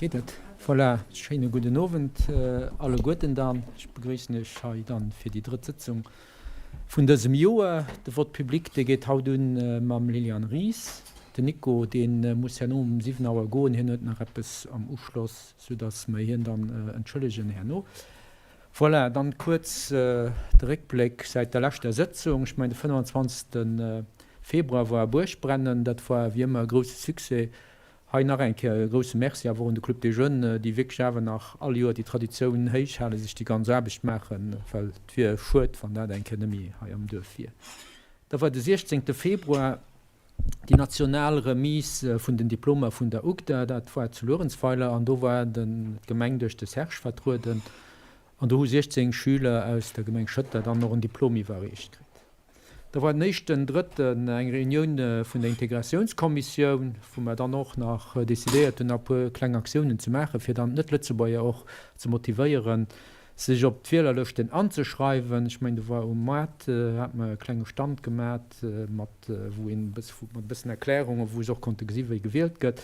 Geet et? Voilà, schéine gudden Owend alleguerten dann. Ech begréissen Iech hei dann fir déi drëtt Sëtzung vun dësem Joer. De Vote public, dee geet haut un mam Liliane Ries. Den Nico, dee muss herno um 7 Auer goen, hien huet nach eppes am Uschloss, soudass mer hien dann entschëllegen herno. Voilà, dann kuerz de Réckbléck säit der leschter Sëtzung. Ech mengen de 25. Februar war Buergbrennen, dat war wéi ëmmer e grousse Succès. Hei nach eng Kéier e grousse Merci awer och un de Club des Jeunes, déi wierklech awer nach all Joer déi Traditioun héich halen, sech déi ganz Aarbecht maachen, well et wier schued, wann dat eng Kéier net méi hei am Duerf wier. Da war de 16. Februar déi national Remise vun den Diplomer vun der UGDA, dat war zu Luerenzweiler an do war d'Gemeng duerch de Serge vertrueden an do hu 16 Schüler aus der Gemeng Schëtter dann och en Diplom iwwerreecht kritt. Da war den éischten Drëtten eng Reunioun vun der Integratiounskommissioun, wou mer dann och nach decidéiert hunn, e puer kleng Aktiounen ze maachen, fir dann d'Net-Lëtzebuerger och ze motivéieren, sech op d'Wielerlëschten anzeschreiwen. Ech mengen, do war um Moart, hate mer e klenge Stand gemat, mat, wou een e bësse, mat e bëssen Erklärungen, wou se och konnte gesi wéi gewielt gëtt.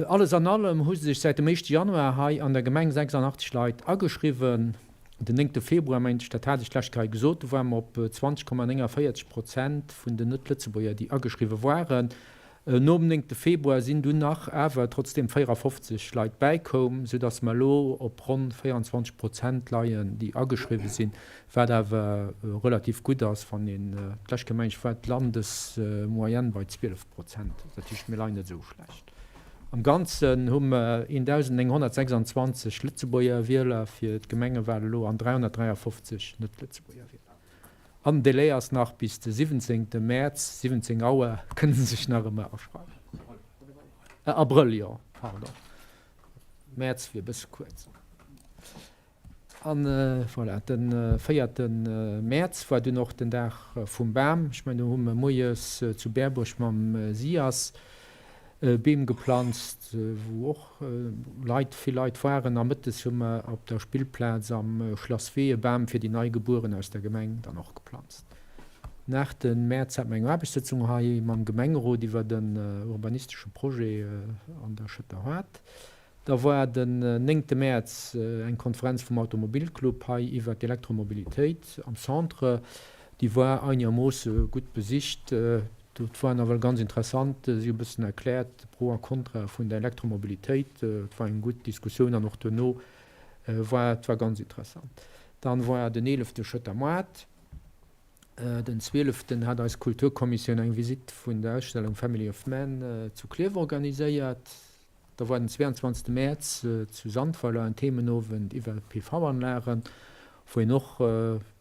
Alles an allem hu sech säit dem éischte Januar hei an der Gemeng 86 Leit ageschriwwen. Den néngte Februar, mengt ech, dat hat ech d'lescht Kéier hei gesot, do ware mer op 20,49 Prozent vun den Net-Lëtzebuerger, déi ageschriwwe waren. Nom néngte Februar sinn dunn nach awer trotzdeem 54 Leit bäikoum, soudass mer elo op ronn 24 Prozent leien, déi ageschriwwe sinn, wat awer relativ gutt ass, wann een, d'lescht Kéier, meng ech, war d'Landesmoyenne bei 12 Prozent. Dat heescht, mir leien net esou schlecht. Am Ganzen hu mer 1.926 Lëtzebuerger Wieler fir d'Gemengewal elo an 353 Net-Lëtzebuerger Wieler. An den Delai ass nach bis de 17 Mäerz, 17 Auer kënne se sech nach ëmmer aschreiwen. Abrëll, jo, pardon, Mäerz wier e bësse kuerz. An voilà, de véierte Mäerz war dunn och den Dag vum Bam. Ech mengen, do hu mer moies zu Berbuerg mam SIAS Beem geplanzt, wou och Leit, vill Leit waren. A mëttes hu mer op der Spillplaz am Schlasswee e Bam fir déi Neigebueren aus der Gemeng dann och geplanzt. Den aachte Mäerz hate mer eng Aarbechtssëtzung hei mam Gemengerot iwwer en urbanistesche Projet an der Schëtter Haard. Da war den néngte Mäerz eng Konferenz vum Automobilclub hei iwwert d'Elektromobilitéit am Centre. Déi war einegermoosse gutt besicht. Dat war nawell ganz interessant. Si hu e bëssen erkläert, Pro a Kontra vun der Elektromobilitéit. Et war eng gutt Diskussioun an och duerno war et war ganz interessant. Dann war den eelefte Schëtter Moart. Den zwieleften hat eis Kulturkommissioun eng Visitt vun der Ausstellung Family of Man zu Klierf organiséiert. Da war den 22 Mäerz zu Sandweiler en Themenowend iwwer PV-Anlagen, wou een och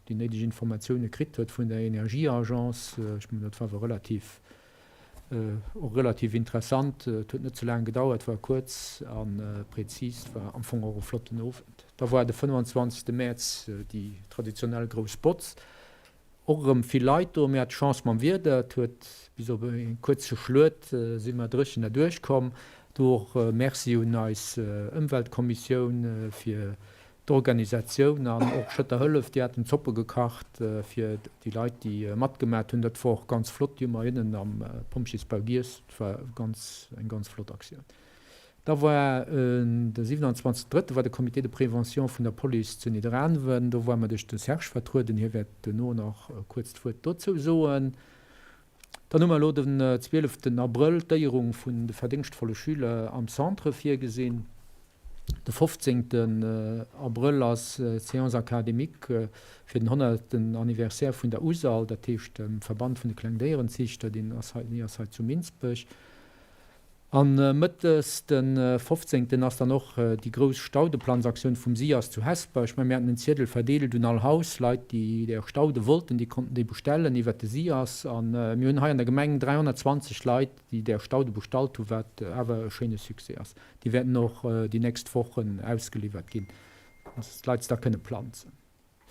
déi néideg Informatioune kritt huet vun der Energieagence. Ech mengen, dat war awer relativ, och relativ interessant. Et huet net ze laang gedauert, war kuerz a prezis, war am Fong och e flotten Owend. Da war de 25 Mäerz déi traditionell grouss Botz. Och erëm vill Leit do. Mir hate Chance mam Wieder, et huet bis op e kuerze Schluet si mer dréchen derduerch komm. Do och Merci un eis Ëmweltkommissioun fir d'Organisatioun an och Schëtter Hëllef, déi haten Zoppe gekacht fir déi Leit déi matgemat hunn. Dat wor och ganz flott, déi hu mer hinnen am Pompjeesbau giess. Dat war ganz eng ganz flott Aktioun. Da war de 27 Drëtte war de Comité de prévention vun der Police zu Nidderaanwen. Do war mer duerch de Serge vertrueden. Hie wäert duerno nach kuerz d'Wuert dozou soen. Dann hu mer elo den 12 Abrëll d'Éierung vun de verdéngschtvolle Schüler am Centre virgesinn. De 15 Abrëll ass d'Séance académique fir den honnerten Anniversaire vun der USAL, dat heescht dem Verband vun de Klengdéierenziichter, deen ass hei, déi ass hei zu Minsbech. An mëttes den 15 ass dann och déi grouss Staudeplanzaktioun vum SIAS zu Hesper. Ech mengen, mir haten en Ziedel verdeelt un all Haus. Leit, déi där Staude wollten, déi konnten déi bestellen iwwert de SIAS. A mir hunn hei an der Gemeng 320 Leit, déi där Staude bestallt hunn, wat awer e schéine Succès ass. Déi wäerten och déi nächst Wochen ausgeliwwert ginn, dass d'Leit se da kënne planzen.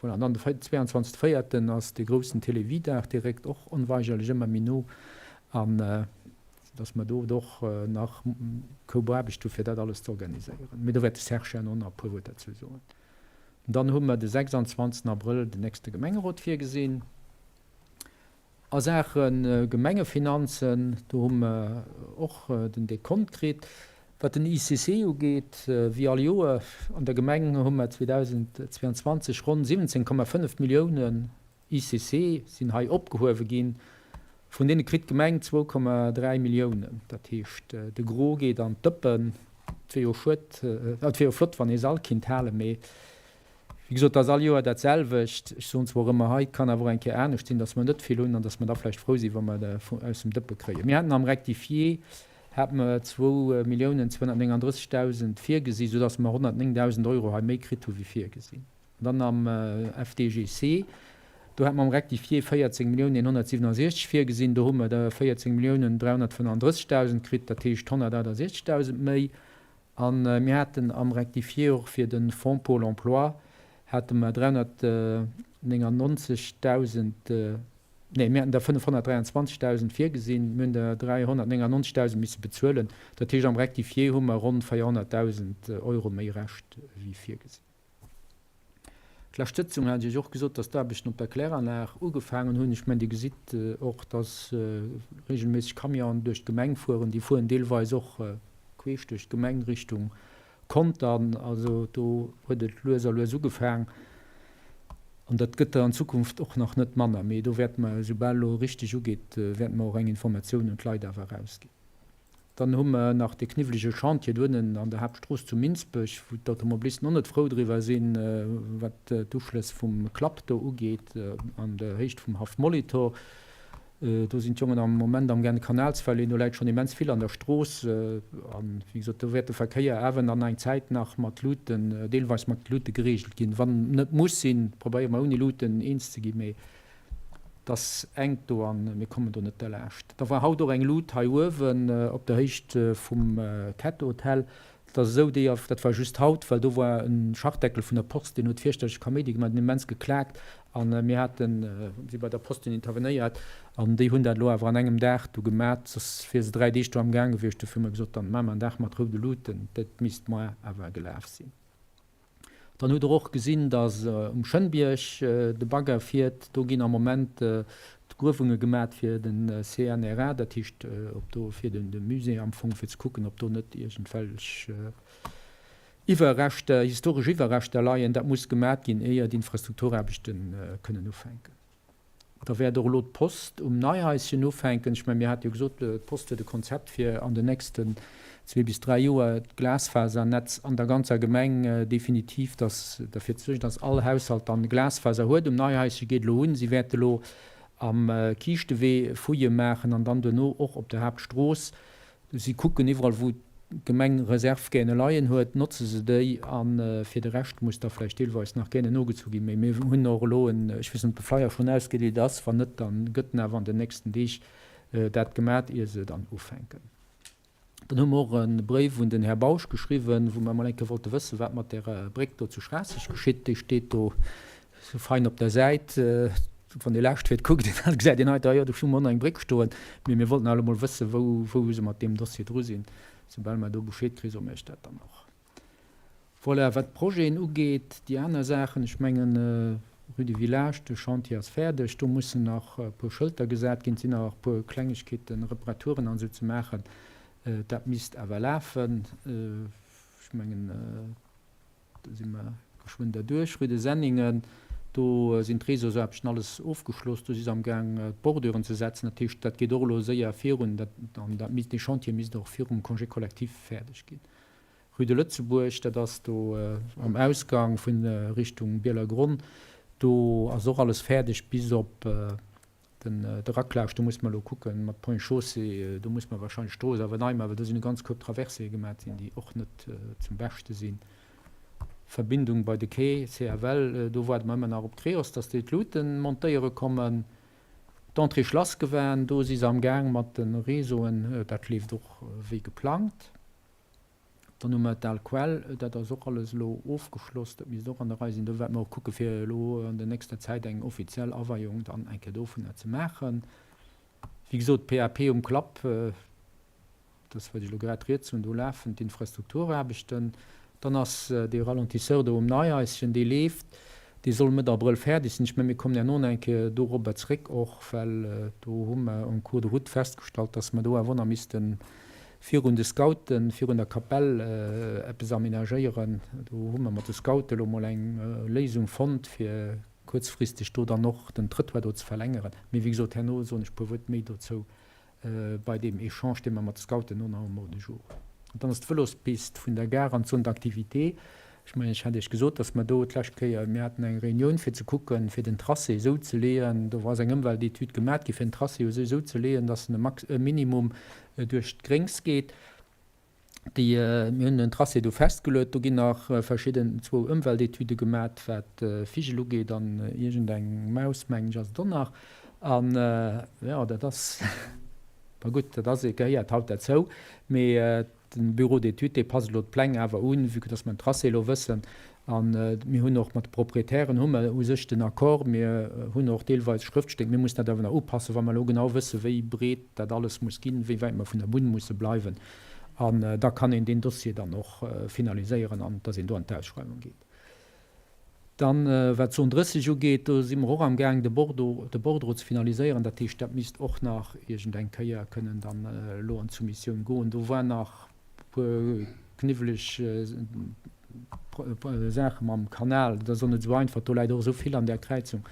Voilà, an dann de 22 véierten ass dee groussen Télévie-Dag, dee réckt och onweigerlech ëmmer méi no, an dass mer do och nach Koup Aarbecht hu fir dat alles ze organiséieren. Mee do wäert de Serge herno nach e puer Wuert derzou soen. Dann hu mer de 26 Abrëll den nächste Gemengerot virgesinn. A Saache Gemengefinanzen, do hu mer och den Dekont kritt. Wat den ICC ugeet, wéi all Joer an der Gemeng hu mer 2022 ronn 17,5 Milliounen ICC sinn hei opgehuewe ginn. Vun deene kritt d'Gemeng 2,3 Milliounen. Dat heescht, de Gros geet an d'Dëppen. Et wier jo schued, et wier jo flott, wann ee se all kinnt halen, mee wéi gesot, et ass all Joer dat selwecht. Ech soen zwar och ëmmer hei, et kann awer och eng Kéier anescht sinn, datt mer net vill hunn an datt mer da vläicht frou sinn, wa mer der aus dem Dëppe kréien. Mir haten am Rectifié hate mer 2.239.000 virgesi, soudatt mer 109.000 Euro hei méi kritt hu wéi virgesinn. Dann am FDGC, do hate mer am Rectifié 14.167 virgesinn, do hu mer der 14.335.000 kritt, dat heescht 168.000 méi. A mir haten am Rectifié och fir de Fonds Pôle emploi hate mer 399.000, nee, mir haten der 523.000 virgesinn, mir hunn der 399.000 misse bezuelen. Dat heescht, am Rectifié hu mer ronn 400.000 Euro méi Rescht wéi virgesinn. D'lescht Sëtzung hat ech Iech och gesot, dass d'Aarbechten op der Kläranlag ugefaangen hunn. Ech mengen, Dir gesitt och, dass regelméisseg Camionen duerch d'Gemeng fueren. Déi fueren deelweis och queesch duerch d'Gemeng Richtung Contern. Also do huet et lues a lues ugefaang. An dat gëtt der an Zukunft och nach net manner. Mee do wäerte mer, esoubal elo richteg ugeet, wäerte mer och eng Informatioun un d'Leit awer erausginn. Dann hu mer nach dee kniwwelege Chantier doënnen an der Haaptstrooss zu Minsbech, wou d'Automobilisten och net frou driwwer sinn, wat d'Uschlëss vum Klapp do ugeet, an der Héicht vum Haff Molitor. Do sinn d'Jongen am Moment amgaang de Kanal ze verleeën. Do läit schonn immens vill an der Strooss. An, wéi gesot, do wäert de Verkéier awer an eng Zäit nach mat Luuten, deelweis mat Luute gereegelt ginn. Wann net muss sinn, probéiere mer ouni Luuten eens ze ginn, mee 't ass enk do an mir kommen do net derlaascht. Da war haut och eng Lut hei uewen op der Héicht vum Cat Hotel. Et ass esou, déi, dat war just haut, well do war e Schachdeckel vun der Post, deen huet fierchterlech Kaméidi gemaach, den immens geklaakt an mir haten, si bei der Post hunn intervenéiert an déi hunn dat elo awer an engem Dag du gemat, soss wier se 3 Deeg do am Gaang gewiescht. Dofir hu mer gesot, dann maache mer en Dag mat roude Luten, dat misst moar awer gelaf sinn. Dann hutt Der och gesinn, dass um Schënnbierg de Bagger fiert. Do ginn am Moment d'Gruewunge gemat fir de CNRA, dat heescht ob do fir de Musée am Fong, fir ze kucken, ob do net iergendwelch Iwwerreschter, historesch Iwwerreschter leien. Dat muss gemat ginn, éier d'Infrastrukturaarbechte kënnen ufänken. Da wäert och elo d'Post um Neihaischen ufänken. Ech mengen, mir hate jo gesot, d'Post huet e Konzept, fir an den nächsten zwee bis dräi Joer d'Glasfasernetz an der ganzer Gemeng definitiv, dass derfir ze suergen, dass all Haushalt dann Glasfaser huet. Um Neihaischen geet elo un. Si wäerte elo am Kiischtewee Fouillë maachen an dann duerno och op der Haaptstrooss. Si kucken iwwerall, wou d'Gemeng Reservgäne leien huet, notze se déi a fir de Rescht muss da vläicht deelweis nach Gäne nogezu ginn. Mee mir hunn och elo en, ech weess net, ob de Flyer schonn ausgedeelt ass, wann net, da gëtt en awer an den nächsten Deeg dat gemat, ier se dann ufänken. Dann hu mer och e Bréif un den Här Bausch geschriwwen, wou mer emol eng Kéier wollte wëssen, wat mat där Bréck do zu Schraasseg geschitt. Déi steet do Sou fein op der Säit, wann ee laascht fiert, kuckt een, da gesäit een hei, da jo, do hu mer och nach eng Bréck stoen. Mee mir wollten awer elo mol wëssen, wou, wou se mat deem Dossier dru sinn. Soubal mer do Bescheed kréien, soe mer iech dat dann och. Voilà, wat d'Projeten ugeet, déi aner Saachen, ech mengen, Rue du Village, de Chantier ass fäerdeg, do mussen nach e puer Schëlter gesat ginn, et sinn nach e puer Klengegkeeten, Reparaturen an esou ze maachen. Dat misst awer lafen. Ech mengen, Do si mer geschwënn derduerch. Rue de Senningen, do sinn d'Réseausaarbechten alles ofgeschloss. Do si se amgaang d'Borduren ze setzen. Dat heescht, dat geet och elo séier virun. Dat, an dat misst, dee Chantier misst och virum Congé collectif fäerdeg ginn. Rue de Lëtzebuerg, dat ass do am Ausgang vun Richtung Bielergronn. Do ass och alles fäerdeg bis op Den, de Raclage, do muss mer elo kucken mat Ponts et Chaussées, do muss mer wahrscheinlech d'Strooss awer nei maachen, well do sinn e ganz Koup Traversséeë gemat ginn, déi och net zum Beschte sinn. Verbindung bei de Quai, CFL, do waarde mer ëmmer nach op d'Creos, dass déi d'Luuten montéiere kommen. D'Entrée Schlassgewan, do si se am Gaang mat de Réseauen, dat leeft och wéi geplangt. Dann hu mer d'Al Quell, dat ass och alles elo ofgeschloss, dat misst och an der Rei sinn. Do wäerte mer och kucke fir elo an der nächster Zäit eng offiziell Aweiung dann eng Kéier dovunner ze maachen. Wéi gesot, d'PAP um Klapp, dat ass wat ech elo grad rieds hunn, do lafen d'Infrastrukturaarbechten. Dann ass dee Ralentisseur do um Neihaischen, dee leeft, dee soll Mëtt Abrëll fäerdeg sinn. Ech mengen, mir kommen herno nach eng Kéier dorobber zréck och, well do hu mer en cours de route festgestallt, dass mer do awer och nach missten. Virun de Scouten, virun der Kapell eppes aménagéieren. Do hu mer mat de Scoute elo mol eng Léisung fonnt, fir kuerzfristeg do dann och den Trëttoir do ze verlängeren. Mee wéi gesot, herno soen ech e puer Wuert méi dozou bei deem Echange, dee mer mat de Scouten no nach um Ordre du jour hunn. An dann ass d'Vëlospist vun der Gare an d'Zone d'activité. Ech mengen, ech hat Iech gesot, dass mer do d'lescht Kéier, mir haten eng Reunioun fir ze kucken, fir den Tracé esou ze leeën, do ass eng Ëmweltetüd gemat gi fir den Tracé u sech esou ze leeën, dass en e Max, e Minimum duerch d'Gréngs geet. Déi, mir hunn den Tracé do festgeluet, do ginn nach verschidden, zwou Ëmweltetüde gemat, wat Vigel ugeet an iergendeng Maus, mengen ech, ass et och nach. An, jo, dat ass, ma gutt, dat ass, gehéiert haut derzou. Mee Den Bureau d'études, dee passt elo d'Pläng awer un, vue que dass mer den Tracé elo wëssen. A mir hunn och mat de Proprietären hu mer u sech den Accord. Mir hunn och deelweis Schrëftstéck. Mir mussen dat awer nach upassen, wa mer elo genau wëssen, wéi breet dat alles muss ginn, wéi wäit mer vun der Bunn musse bleiwen. An da kann een deen Dossier dann och finaliséieren an dass een do an d'Ausschreiwung geet. Dann, wat d'Zon 30 ugeet, do si mer och amgaang, de Bordeaux, de Bordereau ze finaliséieren. Dat heescht, dat misst och nach iergendeng Kéier kënnen dann elo an d'Soumissioun goen. Do war nach e puer kniwweleg Saache mam Kanal. Dat ass och net esou einfach. Do läit och esou vill an där Kräizung.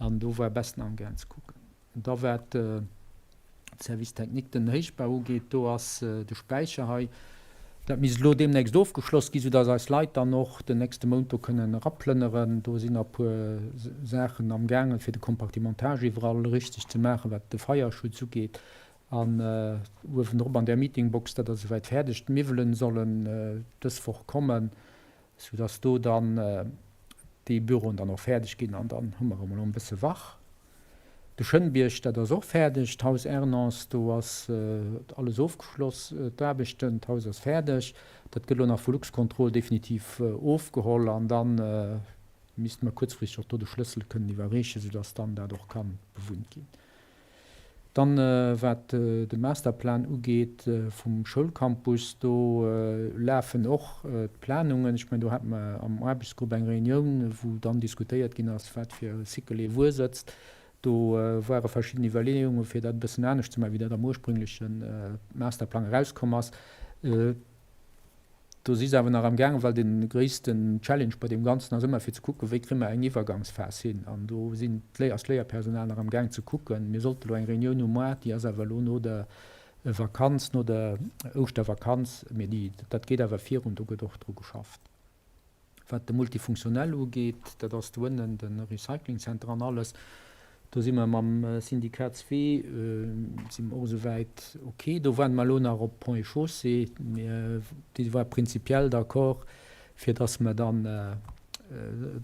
An do war e bessen amgaang ze kucken. Da wat de Service technique, den Héichbau ugeet, do ass de Späicher hei, dat misst elo deemnächst ofgeschloss ginn, soudass eis Leit dann och den nächste Mount do kënnen eraplënneren. Do sinn nach e puer Saachen amgaangen, fir de Compartimentage iwwerall richteg ze maachen, wat de Feierschutz ugeet. An uewendrop an där Meetingbox, dat ass esouwäit fäerdeg. D'Miwwelen sollen dës Woch kommen, soudass do dann déi Büroen dann och fäerdeg ginn an dann hu mer emol e bësse Wach. De Schënnbierg, dat ass och fäerdeg. D'Haus Ernance, do ass alles ofgeschloss, d'Aarbechten, d'Haus ass fäerdeg. Dat gëtt elo nach vu Luxcontrol definitiv ofgeholl an da misste mer kuerzfristeg och do de Schlëssel kënnen iwwerreechen, soudass dann dat och ka bewunnt ginn. Dann, wat de Masterplan ugeet vum Schoulcampus, do lafen och d'Planungen. Ech mengen, do hate mer am Aarbechtsgrupp eng Reunioun, wou dann diskutéiert ginn ass, wat fir e Cycle ee wuer sëtzt. Do ware verschidden Iwwerleeungen, fir dat e bëssen anescht ze maachen, wéi dat am ursprüngleche Masterplang erauskomm ass. Do si se awer nach am gaangen, well de gréissten Challenge bei deem Ganzen ass ëmmer fir ze kucken, wéi kréie mer eng Iwwergangsphas hin. An do sinn d'Léi, ass d'Léierpersonal nach am gaang ze kucken. Mir sollte elo eng Reunioun hu moar, déi ass awer elo no der Vakanz, no der Ouschtervakanz, mee déi, dat geet awer virun, do gëtt och dru geschafft. Wat de Multifunktionell ugeet, dat ass do ënnen de Recyclingcenter an alles, do si mer mam Syndicat Zwee si mer och esouwäit ok. Do waarde mer elo nach op Ponts et Chaussées. Déi ware prinzipiell d'accord, fir datt mer dann,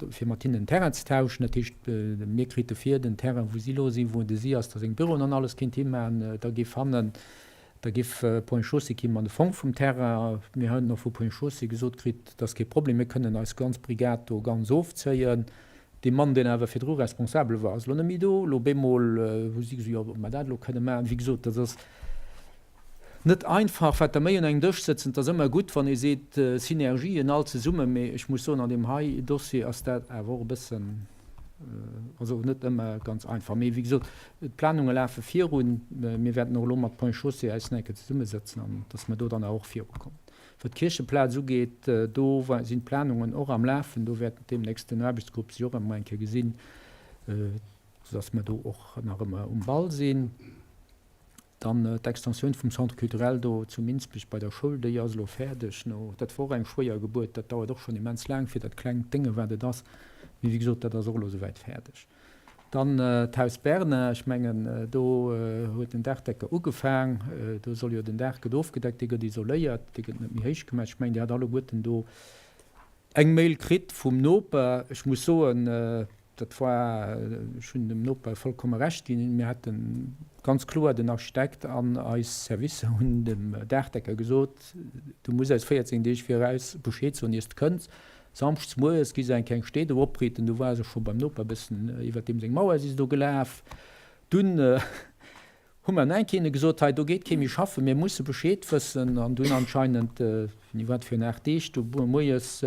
fir mat hinnen den Terrain ze tauschen. Dat heescht, mir krite vir den Terrain, wou si elo sinn, wou de SIAS da seng Büroen an alles kéint himaachen, da géif hannen Da giff Ponts et Chaussées keen an de Fong vum Terrain. Mir hunn och vu Ponts et Chaussées gesot kritt, et ass kee Problem, mir kënnen eis ganz Brigad do ganz ofzéien. Dee Mann, deen awer virdru responsabel war, ass elo net méi do. Elo bemol hu si gesot, jo, ob mer dat elo kënne maachen. Wéi gesot, dat ass net einfach, wat der méi un engem Dësch sëtzen. Et ass ëmmer gutt, wann ee seet, Synergien all zesummen, mee ech muss soen, an deem hei Dossier ass dat awer och e bëssen, Also net ëmmer ganz einfach. Mee wéi gesot, d'Planunge lafe virun. Mir wäerten och elo mat Ponts et Chaussées eis nach eng Kéier zesummesëtzen an dass mer do dann och virukommen. Wat d'Kiercheplaz ugeet, do sinn d'Planungen och am Lafen. Do wäert deemnächst den Aarbechtsgrupp sech och emol eng Kéier gesinn, soudass mer do och nach ëmmer um Ball sinn. Dann d'Extensioun vum Centre culturel do zu Minsbech bei der Schoul, déi ass elo fäerdeg. No, dat war och eng schwéier Gebuert, dat dauert och schonn immens laang fir dat klengt Dénge wat et ass. Mee wéi gesot, dat ass och elo souwäit fäerdeg. Dann d'Haus Bernard, ech mengen do huet den Daachdecker ugefaang. Do soll jo den Daach gëtt ofgedeckt, dee gëtt isoléiert, dee gëtt net méi héich gemaach. Ech mengen Dir hat alleguerten do eng Mail kritt vum Noper. Ech muss soen, Dat war, ech hunn dem Noper vollkomme Recht ginn, mir haten ganz kloer, den Architekt an eis Servicer hunn dem Daachdecker gesot, du muss eis 14 Deeg viraus Bescheed soen, iers de kënns. Samschdes moies gi se eng kleng Stee do opriiten, du war se scho beim Noper e bëssen iwwert deem seng Mauer si se do gelaf. Dunn. Hu mer nach eng Kéier gesot, hei do geet kee méi schaffen, mir musse Bescheed wëssen. An dunn anscheinend, wéini war et, virun 8 Deeg, do moies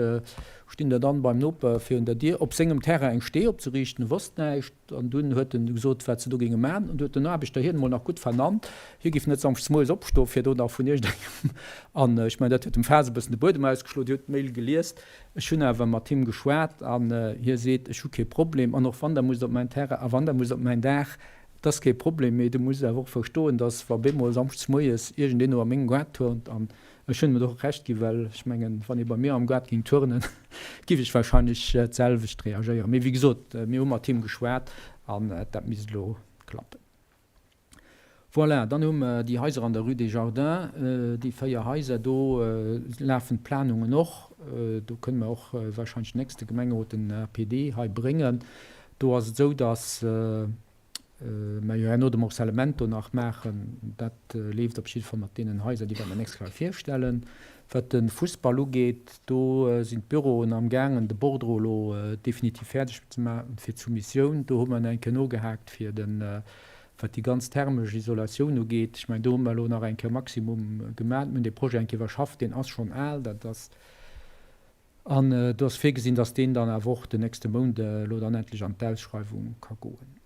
stinn der dann beim Noper virun der Dier op sengem Terrain eng Stee opzeriichten, e wosst näischt. An dunn huet en gesot, wat se do géinge maachen. An du huet den Aarbechter hien emol nach gutt vernannt, hie géif net samschdes moies opstoen, fir do nach vun iergendengem, an ech mengen, dat huet dem Faass e bëssen de Buedem ausgeschloen, Dir hutt d'Mail gelies. Ech hunn awer mat him geschwat an hie seet, ech hu kee Problem, an och wann der musst op mäin Terrain a wann der musst op mäin Daach, Et ass kee Problem, mee du muss awer och verstoen, dass wa bemol samschdes moies iergendeen do a mengem Gaart turnt, an ech hunn em et och Recht ginn, well ech mengen, wann ee bei mir am Gaart géing turnen, giff ech wahrscheinlech d'selwecht reagéieren. Mee wéi gesot, mir hu mat him geschwat an dat misst elo klappen. Voilà, dann hu mer déi Haiser an der Rue des Jardins, déi 4 Haiser, do lafen d'Planungen och. Do kënne mer och wahrscheinlech den nächste Gemengerot den APD hei bréngen. Do ass et esou, datt mer jo herno de Morcellement do nach maachen. Dat leeft op jidde Fall mat deenen Haiser, déi wat mer nächst Kéier virstellen. Wat de Fussball ugeet, do sinn d'Büroen amgaangen, de Bordereau elo definitiv fäerdeg ze maachen fir d'Soumissioun. Do hu mer nach eng Kéier nogehaakt fir de, wat déi ganz thermesch Isolatioun ugeet. Ech mengen, do hu mer elo nach eng Kéier Maximum gemaach. Mir hunn dee Projet eng Kéier iwwerschafft, deen ass schonn al. Dat ass. An do ass virgesinn, dass deen dann awer och den nächste Mount elo dann endlech an d'Ausschreiwung ka goen.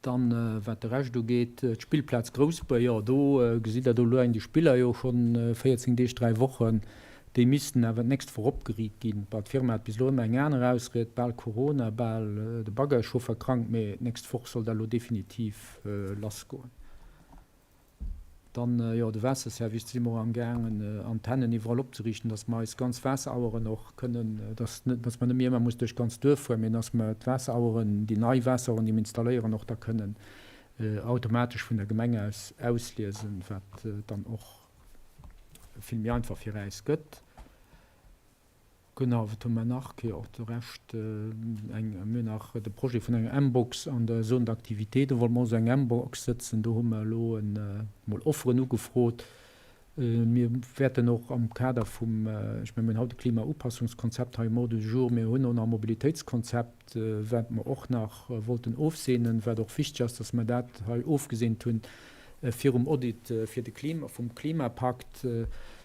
Dann, wat de Rescht ugeet, d'Spillplaz Groussbuer, jo, do gesitt Der, do leien déi Spiller jo schonn 14 Deeg, dräi Wochen. Déi missten awer d'nächst Woch opgeriit ginn. Bon, d'Firma hat bis elo ëmmer eng aner Ausried, bal Corona, bal de Baggerchauffer krank, mee d'nächst Woch soll dat elo definitiv lassgoen. Dann, jo, de Waasserservice, do si mer och amgaangen, Antennen iwwerall opzeriichten, dass mer eis ganz Waasseraueren och kënnen, dass net, dass mer net méi ëmmer muss duerch d'ganz Duerf fueren, mee dass mer d'Waasseraueren, déi nei Waasseraueren, déi mer installéieren, och da kënnen automatesch vun der Gemeng aus ausliesen, wat dann och vill méi einfach fir äis gëtt. Genau, wat hu mer nach? Jo, de Rescht, eng, mir hunn nach de Projet vun enger mBox an der Zone d'activité. Do wollte mer och esou eng mBox sëtzen. Do hu mer elo emol Offeren ugefrot. Mir wäerten och am Kader vum, ech mengen, mir hunn haut e Klimaupassungskonzept hei um Ordre du jour, mir hunn och nach e Mobilitéitskonzept, wat mer och nach wollten ofseenen, wat och wichteg ass, dass mer dat hei ofgeseent hunn virum Audit fir de Klima, vum Klimapakt,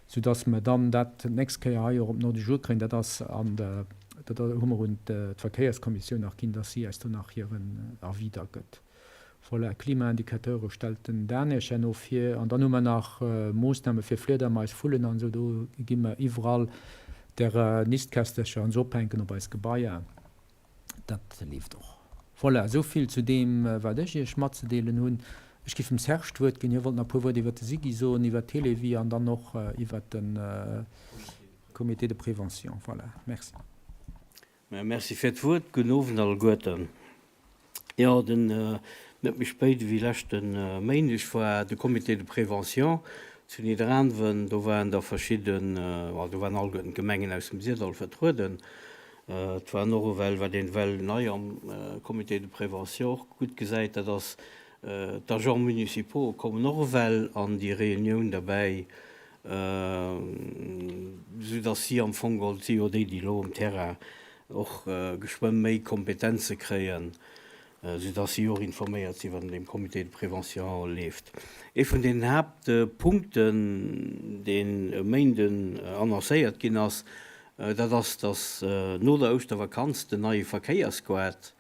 soudass mer dann dat d'nächst Kéier hei och op den Ordre du jour kréien. Dat ass an der, dat hu mer un d'Verkéierskommissioun nach ginn, dass si eis do nach hiren Avis da gëtt. Voilà, Klimaindicateure stellt den Dan Iech herno vir. An dann hu mer nach Moossname fir Fliedermais, Vullen an esou. Do gi mer iwwerall där Nistkästercher an esou ophänken op eis Gebaier. Dat leeft och. Voilà, esou vill zu deem, wat ech Iech matzedeelen hunn. Ech géif dem Serge d'Wuert ginn. Hie wollt nach e puer Wuert iwwert de SIGI soen, iwwert d'Télévie an dann och iwwert de Comité de prévention. Voilà, merci. Merci fir d'Wuert. Gudden Owend alleguerten. Jo, den, net méi spéit ewéi leschte Méindeg war de Comité de prévention zu Nidderaanwen. Do waren da verschidden, well do waren alleguerten d'Gemengen aus dem Syrdall vertrueden. Et waren och ewell, wat een ewell nei am Comité de prévention och gutt gesäit, dat ass, d'Agents municipaux kommen och ewell an déi Reunioun derbäi, soudass si am Fong geholl, et si jo déi, déi elo um Terrain och geschwë méi Kompetenze kréien, soudass si och informéiert sinn, wat an deem Comité de prévention leeft. Ee vun den Haaptpunkten, deen e Méinden annoncéiert ginn ass, dat ass, dass no der Ouschtervakanz den neie Verkéiersquart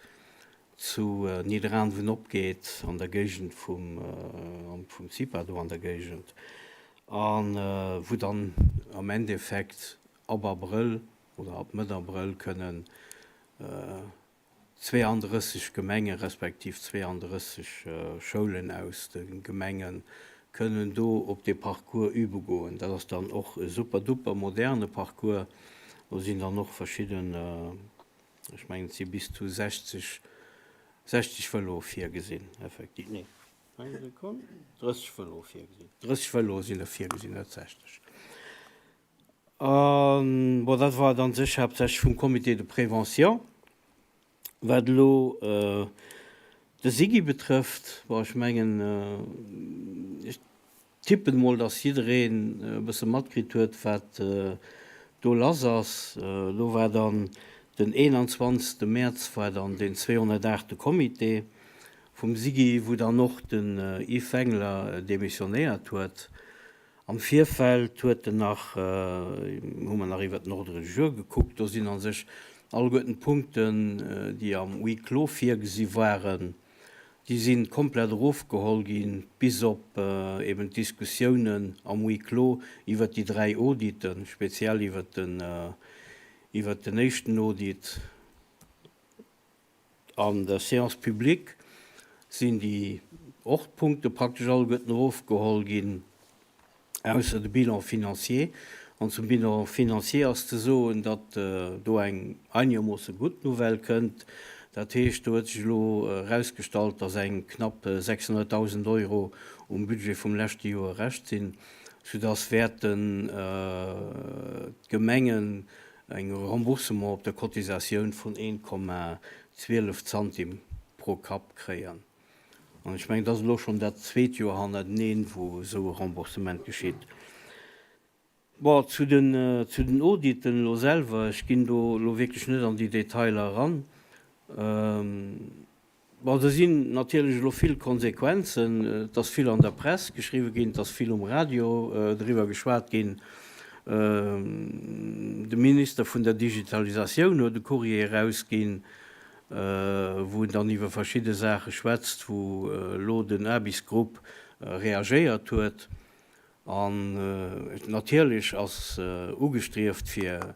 zu Nidderaanwen opgeet, an der Géigend vum vum CIPA do an der Géigend, a wou dann am Endeffekt ab Abrëll oder ab Mëtt Abrëll kënnen 32 Gemenge respektiv 32 Schoulen aus de Gemenge kënnen do op dee Parcours übe goen. Dat ass dann och e super-duper moderne Parcours. Do sinn dann och verschidden, ech mengen et si bis zu 60, 60 Vëloe virgesinn, effektiv, nee, eng Sekonn, 30 Vëloe virgesinn, 30 Vëloe sinn der virgesinn, net 60. An, bon, dat war et an sech haaptsächlech vum Comité de prévention. Wat elo de SIGI betrëfft, bon, ech mengen, ech tippen emol, dass jiddereen e bësse matkritt huet, wat do lass ass. Do war dann den 21. Mäerz war dann deen 208. Comité. vum SIGI, wou dann och den Yves Wengler demissionéiert huet. Am Virfeld huet en nach, hu mer nach iwwert den Ordre du jour gekuckt, do sinn a sech alleguerten d'Punkten, déi am Huis clos virgesi waren, déi si komplett erofgeholl ginn, bis op eben d'Diskussiounen am Huis clos iwwert déi 3 Auditen, speziell iwwert den, iwwert den éischten Audit. An der Séance publique sinn déi och d'Punkte praktesch alleguerten erofgeholl ginn, ausser de Bilan financier. An zum Bilan financier ass ze soen, datt do eng einegermoosse gutt Nouvelle kënnt. Dat heescht, do huet sech elo erausgestallt, datt eng knapp 600.000 Euro um Budget vum leschte Joer Rescht sinn, soudatt wäerten d'Gemengen Eng Remboursement op der Cotisatioun vun 1,12 Zantim pro Kapp kréien. An ech mengen, et ass elo schonn dat zweet Joer hannerteneen, wou esou e Remboursement geschitt. Bon, zu den, zu den Auditen elo selwer, ech ginn do elo wierklech net an déi Detailer eran. Bon, do sinn natierlech elo vill Konsequenzen. Et ass vill an der Press geschriwwe ginn, et ass vill um Radio driwwer geschwat ginn. De Minister vun der Digitalisatioun huet e Courrier erausginn, wou en dann iwwer verschidde Saache schwätzt, wou elo den Aarbechtsgrupp reagéiert huet. An natierlech ass ugestrieft, fir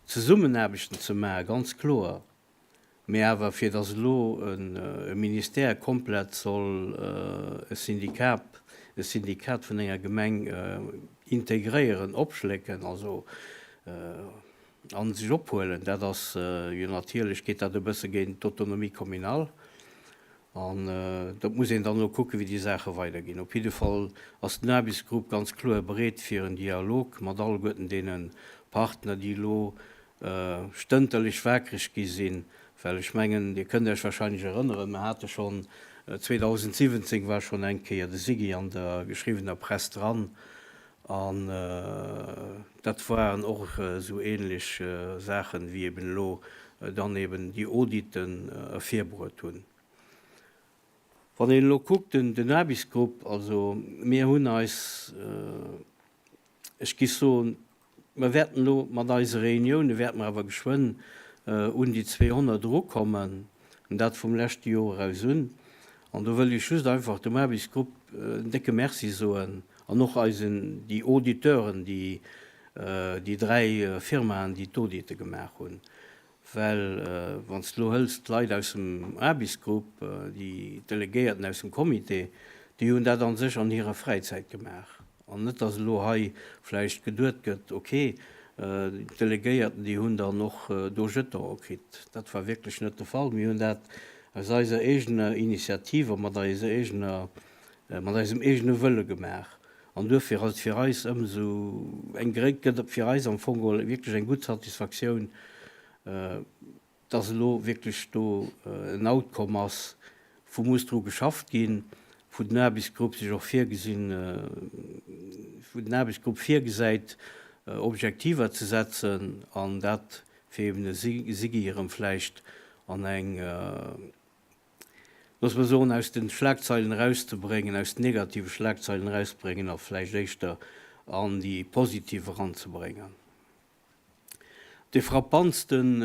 Zesummenaarbechten ze maachen, ganz kloer. Mee awer fir datt elo e Ministère komplett soll e Syndikat, e Syndikat vun enger Gemeng integréieren, opschlécken, also a sech ophuelen, dat ass jo natierlech, geet dat e bësse géint d'Autonomie communale. An dat muss een dann elo kucken, wéi déi Saache weiderginn. Op jidde Fall ass den Aarbechtsgrupp ganz kloer bereet fir en Dialog mat alleguerten deene Partner, déi elo stënterlech waakreg gi sinn. Well ech mengen, Dir kënnt Iech wahrscheinlech erënneren, mer hate schonn 2017 war schonn eng Kéier de SIGI an der geschriwwener Press dran an dat waren och esou ähnlech Saachen, wéi eben elo dann eben déi Auditen ervirbruet hunn. Wann een elo kuckt, den Aarbechtsgrupp, also mir hunn eis, ech géif soen, mer wäerten elo mat eise Reunioune wäerte mer awer geschwënn un déi 200 erukommen, dat vum leschte Joer aus un. An do wëll ech just einfach dem Aarbechtsgrupp en décke Merci soen an och eisen, déi Auditeuren, déi déi 3 Firmaen, déi d'Audite gemaach hunn. Well wann s de elo hëls d'Leit aus dem Aarbechtsgrupp, déi Delegéierten aus dem Comité, déi hunn dat a sech an hirer Fräizäit gemaach. An net, datt elo hei vläicht geduet gëtt, okay, d'Delegéierten, déi hunn dann och do Jetonen kritt. Dat war wierklech net de Fall. Mir hunn dat aus eiser eegener Initiativ a mat eiser eegener, mat eisem eegene Wëlle gemaach. An duerfir ass et fir eis ëmsou eng gréi, gëtt et fir eis am Fong geholl wierklech eng gutt Satisfaktioun, dass elo wierklech do en Outcome ass, wou muss dru geschafft ginn, wou den Aarbechtsgrupp sech och virgesinn, wou den Aarbechtsgrupp virgesäit, Objektiver ze setzen an dat fir eben e SIGI erëm vläicht an eng, loosse mer soen, aus de Schlagzeilen erauszebréngen, aus den negative Schlagzeilen erauszebréngen a vläicht éischter an déi positiv eranzebréngen. Dee frappantsten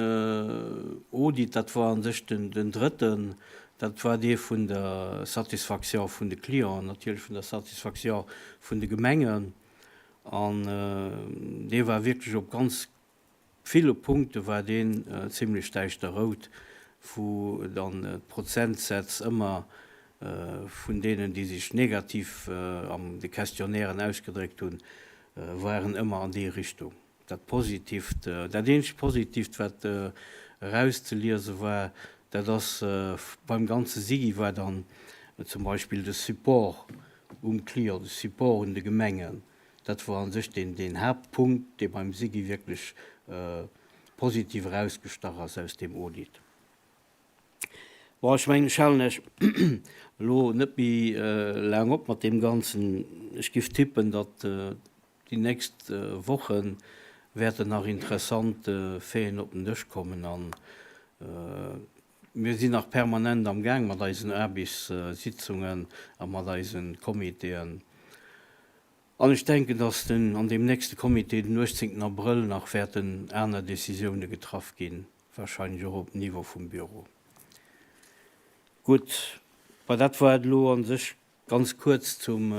Audit, dat war a sech den drëtten, dat war dee vun der Satisfaction vun de Clienten, natierlech vun der Satisfaction vun de Gemengen. An dee war wierklech op ganz ville Punkte war deen zimlech däischter rout, wou dann d'Prozentsätz ëmmer vun deenen, déi sech negativ an de Questionnairen ausgedréckt hunn, waren ëmmer an déi Richtung. Dat Positivt, dat eenzegt Positivt, wat erauszeliese war, dat ass beim ganze SIGI war dann zum Beispill de Support um Client, de Support un de Gemengen. Dat war a sech deen Haaptpunkt, dee beim SIGI wierklech positiv erausgestach ass aus deem Audit. Bon, ech mengen, ech halen lech elo net méi laang op mat deem Ganzen. Ech géif tippen, datt déi nächst Woche wäerten nach interessant Faiten op den Dësch kommen an. Mir sinn nach permanent am Gaang mat eisen Aarbechtssitzungen a mat eise Comitéen. An ech denken, dass den an deem nächste Comité den 18 Abrëll nach wäerten aner Décisioune getraff ginn, wahrscheinlech och op Niveau vum Büro. Gutt, bah dat war et elo a sech ganz kuerz zum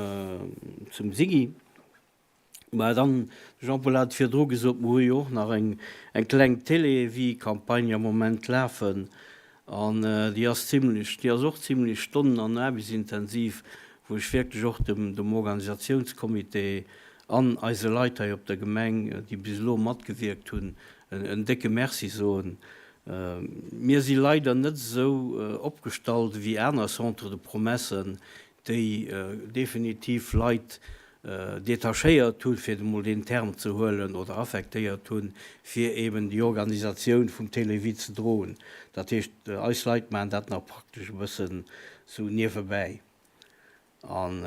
zum SIGI. Mä dann, de Jean-Paul hat et virdru gesot, mer hu jo och nach eng eng kleng Télévie-Campagne am Moment lafen an déi ass zimlech, déi ass och zimlech stonnen an aarbechtsintensiv, wou ech wierklech och dem dem Organisatiounscomité an eise Leit hei op der Gemeng, déi bis elo matgewierkt hunn, en décke Merci soen. Mir si leider net esou opgestallt ewéi aner Centres de promesses, déi definitiv Leit detachéiert hunn, fir emol deen Term ze huelen, oder affektéiert hunn, fir eben déi Organisatioun vum Télévie ze droen. Dat heescht, eis Leit maachen dat nach praktesch e bëssen esou niewebäi. An,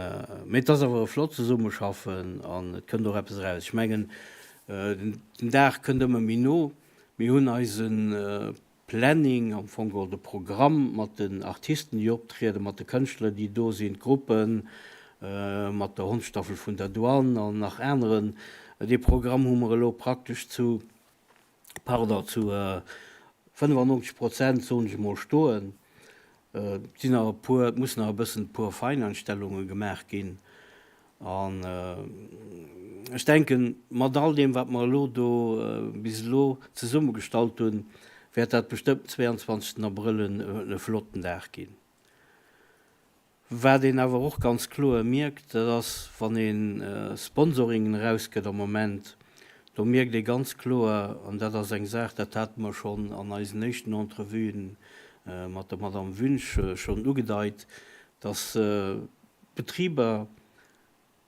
mee et ass awer e flott Zesummeschaffen an et kënnt och eppes eraus. Ech mengen, den Dag kënnt ëmmer méi no. Mir hunn eise Planning, am Fong geholl de Programm mat den Artisten, déi optrieden, mat de Kënschtler, déi do sinn, d'Gruppen, mat der Hondsstaffel vun der Douane an nach aneren. Dee Programm hu mer elo praktesch zu, pardon, zu 95 Prozent, soen ech emol, stoen. Et sinn nach e puer, et mussen nach e bëssen e puer Feinanstellunge gemaach ginn. An ech denken, mat all deem, wat mer elo do bis elo zesummegestallt hunn, wäert dat bestëmmt den 22. Abrëll e flotten Dag ginn. Wat een awer och ganz kloer mierkt, dat ass, wann ee Sponsoringen erausgëtt am Moment, do mierkt ee ganz kloer, an dat ass eng Saach, dat hate mer schonn an eisen éischten Entrevuen mat der Madame Wünsch schonn ugedeit, dass d'Betriber,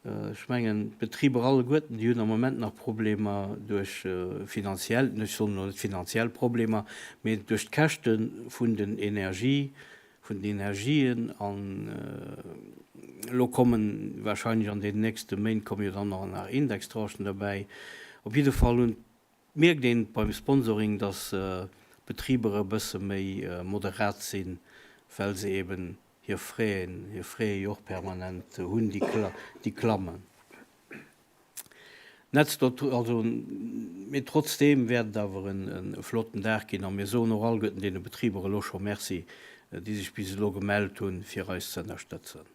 Ech mengen, d'Betriber alleguerten, déi hunn am Moment nach Problemer duerch finanziell, ech soen elo net finanziell Problemer, mee duerch d'Käschte vun den Energie, vun den Energien. An elo kommen wahrscheinlech an deenen nächste Méint komme jo dann och nach Indextranchen derbäi. Op jidde Fall hunn Mierkt een beim Sponsoring, dass d'Betriber e bësse méi moderat sinn, well se eben hir Frais, hir Frais jo och permanent hunn, déi klammen. Also, mee trotzdeem wäert et awer e flotten Dag ginn a mir soen och alleguerten deene Betriber elo scho Merci, déi sech bis elo gemellt hunn, fir eis ze ënnerstëtzen.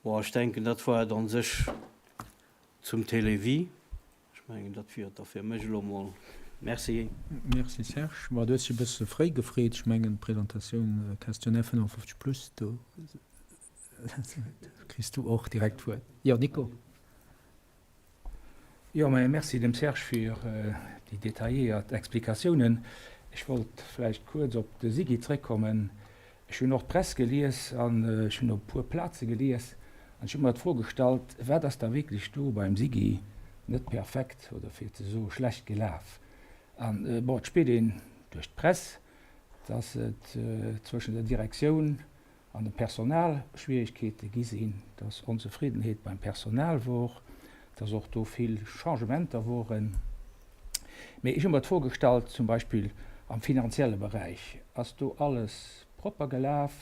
Bon, ech denken, dat war et an sech zum Télévie. Ech mengen, dat wier et da fir mech elo emol. Merci. Merci Serge. Bon, du hues dech e bësse fréi gefreet. Ech mengen, d'Presentatioun Questionnaire 55 plus, do kriss du och direkt d'Wuert. Jo, Nico. Jo, mä merci dem Serge fir déi detailléiert Explikatiounen. Ech wollt vläicht kuerz op de SIGI zréckkommen. Ech hunn och d'Press gelies an ech hunn op e puer Plaze gelies an ech hu mer d'Fro gestallt, Wat ass da wierklech do beim SIGI net perfekt oder fir ze soe schlecht gelaf? An, bon, et spiert een duerch d'Press, dass et zwëschen der Direktioun an dem Personal Schwierigkeete gi sinn, dass Onzefriddenheet beim Personal wor, dass och do vill Changementer woren. Mee ech hu mer d'Fro gestallt, zum Beispill am finanzielle Beräich, ass do alles propper gelaf?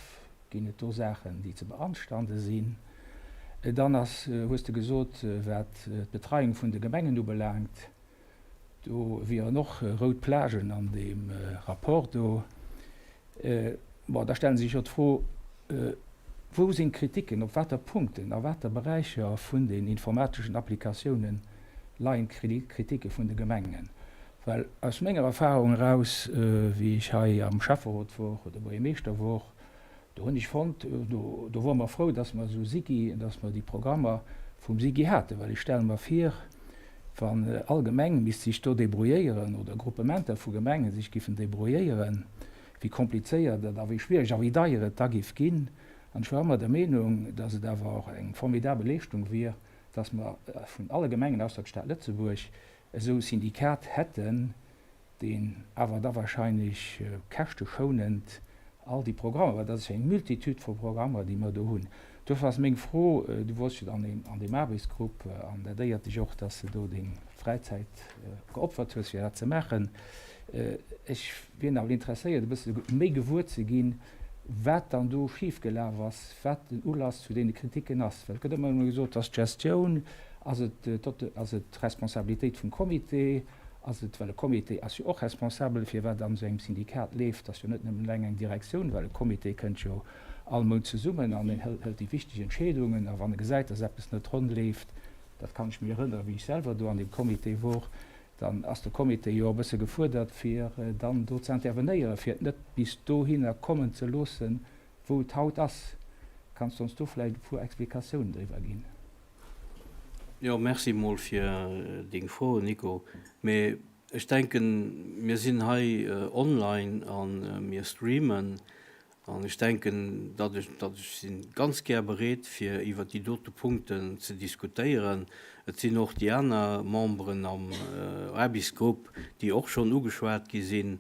Ginn et do Saachen, déi ze beanstande sinn? Dann ass, hues de gesot, wat d'Betreiung vun de Gemengen ubelaangt, Do wieren och rout Plagen an deem Rapport do. Bon, da stelle sech jo d'Fro, Wou sinn d'Kritiken, op water Punkten, a water Beräicher vun den informateschen Applikatiounen leien d'Kritike vun de Gemengen? Well aus menger Erfahrung eraus, wéi ech hei am Schäfferot wor oder Buergermeeschter wor, Do hunn ech fonnt, do do wore mer frou, dass mer esou SIGI, dass mer déi Programmer vum SIGI haten, well ech stelle mer vir, wann all Gemeng misst sech do débrouilléieren oder Gruppementer vu Gemenge sech giffen débrouilléieren, wéi komplizéiert et a wéi schwiereg a wéi deier et da giff ginn. An ech war ëmmer der Meenung, dass et awer och eng formidabel Leeschtung wier, dass mer vun alle Gemengen ausser d'Stad Lëtzebuerg esou e Syndikat hätten, deen awer da wahrscheinlech käschteschonend all déi Programmer, well dat ass jo eng Multitude vu Programmer, déi mer do hunn. Duerfir ass meng Fro, du wors jo dann an deem Aarbechtsgrupp, an dat éiert dech och, dass de do deng Fräizäit geopfert hues, fir dat ze maachen. Ech wier nach interesséiert, e bësse méi gewuer ze ginn, wat dann do schifgelaf ass, wat den Ulass zu deene Kritiken ass. Well et gëtt ëmmer nëmme gesot, et ass d'Gestioun, ass et ass et d'Responsabilitéit vum Comité, ass et, well e Comité ass jo och responsabel fir wat an esou engem Syndikat leeft, ass jo net nëmmen eleng eng Direktioun, well e Comité kënnt jo all Mount zesummen an en hëlt déi wichteg Entscheedungen a wann e gesäit, dass eppes net ronn leeft, dat kann ech mech erënneren, wéi ech selwer do an deem Comité wor, dann ass de Comité jo e bësse gefuerdert, fir dann do ze intervenéieren, fir et net bis dohinner kommen ze loossen, wou et haut ass. Kanns de ons do vläicht e puer Explikatiounen driwwer ginn? Jo, merci mol fir deng Fro, Nico. Mee ech denken, mir sinn hei online a mir streamen An ech denken, datt ech, datt ech si ganz gär bereet, fir iwwert déi dote Punkten ze diskutéieren. Et sinn och déi aner Memberen am Aarbechtsgrupp, déi och schonn ugeschwat gi sinn.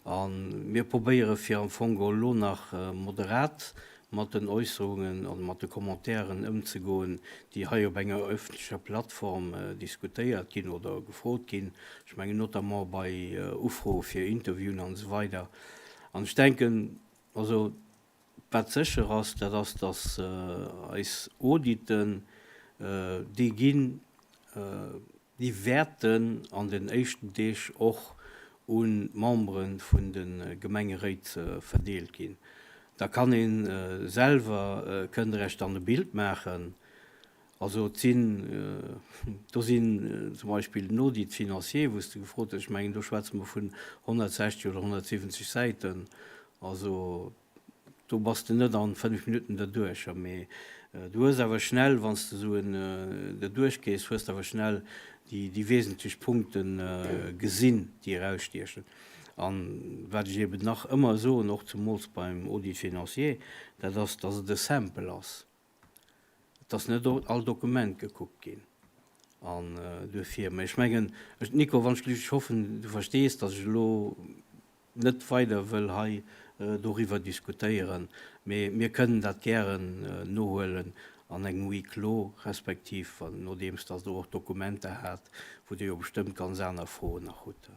A mir probéiere fir am Fong geholl elo nach moderat mat den Äusserungen oder mat de Commentairen ëmzegoen, déi hei op enger öffentlecher Plattform diskutéiert ginn oder gefrot ginn, ech mengen notamment bei Ufroe fir Interviewen an esou weider. An ech denken, also wat sécher ass, dat ass, datt eis Auditen, déi ginn, déi wäerten an den éischten Deeg och un d'Membere vun de Gemengeréit verdeelt ginn. Da kann ee selwer, kënnt Der Iech dann e Bild maachen. Also et sinn, do sinn zum Beispill den Audit financier, wou s de gefrot hues, ech mengen do schwätze mer vun 160 oder 170 Säiten, also do bass de net an 5 Minutten derduercher, mee du hues awer schnell, wann s de esou en derduerch gees, hues de awer schnell déi, déi wesentlech Punkte gesinn, déi erausstiechen. An wat ech eben nach ëmmer soen, och zemools beim Audit financier, dat ass, dass et e Sample ass. Et ass net all Dokument gekuckt ginn an duerfir, mä ech mengen, Nico, wann ech, ech hoffen, du verstees, datt ech elo net weider wëll hei doriwwer diskutéieren, mä mir kënnen dat gären nohuelen an engem Huis clos, respektiv nodeems datt Der och Dokumenter hat, wou Dir jo bestëmmt ganz aner Froen nach hutt.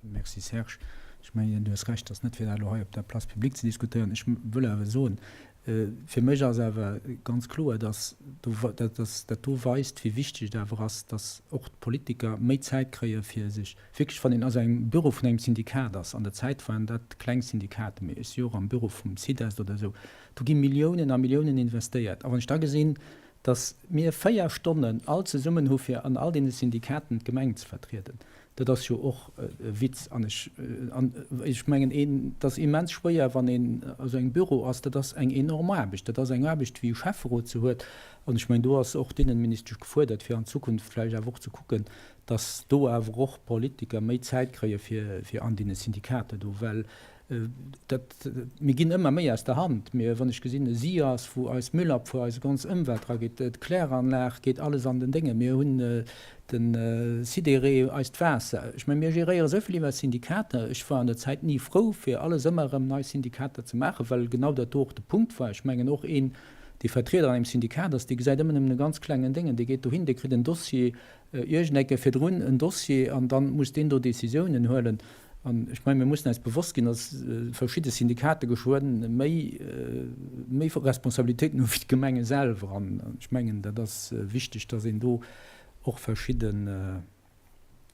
Merci Serge. Ech mengen, du hues Recht, et ass net fir dat elo hei op der Place publique ze diskutéieren. Ech wëll awer soen, fir mech ass awer ganz kloer, dass dat do weist, wéi wichteg et awer ass, dass och d'Politiker méi Zäit kréie fir sech wierklech, wann een a sou engem Büro vun engem Syndikat ass, an der Zäit waren dat kleng Syndikaten, mee ech si och am Büro vum SIDEST oder esou, do gi Milliounen a Milliounen investéiert. A wann ech da gesinn, dass mir 4 Stonnen all zesummen hu fir an all deene Syndikaten d'Gemeng ze vertrieden, dat ass jo och e Witz. An ech, an ech mengen een, et ass immens schwéier, wann een a sou engem Büro ass, dat ass eng enorm Aarbecht, dat ass eng Aarbecht wéi e Schäfferot se huet. An ech mengen, do ass och d'Innenministesch gefuerdert, fir an Zukunft vläicht awer och ze kucken, dass do awer och Politiker méi Zäit kréie fir, fir an deene Syndikater do, well Dat, mir ginn ëmmer méi aus der Hand. Mir, wann ech gesinn, e SIAS, wou eis Müllabfuhr, eis ganz Ëmwelt drageet, d'Kläranlag geet alles an den Dénge. Mir hunn de Sidéré, eist Waasser. Ech mengen, mir geréiere esou vill iwwer Syndikater. Ech war an der Zäit ni frou, fir alles ëmmer erëm nei Syndikater ze maachen, well genau dat do och de Punkt war. Ech mengen, och een, dee Vertrieder an engem Syndikat ass, dee gesäit ëmmer nëmmen e ganz klengen Déngen. Dee geet dohin, dee kritt en Dossier, iergendecke virdrun en Dossier an dann muss deen do Décisiounen huelen. An ech mengen, mir mussen eis bewosst ginn, dass verschidde Syndikater geschwënn méi, méi Responsabilitéiten hu wéi d'Gemenge selwer. An ech mengen, dat ass wichteg, dass een do och verschidden,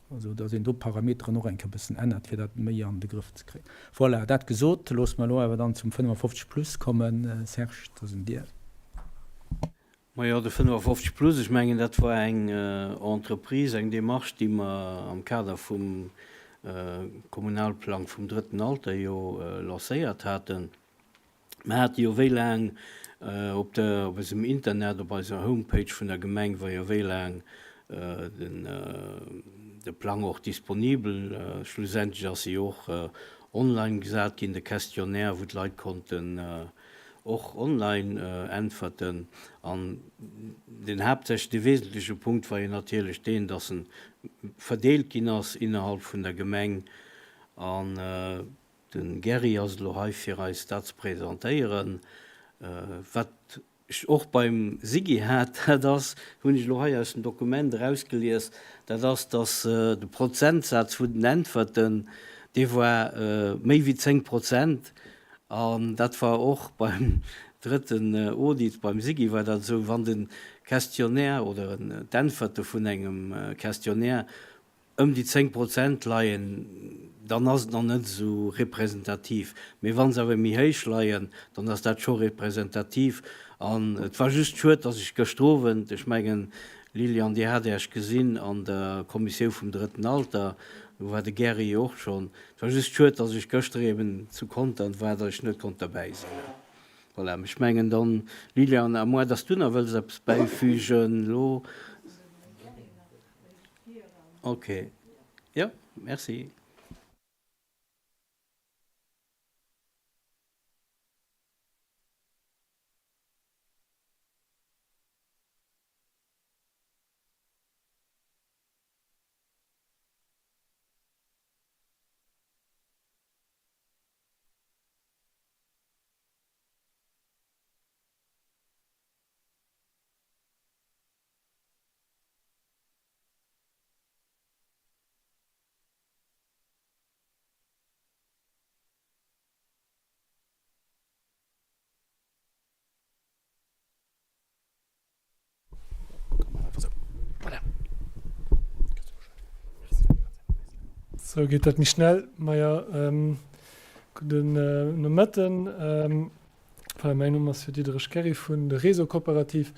also dass een do d'Parameteren och eng Kéier e bëssen ännert, fir dat méi an de Grëff ze kréien. Voilà, dat gesot, loosse mer elo awer dann zum 55 plus kommen. Serge, et ass un dir. Majo, de 55 plus, ech mengen, dat war eng Entreprise, eng Démarche, déi mer am Kader vum Kommunalplang vum drëtten Alter jo lancéiert haten. Mer hate jo wéi laang op der, op eisem Internet, op eiser Homepage vun der Gemeng war jo wéi laang den, de Plang och disponibel. Schlussendlech ass e jo och online gesat ginn, de Questionnaire, wou d'Leit konnten och online äntwerten. An den haaptsächlech, de wesentleche Punkt war jo natierlech deen, dass en verdeelt ginn ass innerhalb vun der Gemeng. An de Gerry ass elo hei, fir eis dat ze presentéieren, wat. ech och beim SIGI hat, dat ass, hunn ech elo hei aus dem Dokument erausgelies, dat ass, dass de Prozentsaz vun den Äntwerten, dee war méi wéi 10 Prozent. An dat war och beim drëtten Audit, beim SIGI war dat esou, wann de Questionnaire oder d'Äntwerte vun engem Questionnaire ëm déi 10 Prozent leien, dann ass et nach net esou representativ. Mee wa se awer méi héich leien, dann ass dat scho representativ. An et war just schued, dass ech gëschter Owend, ech mengen, Liliane, Dir hat Äech gesinn an der Kommissioun vum Drëtten Alter, do war de Gerry jo och schonn, et war just schued, dass ech gëschter eben zu Contern war, dass ech net konnt derbäi sinn. Voilà, ech mengen dann, Liliane, à moins dass du nach wëlls eppes bäifügen elo. Ok, jo, merci. Sou geet dat méi schnell. Maja, gudden Nomëtten. Voilà, mäin Numm ass jo Diderich Gerry vun der Réseau Coopérative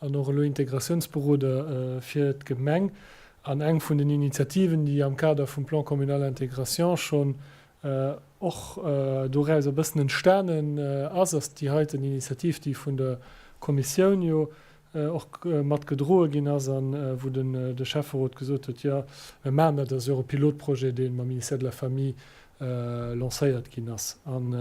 an och elo Integratiounsberoder fir d'Gemeng. An eng vun den Initiativen, déi am Kader vum Plan communal intégration schonn och doraus e bëssen entstanen ass, ass déi heiten Initiativ, déi vun der Kommissioun jo och mat gedroe ginn ass a wou den de Schäfferot gesot huet, jo, mir maachen dat, dat ass jo och e Pilotprojet, dee mam Ministère de la Famille lancéiert ginn ass. An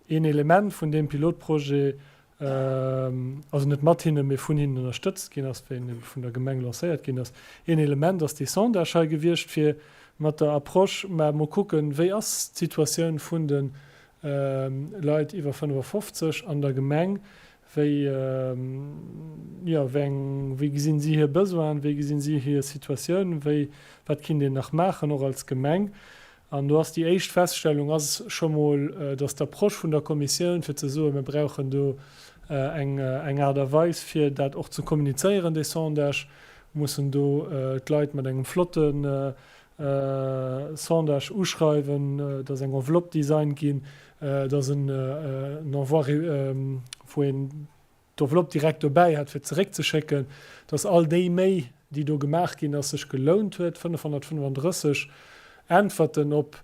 Een Element vun deem Pilotprojet, also net mat hinnen, mee vun hinnen ënnerstëtzt ginn ass, wéi en ebe vun der Gemeng lancéiert ginn ass, een Element ass dee Sondage hei gewiescht, fir mat der Approche, mä mol kucken, wéi ass d'Situatioun vun de Leit iwwer 55 an der Gemeng, wéi, jo, wéi eng, wéi gesinn si hir Besoinen, wéi gesinn si hir Situatioun, wéi, wat kinnt een nach maachen, och als Gemeng. An do ass déi éischt Feststellung ass scho mol, dass d'Approche vun der Kommissioun, fir ze soen, mir brauchen do eng eng Aart a Weis, fir dat och ze kommunizéieren, dee Sondage, mussen do d'Leit mat engem flotte Sondage uschreiwen, dass eng Enveloppe designt ginn, dass en Envoi, wou een d'Enveloppe direkt dobäi hat fir zeréckzeschécken, dass all déi Méi, déi do gemaach ginn ass, sech gelount huet. 535 Äntwerten op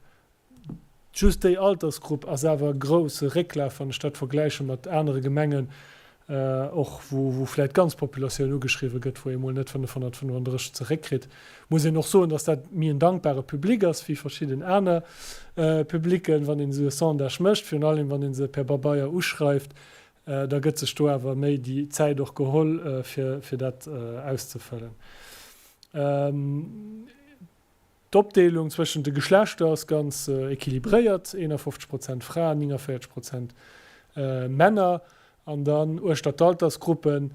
just déi Altersgrupp ass awer e grousse Récklaf, wann ech dat vergläiche mat anere Gemengen, och wou vläicht d'ganz Populatioun ugeschriwwe gëtt, wou ee mol net 535 zeréckkritt. Muss een och soen, dass dat méi en dankbare Public ass wéi verschidden aner Publicken, wann een esou e Sondage mécht, virun allem wann ee se per Pabeier uschreift. Da gëtt sech do awer méi déi Zäit och geholl, fir dat auszefëllen. D'Opdeelung zwëschent de Geschlechter ass ganz equilibréiert, 51 Prozent Fraen, 49 Prozent Männer. An dann uechter d'Altersgruppe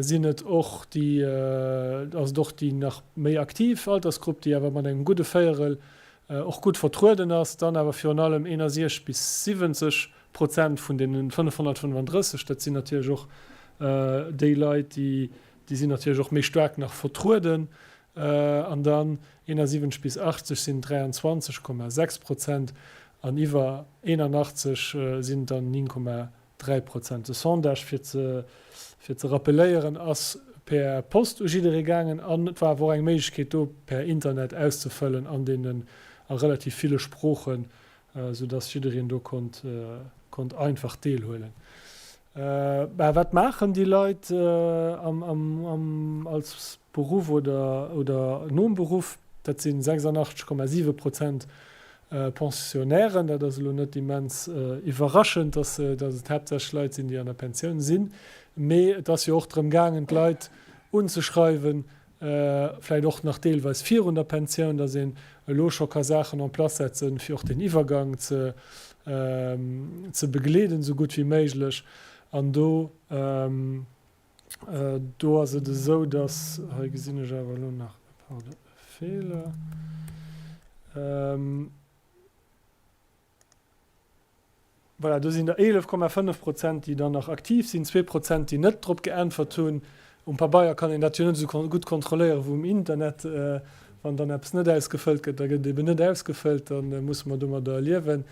sinn et och déi, ass et och déi nach méi aktiv Altersgrupp, déi awer mat engem gudde Véierel och gutt vertrueden ass. Dann awer virun allem 61 bis 70 Prozent vun deene 535, dat sinn natierlech och déi Leit, déi, déi sinn natierlech och méi staark nach vertrueden. An dann 71 bis 80 sinn 23,6 Prozent an iwwer 81 sinn et dann 9,3 Prozent. De Sondage, fir ze, fir ze rappeléieren, ass per Post u jidderee gaangen an et war awer och eng Méiglechkeet do, per Internet auszefëllen an deenen a relativ ville Sproochen, sou dass jiddereen do konnt konnt einfach deelhuelen. Mä wat maachen déi Leit am am am als Beruff oder oder nom Beruff? Dat si 86,7 Prozent Pensionnairen. Dat ass elo net immens iwwerraschend, dass dass et haaptsächlech Leit sinn, déi an der Pensioun sinn. Mee et ass jo och drëm gaangen, d'Leit unzeschreiwen, vläicht och nach deelweis virun der Pensioun, dass een elo scho ka Saachen en place setzen, fir och deen Iwwergang ze ze begleeden, esou gutt wéi méiglech. An do, do ass et esou, dass, hei gesinn ech awer elo nach, pardon, e Feeler. Voilà, do sinn der 11,5 Prozent, déi dann nach aktiv sinn, zwee Prozent, déi net drop geäntwert hunn. Um Pabeier kann een dat jo net esou gutt kontrolléieren wéi um Internet. Wann dann eppes net ausgefëllt gëtt, da gëtt et eben net ausgefëllt, da musse mer domadder liewen.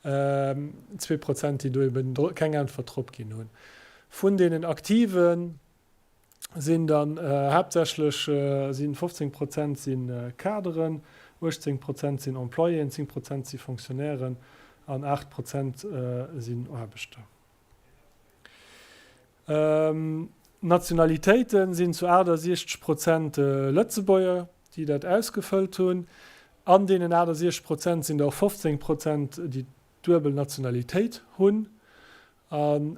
2 Prozent, déi do eben keng Äntwert drop ginn hunn. Vun deenen Aktiven sinn dann haaptsächlech sinn 15 Prozent si Kaderen, 18 Prozent sinn Employéen, 10 Prozent si Fonctionnairen an 8 Prozent sinn Aarbechter. D'Nationalitéite sinn zu 68 Prozent Lëtzebuerger, déi dat ausgefëllt hunn. An deenen 68 Prozent sinn der och 15 Prozent, déi d'duebel Nationalitéit hunn. An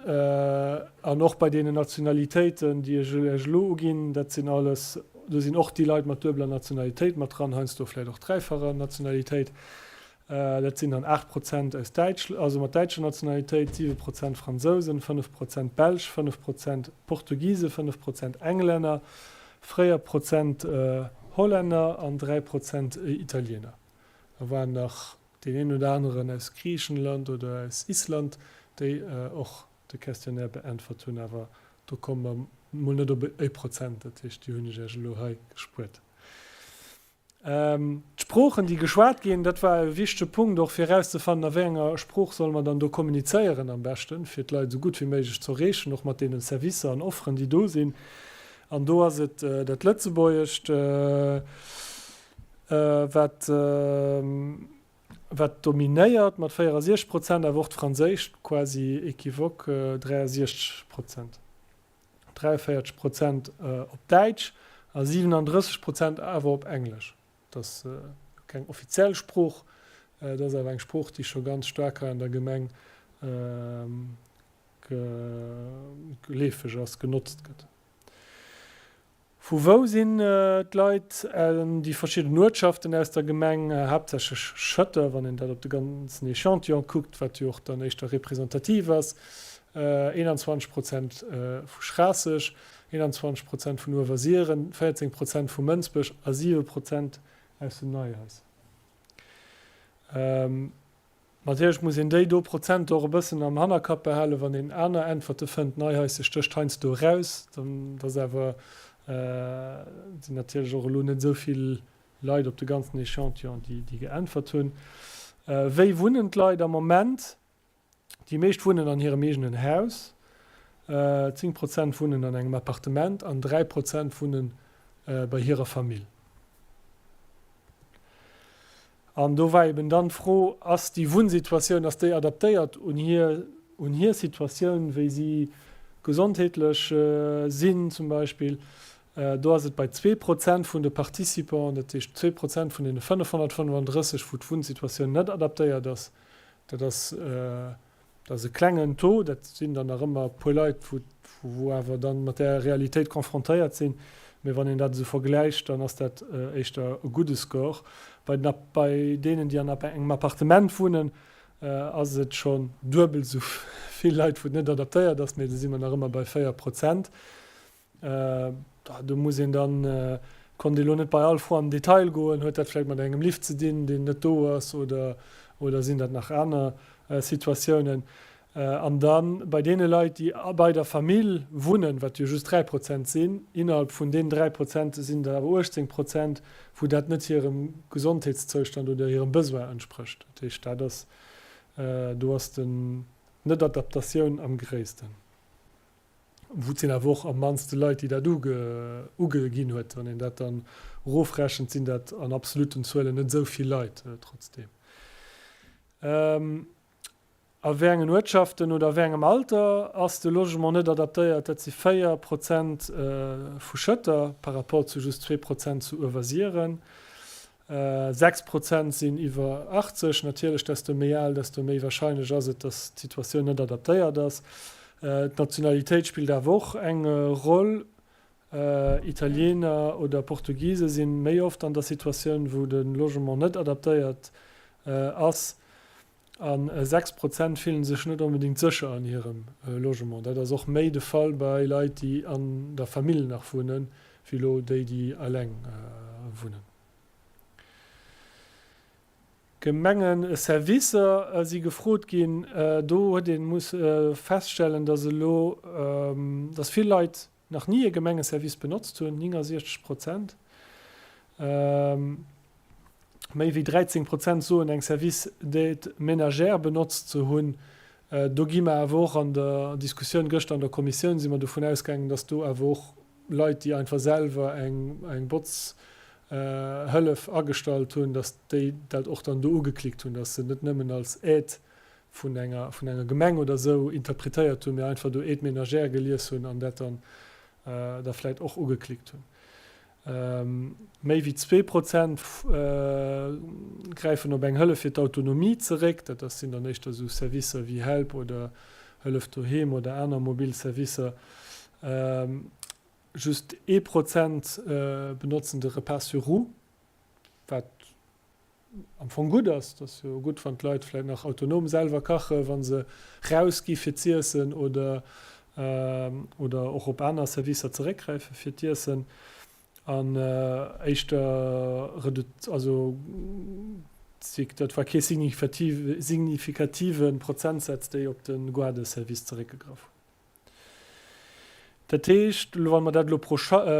an och bei deenen Nationalitéiten, déi ech Iech elo uginn, dat sinn alles, do sinn och déi Leit mat duebeler Nationalitéit mat dran, heiansdo vläicht och dräifacher Nationalitéit. Dat sinn dann 8 Prozent aus Däitsch, also mat däitscher Nationalitéit, 7 Prozent Fransousen, 5 Prozent Belsch, 5 Prozent Portugisen, 5 Prozent Englänner, 4 Prozent Hollänner an 3 Prozent Italiener. Da waren nach deen een oder aneren aus Griichenland oder aus Island, déi och de Questionnaire beäntwert hunn, awer do komme mer mol net op e Prozent, dat heescht, déi hunn ech Iech elo hei gespuert. D'Sproochen, déi geschwat ginn, dat war e wichtege Punkt och, fir erauszefannen, a wéi enger Sprooch solle mer dann do kommunizéieren am beschten, fir d'Leit esou gutt wéi méiglech ze erreechen, och mat deene Servicer an Offeren, déi do sinn. An do ass et dat Lëtzebuergescht, wat wat dominéiert mat 64 Prozent, awer och d'Franséischt quasi équivoque, 63 Prozent. 43 Prozent op Däitsch a 37 Prozent awer op Englesch. Dat ass keng offiziell Sprooch, dat ass awer eng Sprooch, déi scho ganz staark hei an der Gemeng geleefeg ass, genotzt gëtt. Vu wou sinn d'Leit? Déi verschidden Uertschaften aus der Gemeng, haaptsächlech Schëtter, wann een dat op de ganzen Echantillon kuckt, wat jo och dann éischter representativ ass, 21 Prozent vu Schraasseg, 21 Prozent vun Uewersiren, 14 Prozent vu Mënsbech a 7 Prozent aus dem Neihaus. Natierlech muss een déi do Prozenter och e bëssen am Hannerkapp behalen, wann een aner Äntwerte fënnt. Neihaisse stécht heiansdo eraus. Dat ass awer, et sinn natierlech och elo net esou vill Leit op de ganzen Echantillon, déi geäntwert hunn. Wéi wunnen d'Leit am Moment? Déi meescht wunnen an hirem eegenen Haus, 10 Prozent wunnen an engem Appartement an 3 Prozent wunne bei hirer Famill. An do war eben dann d'Fro, Ass déi Wunnsituatioun, ass déi adaptéiert un hir, un hir Situatioun, wéi si gesondheetlech sinn zum Beispill? Do ass et bei 2 Prozent vun de Participants, dat heescht 2 Prozent vun deene 535, wou d'Wunnsituatioun net adaptéiert ass. Dat ass, dat ass e klengen Taux, dat sinn dann nach ëmmer e puer Leit, wou, wou awer dann mat där Realitéit confrontéiert sinn. Mee wann een dat esou vergläicht, dann ass dat éischter e gudde Score. Bei den, bei deenen, déi an engem Appartement wunnen, ass et schonn duebel esou vill Leit, wou et net adaptéiert ass, mee do si mer nach ëmmer bei 4 Prozent. Do muss een dann, konnt ee lo net bei all Fro an den Detail goen, huet dat vläicht mat engem Lift ze dinn, deen net do ass oder, oder sinn dat nach aner Situatiounen? An da bei deene Leit, déi bei der Famill wunnen, wat jo just 3 Prozent sinn, innerhalb vun deenen 3 Prozent sinn der awer 18 Prozent, wou dat net hirem Gesondheetszoustand oder hirem Besoin entsprécht. Dat heescht, dat ass, do ass d'Net-Adaptatioun am gréissten. Wou et sinn awer och am mannste Leit, déi dat ugeginn huet. Wann een dat dann erofrechent, sinn dat an absoluten Zuelen net esou vill Leit trotzdeem. A wéi engen Uertschaften oder a wéi engem Alter ass de Logement net adaptéiert? Dat si 4 Prozent vu Schëtter par rapport zu just 2 Prozent zu Uewersiren. 6 Prozent sinn iwwer 80. Natierlech, desto méi al, desto méi warscheinlech ass et, datt d'Situatioun net adaptéiert ass. D'Nationalitéit spillt awer och eng Roll. Italiener oder Portugise si méi oft an der Situatioun, wou de Logement net adaptéiert ass. A 6 Prozent fillen sech net onbedéngt sécher an hirem Logement. Dat ass och méi de Fall bei Leit, déi an der Famill nach wunnen, wéi elo déi, déi eleng wunnen. Gemengeservicer si gefrot ginn. Do huet ee musse feststellen, datt elo, datt vill Leit nach ni e Gemengeservice benotzt hunn, 69 Prozent. Méi wéi 13 Prozent soen, eng Service d'aide ménagère benotzt ze hunn. Do gi mer awer och an der Diskussioun gëschter an der Kommissioun si mer dovun ausgaangen, datt do awer och Leit, déi einfach selwer eng Botzhëllef agestallt hunn, datt déi dat och dann do ugeklickt hunn, datt se net nëmmen als Aide vun enger vun enger Gemeng oder esou interpretéiert hunn, mee einfach do Aide ménagère gelies hunn an dat dann da vläicht och ugeklickt hunn. Méi wéi 2% gräifen op eng Hëllef fir d'Autonomie zeréck. Dat ass sinn dann éischter esou Servicer wéi Help oder Hëllef doheem oder aner mobil Servicer. Just 1% benotzen de Repas sur roues, wat am Fong gutt ass. Et ass jo gutt, wann d'Leit vläicht nach autonom selwer kachen, wa se rausgi fir z'iessen oder, oder och op aner Servicer zeréckgräife fir d'Iessen. An éischter redu-, also dat war kee significative Prozentsaz, déi op de Guardeservice zeréckgegraff hunn. Dat heescht, elo wa mer dat elo pro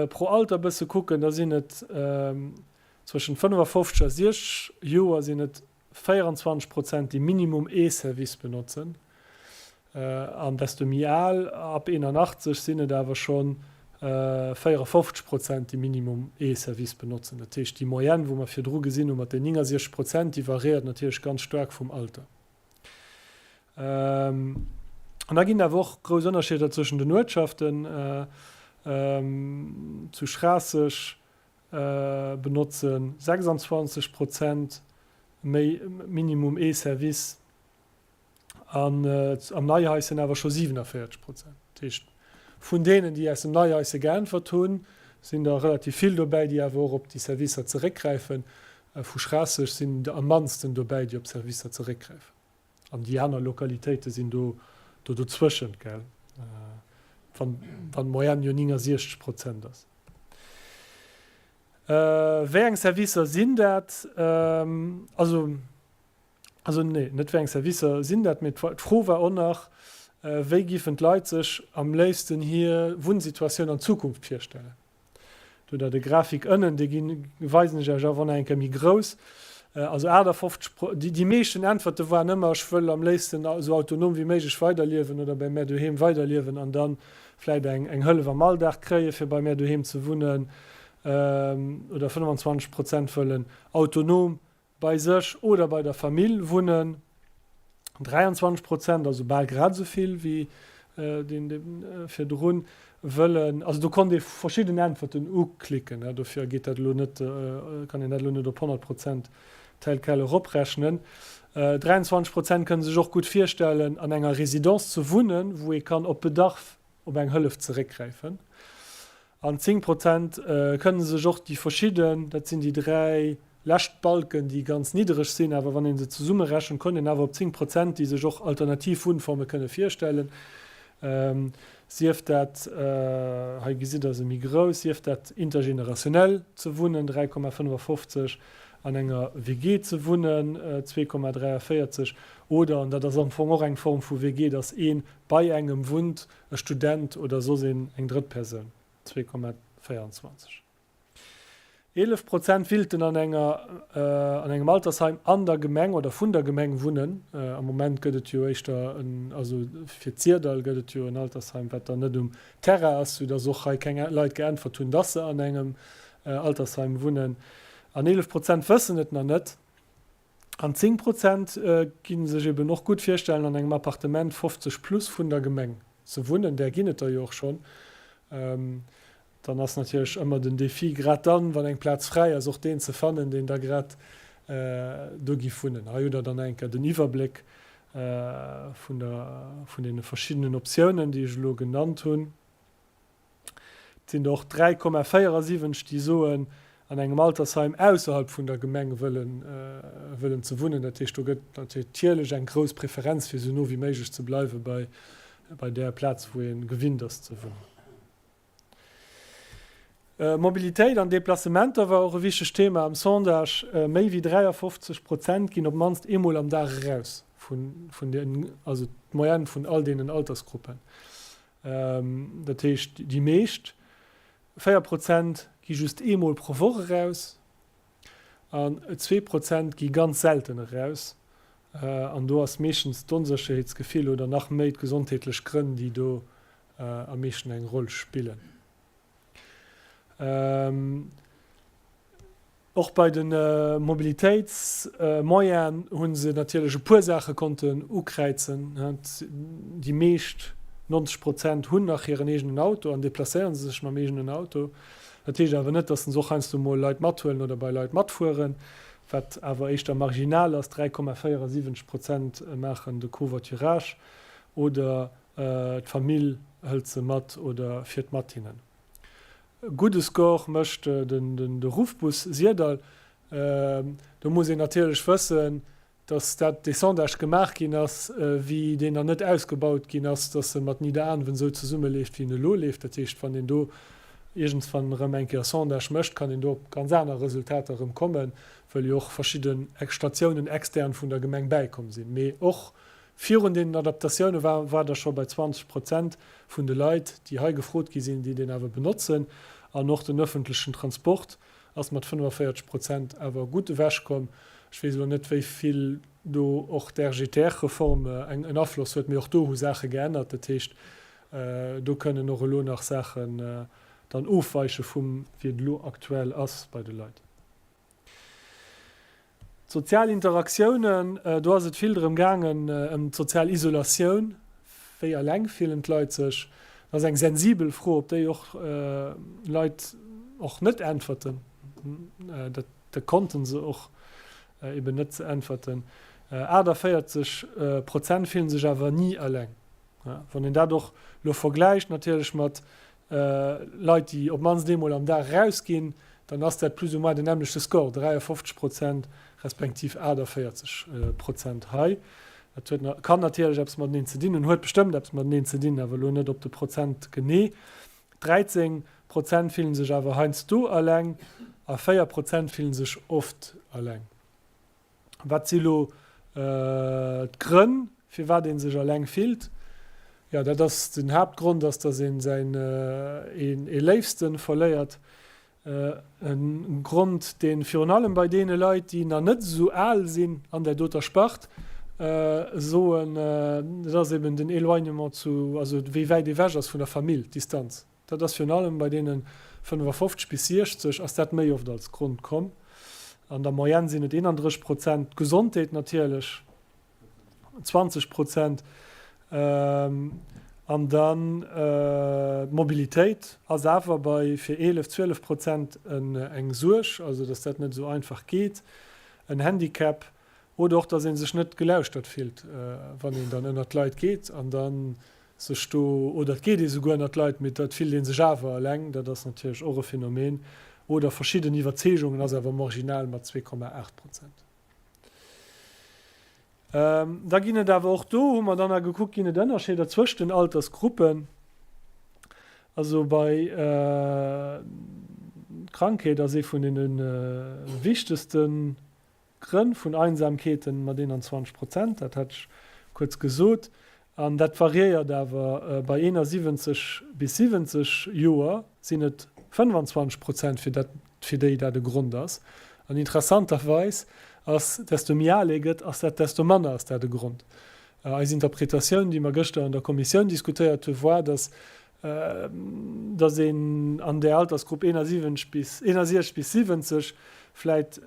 pro Alter e bësse kucken, da sinn et zwëschent 55 a 60 Joer sinn et 24 Prozent, déi minimum ee Service benotzen. An desto méi al, ab 81, sinn et awer scho 54 Prozent, déi minimum ee Service benotzen. Dat heescht, déi Moyenne, wou mer virdru gesinn hu mat den 69 Prozent, déi variéiert natierlech ganz staark vum Alter. An da ginn et awer och grouss Ënnerscheeder zwëschen den Uertschaften. Zu Schraasseg benotze 26 Prozent méi minimum ee Service an am Neihaischen awer scho 47 Prozent. Dat heescht, vun deenen, déi aus dem Neihaischen geäntwert hunn, sinn der relativ vill dobäi, déi awer och op déi Servicer zeréckgräifen. Vu Schraasseg sinn der am mannsten dobäi, déi op Servicer zeréckgräifen. An déi aner Lokalitéite sinn do do dozwëschent, gell, wann wann d'Moyenne jo 69 Prozent ass. Wéi eng Servicer sinn dat? Also, also nee, net wéi eng Servicer sinn dat, mee d'Fro war och nach, Wéi giffen d'Leit sech am léifsten hir Wunnsituatioun an Zukunft virstellen? Do der de Grafik ënnen, dee ginn, weisen ech Iech awer nach eng Kéier méi grouss. Also 58 Pro, déi, déi meeschten Äntwerte waren ëmmer, ech wëll am léifsten esou autonom wéi méiglech weiderliewen oder bei mär doheem weiderliewen an dann vläit eng, eng Hëllef am Alldag kréie fir bei mär doheem ze wunnen. Oder 25 Prozent wëllen autonom bei sech oder bei der Famill wunnen 23 Prozent, also bal grad esou vill wéi deen virdrun, wëllen, also do konnt ee verschidden Äntwerten uklicken, dofir geet dat elo net, kann een dat elo net op 100 Prozent tel quel eroprechnen. 23 Prozent kënne sech och gutt virstellen, an enger Résidence ze wunnen, wou ee kann op Bedarf op eng Hëllef zeréckgräifen. An 10 Prozent kënne sech och déi verschidden, dat sinn déi dräi lescht Balken, déi ganz niddereg sinn, awer wann ee se zesummerechent, kommt een awer op 10 Prozent, déi sech och alternativ Wunnforme kënne virstellen, sief dat, hei gesitt Der se méi grouss, sief dat intergenerationell ze wunnen, 3,55, an enger WG ze wunnen, 2,43, oder, an dat ass am Fong och eng Form vu WG, dass ee bei engem wunnt, e Student oder soss een, eng drëtt Persoun, 2,24. 11 Prozent willten an enger, an engem Altersheim an der Gemeng oder vun der Gemeng wunnen. Am Moment gëtt et jo éischter en, also fir d'Syrdall gëtt et jo en Altersheim, wat dann net um Terrain ass, soudass och hei keng Leit geäntwert hunn, dass se an engem Altersheim wunnen. An 11 Prozent wëssen et nach net. An 10 Prozent gi sech eben och gutt virstellen, an engem Appartement 50 plus vun der Gemeng ze wunnen. Där ginn et der jo och schonn. Dann ass natierlech ëmmer den Defi, grad dann, wann eng Plaz fräi ass, och deen ze fannen, deen da grad do giff wunnen. Hei hutt Der dann eng Kéier den Iwwerbléck vun der, vun deene verschiddenen Optiounen, déi ech elo genannt hunn. Et sinn der och 3,74, déi soen, an engem Altersheim ausserhalb vun der Gemeng wëllen, wëllen ze wunnen. Dat heescht, do gëtt natierlech eng grouss Preferenz, fir esou no wéi méiglech ze bleiwe bei, bei där Plaz, wou ee gewinnt ass ze wunnen. Mobilitéit an Deplacementer war och e wichtegt Thema am Sondage. Méi wéi 53 Prozent ginn op d'mannst eemol am Dag eraus vun, vun den, also d'Moyenne vun all deenen Altersgruppen. Dat heescht, déi meescht, 4 Prozent gi just eemol pro Woch eraus an 2 Prozent gi ganz selten eraus. An do ass meeschtens d'Onsécherheetsgefill oder nach méi d'gesondheetlech Grënn, déi do am meeschten eng Roll spillen. Och bei de Mobilitéitsmoyenen hu se natierlech e puer Saache konnten ukräizen. Déi meescht, 90 Prozent, hunn nach hiren eegenen Auto an deplacéiere sech mam eegenen Auto. Dat heescht awer net, datt se och heiansdo mol Leit mathuelen oder bei Leit matfueren, wat awer éischter marginal ass, 3,74 Prozent maachen de Covoiturage oder D'Famill hëlt se mat oder fiert mat hinnen. E gudde Score mécht de Ruffbus Syrdall. Do muss een natierlech wëssen, datt dat dee Sondage gemaach ginn ass, wéi deen nach net ausgebaut ginn ass, datt e mat Nidderaanwen esou zesummeleeft, wéi en elo leeft. Dat heescht, wann een do iergendswann erëm eng Kéier e Sondage mécht, kann een do op ganz aner Resultater erëm kommen, wëll jo och verschidde Statiounen extern vun der Gemeng bäikomm sinn. Mee och Virun deenen Adaptatioune war war der scho bei 20 Prozent vun de Leit, déi hei gefrot gi sinn, déi deen awer benotzen. An och den öffentlechen Transport ass mat 45 Prozent awer gutt ewechkomm. Ech weess elo net, wéi vill do och d'RGTR-Reform eng en Afloss huet, mee och do hu Saache geännert. Dat heescht, do kënnen och elo nach Saachen dann ofweiche vum, wéi et elo aktuell ass bei de Leit. D'sozial Interaktiounen, do ass et vill drëm gaangen, ëm d'sozial Isolatioun, wéi eleng fillen d'Leit sech. Dat ass eng sensibel Fro, op déi och Leit och net äntwerten. Dat konnte se och eben net äntwerten. 48 Prozent fillen sech awer ni eleng. Wann een dat och elo vergläicht natierlech mat Leit, déi op d'mannst eemol am Dag erausginn, dann ass dat plus ou moins den nämmlechte Score, 53 Prozent respektiv 48 Prozent hei. Dat huet, kann natierlech eppes mateneen ze dinn hunn, huet bestëmmt eppes mateneen ze dinn, awer elo net op de Prozent genee. 13 Prozent fillen sech awer heiansdo eleng a 4 Prozent fillen sech oft eleng. Wat si lo d'Grënn, firwat ee sech eleng fillt? Jo, dat ass, den Haaptgrond ass, datt ee säin ee Léifste verléiert. E Grond, dee virun allem bei deene Leit, déi nach net esou al sinn an där doter Spart, soen, dat ass eben den Éloignement zu, also wéi wäit ee wech ass vun der Famill, d'Distanz. Dat ass virun allem bei deene 55 bis 60 ass dat méi oft als Grond komm. An der Moyenne sinn et 31 Prozent. D'Gesondheet natierlech 20 Prozent. An dann d'Mobilitéit ass awer bei fir 11, 12 Prozent eng Suerg, also datt dat net esou einfach geet. En Handicap oder och, datt ee sech net gelauschtert fillt, wann een dann ënnert d'Leit geet an da sech do, oder et geet ee souguer ënnert d'Leit, mee et fillt ee sech awer eleng, dat ass natierlech och e Phänomen, oder verschidden Iwwerzeegungen, ass awer marginal mat 2,8 Prozent. Da ginn et awer och do, hu mer dann nach gekuckt, ginn et Ënnerscheeder zwëscht den Altersgruppen. Also bei Krankheet ass ee vun deene wichtegste Grënn vun Einsamkeeten mat 21 Prozent, dat hat ech kuerz gesot, an dat variéiert awer, bei 71 bis 70 Joer sinn et 25 Prozent, fir dat, fir déi dat e Grond ass. An interessanterweis ass, desto méi al ee gëtt, ass dat, desto manner ass dat e Grond. Eis Interpretatioun, déi mer gëschter an der Kommissioun diskutéiert hunn, war, dass dass een an där Altersgrupp 71 bis, 61 bis 70 vläit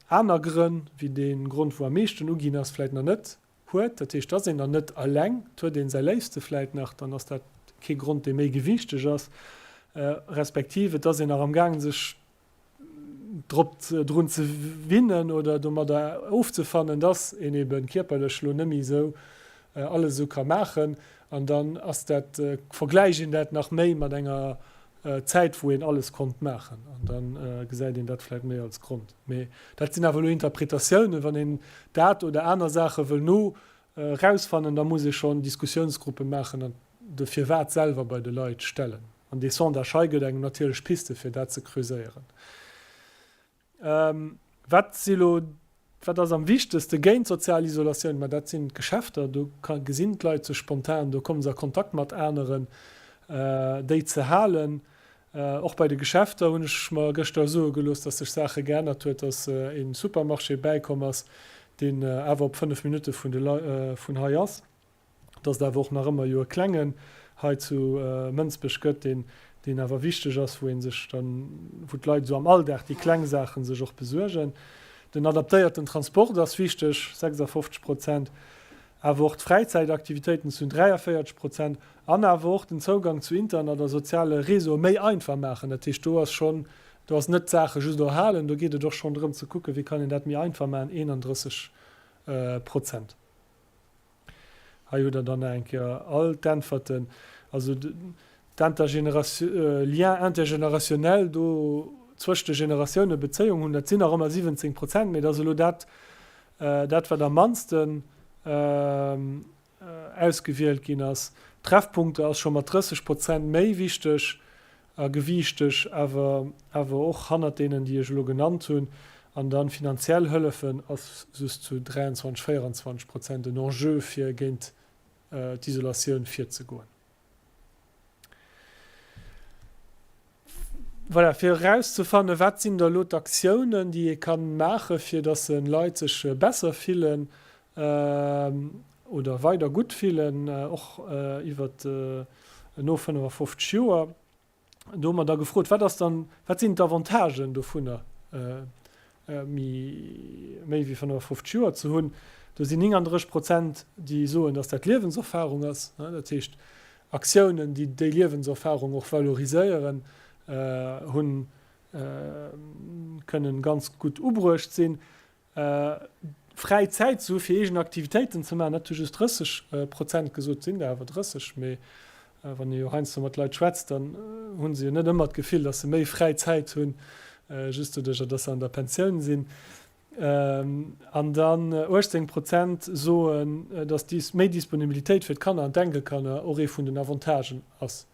aner Grënn, wéi dee Grond, wou am meeschten uginn ass, vläit nach net huet. Dat heescht, et ass een dann net eleng, et huet ee säi Léifste vläit nach, dann ass dat kee Grond, dee méi gewiichteg ass, respektiv et ass een nach amgaangen, sech drop drun ze winnen oder domadder ofzefannen, dass een ebe kierperlech lo net méi esou alles esou ka maachen an dann ass dat, vergläicht een dat nach méi mat enger. Zäit, wou een alles konnt maachen. An da gesäit een dat vläicht méi als Grond. Mee dat sinn awer elo Interpretatiounen. Wann een dat oder aner Saache wëll no erausfannen, da muss ee schonn Diskussiounsgruppe maachen an de Firwat selwer bei de Leit stellen. An dee Sondage hei gëtt engem natierlech Piste fir dat ze creuséieren. Wat si lo, wat ass am wichtegste géint sozial Isolatioun? Ma dat sinn d'Geschäfter. Do gesinn d'Leit sech spontan, do komme se a Kontakt mat aneren, déi ze halen. Och bei de Geschäfter hunn ech mer gëschter soe gelooss, dass sech Saache geännert huet, dass e Supermarché bäikomm ass, deen awer op 5 Minutte vun hei ass. Dass et awer och nach ëmmer jo e klengen hei zu Mënsbech gëtt, deen, deen awer wichteg ass, wou ee sech dann, wou d'Leit esou am Alldag déi kleng Saache sech och besuergen. Den adaptéierten Transport ass wichteg, 56 Prozent, awer och d'Fräizäitaktivitéiten zu 43 Prozent an awer och den Zougang zu Internet a soziale Réseaue méi einfach maachen. Dat heescht, do ass schonn, do ass net d'Saache just erhalen, do geet et och schonn drëm ze kucken, wéi kann een dat méi einfach maachen, 31 Prozent. Hei hutt Der dann nach eng Kéier all d'Äntwerten. Also d'Intergénération, Lien intergénérationnel do zwëscht de Generatioune Bezéiung hunn, dat sinn nach ëmmer 17 Prozent, mee dat ass elo dat, dat wat am mannsten ausgewielt ginn ass. Treffpunkte ass scho mat 30 Prozent méi wichteg a gewiichteg, awer awer och hannert deenen, déi ech elo genannt hunn. An dann finanziell Hëllefen ass just zu 23, 24 Prozent en Enjeu, fir géint d'Isolatioun virzegoen. Voilà, fir erauszefannen, wat sinn da elo d'Aktiounen, déi ee ka maachen, fir dass Leit sech besser fillen oder weider gutt fillen, och iwwert no 55 Joer. Do hu mer da gefrot, wat ass dann, wat sinn d'Avantagen dovunner, méi wéi 55 Joer ze hunn? Do sinn 39 Prozent, déi soen, dass dat Liewenserfarung ass. Dat heescht, Aktiounen, déi déi Liewenserfarung och valoriséieren, hunn, kënnen ganz gutt ubruecht sinn. Fräi Zäit ze hu fir eegen Aktivitéiten ze maachen, dat hu just 30 Prozent gesot, sinn der awer 30, mee wann ee jo heiansdo mat Leit schwätzt, dann hu se jo net ëmmer d'Gefill, datt se méi fräi Zäit hunn, just doduercher, datt se an der Pensioun sinn. An dann 18 Prozent soen, datt méi Disponibilitéit fir d'Kanner an d'Enkelkanner och ee vun den Avantagen ass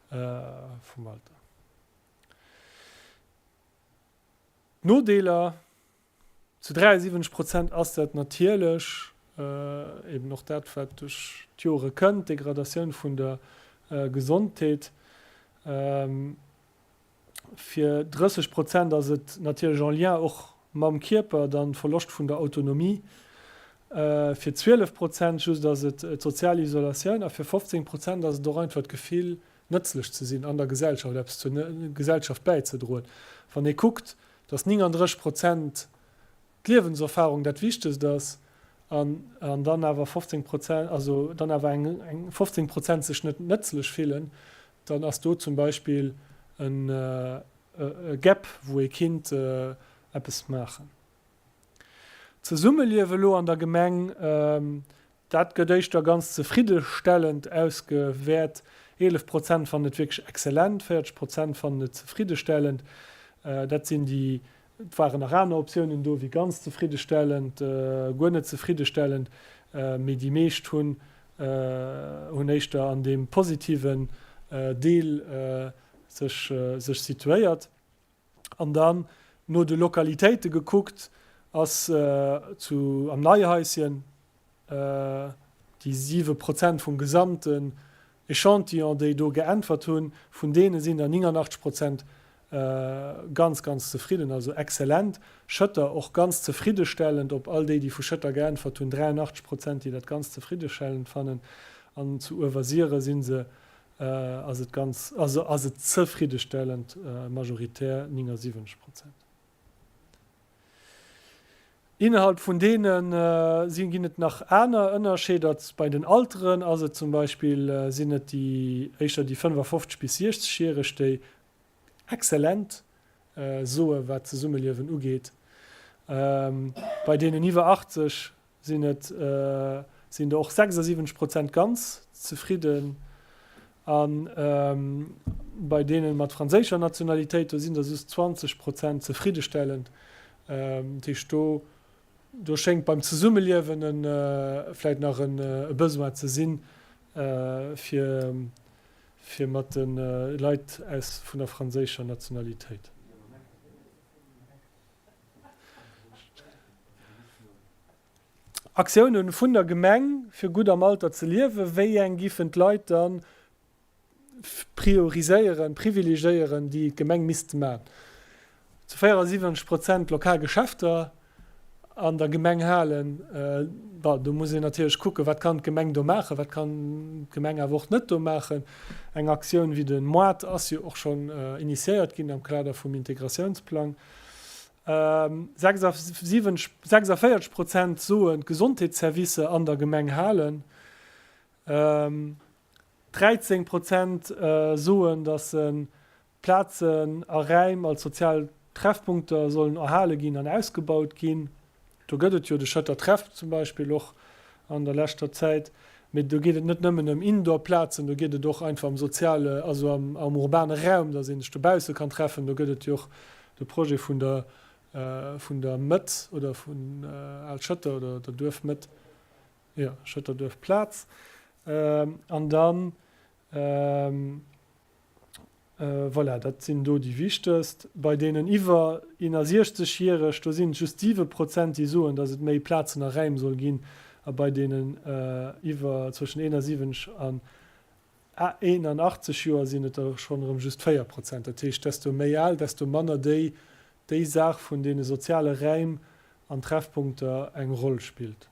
vum Alter. D'Nodeeler, Zu 73 Prozent ass dat natierlech eben och dat, wat duerch d'Jore kënnt, d'Degradatioun vun der Gesondheet. Fir 30 Prozent ass et natierlech en lien och mam Kierper, dann Verloscht vun der Autonomie. Fir 12 Prozent just ass et d'sozial Isolatioun a fir 15 Prozent ass et och einfach d'Gefill, nëtzlech ze sinn an der Gesellschaft, eppes zur Gesellschaft bäizedroen. Wann ee kuckt, datt 39 Prozent d'Liewenserfarung dat Wichtegst ass an dann awer 15 Prozent, also dann awer eng 15 Prozent sech net nëtzlech fillen, dann ass do zum Beispill e Gap, wou ee kinnt eppes maachen. D'Zesummeliewe elo an der Gemeng, dat gëtt éischter ganz zefriddestellend ausgewäert. 11 Prozent fannen et wierklech exzellent, 40 Prozent fannen et zefriddestellend. Dat sinn déi, et waren nach aner Optiounen do wéi ganz zefriddestellend, guer net zefriddestellend, mee déi meescht hunn hunn éischter an deem positiven Deel sech sech situéiert. An dann no de Lokalitéite gekuckt, ass zu am Neihaischen déi 7 Prozent vum gesamten Echantillon, déi do geäntwert hunn, vun deene sinn der 89 Prozent ganz, ganz zefridden, also exzellent. Schëtter och ganz zefriddestellend, op all déi, déi vu Schëtter geäntwert hunn, 83 Prozent, déi dat ganz zefriddestellend fannen. An zu Uewersyre si se ass et ganz, also ass et zefriddestellend, majoritär 79 Prozent. Innerhalb vun deene si ginn et nach aner Ënnerscheeder. Bei den Alteren ass et zum Beispill, sinn et déi éischter déi 55 bis 60 järeg, déi exzellent soe wat d'Zesummeliewen ugeet. Bei deenen iwwer 80 sinn et sinn der och 76 Prozent ganz zefridden. A bei deene mat franséischer Nationalitéit, do sinn der just 20 Prozent zefriddestellend. Dat heescht, do do schéngt beim Zesummeliewen e vläicht nach e Besoin ze sinn, fir fir mat de Leit aus vun der franséischer Nationalitéit. Aktiounen vun der Gemeng fir gutt am Alter ze liewen, wéi eng giffen d'Leit dann prioriséieren, privilegéieren, déi d'Gemeng misst man? Zu 74 Prozent lokal Geschäfter an der Gemeng halen. Bon, do muss een natierlech kucken, wat kann d'Gemeng do maachen, wat kann d'Gemeng awer och net do maachen. Eng Aktioun wéi de Moart ass jo och schonn initiéiert ginn am Kader vum Integratiounsplang. 46 Prozent soen, d'Gesondheetsservicer an der Gemeng halen. 13 Prozent soen, datt se Plazen a Räim als sozial Treffpunkter sollen erhale ginn an ausgebaut ginn. Do gëtt et jo de Schëtter Treff zum Beispill och an der leschter Zäit. Mee do geet et net nëmmen ëm Indoor-Plazen, do geet et och einfach am soziale, also am urbane Raum, datt ee sech dobausse kann treffen. Do gëtt et jo och de Projet vun der vun der Mëtt oder vun Al Schëtter oder der Duerfmëtt, jo, Schëtter Duerfplaz. An dann, voilà, dat sinn do déi wichtegst. Bei deenen iwwer 61 Järeg, do sinn et just 7 Prozent, déi soen, datt et méi Plazen a Räim soll ginn. A bei deenen iwwer zwëschen 71 an 81 Joer sinn et der schonn erëm just 4 Prozent. Dat heescht, desto méi al, desto manner déi déi Saach vun deene soziale Räim an Treffpunkter eng Roll spillt.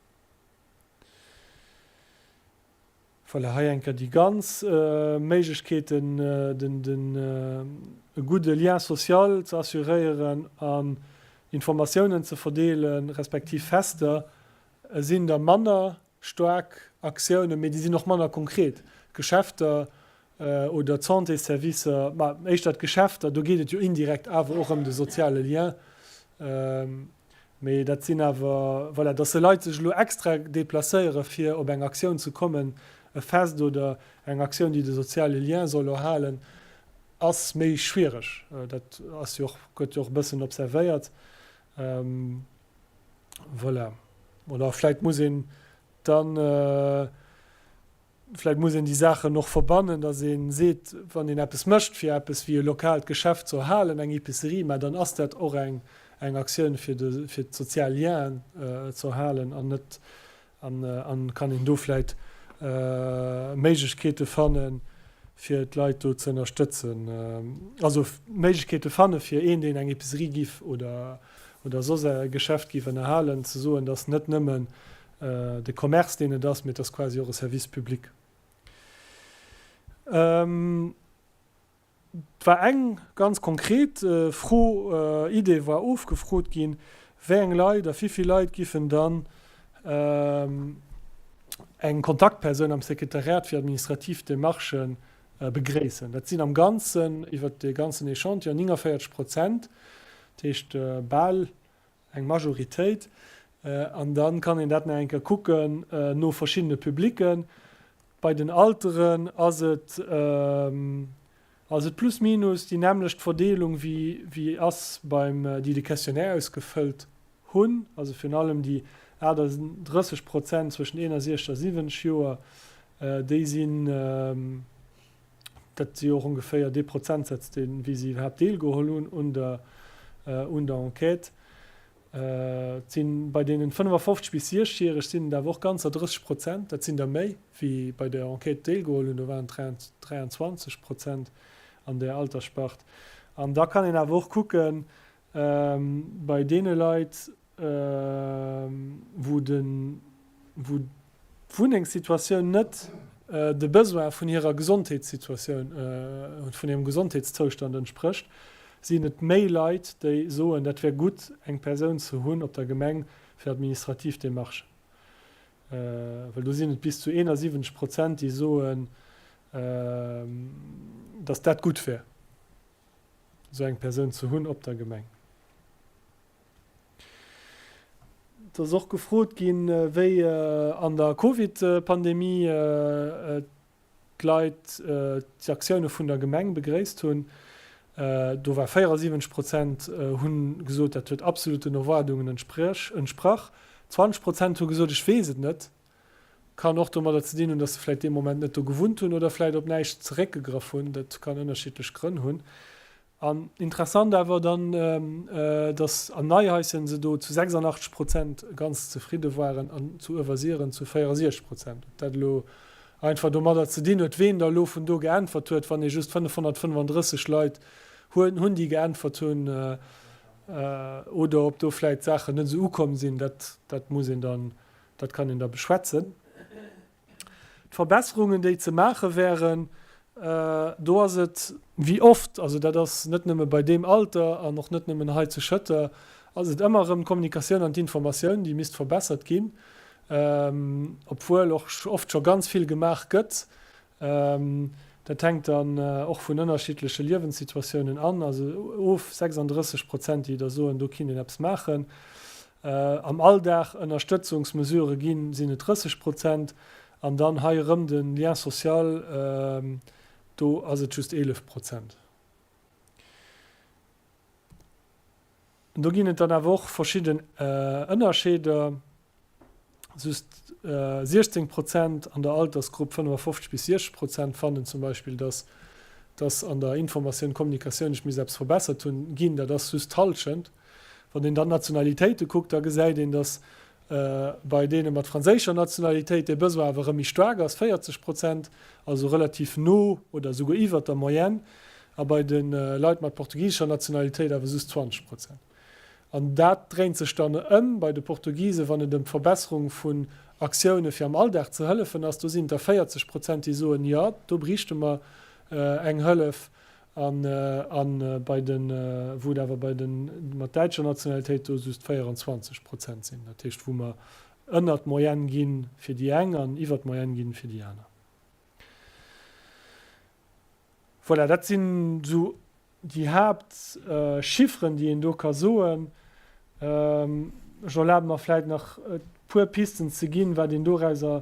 Voilà, hei eng Kéier déi ganz Méiglechkeeten, den, den, e gudde Lien social ze assuréieren an Informatiounen ze verdeelen, respektiv Fester, sinn der manner Staark Aktiounen, mee déi sinn och manner konkret. D'Geschäfter oder d'Santésservicer, ma éischter d'Geschäfter, do geet et jo indirekt awer och ëm de soziale Lien. Mee dat sinn awer, voilà, dass se Leit sech elo extra deplacéiere fir op eng Aktioun ze kommen, e Fest oder eng Aktioun, déi de soziale Lien soll erhalen, ass méi schwiereg. Dat ass jo och, gëtt jo och e bëssen observéiert. Voilà. Oder vläit muss een dann, vläit muss een déi Saachen och verbannen, datt ee seet, wann een eppes mécht fir eppes wéi e lokaalt Geschäft ze erhalen, eng Epicerie, mä dann ass dat och eng, eng Aktioun fir de, fir d'sozial Lienen ze erhalen an net, An an kann een do vläit Méiglechkeete fannen, fir d'Leit do ze ënnerstëtzen? Also Méiglechkeete fanne fir een, deen eng Epicerie giff oder oder soss e Geschäft giff ënnerhalen, ze soen, dass net nëmmen de Commerce, deen et ass, mee et ass quasi och e Service public. Et war eng ganz konkret Fro, Idee war ofgefrot ginn, wéi eng Leit a wéi vill Leit giffen dann eng Kontaktpersoun am Sekretariat fir administrativ Demarchë begréissen. Dat sinn am Ganzen, iwwert dee ganzen Echantillon, 49 Prozent, dat heescht bal eng Majoritéit. An da kann een dat nach eng Kéier kucken no verschiddene Publicken. Bei den Alteren ass et ass et plus minus déi nämmlecht Verdeelung wéi wéi ass beim déi de Questionnaire ausgefëllt hunn, also virun allem déi 38 Prozent zwëschen 61 a 70 Joer, déi sinn, dat si och ongeféier dee Prozentsaz deen wéi si iwwerhaapt deelgeholl hunn un der un der Enquête. Et sinn bei deenen 55 bis 60 Järeg sinn et awer och ganzer 30 Prozent, dat sinn der méi wéi bei der Enquête deelgeholl hunn, do waren et 23 Prozent an där Altersspart. An da kann een awer och kucken, bei deene Leit, wou de wou d'Wunnengssituatioun net de Besoin vun hirer Gesondheetssituatioun, vun hirem Gesondheetszoustand entsprécht, sinn et méi Leit, déi soen, dat wär gutt, eng Persoun ze hunn op der Gemeng fir administrativ Demarchen. Well do sinn et bis zu 71 Prozent, déi soen, datt dat gutt wär, esou eng Persoun ze hunn op der Gemeng. Et ass och gefrot ginn, wéi an der Covid-Pandemie. d'Leit d'Aktioune vun der Gemeng begréisst hunn. Do war 74 Prozent hu gesot, dat huet absolut den Erwaardungen entsprach. 20 Prozent hu gesot, ech weess et net. Kann och domadder ze dinn hunn, datt se vläicht dee Moment net do gewunnt hunn oder vläicht op näischt zeréckgegraff hunn. Dat kann ënnerschiddlech Grënn hunn. An interessant awer dann, datt an Neihaischen se do zu 86 Prozent ganz zefridde waren an zu Uewersiren zu 64 Prozent. Ob dat elo einfach domadder ze dinn huet, ween da elo vun do geäntwert huet, wann ee just 535 Leit hunn, déi geäntwert hunn, oder ob do vläicht d'Saachen net esou ukomm sinn, dat, dat muss een dann, dat kann een da beschwätzen. D'Verbesserungen, déi ze maache wären, do ass et wéi oft, also dat ass net nëmme bei deem Alter an och net nëmmen hei zu Schëtter, ass et ëmmer erëm d'Kommunikatioun an d'Informatioun, déi misst verbessert ginn, obwuel och oft scho ganz vill gemaach gëtt. Dat hänkt dann och vun ënnerschiddleche Liewenssituatiounen an, also of, 36 Prozent, déi da soen, do kinnt een eppes maachen. Am Alldag Ënnerstëtzungsmesurë ginn, sinn et 30 Prozent. An dann hei erëm de Lien social, do ass et just 11 Prozent. Do ginn et dann awer och verschidden Ënnerscheeder. Just 16 Prozent an der Altersgrupp 55 bis 60 Prozent fannen zum Beispill, dass dass an der Informatioun, Kommunikatioun ech misst eppes verbessert hunn ginn. Dat ass just d'Hallschent. Wann een dann d'Nationalitéite kuckt, da gesäit een, dass bei deene mat franséischer Nationalitéit dee Besoin awer erëm méi staark ass, 40 Prozent, also relativ no oder esouguer iwwert der Moyenne, a bei de Leit mat portugisescher Nationalitéit awer just 20 Prozent. An dat dréint sech dann ëm bei de Portugisen, wann et ëm d'Verbesserung vun Aktioune fir am Alldag ze hëllefen ass. Do sinn et der 40 Prozent, déi soen, jo, do bräichte mer eng Hëllef. An bei de, wou et awer bei de mat däitscher Nationalitéit do just 24 Prozent sinn. Dat heescht, wou mer ënnert d'Moyenne gi fir déi eng an iwwert d'Moyenne gi fir déi aner. Voilà, dat sinn esou déi Haaptchifferen, déi een do ka soen. Ech erlabe mer vläicht nach e puer Pisten ze ginn, wat een dorauser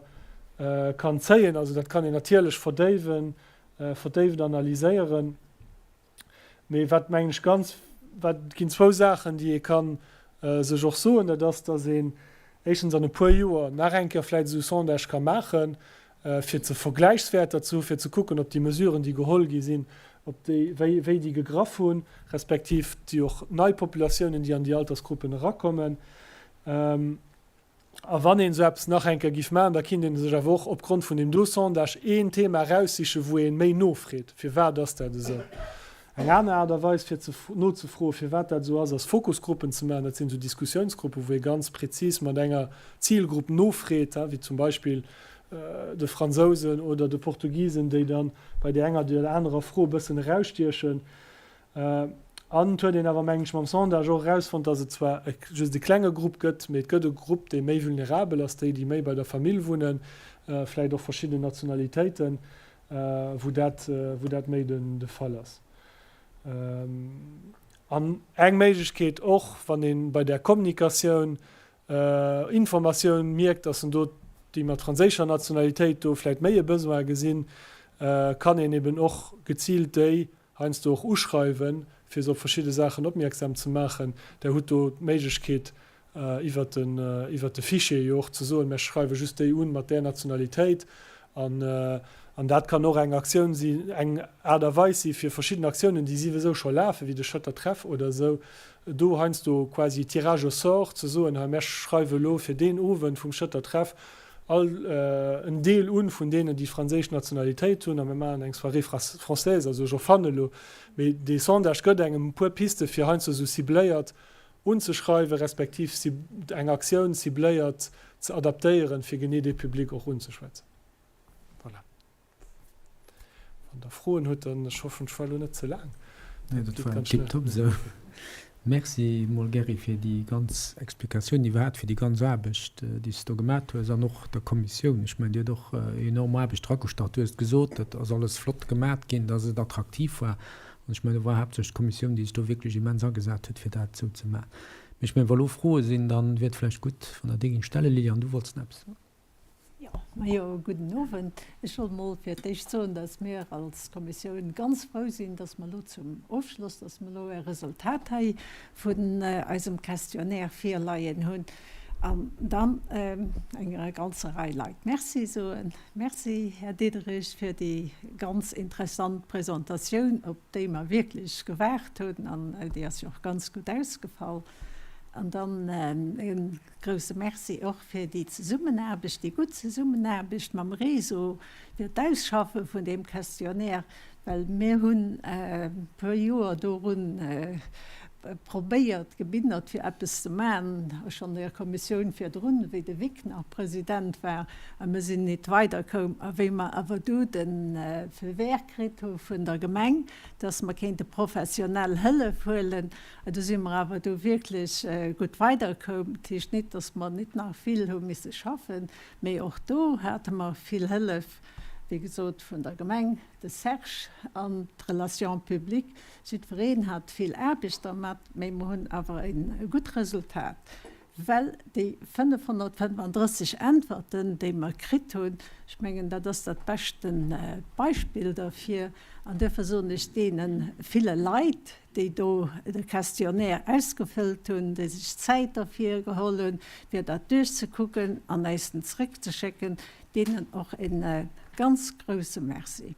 kann zéien. Also dat kann een natierlech verdéiwen, verdéift analyséieren. Mee wat, mengen ech, ganz, wat, et ginn zwou Saachen, déi ee ka sech och soen, dat ass, dass een éischtens an e puer Joer nach eng Kéier vläicht esou Sondage ka maachen, fir ze Vergläichswäerter ze hu fir ze kucken, ob déi Mesuren, déi geholl gi sinn, ob déi, wéi, wéi déi gegraff hunn, respektiv déi och nei Populatiounen, déi an déi Altersgruppen erakommen. A wann een esou eppes nach eng Kéier giff maachen, da kinnt ee sech awer och opgrond vun deem do Sondage een Thema eraussichen, wou ee méi nofreet, firwat ass dat esou. Eng aner Aart a Weis fir ze nozefroen, firwat dat esou ass, ass Fokusgruppen ze maachen. Dat sinn esou Diskussiounsgruppen, wou ee ganz prezis mat enger Zilgrupp nofreet, wéi zum Beispill de Fransousen oder de Portugisen, déi dann bei där enger oder anerer Fro e bëssen erausstiechen. An et huet een awer, mengen ech, mam Sondage och erausfonnt, dass et zwar just e klenge Grupp gëtt, mee et gëtt e Grupp, dee méi vulnerabel ass, déi, déi méi bei der Famill wunnen, vläicht och verschidden Nationalitéiten, wou dat, wou dat méi den, de Fall ass. An eng Méiglechkeet och, wann ee bei der Kommunikatioun, Informatioun mierkt, dass en do déi mat franséischer Nationalitéit do vläicht méi e Besoin gesinn, kann een eben och geziilt déi heiansdo och uschreiwen, fir se op verschidde Saachen opmierksam ze maachen. Der hutt do d'Méiglechkeet, iwwert den, iwwert de Fichier jo och ze soen, Mär schreiwe just déi un mat där Nationalitéit. An, an dat kann och eng Aktioun sinn, eng Aart a Weis si fir verschidden Aktiounen, déi siwesou scho lafen, wéi de Schëtter Treff oder esou, do heiansdo quasi Tirage au sort ze soen, hei mär schreiwe elo fir deen Owend vum Schëtter Treff all en Deel un vun deenen, déi franséisch Nationalitéit hunn a mir maachen eng Soirée française, also ech erfannen elo, mee dee Sondage gëtt engem e puer Piste fir heiansdo esou cibléiert unzeschreiwen, respektiv eng Aktioun cibléiert ze adaptéieren, fir genee dee Public och unzeschwätzen. Voilà. Wann Der Froen hutt, dann, ech hoffen, ech war elo net ze laang. Nee, dat war tiptop esou. Merci mol Gerry fir déi ganz Explikatioun iwwerhaapt, fir déi ganz Aarbecht, déi s de do gemat hues an och der Kommissioun. Ech mengen, Dir hutt och enorm Aarbecht dragestach. Du hues gesot, dat ass alles flott gemat ginn, dass et attraktiv war. An ech mengen, do war haaptsächlech d'Kommissioun, déi sech do wierklech immens agesat huet, fir dat esou ze maachen. Mee ech mengen, wa lo Froe sinn, dann wier et vläicht gutt, wann Der déi géingt stellen. Liliane, du wollts nach eppes soen. Jo. Majo, gudden Owend. Ech wollt mol fir d'éischt soen, dass mir als Kommissioun ganz frou sinn, dass mer elo zum Ofschloss, dass mer elo e Resultat hei vun eisem Questionnaire virleien hunn. An dann enger ganzer Rei Leit Merci soen. Merci, Här Diderich, fir déi ganz interessant Presentatioun, op déi mer wierklech gewaart hunn. An déi ass jo och ganz gutt ausgefall. An dann e grouse Merci och fir déi Zesummenaarbecht, déi gutt Zesummenaarbecht mam Réseau fir d'Ausschaffe vun deem Questionnaire, well mir hunn e puer Joer dorun probéiert, gebinnert, fir eppes ze maachen, schonn an der Kommissioun virdrun, wéi de Vic nach President war, a mir sinn nit weiderkoum. A wéi mer awer du de Feu vert kritt hu vun der Gemeng, dass mer kéinte professionell Hëllef huelen, do si mer awer du wierklech gutt weiderkoum. Dat heescht nit, dass mer nit nach vill hu misse schaffen, mee och do hate mer vill Hëllef, wéi gesot, vun der Gemeng, de Serge an d'Relations publiques. Jiddwereen hat vill Aarbecht dermat, mee mer hunn awer e gutt Resultat, well déi 535 Äntwerten, déi mer kritt hunn, ech mengen, dat ass dat beschte Beispill derfir. An duerfir soen ech deene ville Leit, déi do de Questionnaire ausgefëllt hunn, déi sech Zäit derfir geholl hunn, fir dat duerchzekucken an äis en zrëckzeschécken, deenen och e ganz grouse Merci.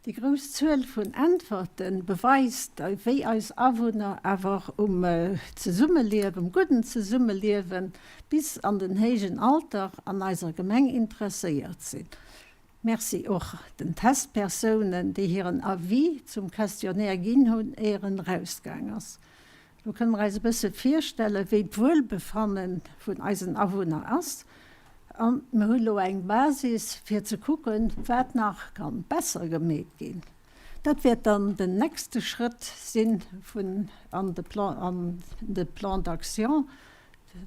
Déi grouss Zuel vun Äntwerte beweist, wéi eis Awunner awer um Zesummeliewen, um gudden Zesummeliewe bis an den héijen Alter an eiser Gemeng interesséiert sinn. Merci och den Testpersounen, déi hiren Avis zum Questionnaire ginn hunn, éier en erausgaang ass. Lo kënne mer eis e bësse virstellen, wéi d'Wuelbefanne vun eisen Awunner ass. A mir hu lo eng Basis, fir ze kucken, wat nach ka besser gemeet ginn. Dat wäert dann den nächste Schrëtt si vun an de Plan, an de Plan d'action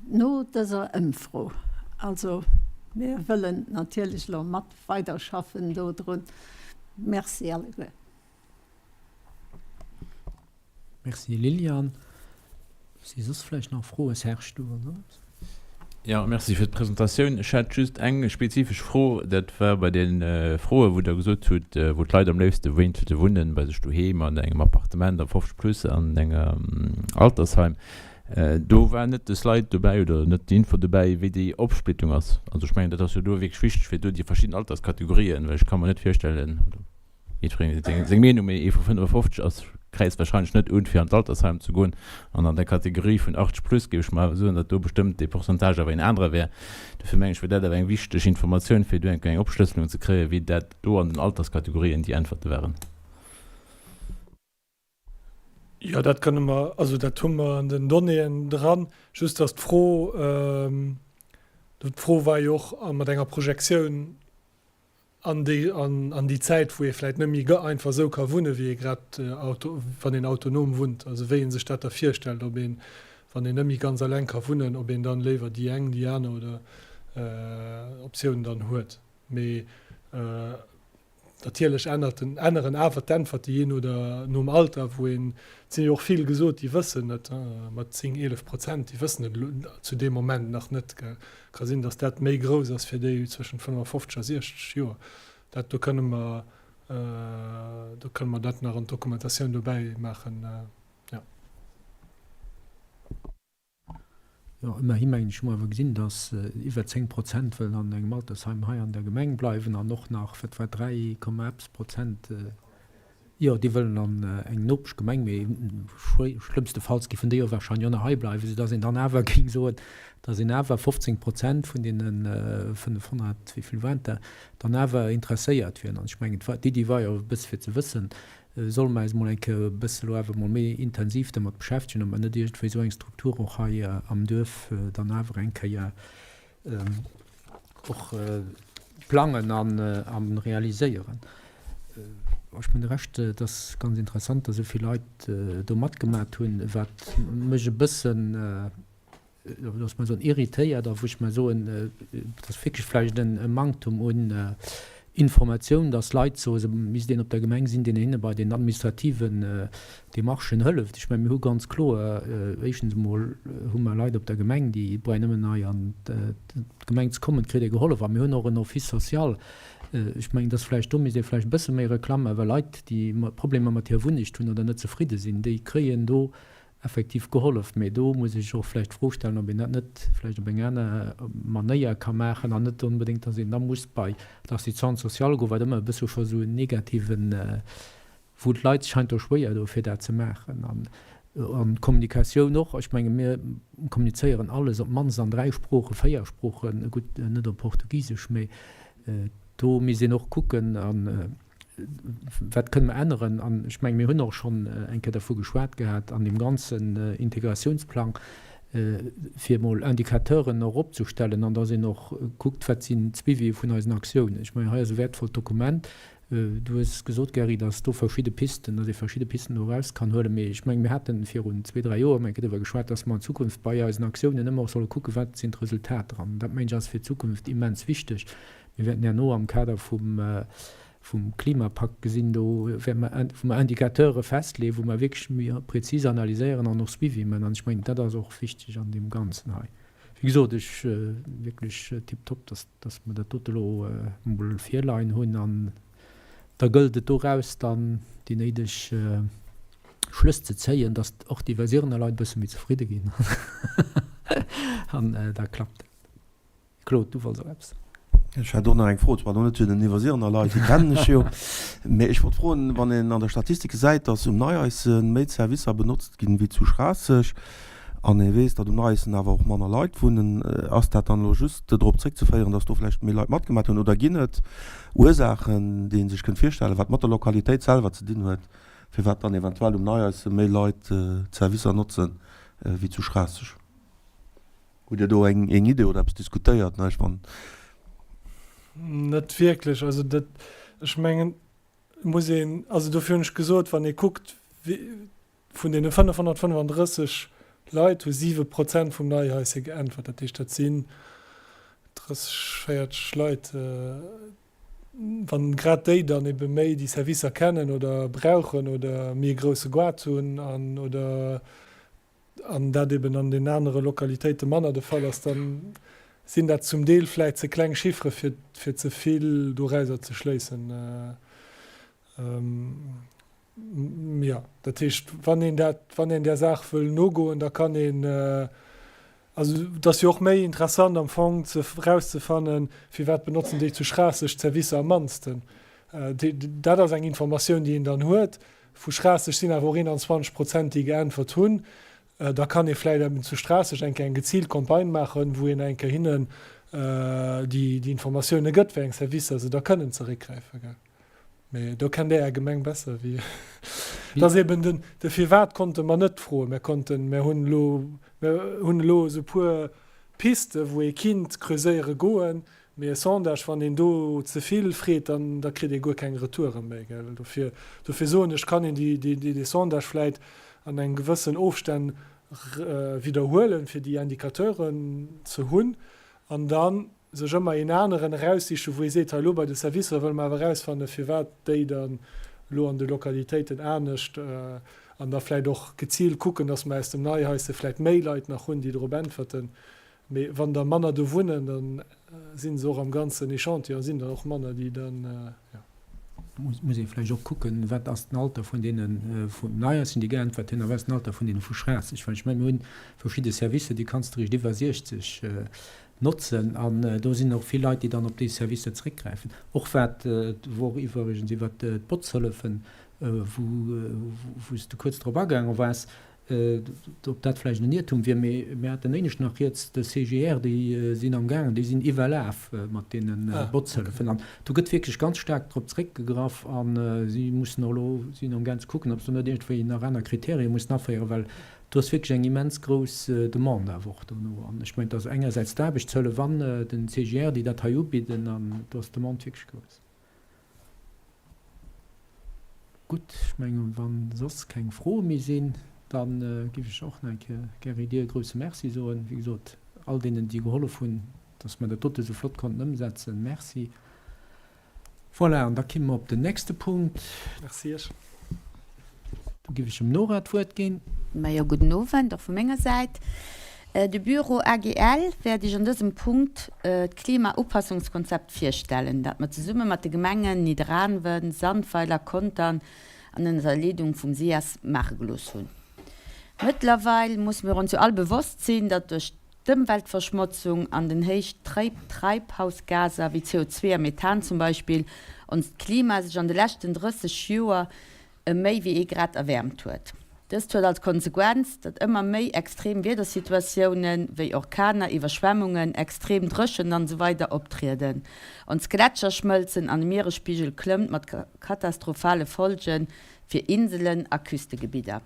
no dëser Ëmfro. Also mir wëllen natierlech elo mat weiderschaffen dodrun. Merci alleguer. Merci Liliane. Si soss vläicht nach Froen? Serge, du oder? Jo, merci fir d'Presentatioun. Ech hätt just eng spezifesch Fro. Dat war bei de Froen, wou Der gesot hutt, wou d'Leit am léifste wéinten wunnen, bei sech doheem, an engem Appartement, am 50 plus, an engem Altersheim. Do war net de Slide dobäi oder net déi Info dobäi, wéi déi Opsplittung ass. Also ech mengen, dat ass jo do wierklech wichteg, fir do déi verschidden Alterskategorien, well ech ka mer net virstellen, oder Jiddwereen huet seng Meenung, mee ee vu 55 ass, kräizt wahrscheinlech net un, fir an d'Altersheim ze goen. An an der Kategorie vun 80 plus géif ech mer soen, datt do bestëmmt dee Pourcentage awer een anere wär. Dofir mengen ech, wier dat awer eng wichteg Informatioun, fir do eng kleng Opschlësselung ze kréien, wéi dat do an den Alterskategorien déi Äntwerte waren. Jo, dat kënne mer, also dat hu mer an den Donnéeën dran. Just datt d'Fro, d'Fro war jo och mat enger Projektioun an déi, an déi Zäit, wou ee vläicht net méi einfach esou ka wunnen, wéi ee grad auto, wann een autonom wunnt, also wéi ee sech dat da virstellt, ob een, wann een net méi ganz alleng ka wunnen, ob een dann léiwer déi eng, déi aner oder Optioun dann huet. Mee Natierlech ännert den, änneren awer d'Äntwerte jee no der, nom Alter, wou een, et sinn jo och vill gesot, déi wëssen et, mat 10, 11 Prozent, déi wëssen et elo zu deem Moment nach net. Ka sinn, datt dat méi grouss ass fir déi zwëschent 55 a 60 Joer. Dat do kënne mer, do kënne mer dat nach an d'Dokumentatioun dobäi maachen, jo. Jo, ëmmerhi mengen ech, hu mer awer gesinn, datt iwwer 10 Prozent wëllen an engem Altersheim hei an der Gemeng bleiwen an och nach, wat war, 3 Komma eppes Prozent, jo, déi wëllen an eng Nopeschgemeng, mee schlëmmstefalls géifen déi jo wahrscheinlech och nach hei bleiwen, soudatt een dann awer géing soen, datt een awer 15 Prozent vun deene 500, wéi vill waren et der, dann awer interesséiert wieren. An ech mengen, d'Iddi war jo e bësse fir ze wëssen, Solle mer eis emol eng Kéier e bësse lo awer emol méi intensiv domat beschäftegen, ob mer net iergendwéi esou eng Struktur och hei am Duerf dann awer eng Kéier och plangen a realiséieren. Ech mengen de Rescht, et ass ganz interessant, datt esou vill Leit do matgemat hunn, wat mech e bëssen, looss mer soen, irritéiert a wou ech mer soen, et ass wierklech vläicht e Manktum un. Informatioun, dass Leit soen, se misst een op der Gemeng sinn, deen hinne bei den administrativen Demarchen hëlleft. Ech mengen, mir hu ganz kloer, éischtens emol hu mer Leit op der Gemeng, déi brauchen nëmmen hei an d'Gemeng ze kommen, kritt ee gehollef. A mir hunn och en Office social. Ech mengen, dass vläicht do misst ee vläicht e bësse méi Reklamm maachen, well Leit, déi Problemer mat hirer Wunnecht hunn oder net zefridde sinn, déi kréien do effektiv gehollef. Mee do muss ee sech och vläicht d'Fro stellen, ob een dat net vläicht op eng aner Manéier ka maachen an net onbedéngt, dass een da muss bei d'Assistante sociale goen, wat ëmmer e bësse scho esou en negativen, wou d'Leit sech heiansdo schwéier doen, fir dat ze maachen. An d'Kommunikatioun och. Ech menge mir kommunizéieren alles op d'mannst an 3 Sproochen, 4 Sproochen, gutt net op Portugisesch, mee do misst een och kucken. Wat kënne mer änneren? An ech mengen, mir hunn och schonn eng Kéier dervu geschwat gehat an deem ganzen Integratiounsplang, fir emol Indicateuren och opzestellen an dass een och kuckt, wat sinn d'Suivië vun eisen Aktiounen. Ech mengen, hei ass e wäertvollt Dokument. Du hues gesot, Gerry, dass do verschidde Pisten, dass ee verschidde Pisten do eraus kann huelen. Mee ech mengen, mir hate virun zwee, dräi Joer emol eng Kéier driwwer geschwat, dass mer an Zukunft bei eisen Aktiounen ëmmer och solle kucken, wat sinn d'Resultater. An dat, mengen ech, ass fir d'Zukunft immens wichteg. Mir wäerten herno am Kader vum Klimapakt gesinn, do wäerte mer, wou mer Indicateure festleeën, wou mer wierklech méi prezis analyséieren an och Suivi maachen. An ech mengen, dat ass och wichteg an deem Ganzen hei. Wéi gesot, ech wierklech tiptop, dass, dass mer dat dote elo emol virleien hunn. An da gëllt et doraus dann déi néideg Schlëss ze zéien, dass och déi Iwwersirener Leit e bësse méi zefridde ginn. An da klappt dat. Claude, du wollts och eppes? Ech hätt och nach eng Fro, zwar elo net zu den Iwwersirener Leit, déi kennen ech jo, mee ech wollt froen, wann een an der Statistik gesäit, datt um Neieissen méi Servicer benotzt ginn wéi zu Schraasseg, an ee weess, datt um Neieissen awer och manner Leit wunnen, ass dat dann elo just drop zréckzeféieren, datt do vläicht méi Leit matgemaat hunn, oder ginn et Ursaachen, déi ee sech kënnt virstellen, wat mat der Lokalitéit selwer ze dinn huet, firwat dann eventuell um Neieissen méi Leit d'Servicer notzen wéi zu Schraasseg? Hutt Dir do eng Idee oder eppes diskutéiert? Ech wann. Net wierklech. Also dat, ech mengen, muss een, also dofir hunn ech gesot, wann ee kuckt, vun deene 535 Leit hu 7 Prozent vum Neihaische geäntwert. Dat heescht, dat sinn 30, 40 Leit. Wann grad déi dann ebe méi déi Servicer kennen oder brauchen oder méi e grousse Goart hunn an oder an dat eben an den anere Lokalitéite manner de Fall ass, da sinn dat zum Deel vläicht ze kleng Chiffere fir fir ze vill dorauser ze schléissen. Jo, dat heescht, wann een dat, wann een där Saach wëll nogoen, da kann een, also et ass jo och méi interessant am Fong ze erauszefannen, firwat benotzen déi zu Schraasseg d'Servicer am mannsten. Dat ass eng Informatioun, déi een dann huet. Vu Schraasseg sinn awer och 21 Prozent, déi geäntwert hunn. Da kann ee vläicht eben zu Schraasseg eng Kéier eng geziilt Campagne maachen, wou een eng Kéier hinnen déi Informatioune gëtt, wéi eng Servicer se da kënnen zeréckgräifen. Mee do kennt Dir Är Gemeng besser wéi ech. Et ass eben den, de Firwat konnte mer net froen. Mir konnten, mir hunn elo, mir hunn elo esou puer Piste wou ee kinnt creuséiere goen, Mee e Sondage, wann een do ze vill freet, dann da kritt ee guer keng Retoure méi, gell. Dofir, dofir soen ech, kann een déi, déi, dee Sondage vläit an engem gewëssen Ofstänn widderhuelen, fir déi Indicateuren ze hunn, an da sech ëmmer een aneren eraussichen, wou ee seet, hei elo bei de Servicer wëlle mer awer erausfannen, firwat déi dann elo an de Lokalitéiten anescht, an da vläit och geziilt kucken, datt mer aus dem Neihaisse vläit méi Leit nach hunn, déi drop äntwerten. Mee wann der manner do wunnen, da si se och am ganzen Echantillon sinn der och manner, déi dann, jo. Muss ee vläicht och kucken, wat ass den Alter vun deene vun Neiassen, déi geäntwert hunn, a wat ass den Alter vun deene vu Schraasseg. Well ech mengen, mir hunn verschidde Servicer, déi kanns de eréischt iwwer 60 notzen. An do sinn och vill Leit, déi dann op déi Servicer zeréckgräifen. Och wat, wou och iwwregens iwwert d'Botzhëllefen, wou s de kuerz drop agaange waars, Ob dat vläicht en Iertum wier, mee mir haten éinescht nach rieds, de CGR, déi sinn am gaangen, déi sinn iwwerlaf mat deene Botzhëllefen an do gëtt wierklech ganz staark drop zréckgegraff a si mussen och elo, sinn am gaang ze kucken, ob se do net iergendwéi nach aner Kriterien mussen aféieren, well do ass wierklech eng immens grouss Demande awer och dono. An ech mengen, et ass engersäits d'Aarbechtshëllef an den CGR, déi dat hei ubidden an do ass d'Demande wierklech grouss. Gutt, ech mengen, wa soss keng Froe méi sinn, da géif ech och nach eng Kéier gäre dir e grouse Merci soen. Wéi gesot, all deenen, déi gehollef hunn, dass mer dat dote esou flott konnten ëmsetzen, Merci. Voilà, an da kimme mer op den nächste Punkt. Merci Iech. Do giff ech dem Nora d'Wuert ginn. Majo, gudden Owend och vu menger Säit. De Büro AGL wäert Iech an dësem Punkt d'Klimaupassungskonzept virstellen, dat mer zesumme mat de Gemengen Nidderaanwen, Sandweiler, Contern an ënner der Leedung vum SIAS maache gelooss hunn. Mëttlerweil musse mir ons jo all bewosst sinn, datt duerch d'Ëmweltverschmotzung an den héich Treibhausgaser wéi CO2 a Methan zum Beispill onst Klima sech an de leschten 30 Joer ëm méi wéi ee Grad erwäermt huet. Dëst huet als Konsequenz, datt ëmmer méi extrem Wiedersituatioune wéi Orkaner, Iwwerschwemmungen, extrem Dréchent an esou weider optrieden, ons Gletscher schmëlzen an de Mieresspigel klëmmt mat katastrophale Folge fir Inselen a Küstegebidder.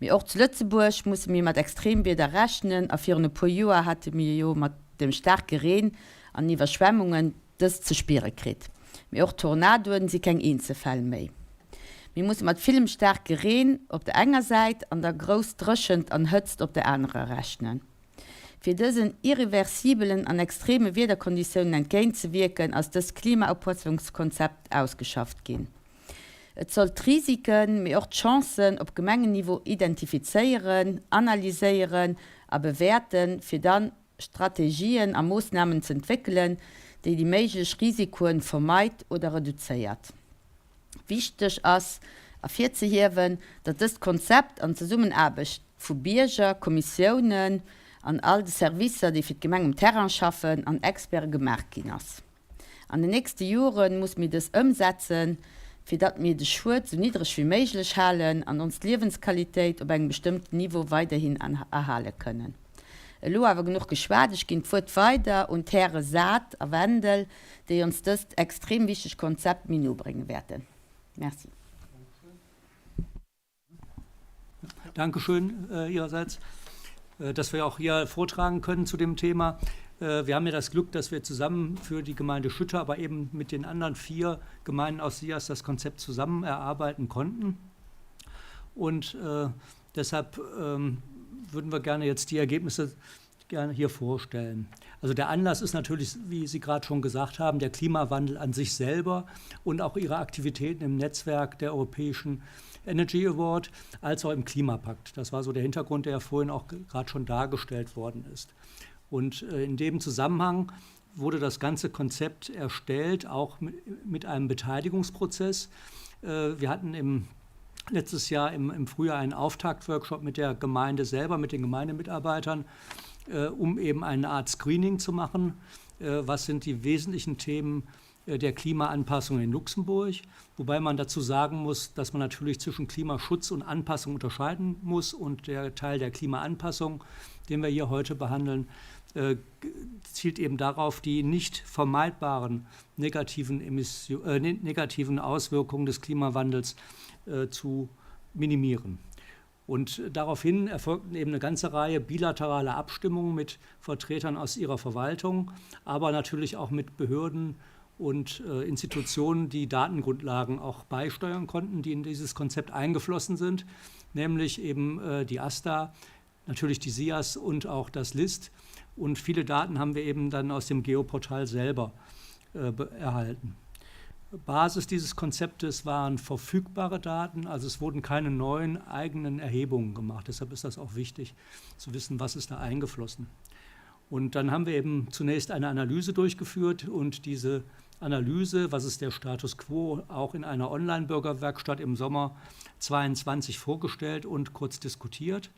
Mee och zu Lëtzebuerg musse mir mat Extremwieder rechnen a virun e puer Joer hate mir jo mat dem staarke Reen an Iwwerschwemmungen dëst ze spiere kritt. Mee och Tornadoen si keng Eenzelfäll méi. Mir musse mat villem staarke Reen op der enger Säit an der grouss Dréchent an Hëtzt op der anerer rechnen. Fir dësen irreversibelen an extreme Wiederkonditiounen entgéint ze wierken, ass dëst Klimaupassungskonzept ausgeschafft ginn. Et soll d'Risiken, mee och d'Chancen op Gemengenniveau identifizéieren, analyséieren a bewäerten, fir dann Strategien a Moossnamen z'entwéckelen, déi déi méiglech Risikoen vermeit oder reduzéiert. Wichteg ass ervirzehiewen, datt dëst Konzept an Zesummenaarbecht vu Bierger, Kommissiounen an all de Servicer, déi fir d'Gemeng um Terrain schaffen, an Experte gemaach ginn ass. An den nächste Jore muss mir dës ëmsetzen, fir datt mir de Schued sou niddreg wéi méiglech halen an ons Liewensqualitéit op engem bestëmmten Niveau weiderhin erhale kënnen. Elo awer genuch geschwat, ech ginn d'Wuert weider un d'Häre Saad a Wendel, déi ons dëst extrem wichteg Konzept méi no brénge wäerten. Merci. Dankeschön äh, Ihrerseits, äh, dass wir auch hier vortragen können zu dem Thema. Äh, wir haben ja das Glück, dass wir zusammen für die Gemeinde Schütter, aber eben mit den anderen vier Gemeinden aus SIAS das Konzept zusammen erarbeiten konnten. Und äh, deshalb ähm, würden wir gerne jetzt die Ergebnisse gerne hier vorstellen. Also der Anlass ist natürlich, wie Sie gerade schon gesagt haben, der Klimawandel an sich selber und auch ihre Aktivitäten im Netzwerk der Europäischen Energy Award als auch im Klimapakt. Das war so der Hintergrund, der ja vorhin auch gerade schon dargestellt worden ist. Und äh, in dem Zusammenhang wurde das ganze Konzept erstellt, auch mit einem Beteiligungsprozess. Äh, wir hatten im letztes Jahr im, im Frühjahr einen Auftaktworkshop mit der Gemeinde selber, mit den Gemeindemitarbeitern, äh, um eben eine Art Screening zu machen. Äh, was sind die wesentlichen Themen äh, der Klimaanpassung in Luxemburg? Wobei man dazu sagen muss, dass man natürlich zwischen Klimaschutz und Anpassung unterscheiden muss und der Teil der Klimaanpassung, den wir hier heute behandeln, äh, zielt eben darauf, die nicht vermeidbaren negativen, Emission, äh, ne-, negativen Auswirkungen des Klimawandels äh, zu minimieren. Und daraufhin erfolgten eben eine ganze Reihe bilateraler Abstimmungen mit Vertretern aus ihrer Verwaltung, aber natürlich auch mit Behörden und äh, Institutionen, die Datengrundlagen auch beisteuern konnten, die in dieses Konzept eingeflossen sind, nämlich eben äh, die AStA, natürlich die SIAS und auch das LIST. Und viele Daten haben wir eben dann aus dem Geoportal selber äh, erhalten. Basis dieses Konzeptes waren verfügbare Daten, also es wurden keine neuen eigenen Erhebungen gemacht. Deshalb ist das auch wichtig zu wissen, was ist da eingeflossen. Und dann haben wir eben zunächst eine Analyse durchgeführt und diese Analyse, was ist der Status quo, auch in einer Online-Bürgerwerkstatt im Sommer 22 vorgestellt und kurz diskutiert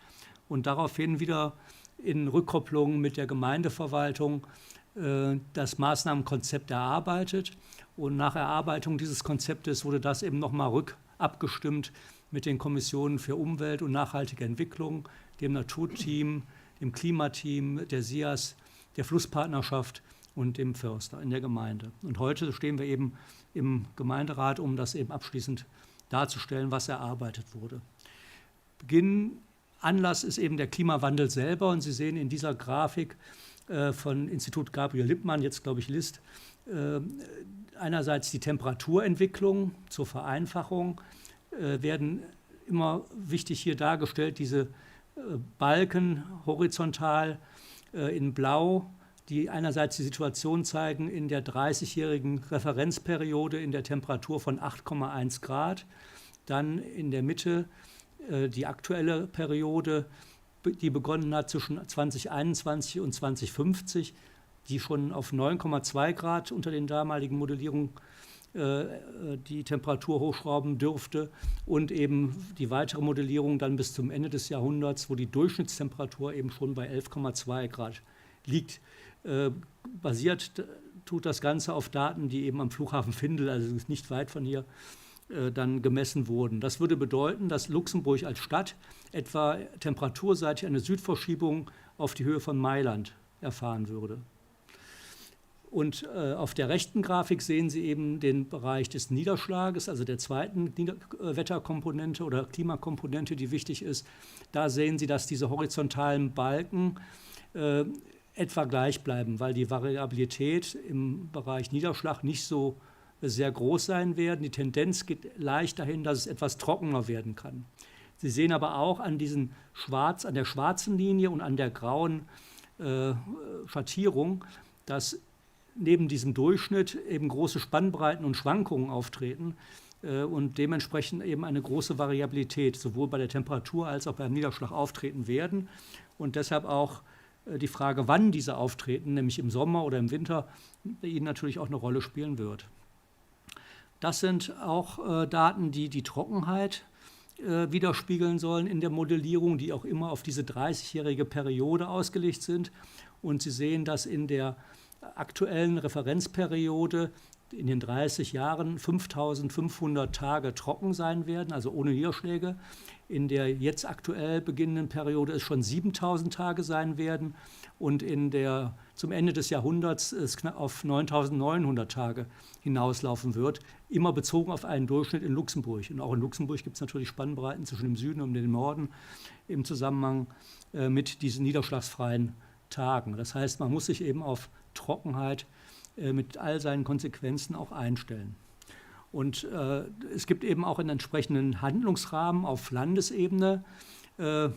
und daraufhin wieder in Rückkopplung mit der Gemeindeverwaltung äh, das Maßnahmenkonzept erarbeitet. Und nach Erarbeitung dieses Konzeptes wurde das eben nochmal rückabgestimmt mit den Kommissionen für Umwelt und nachhaltige Entwicklung, dem Naturteam, dem Klimateam, der SIAS, der Flusspartnerschaft und dem Förster in der Gemeinde. Und heute stehen wir eben im Gemeinderat, um das eben abschließend darzustellen, was erarbeitet wurde. Beginn Anlass ist eben der Klimawandel selber und Sie sehen in dieser Grafik äh, von Institut Gabriel Lippmann, jetzt glaube ich List, äh, einerseits die Temperaturentwicklung zur Vereinfachung äh, werden immer wichtig hier dargestellt, diese äh, Balken horizontal äh, in Blau. die einerseits die Situation zeigen in der 30-jährigen Referenzperiode in der Temperatur von 8,1 Grad, dann in der Mitte äh, die aktuelle Periode, die begonnen hat zwischen 2021 und 2050, die schon auf 9,2 Grad unter den damaligen Modellierungen äh, die Temperatur hochschrauben dürfte und eben die weitere Modellierung dann bis zum Ende des Jahrhunderts, wo die Durchschnittstemperatur eben schon bei 11,2 Grad liegt. Äh, basiert tut das Ganze auf Daten, die eben am Flughafen Findel, also nicht weit von hier, äh, dann gemessen wurden. Das würde bedeuten, dass Luxemburg als Stadt etwa temperaturseitig eine Südverschiebung auf die Höhe von Mailand erfahren würde. Und äh, auf der rechten Grafik sehen Sie eben den Bereich des Niederschlages, also der zweiten Nieder äh, Wetterkomponente oder Klimakomponente, die wichtig ist. Da sehen Sie, dass diese horizontalen Balken äh, etwa gleich bleiben, weil die Variabilität im Bereich Niederschlag nicht so sehr groß sein werden. Die Tendenz geht leicht dahin, dass es etwas trockener werden kann. Sie sehen aber auch an diesen schwarz, an der schwarzen Linie und an der grauen äh, Schattierung, dass neben diesem Durchschnitt eben große Spannbreiten und Schwankungen auftreten äh, und dementsprechend eben eine große Variabilität sowohl bei der Temperatur als auch beim Niederschlag auftreten werden und deshalb auch äh, die Frage, wann diese auftreten, nämlich im Sommer oder im Winter, Ihnen natürlich auch eine Rolle spielen wird. Das sind auch äh, Daten, die die Trockenheit äh, widerspiegeln sollen in der Modellierung, die auch immer auf diese 30-jährige Periode ausgelegt sind. Und Sie sehen, dass in der aktuellen Referenzperiode in den 30 Jahren 5500 Tage trocken sein werden, also ohne Niederschläge. In der jetzt aktuell beginnenden Periode es schon 7000 Tage sein werden und in der, zum Ende des Jahrhunderts es knapp auf 9900 Tage hinauslaufen wird, immer bezogen auf einen Durchschnitt in Luxemburg. Und auch in Luxemburg gibt es natürlich Spannbreiten zwischen dem Süden und dem Norden im Zusammenhang äh, mit diesen niederschlagsfreien Tagen. Das heißt, man muss sich eben auf Trockenheit äh, mit all seinen Konsequenzen auch einstellen. Und äh, es gibt eben auch einen entsprechenden Handlungsrahmen auf Landesebene, äh,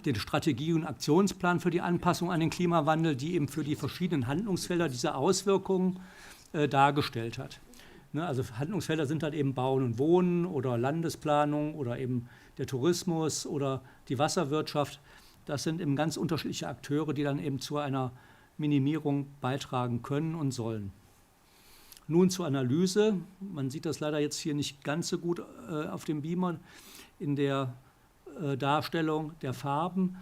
den Strategie- und Aktionsplan für die Anpassung an den Klimawandel, die eben für die verschiedenen Handlungsfelder diese Auswirkungen äh, dargestellt hat. Ne, also Handlungsfelder sind halt eben Bauen und Wohnen oder Landesplanung oder eben der Tourismus oder die Wasserwirtschaft. Das sind eben ganz unterschiedliche Akteure, die dann eben zu einer Minimierung beitragen können und sollen. Nun zur Analyse. Man sieht das leider jetzt hier nicht ganz so gut äh, auf dem Beamer in der äh, Darstellung der Farben.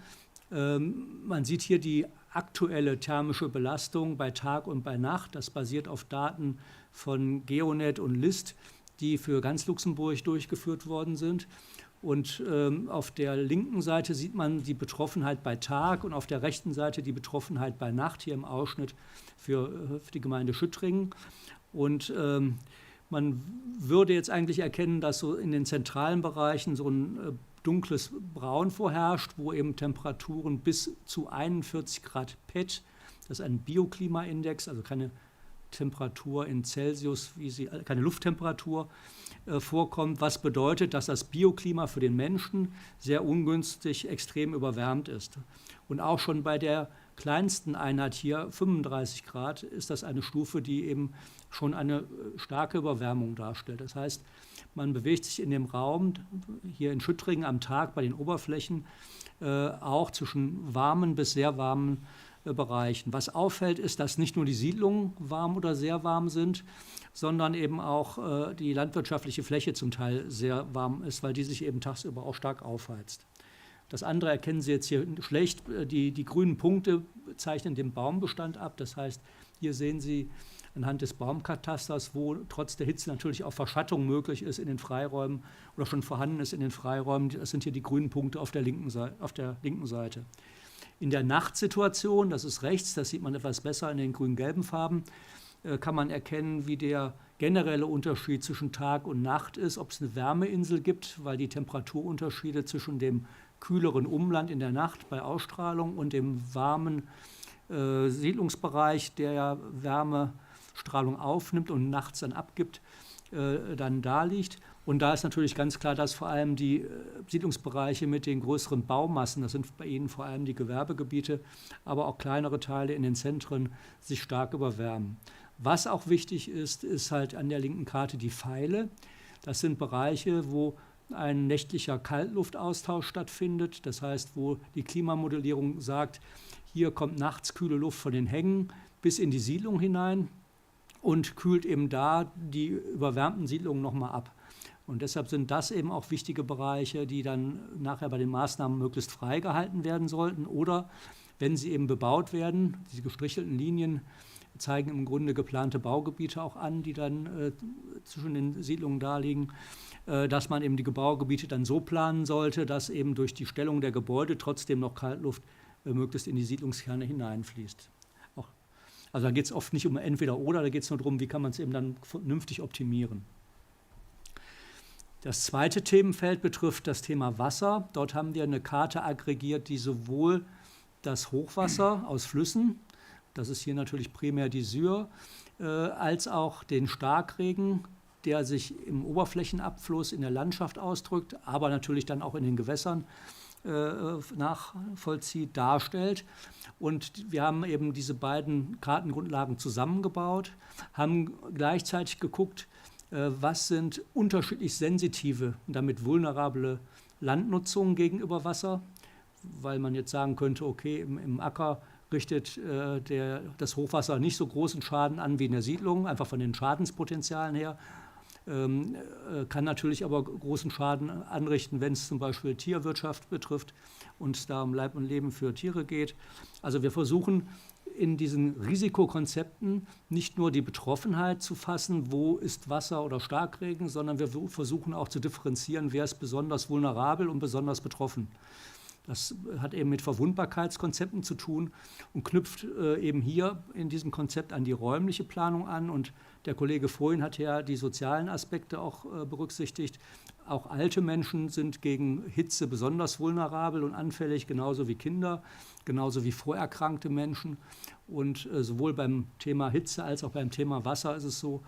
Ähm, man sieht hier die aktuelle thermische Belastung bei Tag und bei Nacht. Das basiert auf Daten von Geonet und List, die für ganz Luxemburg durchgeführt worden sind. Und ähm, auf der linken Seite sieht man die Betroffenheit bei Tag und auf der rechten Seite die Betroffenheit bei Nacht, hier im Ausschnitt für, äh, für die Gemeinde Schüttringen. Und ähm, man würde jetzt eigentlich erkennen, dass so in den zentralen Bereichen so ein äh, dunkles Braun vorherrscht, wo eben Temperaturen bis zu 41 Grad PET, das ist ein Bioklimaindex, also keine Temperatur in Celsius, wie sie, keine Lufttemperatur äh, vorkommt, was bedeutet, dass das Bioklima für den Menschen sehr ungünstig extrem überwärmt ist. Und auch schon bei der kleinsten Einheit hier, 35 Grad, ist das eine Stufe, die eben schon eine äh, starke Überwärmung darstellt. Das heißt, man bewegt sich in dem Raum hier in Schüttringen am Tag bei den Oberflächen äh, auch zwischen warmen bis sehr warmen äh, Bereichen. Was auffällt, ist, dass nicht nur die Siedlungen warm oder sehr warm sind, sondern eben auch äh, die landwirtschaftliche Fläche zum Teil sehr warm ist, weil die sich eben tagsüber auch stark aufheizt. Das andere erkennen Sie jetzt hier schlecht. Äh, die, die grünen Punkte zeichnen den Baumbestand ab. Das heißt, hier sehen Sie anhand des Baumkatasters, wo trotz der Hitze natürlich auch Verschattung möglich ist in den Freiräumen oder schon vorhanden ist in den Freiräumen. Das sind hier die grünen Punkte auf der linken, Seite, auf der linken Seite. In der Nachtsituation, das ist rechts, das sieht man etwas besser in den grün-gelben Farben, äh, kann man erkennen, wie der generelle Unterschied zwischen Tag und Nacht ist, ob es eine Wärmeinsel gibt, weil die Temperaturunterschiede zwischen dem kühleren Umland in der Nacht bei Ausstrahlung und dem warmen äh, Siedlungsbereich, der ja Wärmestrahlung aufnimmt und nachts dann abgibt, äh, dann da liegt. Und da ist natürlich ganz klar, dass vor allem die äh, Siedlungsbereiche mit den größeren Baumassen, das sind bei Ihnen vor allem die Gewerbegebiete, aber auch kleinere Teile in den Zentren sich stark überwärmen. Was auch wichtig ist, ist halt an der linken Karte die Pfeile. Das sind Bereiche, wo ein nächtlicher Kaltluftaustausch stattfindet. Das heißt, wo die Klimamodellierung sagt, hier kommt nachts kühle Luft von den Hängen bis in die Siedlung hinein und kühlt eben da die überwärmten Siedlungen noch mal ab. Und deshalb sind das eben auch wichtige Bereiche, die dann nachher bei den Maßnahmen möglichst freigehalten werden sollten oder wenn sie eben bebaut werden, diese gestrichelten Linien zeigen im Grunde geplante Baugebiete auch an, die dann äh, zwischen den Siedlungen darliegen, äh, dass man eben die Baugebiete dann so planen sollte, dass eben durch die Stellung der Gebäude trotzdem noch Kaltluft äh, möglichst in die Siedlungskerne hineinfließt. Auch, also da geht es oft nicht um entweder oder, da geht es nur darum, wie kann man es eben dann vernünftig optimieren. Das zweite Themenfeld betrifft das Thema Wasser. Dort haben wir eine Karte aggregiert, die sowohl das Hochwasser aus Flüssen, das ist hier natürlich primär die Syr, äh, als auch den Starkregen, der sich im Oberflächenabfluss in der Landschaft ausdrückt, aber natürlich dann auch in den Gewässern äh, nachvollzieht, darstellt. Und wir haben eben diese beiden Kartengrundlagen zusammengebaut, haben gleichzeitig geguckt, äh, was sind unterschiedlich sensitive und damit vulnerable Landnutzungen gegenüber Wasser, weil man jetzt sagen könnte, okay, im, im Acker richtet äh, der, das Hochwasser nicht so großen Schaden an wie in der Siedlung, einfach von den Schadenspotenzialen her. Ähm, äh, kann natürlich aber großen Schaden anrichten, wenn es zum Beispiel Tierwirtschaft betrifft und es da um Leib und Leben für Tiere geht. Also wir versuchen in diesen Risikokonzepten nicht nur die Betroffenheit zu fassen, wo ist Wasser oder Starkregen, sondern wir versuchen auch zu differenzieren, wer ist besonders vulnerabel und besonders betroffen. Das hat eben mit Verwundbarkeitskonzepten zu tun und knüpft äh, eben hier in diesem Konzept an die räumliche Planung an. Und der Kollege vorhin hat ja die sozialen Aspekte auch äh, berücksichtigt. Auch alte Menschen sind gegen Hitze besonders vulnerabel und anfällig, genauso wie Kinder, genauso wie vorerkrankte Menschen. Und äh, sowohl beim Thema Hitze als auch beim Thema Wasser ist es so,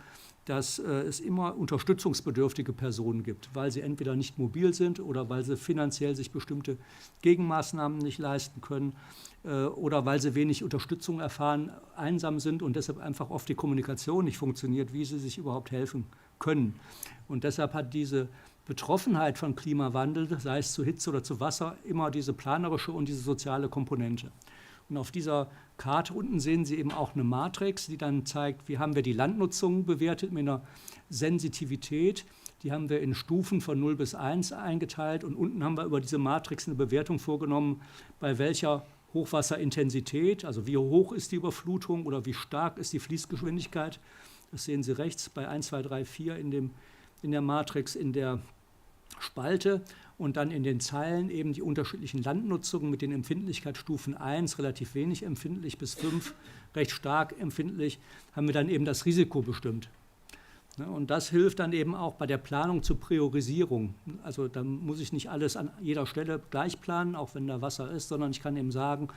dass äh, es immer unterstützungsbedürftige Personen gibt, weil sie entweder nicht mobil sind oder weil sie finanziell sich bestimmte Gegenmaßnahmen nicht leisten können äh, oder weil sie wenig Unterstützung erfahren, einsam sind und deshalb einfach oft die Kommunikation nicht funktioniert, wie sie sich überhaupt helfen können. Und deshalb hat diese Betroffenheit von Klimawandel, sei es zu Hitze oder zu Wasser, immer diese planerische und diese soziale Komponente. Und auf dieser Karte unten sehen Sie eben auch eine Matrix, die dann zeigt, wie haben wir die Landnutzung bewertet mit einer Sensitivität. Die haben wir in Stufen von 0 bis 1 eingeteilt und unten haben wir über diese Matrix eine Bewertung vorgenommen, bei welcher Hochwasserintensität, also wie hoch ist die Überflutung oder wie stark ist die Fließgeschwindigkeit. Das sehen Sie rechts bei 1, 2, 3, 4 in, dem, in der Matrix in der Spalte und dann in den Zeilen eben die unterschiedlichen Landnutzungen mit den Empfindlichkeitsstufen 1 relativ wenig empfindlich bis 5 recht stark empfindlich, haben wir dann eben das Risiko bestimmt. Und das hilft dann eben auch bei der Planung zur Priorisierung. Also da muss ich nicht alles an jeder Stelle gleich planen, auch wenn da Wasser ist, sondern ich kann eben sagen,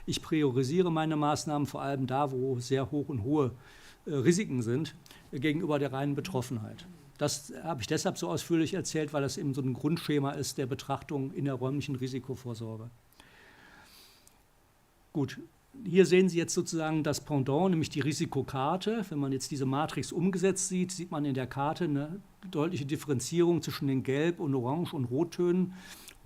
ich priorisiere meine Maßnahmen vor allem da, wo sehr hoch und hohe äh, Risiken sind, gegenüber der reinen Betroffenheit. Das habe ich deshalb so ausführlich erzählt, weil das eben so ein Grundschema ist der Betrachtung in der räumlichen Risikovorsorge. Gut, hier sehen Sie jetzt sozusagen das Pendant, nämlich die Risikokarte. Wenn man jetzt diese Matrix umgesetzt sieht, sieht man in der Karte eine deutliche Differenzierung zwischen den Gelb- und Orange- und Rottönen.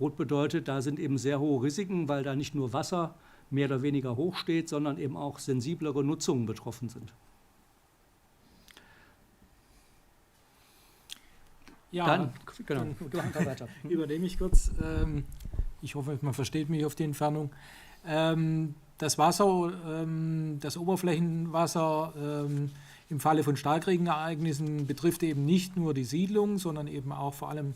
Rot bedeutet, da sind eben sehr hohe Risiken, weil da nicht nur Wasser mehr oder weniger hoch steht, sondern eben auch sensiblere Nutzungen betroffen sind. Ja, dann, genau. Dann weiter. übernehme ich kurz. Ähm, ich hoffe, man versteht mich auf die Entfernung. Ähm, das Wasser, ähm, das Oberflächenwasser ähm, im Falle von Starkregenereignissen betrifft eben nicht nur die Siedlung, sondern eben auch vor allem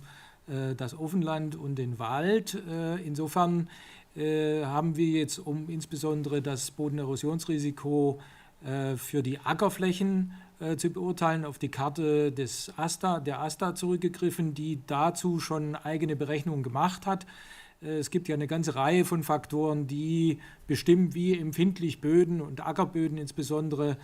äh, das Offenland und den Wald. Äh, insofern äh, haben wir jetzt, um insbesondere das Bodenerosionsrisiko äh, für die Ackerflächen äh, zu beurteilen, auf die Karte des AStA, der AStA zurückgegriffen, die dazu schon eigene Berechnungen gemacht hat. Äh, es gibt ja eine ganze Reihe von Faktoren, die bestimmen, wie empfindlich Böden und Ackerböden insbesondere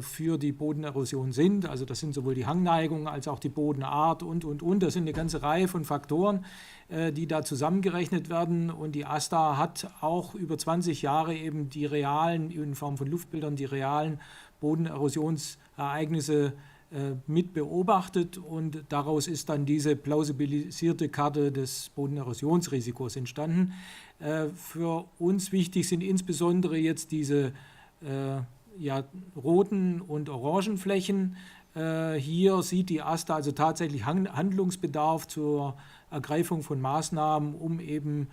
für die Bodenerosion sind. Also das sind sowohl die Hangneigung als auch die Bodenart und, und, und. Das sind eine ganze Reihe von Faktoren, die da zusammengerechnet werden. Und die AStA hat auch über 20 Jahre eben die realen, in Form von Luftbildern, die realen Bodenerosionsereignisse mit beobachtet. Und daraus ist dann diese plausibilisierte Karte des Bodenerosionsrisikos entstanden. Für uns wichtig sind insbesondere jetzt diese ja, roten und orangen Flächen. Hier sieht die AStA also tatsächlich Handlungsbedarf zur Ergreifung von Maßnahmen, um eben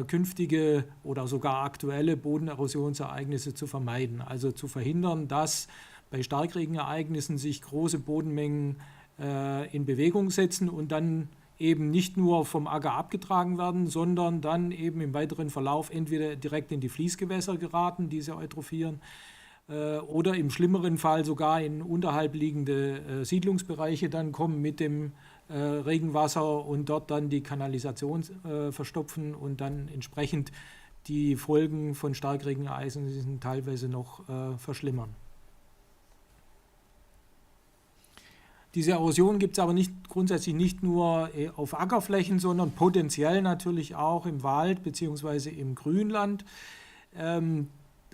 künftige oder sogar aktuelle Bodenerosionsereignisse zu vermeiden. Also zu verhindern, dass bei Starkregenereignissen sich große Bodenmengen in Bewegung setzen und dann eben nicht nur vom Acker abgetragen werden, sondern dann eben im weiteren Verlauf entweder direkt in die Fließgewässer geraten, diese eutrophieren, oder im schlimmeren Fall sogar in unterhalb liegende Siedlungsbereiche dann kommen mit dem Regenwasser und dort dann die Kanalisation verstopfen und dann entsprechend die Folgen von Starkregenereignissen teilweise noch verschlimmern. Diese Erosion gibt es aber nicht, grundsätzlich nicht nur auf Ackerflächen, sondern potenziell natürlich auch im Wald bzw. im Grünland. Ähm,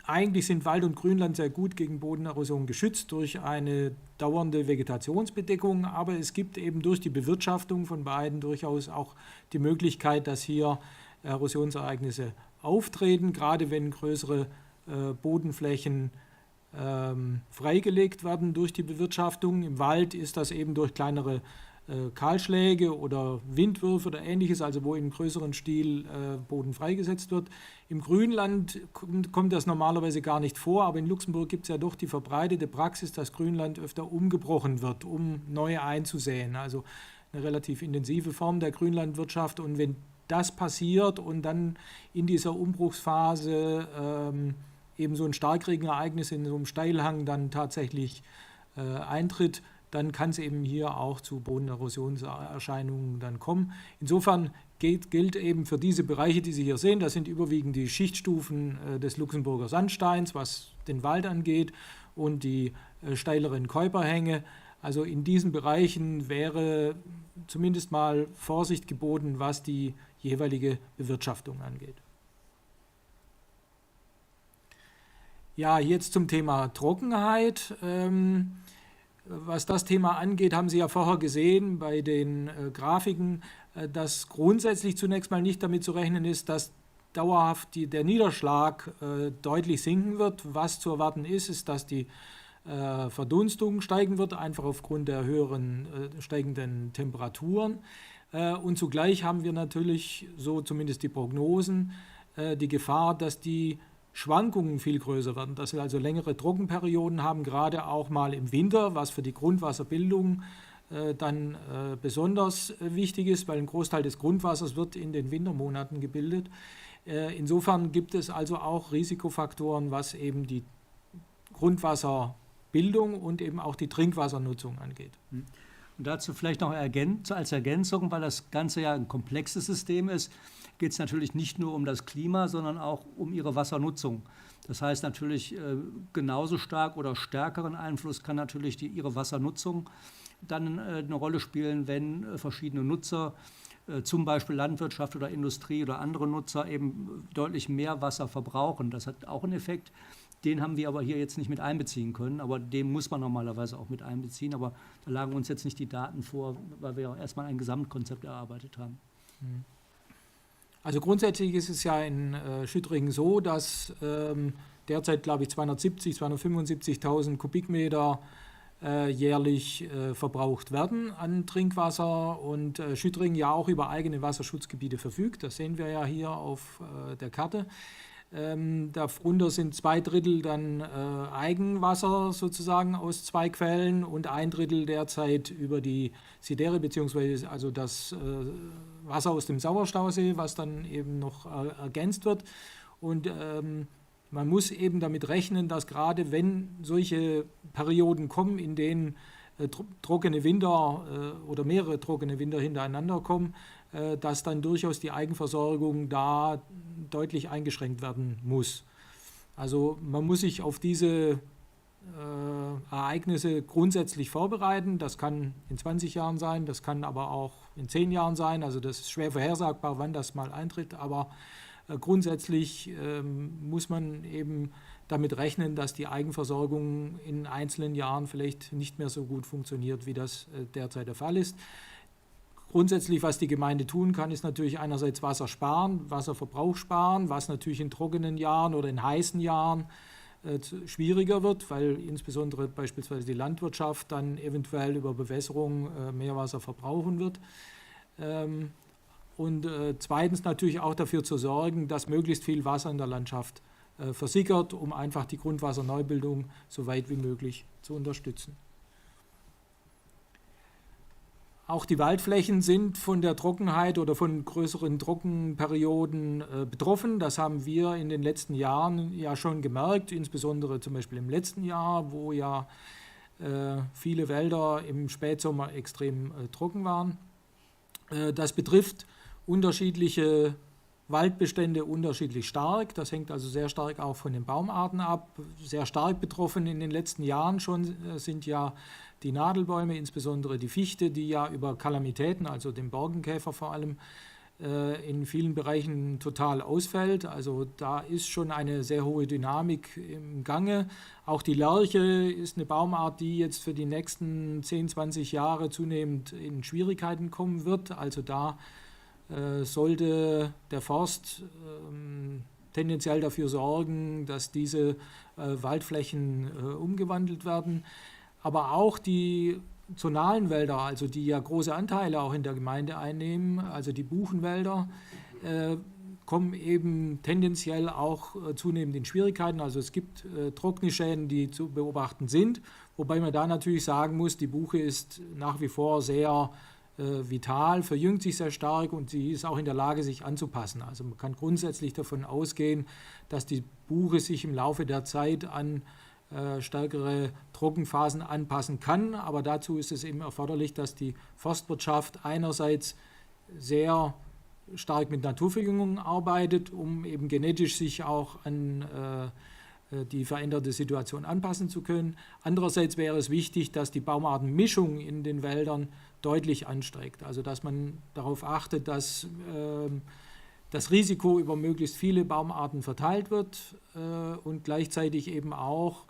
eigentlich sind Wald und Grünland sehr gut gegen Bodenerosion geschützt durch eine dauernde Vegetationsbedeckung, aber es gibt eben durch die Bewirtschaftung von beiden durchaus auch die Möglichkeit, dass hier Erosionsereignisse auftreten, gerade wenn größere äh, Bodenflächen ähm, freigelegt werden durch die Bewirtschaftung. Im Wald ist das eben durch kleinere äh, Kahlschläge oder Windwürfe oder ähnliches, also wo im größeren Stil äh, Boden freigesetzt wird. Im Grünland kommt, kommt das normalerweise gar nicht vor, aber in Luxemburg gibt es ja doch die verbreitete Praxis, dass Grünland öfter umgebrochen wird, um neu einzusäen. Also eine relativ intensive Form der Grünlandwirtschaft. Und wenn das passiert und dann in dieser Umbruchsphase ähm, eben so ein Starkregenereignis in so einem Steilhang dann tatsächlich äh, eintritt, dann kann es eben hier auch zu Bodenerosionserscheinungen dann kommen. Insofern geht, gilt eben für diese Bereiche, die Sie hier sehen, das sind überwiegend die Schichtstufen äh, des Luxemburger Sandsteins, was den Wald angeht, und die äh, steileren Käuperhänge. Also in diesen Bereichen wäre zumindest mal Vorsicht geboten, was die jeweilige Bewirtschaftung angeht. Ja, jetzt zum Thema Trockenheit. Ähm, was das Thema angeht, haben Sie ja vorher gesehen bei den äh, Grafiken, äh, dass grundsätzlich zunächst mal nicht damit zu rechnen ist, dass dauerhaft die, der Niederschlag äh, deutlich sinken wird. Was zu erwarten ist, ist, dass die äh, Verdunstung steigen wird, einfach aufgrund der höheren äh, steigenden Temperaturen. Äh, und zugleich haben wir natürlich, so zumindest die Prognosen, die Gefahr, dass die Schwankungen viel größer werden, dass wir also längere Trockenperioden haben, gerade auch mal im Winter, was für die Grundwasserbildung äh, dann äh, besonders äh, wichtig ist, weil ein Großteil des Grundwassers wird in den Wintermonaten gebildet. Äh, insofern gibt es also auch Risikofaktoren, was eben die Grundwasserbildung und eben auch die Trinkwassernutzung angeht. Hm. Und dazu vielleicht noch als Ergänzung, weil das Ganze ja ein komplexes System ist, geht es natürlich nicht nur um das Klima, sondern auch um ihre Wassernutzung. Das heißt natürlich, äh, genauso stark oder stärkeren Einfluss kann natürlich die, ihre Wassernutzung dann äh, eine Rolle spielen, wenn äh, verschiedene Nutzer, zum Beispiel Landwirtschaft oder Industrie oder andere Nutzer eben deutlich mehr Wasser verbrauchen. Das hat auch einen Effekt. Den haben wir aber hier jetzt nicht mit einbeziehen können, aber den muss man normalerweise auch mit einbeziehen. Aber da lagen uns jetzt nicht die Daten vor, weil wir erstmal ein Gesamtkonzept erarbeitet haben. Mhm. Also grundsätzlich ist es ja in äh, Schüttringen so, dass ähm, derzeit, glaube ich, 270, 275.000 Kubikmeter äh, jährlich äh, verbraucht werden an Trinkwasser und äh, Schüttringen ja auch über eigene Wasserschutzgebiete verfügt. Das sehen wir ja hier auf äh, der Karte. Ähm, darunter sind zwei Drittel dann äh, Eigenwasser sozusagen aus zwei Quellen und ein Drittel derzeit über die Sidere beziehungsweise also das äh, Wasser aus dem Sauerstausee, was dann eben noch äh, ergänzt wird. Und ähm, man muss eben damit rechnen, dass gerade wenn solche Perioden kommen, in denen äh, trockene Winter äh, oder mehrere trockene Winter hintereinander kommen, äh, dass dann durchaus die Eigenversorgung da deutlich eingeschränkt werden muss. Also man muss sich auf diese. Ereignisse grundsätzlich vorbereiten. Das kann in 20 Jahren sein, das kann aber auch in 10 Jahren sein. Also das ist schwer vorhersagbar, wann das mal eintritt. Aber grundsätzlich muss man eben damit rechnen, dass die Eigenversorgung in einzelnen Jahren vielleicht nicht mehr so gut funktioniert, wie das derzeit der Fall ist. Grundsätzlich, was die Gemeinde tun kann, ist natürlich einerseits Wasser sparen, Wasserverbrauch sparen, was natürlich in trockenen Jahren oder in heißen Jahren schwieriger wird, weil insbesondere beispielsweise die Landwirtschaft dann eventuell über Bewässerung mehr Wasser verbrauchen wird. Und zweitens natürlich auch dafür zu sorgen, dass möglichst viel Wasser in der Landschaft versickert, um einfach die Grundwasserneubildung so weit wie möglich zu unterstützen. Auch die Waldflächen sind von der Trockenheit oder von größeren Trockenperioden äh, betroffen. Das haben wir in den letzten Jahren ja schon gemerkt, insbesondere zum Beispiel im letzten Jahr, wo ja äh, viele Wälder im Spätsommer extrem äh, trocken waren. Äh, das betrifft unterschiedliche Waldbestände unterschiedlich stark. Das hängt also sehr stark auch von den Baumarten ab. Sehr stark betroffen in den letzten Jahren schon sind ja die Nadelbäume, insbesondere die Fichte, die ja über Kalamitäten, also den Borkenkäfer vor allem, in vielen Bereichen total ausfällt. Also da ist schon eine sehr hohe Dynamik im Gange. Auch die Lärche ist eine Baumart, die jetzt für die nächsten 10, 20 Jahre zunehmend in Schwierigkeiten kommen wird. Also da sollte der Forst tendenziell dafür sorgen, dass diese Waldflächen umgewandelt werden. Aber auch die zonalen Wälder, also die ja große Anteile auch in der Gemeinde einnehmen, also die Buchenwälder, kommen eben tendenziell auch zunehmend in Schwierigkeiten. Also es gibt Trocknischäden, die zu beobachten sind, wobei man da natürlich sagen muss, die Buche ist nach wie vor sehr vital, verjüngt sich sehr stark und sie ist auch in der Lage, sich anzupassen. Also man kann grundsätzlich davon ausgehen, dass die Buche sich im Laufe der Zeit an stärkere Trockenphasen anpassen kann. Aber dazu ist es eben erforderlich, dass die Forstwirtschaft einerseits sehr stark mit Naturverjüngung arbeitet, um eben genetisch sich auch an die veränderte Situation anpassen zu können. Andererseits wäre es wichtig, dass die Baumartenmischung in den Wäldern deutlich ansteigt. Also dass man darauf achtet, dass das Risiko über möglichst viele Baumarten verteilt wird und gleichzeitig eben auch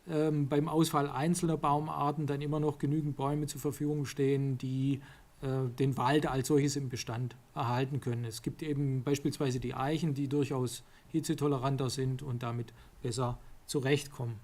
beim Ausfall einzelner Baumarten dann immer noch genügend Bäume zur Verfügung stehen, die den Wald als solches im Bestand erhalten können. Es gibt eben beispielsweise die Eichen, die durchaus hitzetoleranter sind und damit besser zurechtkommen.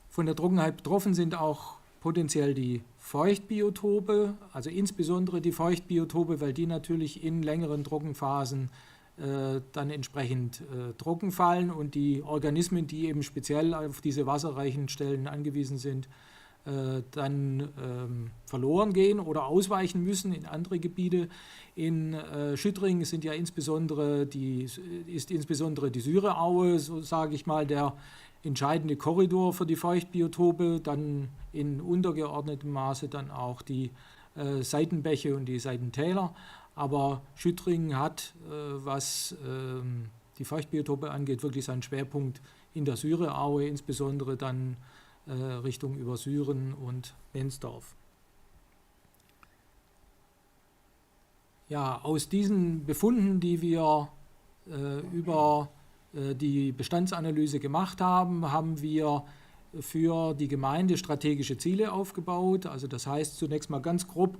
Von der Trockenheit betroffen sind auch potenziell die Feuchtbiotope, also insbesondere die Feuchtbiotope, weil die natürlich in längeren Trockenphasen dann entsprechend trocken fallen und die Organismen, die eben speziell auf diese wasserreichen Stellen angewiesen sind, dann verloren gehen oder ausweichen müssen in andere Gebiete. In Schüttringen sind ja insbesondere die, ist insbesondere die Syreaue, so sage ich mal, der entscheidende Korridor für die Feuchtbiotope, dann in untergeordnetem Maße dann auch die Seitenbäche und die Seitentäler. Aber Schüttringen hat, was die Feuchtbiotope angeht, wirklich seinen Schwerpunkt in der Syreaue, insbesondere dann Richtung Übersyren und Mensdorf. Ja, aus diesen Befunden, die wir über die Bestandsanalyse gemacht haben, haben wir für die Gemeinde strategische Ziele aufgebaut. Also das heißt zunächst mal ganz grob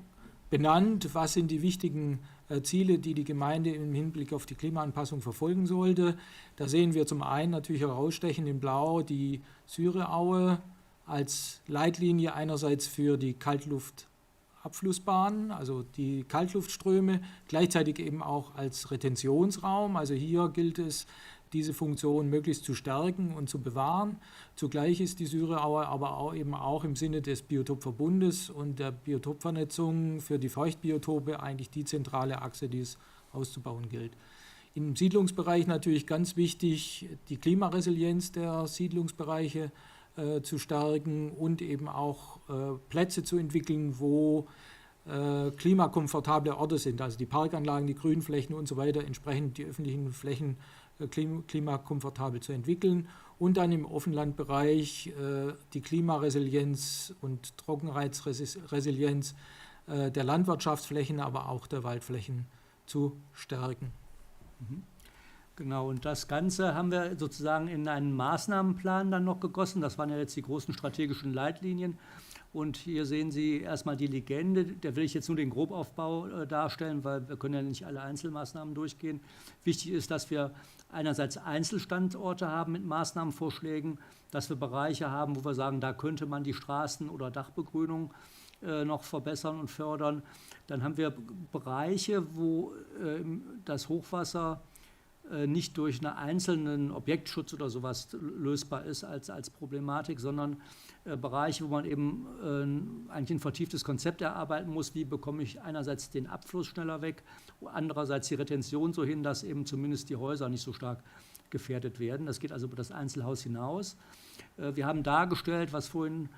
benannt, was sind die wichtigen Ziele, die die Gemeinde im Hinblick auf die Klimaanpassung verfolgen sollte. Da sehen wir zum einen natürlich herausstechend in Blau die Syreaue als Leitlinie einerseits für die Kaltluftabflussbahnen, also die Kaltluftströme, gleichzeitig eben auch als Retentionsraum. Also hier gilt es, diese Funktion möglichst zu stärken und zu bewahren. Zugleich ist die Syreaue aber auch eben auch im Sinne des Biotopverbundes und der Biotopvernetzung für die Feuchtbiotope eigentlich die zentrale Achse, die es auszubauen gilt. Im Siedlungsbereich natürlich ganz wichtig, die Klimaresilienz der Siedlungsbereiche äh, zu stärken und eben auch äh, Plätze zu entwickeln, wo äh, klimakomfortable Orte sind, also die Parkanlagen, die Grünflächen und so weiter, entsprechend die öffentlichen Flächen. klimakomfortabel zu entwickeln und dann im Offenlandbereich die Klimaresilienz und Trockenheitsresilienz der Landwirtschaftsflächen, aber auch der Waldflächen zu stärken. Mhm. Genau, und das Ganze haben wir sozusagen in einen Maßnahmenplan dann noch gegossen. Das waren ja jetzt die großen strategischen Leitlinien. Und hier sehen Sie erstmal die Legende. Da will ich jetzt nur den Grobaufbau äh, darstellen, weil wir können ja nicht alle Einzelmaßnahmen durchgehen. Wichtig ist, dass wir einerseits Einzelstandorte haben mit Maßnahmenvorschlägen, dass wir Bereiche haben, wo wir sagen, da könnte man die Straßen- oder Dachbegrünung äh, noch verbessern und fördern. Dann haben wir Bereiche, wo äh, das Hochwasser äh, nicht durch einen einzelnen Objektschutz oder sowas lösbar ist als, als Problematik, sondern äh, Bereiche, wo man eben äh, eigentlich ein vertieftes Konzept erarbeiten muss, wie bekomme ich einerseits den Abfluss schneller weg, andererseits die Retention so hin, dass eben zumindest die Häuser nicht so stark gefährdet werden. Das geht also über das Einzelhaus hinaus. Äh, wir haben dargestellt, was vorhin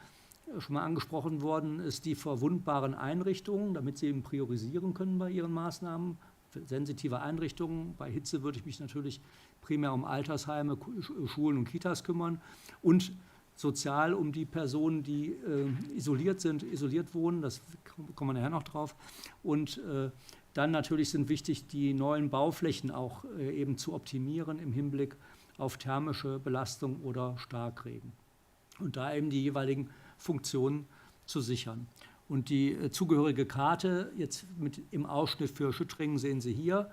schon mal angesprochen worden ist, die verwundbaren Einrichtungen, damit sie eben priorisieren können bei ihren Maßnahmen. Sensitive Einrichtungen. Bei Hitze würde ich mich natürlich primär um Altersheime, Schulen und Kitas kümmern und sozial um die Personen, die äh, isoliert sind, isoliert wohnen. Das kommen wir nachher noch drauf. Und äh, dann natürlich sind wichtig, die neuen Bauflächen auch äh, eben zu optimieren im Hinblick auf thermische Belastung oder Starkregen. Und da eben die jeweiligen Funktionen zu sichern. Und die äh, zugehörige Karte, jetzt mit im Ausschnitt für Schüttringen, sehen Sie hier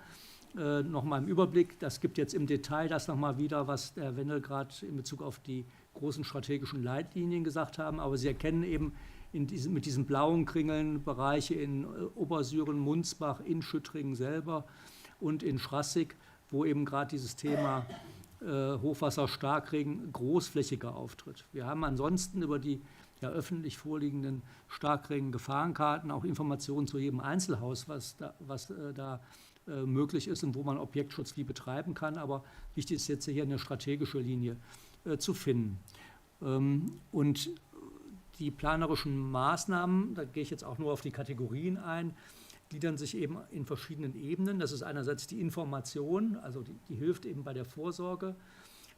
äh, nochmal im Überblick. Das gibt jetzt im Detail das nochmal wieder, was der Wendel gerade in Bezug auf die großen strategischen Leitlinien gesagt haben. Aber Sie erkennen eben in diesem, mit diesen blauen Kringeln Bereiche in äh, Obersyren, Munzbach, in Schüttringen selber und in Schrassig, wo eben gerade dieses Thema äh, Hochwasser, Starkregen großflächiger auftritt. Wir haben ansonsten über die ja öffentlich vorliegenden Starkregen-Gefahrenkarten auch Informationen zu jedem Einzelhaus, was da, was, äh, da äh, möglich ist und wo man Objektschutz wie betreiben kann. Aber wichtig ist jetzt hier eine strategische Linie äh, zu finden. Ähm, und die planerischen Maßnahmen, da gehe ich jetzt auch nur auf die Kategorien ein, gliedern sich eben in verschiedenen Ebenen. Das ist einerseits die Information, also die, die hilft eben bei der Vorsorge,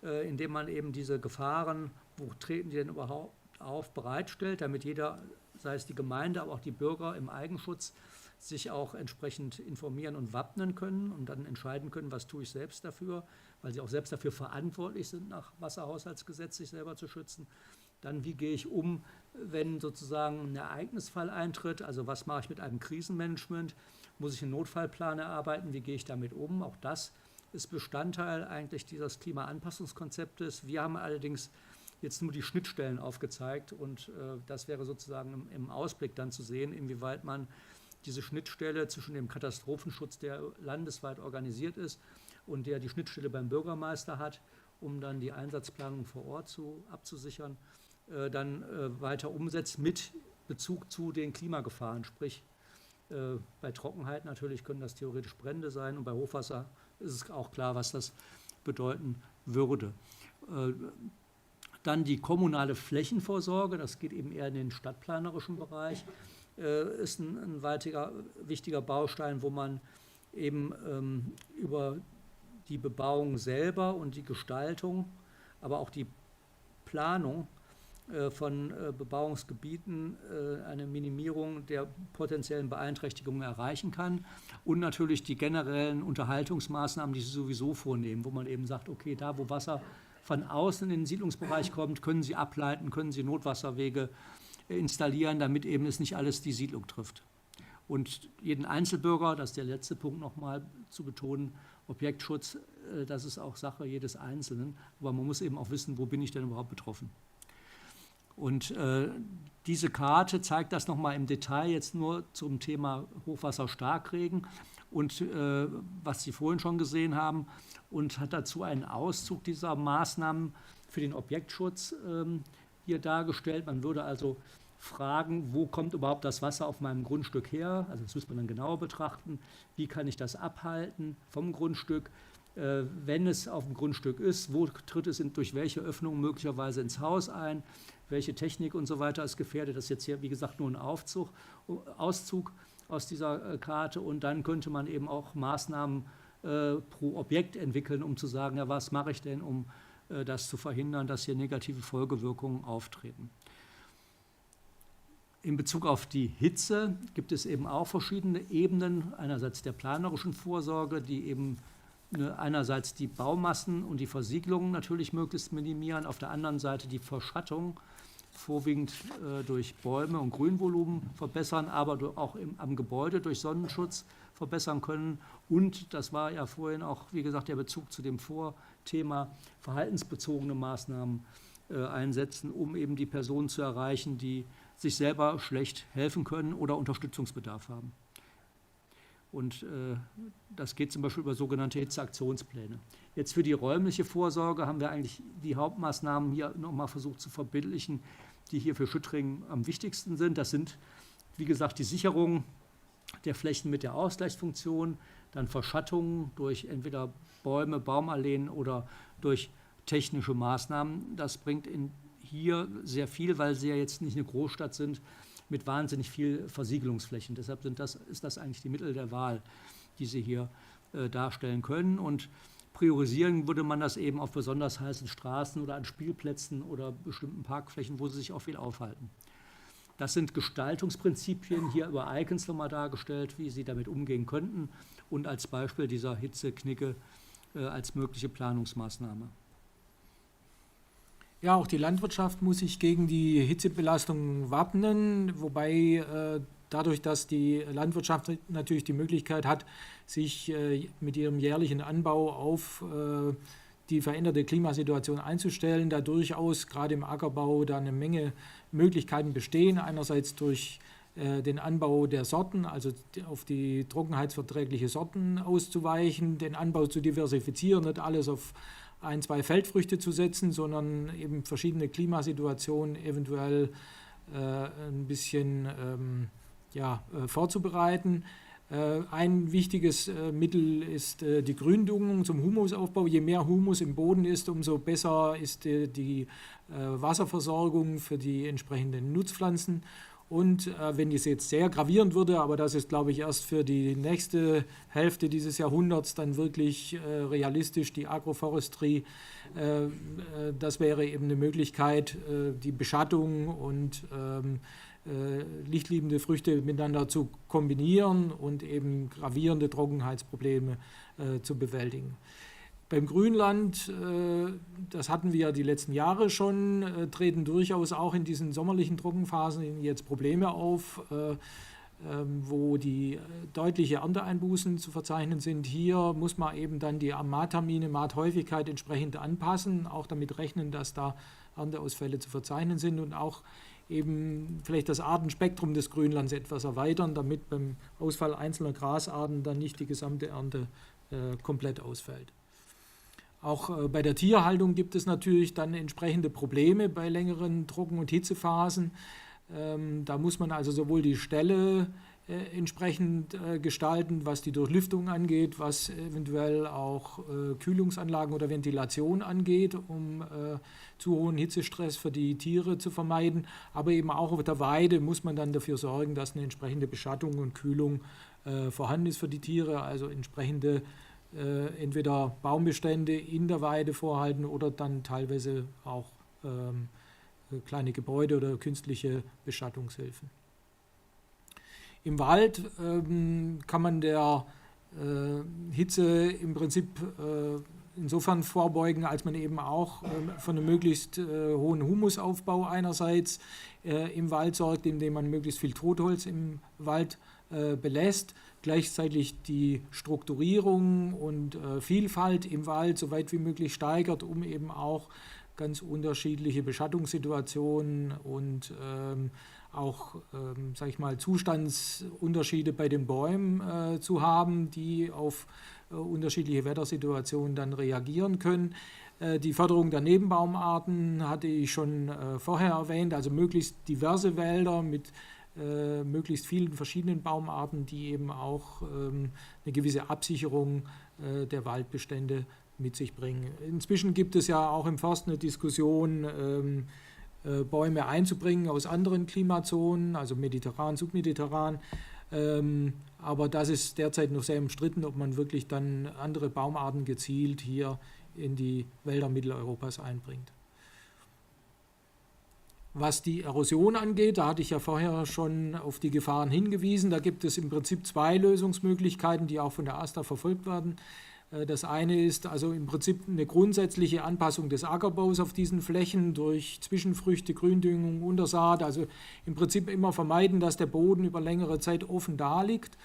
äh, indem man eben diese Gefahren, wo treten die denn überhaupt auf, bereitstellt, damit jeder, sei es die Gemeinde, aber auch die Bürger im Eigenschutz, sich auch entsprechend informieren und wappnen können und dann entscheiden können, was tue ich selbst dafür, weil sie auch selbst dafür verantwortlich sind, nach Wasserhaushaltsgesetz sich selber zu schützen. Dann, wie gehe ich um, wenn sozusagen ein Ereignisfall eintritt? Also was mache ich mit einem Krisenmanagement? Muss ich einen Notfallplan erarbeiten? Wie gehe ich damit um? Auch das ist Bestandteil eigentlich dieses Klimaanpassungskonzeptes. Wir haben allerdings jetzt nur die Schnittstellen aufgezeigt und äh, das wäre sozusagen im, im Ausblick dann zu sehen, inwieweit man diese Schnittstelle zwischen dem Katastrophenschutz, der landesweit organisiert ist und der die Schnittstelle beim Bürgermeister hat, um dann die Einsatzplanung vor Ort zu, abzusichern, äh, dann äh, weiter umsetzt mit Bezug zu den Klimagefahren. Sprich, äh, bei Trockenheit natürlich können das theoretisch Brände sein und bei Hochwasser ist es auch klar, was das bedeuten würde. Äh, dann die kommunale Flächenvorsorge, das geht eben eher in den stadtplanerischen Bereich, äh, ist ein, ein weitiger, wichtiger Baustein, wo man eben ähm, über die Bebauung selber und die Gestaltung, aber auch die Planung äh, von äh, Bebauungsgebieten äh, eine Minimierung der potenziellen Beeinträchtigungen erreichen kann und natürlich die generellen Unterhaltungsmaßnahmen, die sie sowieso vornehmen, wo man eben sagt, okay, da wo Wasser von außen in den Siedlungsbereich kommt, können sie ableiten, können sie Notwasserwege installieren, damit eben es nicht alles die Siedlung trifft. Und jeden Einzelbürger, das ist der letzte Punkt nochmal zu betonen, Objektschutz, das ist auch Sache jedes Einzelnen. Aber man muss eben auch wissen, wo bin ich denn überhaupt betroffen. Und äh, diese Karte zeigt das nochmal im Detail jetzt nur zum Thema Hochwasserstarkregen und äh, was Sie vorhin schon gesehen haben und hat dazu einen Auszug dieser Maßnahmen für den Objektschutz ähm, hier dargestellt. Man würde also fragen, wo kommt überhaupt das Wasser auf meinem Grundstück her? Also das muss man dann genauer betrachten. Wie kann ich das abhalten vom Grundstück? Äh, wenn es auf dem Grundstück ist, wo tritt es in, durch welche Öffnung möglicherweise ins Haus ein? Welche Technik und so weiter ist gefährdet? Das ist jetzt hier, wie gesagt, nur ein Aufzug, Auszug aus dieser äh, Karte. Und dann könnte man eben auch Maßnahmen äh, pro Objekt entwickeln, um zu sagen, ja, was mache ich denn, um das zu verhindern, dass hier negative Folgewirkungen auftreten. In Bezug auf die Hitze gibt es eben auch verschiedene Ebenen, einerseits der planerischen Vorsorge, die eben einerseits die Baumassen und die Versiegelungen natürlich möglichst minimieren, auf der anderen Seite die Verschattung vorwiegend äh, durch Bäume und Grünvolumen verbessern, aber auch im, am Gebäude durch Sonnenschutz verbessern können. Und das war ja vorhin auch, wie gesagt, der Bezug zu dem Vorthema verhaltensbezogene Maßnahmen äh, einsetzen, um eben die Personen zu erreichen, die sich selber schlecht helfen können oder Unterstützungsbedarf haben. Und äh, das geht zum Beispiel über sogenannte Hitzeaktionspläne. Jetzt für die räumliche Vorsorge haben wir eigentlich die Hauptmaßnahmen hier nochmal versucht zu verbildlichen, die hier für Schüttringen am wichtigsten sind. Das sind, wie gesagt, die Sicherung der Flächen mit der Ausgleichsfunktion, dann Verschattungen durch entweder Bäume, Baumalleen oder durch technische Maßnahmen. Das bringt in hier sehr viel, weil sie ja jetzt nicht eine Großstadt sind mit wahnsinnig viel Versiegelungsflächen. Deshalb sind das, ist das eigentlich die Mittel der Wahl, die sie hier äh, darstellen können. Und priorisieren würde man das eben auf besonders heißen Straßen oder an Spielplätzen oder bestimmten Parkflächen, wo sie sich auch viel aufhalten. Das sind Gestaltungsprinzipien hier über Icons nochmal dargestellt, wie sie damit umgehen könnten und als Beispiel dieser Hitzeknicke äh, als mögliche Planungsmaßnahme. Ja, auch die Landwirtschaft muss sich gegen die Hitzebelastung wappnen, wobei äh, dadurch, dass die Landwirtschaft natürlich die Möglichkeit hat, sich äh, mit ihrem jährlichen Anbau auf äh, die veränderte Klimasituation einzustellen, da durchaus gerade im Ackerbau da eine Menge Möglichkeiten bestehen. Einerseits durch äh, den Anbau der Sorten, also auf die trockenheitsverträgliche Sorten auszuweichen, den Anbau zu diversifizieren, nicht alles auf ein, zwei Feldfrüchte zu setzen, sondern eben verschiedene Klimasituationen eventuell äh, ein bisschen ähm, ja, äh, vorzubereiten. Äh, ein wichtiges äh, Mittel ist äh, die Gründüngung zum Humusaufbau. Je mehr Humus im Boden ist, umso besser ist die, die Wasserversorgung für die entsprechenden Nutzpflanzen. Und äh, wenn es jetzt sehr gravierend würde, aber das ist, glaube ich, erst für die nächste Hälfte dieses Jahrhunderts dann wirklich äh, realistisch, die Agroforestrie, äh, äh das wäre eben eine Möglichkeit, äh, die Beschattung und ähm, äh, lichtliebende Früchte miteinander zu kombinieren und eben gravierende Trockenheitsprobleme zu bewältigen. Beim Grünland, äh, das hatten wir ja die letzten Jahre schon, äh, treten durchaus auch in diesen sommerlichen Trockenphasen jetzt Probleme auf, äh, ähm, wo die deutliche Ernteeinbußen zu verzeichnen sind. Hier muss man eben dann die Maattermine, Maathäufigkeit entsprechend anpassen, auch damit rechnen, dass da Ernteausfälle zu verzeichnen sind und auch eben vielleicht das Artenspektrum des Grünlands etwas erweitern, damit beim Ausfall einzelner Grasarten dann nicht die gesamte Ernte komplett ausfällt. Auch äh, bei der Tierhaltung gibt es natürlich dann entsprechende Probleme bei längeren Trocken- und Hitzephasen. Ähm, da muss man also sowohl die Ställe äh, entsprechend äh, gestalten, was die Durchlüftung angeht, was eventuell auch äh, Kühlungsanlagen oder Ventilation angeht, um äh, zu hohen Hitzestress für die Tiere zu vermeiden. Aber eben auch auf der Weide muss man dann dafür sorgen, dass eine entsprechende Beschattung und Kühlung äh, vorhanden ist für die Tiere, also entsprechende äh, entweder Baumbestände in der Weide vorhalten oder dann teilweise auch ähm, kleine Gebäude oder künstliche Beschattungshilfen. Im Wald ähm, kann man der äh, Hitze im Prinzip äh, insofern vorbeugen, als man eben auch äh, von einem möglichst äh, hohen Humusaufbau einerseits äh, im Wald sorgt, indem man möglichst viel Totholz im Wald äh, belässt, gleichzeitig die Strukturierung und äh, Vielfalt im Wald so weit wie möglich steigert, um eben auch ganz unterschiedliche Beschattungssituationen und ähm, auch ähm, sag ich mal, Zustandsunterschiede bei den Bäumen äh, zu haben, die auf äh, unterschiedliche Wettersituationen dann reagieren können. Äh, die Förderung der Nebenbaumarten hatte ich schon äh, vorher erwähnt, also möglichst diverse Wälder mit äh, möglichst vielen verschiedenen Baumarten, die eben auch ähm, eine gewisse Absicherung äh, der Waldbestände mit sich bringen. Inzwischen gibt es ja auch im Forst eine Diskussion, ähm, äh, Bäume einzubringen aus anderen Klimazonen, also mediterran, submediterran. Ähm, Aber das ist derzeit noch sehr umstritten, ob man wirklich dann andere Baumarten gezielt hier in die Wälder Mitteleuropas einbringt. Was die Erosion angeht, da hatte ich ja vorher schon auf die Gefahren hingewiesen. Da gibt es im Prinzip zwei Lösungsmöglichkeiten, die auch von der AStA verfolgt werden. Äh, das eine ist also im Prinzip eine grundsätzliche Anpassung des Ackerbaus auf diesen Flächen durch Zwischenfrüchte, Gründüngung, Untersaat. Also im Prinzip immer vermeiden, dass der Boden über längere Zeit offen daliegt.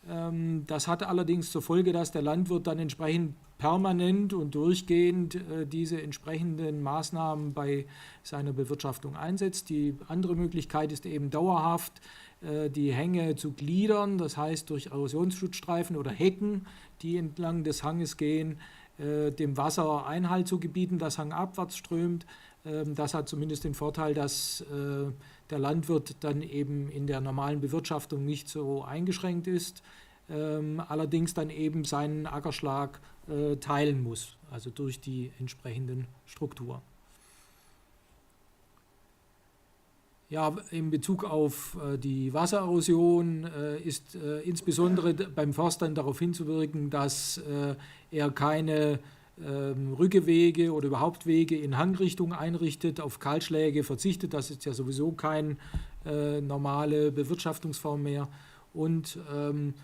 Ähm, das hat allerdings zur Folge, dass der Landwirt dann entsprechend permanent und durchgehend äh, diese entsprechenden Maßnahmen bei seiner Bewirtschaftung einsetzt. Die andere Möglichkeit ist eben dauerhaft äh, die Hänge zu gliedern, das heißt durch Erosionsschutzstreifen oder Hecken, die entlang des Hanges gehen, äh, dem Wasser Einhalt zu gebieten, das hangabwärts strömt. Ähm, das hat zumindest den Vorteil, dass der Landwirt dann eben in der normalen Bewirtschaftung nicht so eingeschränkt ist, ähm, allerdings dann eben seinen Ackerschlag äh, teilen muss, also durch die entsprechenden Strukturen. Ja, in Bezug auf äh, die Wassererosion äh, ist äh, insbesondere beim Förstern darauf hinzuwirken, dass äh, er keine ähm, Rückewege oder überhaupt Wege in Hangrichtung einrichtet, auf Kahlschläge verzichtet. Das ist ja sowieso keine äh, normale Bewirtschaftungsform mehr. Und ähm,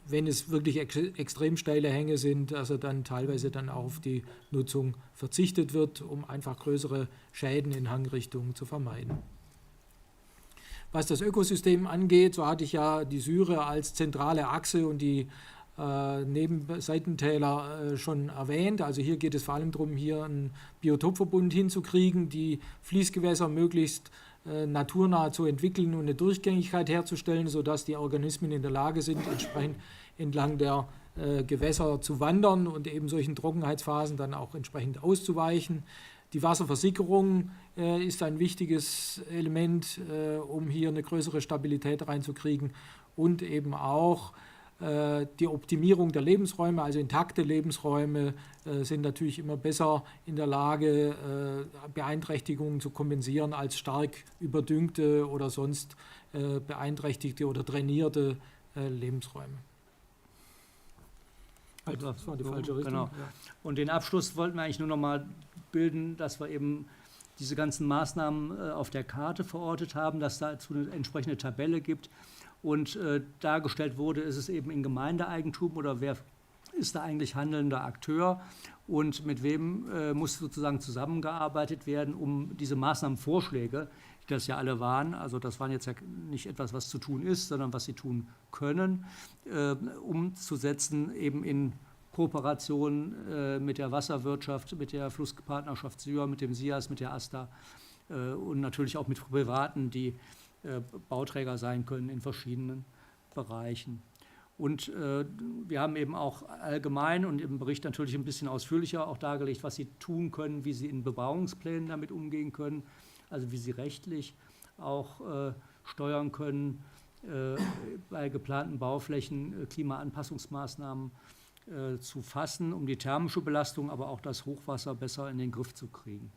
wenn es wirklich ex extrem steile Hänge sind, dass er dann teilweise dann auch auf die Nutzung verzichtet wird, um einfach größere Schäden in Hangrichtungen zu vermeiden. Was das Ökosystem angeht, so hatte ich ja die Syre als zentrale Achse und die äh, Nebenseitentäler äh, schon erwähnt. Also hier geht es vor allem darum, hier einen Biotopverbund hinzukriegen, die Fließgewässer möglichst äh, naturnah zu entwickeln und eine Durchgängigkeit herzustellen, sodass die Organismen in der Lage sind, entsprechend entlang der äh, Gewässer zu wandern und eben solchen Trockenheitsphasen dann auch entsprechend auszuweichen. Die Wasserversickerung äh, ist ein wichtiges Element, äh, um hier eine größere Stabilität reinzukriegen und eben auch äh, die Optimierung der Lebensräume, also intakte Lebensräume äh, sind natürlich immer besser in der Lage, äh, Beeinträchtigungen zu kompensieren als stark überdüngte oder sonst beeinträchtigte oder trainierte Lebensräume. Also, das war die falsche Richtung. Genau. Ja. Und den Abschluss wollten wir eigentlich nur noch mal bilden, dass wir eben diese ganzen Maßnahmen auf der Karte verortet haben, dass dazu eine entsprechende Tabelle gibt und äh, dargestellt wurde, ist es eben in Gemeindeeigentum oder wer ist da eigentlich handelnder Akteur und mit wem äh, muss sozusagen zusammengearbeitet werden, um diese Maßnahmenvorschläge, die das ja alle waren, also das waren jetzt ja nicht etwas, was zu tun ist, sondern was sie tun können, äh, umzusetzen eben in Kooperation äh, mit der Wasserwirtschaft, mit der Flusspartnerschaft Syr, mit dem SIAS, mit der AStA äh, und natürlich auch mit Privaten, die äh, Bauträger sein können in verschiedenen Bereichen. Und äh, wir haben eben auch allgemein und im Bericht natürlich ein bisschen ausführlicher auch dargelegt, was sie tun können, wie sie in Bebauungsplänen damit umgehen können, also wie sie rechtlich auch äh, steuern können, äh, bei geplanten Bauflächen äh, Klimaanpassungsmaßnahmen äh, zu fassen, um die thermische Belastung, aber auch das Hochwasser besser in den Griff zu kriegen.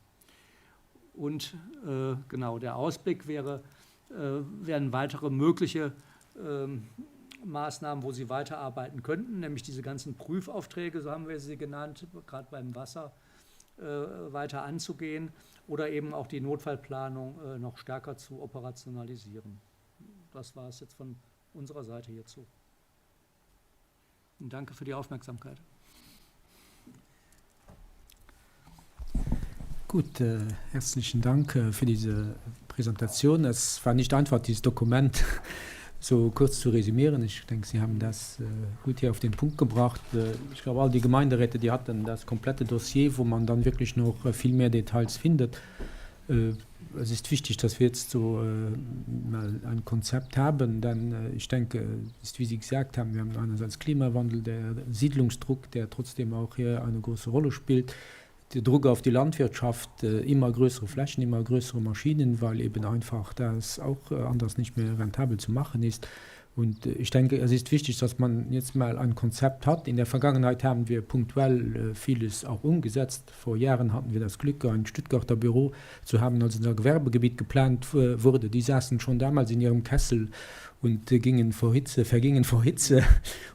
Und äh, genau, der Ausblick wäre, äh, wären weitere mögliche ähm, Maßnahmen, wo sie weiterarbeiten könnten, nämlich diese ganzen Prüfaufträge, so haben wir sie genannt, gerade beim Wasser äh, weiter anzugehen oder eben auch die Notfallplanung äh, noch stärker zu operationalisieren. Das war es jetzt von unserer Seite hierzu. Und danke für die Aufmerksamkeit. Gut, äh, herzlichen Dank äh, für diese Präsentation. Es war nicht einfach, dieses Dokument so kurz zu resümieren. Ich denke, Sie haben das äh, gut hier auf den Punkt gebracht. Äh, ich glaube, all die Gemeinderäte, die hatten das komplette Dossier, wo man dann wirklich noch äh, viel mehr Details findet. Äh, es ist wichtig, dass wir jetzt so äh, mal ein Konzept haben, denn äh, ich denke, ist wie Sie gesagt haben, wir haben einerseits Klimawandel, der Siedlungsdruck, der trotzdem auch hier eine große Rolle spielt, der Druck auf die Landwirtschaft, äh, immer größere Flächen, immer größere Maschinen, weil eben einfach das auch äh, anders nicht mehr rentabel zu machen ist. Und ich denke, es ist wichtig, dass man jetzt mal ein Konzept hat. In der Vergangenheit haben wir punktuell vieles auch umgesetzt. Vor Jahren hatten wir das Glück, ein Stuttgarter Büro zu haben, als unser Gewerbegebiet geplant wurde. Die saßen schon damals in ihrem Kessel und gingen vor Hitze, vergingen vor Hitze.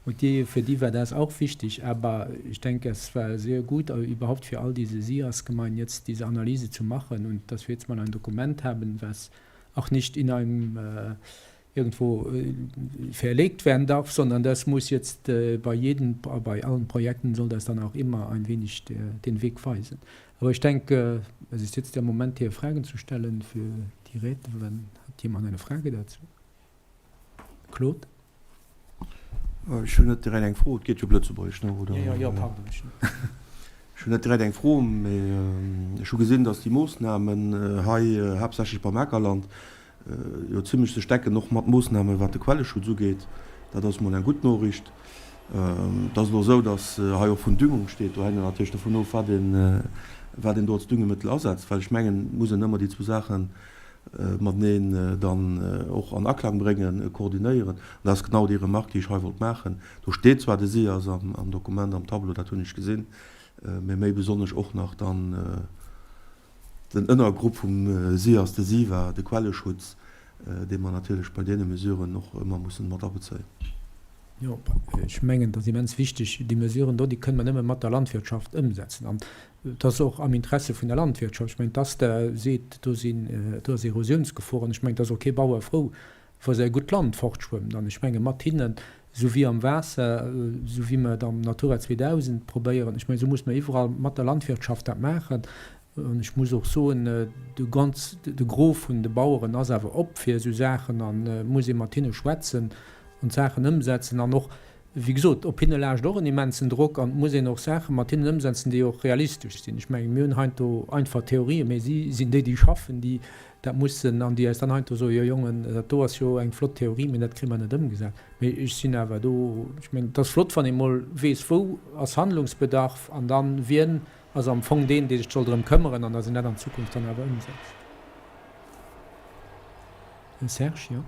Und die, für die war das auch wichtig. Aber ich denke, es war sehr gut, überhaupt für all diese SIAS-Gemeinden jetzt diese Analyse zu machen und dass wir jetzt mal ein Dokument haben, was auch nicht in einem äh, irgendwo äh, verlegt werden darf, sondern das muss jetzt äh, bei jedem, bei allen Projekten soll das dann auch immer ein wenig der, den Weg weisen. Aber ich denke, es ist jetzt der Moment, hier Fragen zu stellen für die Räte. Wenn, hat jemand eine Frage dazu? Claude? Ech hunn net direkt eng Fro, et geet jo op Lëtzebuergesch, ne, oder? Jo, jo, pardon, ech hunn. Ech hunn net direkt eng Fro, mee ech hu gesinn, datt déi Moossnamen hei haaptsächlech beim Akerland jo zimlech sech decken, och mat Moossnamen, wat de Quelleschutz ugeet. Dat ass mol eng gutt Noriicht. Et ass elo esou, datt hei och vun Düngung steet. Do hänkt et natierlech dovun of, wat een, wat een do als Düngemittel asetzt, well ech mengen, et muss een ëmmer déi zwou Saachen mateneen dann och an Aklang bréngen, koordinéieren. An dat ass genau déi Remarque, déi ech hei wollt maachen. Do steet zwar de SIAS am Dokument, am Tableau, dat hunn ech gesinn, mä méi besonnesch och nach dann den Ënnergrupp vum SIAS, de SIVA, de Quelleschutz, dee mer natierlech bei deene Mesuren och ëmmer mussen mat abezéien. Jo, ech mengen, dat ass immens wichteg. Déi Mesuren do, déi kënne mer nëmme mat der Landwirtschaft ëmsetzen. An et ass och am Interesse vun der Landwirtschaft. Ech mengen, d'ASTA seet, do sinn, do ass Erosionsgefor. An ech mengen, et ass och kee Bauer frou, wa säi gutt Land fortschwëmmt. An ech menge mat hinnen, esou wéi am Waasser, esou wéi mer et am Natura 2000 probéieren, ech mengen, esou muss mer iwwerall mat der Landwirtschaft dat maachen. An ech muss och soen, de ganz, de Gros vun de Baueren ass awer op fir esou Saachen an et muss ee mat hinne schwätzen an d'Saachen ëmsetzen. An och, wéi gesot, op hinne laascht och en immensen Drock an et muss een och Saache mat hinnen ëmsetzen, déi och realistesch sinn. Ech mengen, mir hunn heiansdo einfach Theorien, mä si sinn déi, déi schaffen, déi dat mussen an déi eis dann heiansdo soen, jo Jongen, dat do ass jo eng flott Theorie, mä dat kréie mer net ëmgesat. Mee ech sinn awer do, ech mengen, et ass flott, wann ee mol weess, wou ass Handlungsbedarf an dann wien ass am Fong deen, dee sech soll drëm këmmeren an datt een dat an Zukunft dann awer ëmsetzt. Serge, jo?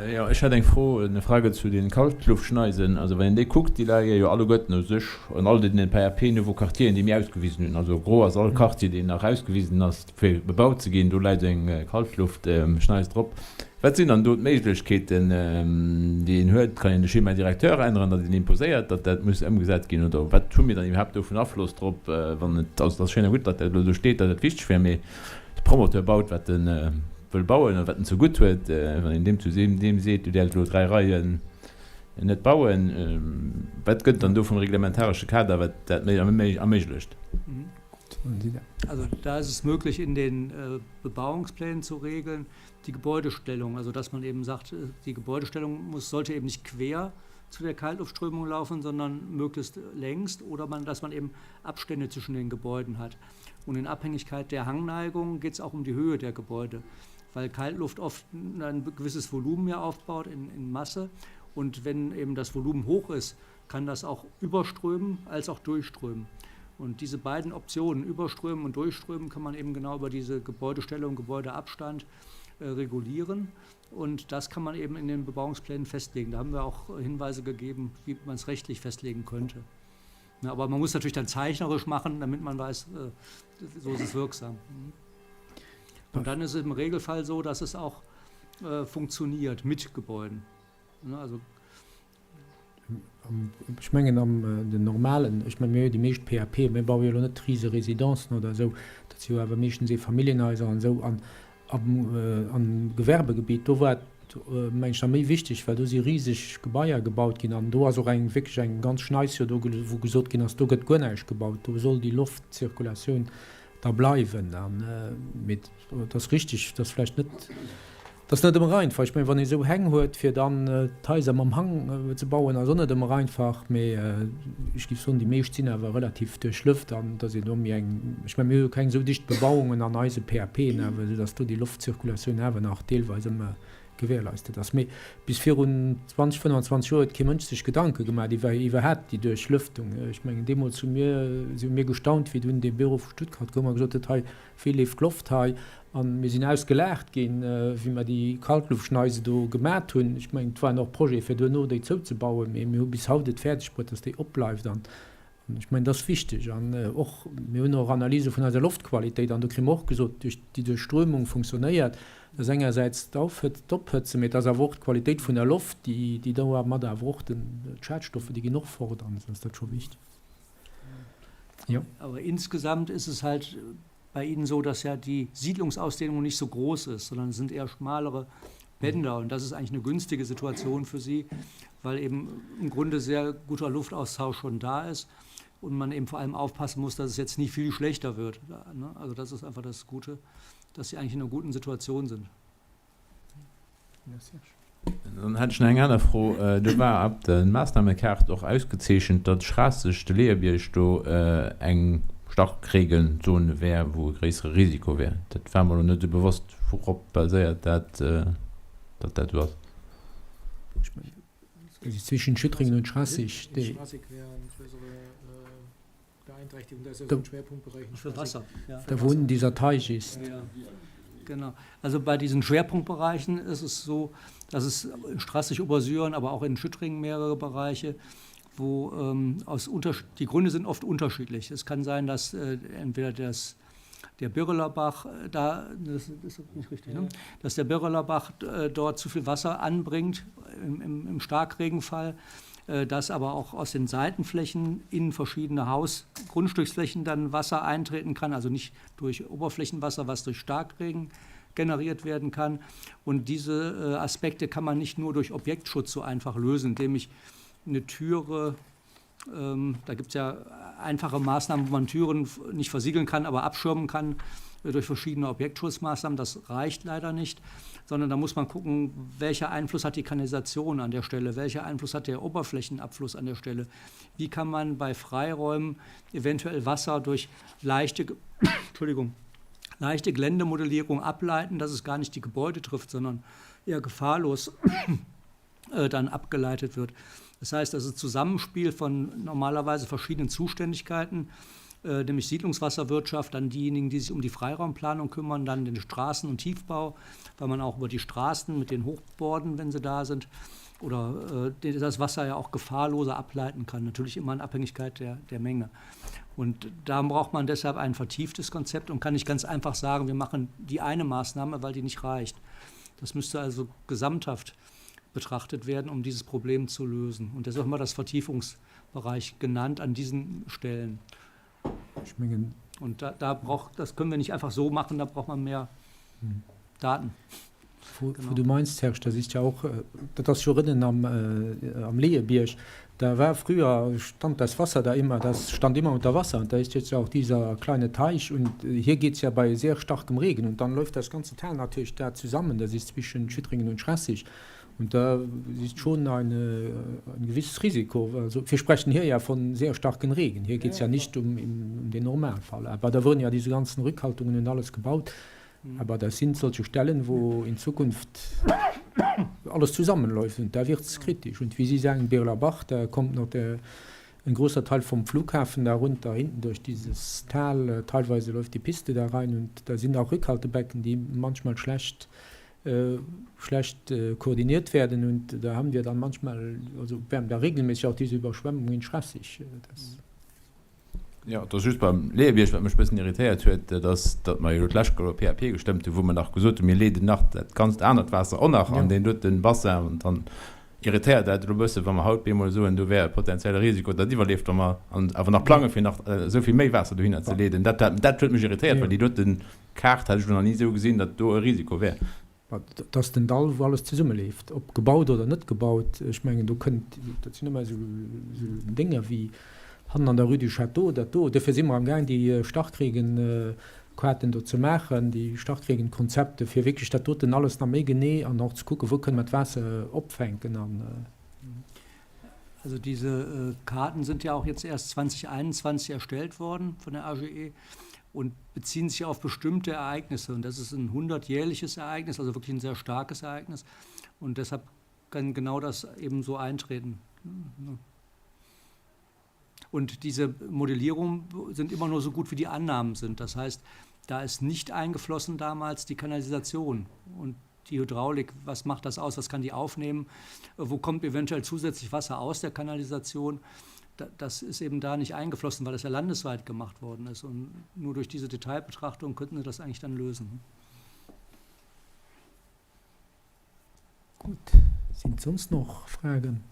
Jo, ech hätt eng Fro, eine Frage zu den Kaltluftschneisen. Also wann een déi kuckt, déi leie jo alleguerten u sech an all den PAP Nouveaux Quartieren, déi mir ausgewisen hunn. Also gro ass all Quartier, deen nach ausgewisen ass fir bebaut ze ginn, do läit eng Kaltluftschneis drop. Wat sinn dann do d'Méiglechkeeten, déi een huet? Kann een de Schéma directeur änneren, datt een imposéiert, datt dat muss ëmgesat ginn? Oder wat hu mir dann iwwerhaapt do vun Afloss drop, wann et, also et ass schéin a gutt, datt dat elo do steet, datt dat wichteg wär, mee de Promoteur baut, wat e wëll bauen oder wat en zegutt huet. Wann een deem zu deem seet, du däerfs elo 3 Reien net bauen, wat gëtt et dann do vum reglementaresche Kader, wat dat méi erméiglecht? Also da ist es möglich, in den Bebauungsplänen zu regeln. die Gebäudestellung, also dass man eben sagt, die Gebäudestellung muss, sollte eben nicht quer zu der Kaltluftströmung laufen, sondern möglichst längst oder man, dass man eben Abstände zwischen den Gebäuden hat. Und in Abhängigkeit der Hangneigung geht es auch um die Höhe der Gebäude, weil Kaltluft oft ein gewisses Volumen ja aufbaut in, in Masse. Und wenn eben das Volumen hoch ist, kann das auch überströmen als auch durchströmen. Und diese beiden Optionen, überströmen und durchströmen, kann man eben genau über diese Gebäudestellung, Gebäudeabstand äh, regulieren. Und das kann man eben in den Bebauungsplänen festlegen. Da haben wir auch Hinweise gegeben, wie man es rechtlich festlegen könnte. Na, aber man muss natürlich dann zeichnerisch machen, damit man weiß, äh, so ist es wirksam. Mhm. Und dann ist es im Regelfall so, dass es auch äh, funktioniert mit Gebäuden. Ne, also Ech mengen am den normalen, ech menge mir hu jo déi meescht PAP, mir baue jo elo net rise Residencen oder esou, dat si jo awer meeschtens Eefamilljenhaiser an esou. An am Gewerbegebitt, do war et meng ech nach méi wichteg, well do si riseg Gebaier gebaut ginn an do ass och eng wierklech eng ganz Schneis jo do wou gesot ginn ass, do gëtt guer näischt gebaut, do soll déi Loftzirkulatioun da bleiwen. An mee et ass richtig, et ass vläicht net, et ass net ëmmer einfach. Ech mengen, wann ee esou Häng huet, fir dann d'Haiser mam Hang ze bauen, ass och net ëmmer einfach. Mee ech géif soen, déi meescht sinn awer relativ duerchlëft an dass een do méi eng, ech mengen, mir hu jo keng esou dicht Bebauungen an eise PAPen awer, esoudass do déi Loftzirkulatioun awer nach deelweis ëmmer gewährleistet ass. Mee bis virun 20, 25 Joer huet kee Mënsch sech Gedanke gemaach iwwer iwwerhaapt déi Duerchlëftung. Ech mengen, deemools hu mir, si hu mir gestaunt, wéi dunn dee Büro vu Stuttgart koum a gesot huet, hei, wéi leeft d'Loft hei? An mir sinn ausgelaacht ginn, wéi mer déi Kaltluftschneise do gemat hunn. Ech mengen, et waren och Projete fir duerno déi zouzebauen, mee mir hu bis haut et fäerdeg bruet, dass déi opbleift. An ech mengen, dat ass wichteg. An och, mir hunn och Analyse vun eiser Loftqualitéit an do kri mer och gesot, duerch déi Duerchströmung funktionéiert, dass engersäits d'Ophëtzen, mee et ass awer och d'Qualitéit vun der Loft, déi déi domat awer och den, d'Schadstoffe, déi ginn och fort an esou ass dat scho wichteg. Jo. Aber insgesamt ist es halt bei Ihnen so, dass ja die Siedlungsausdehnung nicht so groß ist, sondern es sind eher schmalere Bänder und das ist eigentlich eine günstige Situation für Sie, weil eben im Grunde sehr guter Luftaustausch schon da ist und man eben vor allem aufpassen muss, dass es jetzt nicht viel schlechter wird. Also das ist einfach das Gute, dass Sie eigentlich in einer guten Situation sind. Dann hätt ech nach eng aner Fro. Do war op der Maassnamekaart och ausgezeechent, datt Schraasseg, de Leeëbierg do eng Starkregenzone wär, wou e gréissere Risiko wär. Dat war mer elo net esou bewosst. Wourop baséiert dat, datt dat esou ass? Zwischen Schüttringen und Schraasseg. Beeinträchtigung, da ist ja so ein Schwerpunktbereich. Für Wasser. Ja. Da wo dieser Teich ist. Ja. Genau. Also bei diesen Schwerpunktbereichen ist es so, dass es in Strassig-Obersyren, aber auch in Schüttringen mehrere Bereiche, wo ähm, aus die Gründe sind oft unterschiedlich. Es kann sein, dass äh, entweder das, der Birreler Bach äh, da das ist nicht richtig, ne? dass der Birreler Bach äh, dort zu viel Wasser anbringt im, im, im Starkregenfall, äh, dass aber auch aus den Seitenflächen in verschiedene Hausgrundstücksflächen dann Wasser eintreten kann, also nicht durch Oberflächenwasser, was durch Starkregen generiert werden kann. Und diese äh, Aspekte kann man nicht nur durch Objektschutz so einfach lösen, indem ich eine Türe ähm, da gibt es ja einfache Maßnahmen, wo man Türen nicht versiegeln kann, aber abschirmen kann äh, durch verschiedene Objektschutzmaßnahmen. Das reicht leider nicht, sondern da muss man gucken, welcher Einfluss hat die Kanalisation an der Stelle, welcher Einfluss hat der Oberflächenabfluss an der Stelle. Wie kann man bei Freiräumen eventuell Wasser durch leichte, Entschuldigung, leichte Geländemodellierung ableiten, dass es gar nicht die Gebäude trifft, sondern eher gefahrlos äh, dann abgeleitet wird. Das heißt, das ist ein Zusammenspiel von normalerweise verschiedenen Zuständigkeiten, äh, nämlich Siedlungswasserwirtschaft, dann diejenigen, die sich um die Freiraumplanung kümmern, dann den Straßen- und Tiefbau, weil man auch über die Straßen mit den Hochborden, wenn sie da sind, oder äh, das Wasser ja auch gefahrloser ableiten kann, natürlich immer in Abhängigkeit der, der Menge. Und da braucht man deshalb ein vertieftes Konzept und kann nicht ganz einfach sagen, wir machen die eine Maßnahme, weil die nicht reicht. Das müsste also gesamthaft betrachtet werden, um dieses Problem zu lösen. Und deshalb haben wir das Vertiefungsbereich genannt an diesen Stellen. Und da, da braucht, das können wir nicht einfach so machen, da braucht man mehr hm. Daten. Wo, wo du meinst, Serge, das ist ja auch, äh, dat ass jo rënnen am, äh, am Leeëbierg. Da war früher, stand das Wasser da immer, das stand immer unter Wasser und da ist jetzt ja auch dieser kleine Teich und äh, hier geht es ja bei sehr starkem Regen und dann läuft das ganze Tal natürlich da zusammen, das ist zwischen Schüttringen und Schrassig und da ist schon eine, ein gewisses Risiko. Also wir sprechen hier ja von sehr starken Regen, hier geht es ja nicht um, um den Normalfall, aber da wurden ja diese ganzen Rückhaltungen und alles gebaut. Aber das sind solche Stellen, wo in Zukunft alles zusammenläuft und da wird es kritisch. Und wie Sie sagen, Birler Bach, da kommt noch der, ein großer Teil vom Flughafen da runter, hinten durch dieses Tal. Äh, teilweise läuft die Piste da rein und da sind auch Rückhaltebecken, die manchmal schlecht, äh, schlecht äh, koordiniert werden. Und da haben wir dann manchmal, also wir haben da regelmäßig auch diese Überschwemmungen stressig. Äh, das Jo, et ass just beim Leeëbierg, wat mech e bëssen irritéiert huet, dat ass, datt mer jo elo d'lescht Joer PAP gestëmmt hunn, wou mer nach gesot hunn, mir leeden nach dat ganzt anert Waasser och nach an deen dote Bassin. An dann irritéiert dat elo e bëssen, wa mer haut bemol soen, do wär e potenzielle Risiko, dat iwwerleeft, wa mer an awer nach plange fir nach esou vill méi Waasser dohinner ze leeden. Dat, dat huet mech irritéiert, well déi dote Kaart hat ech elo nach ni esou gesinn, datt do e Risiko wär. Dat ass den Dall, wou alles zesummeleeft, ob gebaut oder net gebaut. Ech mengen, do kënnt, dat sinn ëmmer esou Dénger wéi hannen an der Rue du Château, dat do. Dofir si mer amgaang, déi Starkregenkaarten do ze maachen, déi Starkregenkonzepte, fir wierklech dat doten alles nach méi genee an och ze kucken, wou kënne mer d'Waasser opfänken an. Also diese Karten sind ja auch jetzt erst 2021 erstellt worden von der AGE und beziehen sich auf bestimmte Ereignisse. Und das ist ein hundertjährliches Ereignis, also wirklich ein sehr starkes Ereignis. Und deshalb kann genau das eben so eintreten. Und diese Modellierungen sind immer nur so gut, wie die Annahmen sind. Das heißt, da ist nicht eingeflossen damals die Kanalisation und die Hydraulik, was macht das aus, was kann die aufnehmen, wo kommt eventuell zusätzlich Wasser aus der Kanalisation. Das ist eben da nicht eingeflossen, weil das ja landesweit gemacht worden ist. Und nur durch diese Detailbetrachtung könnten Sie das eigentlich dann lösen. Gut, sind sonst noch Fragen?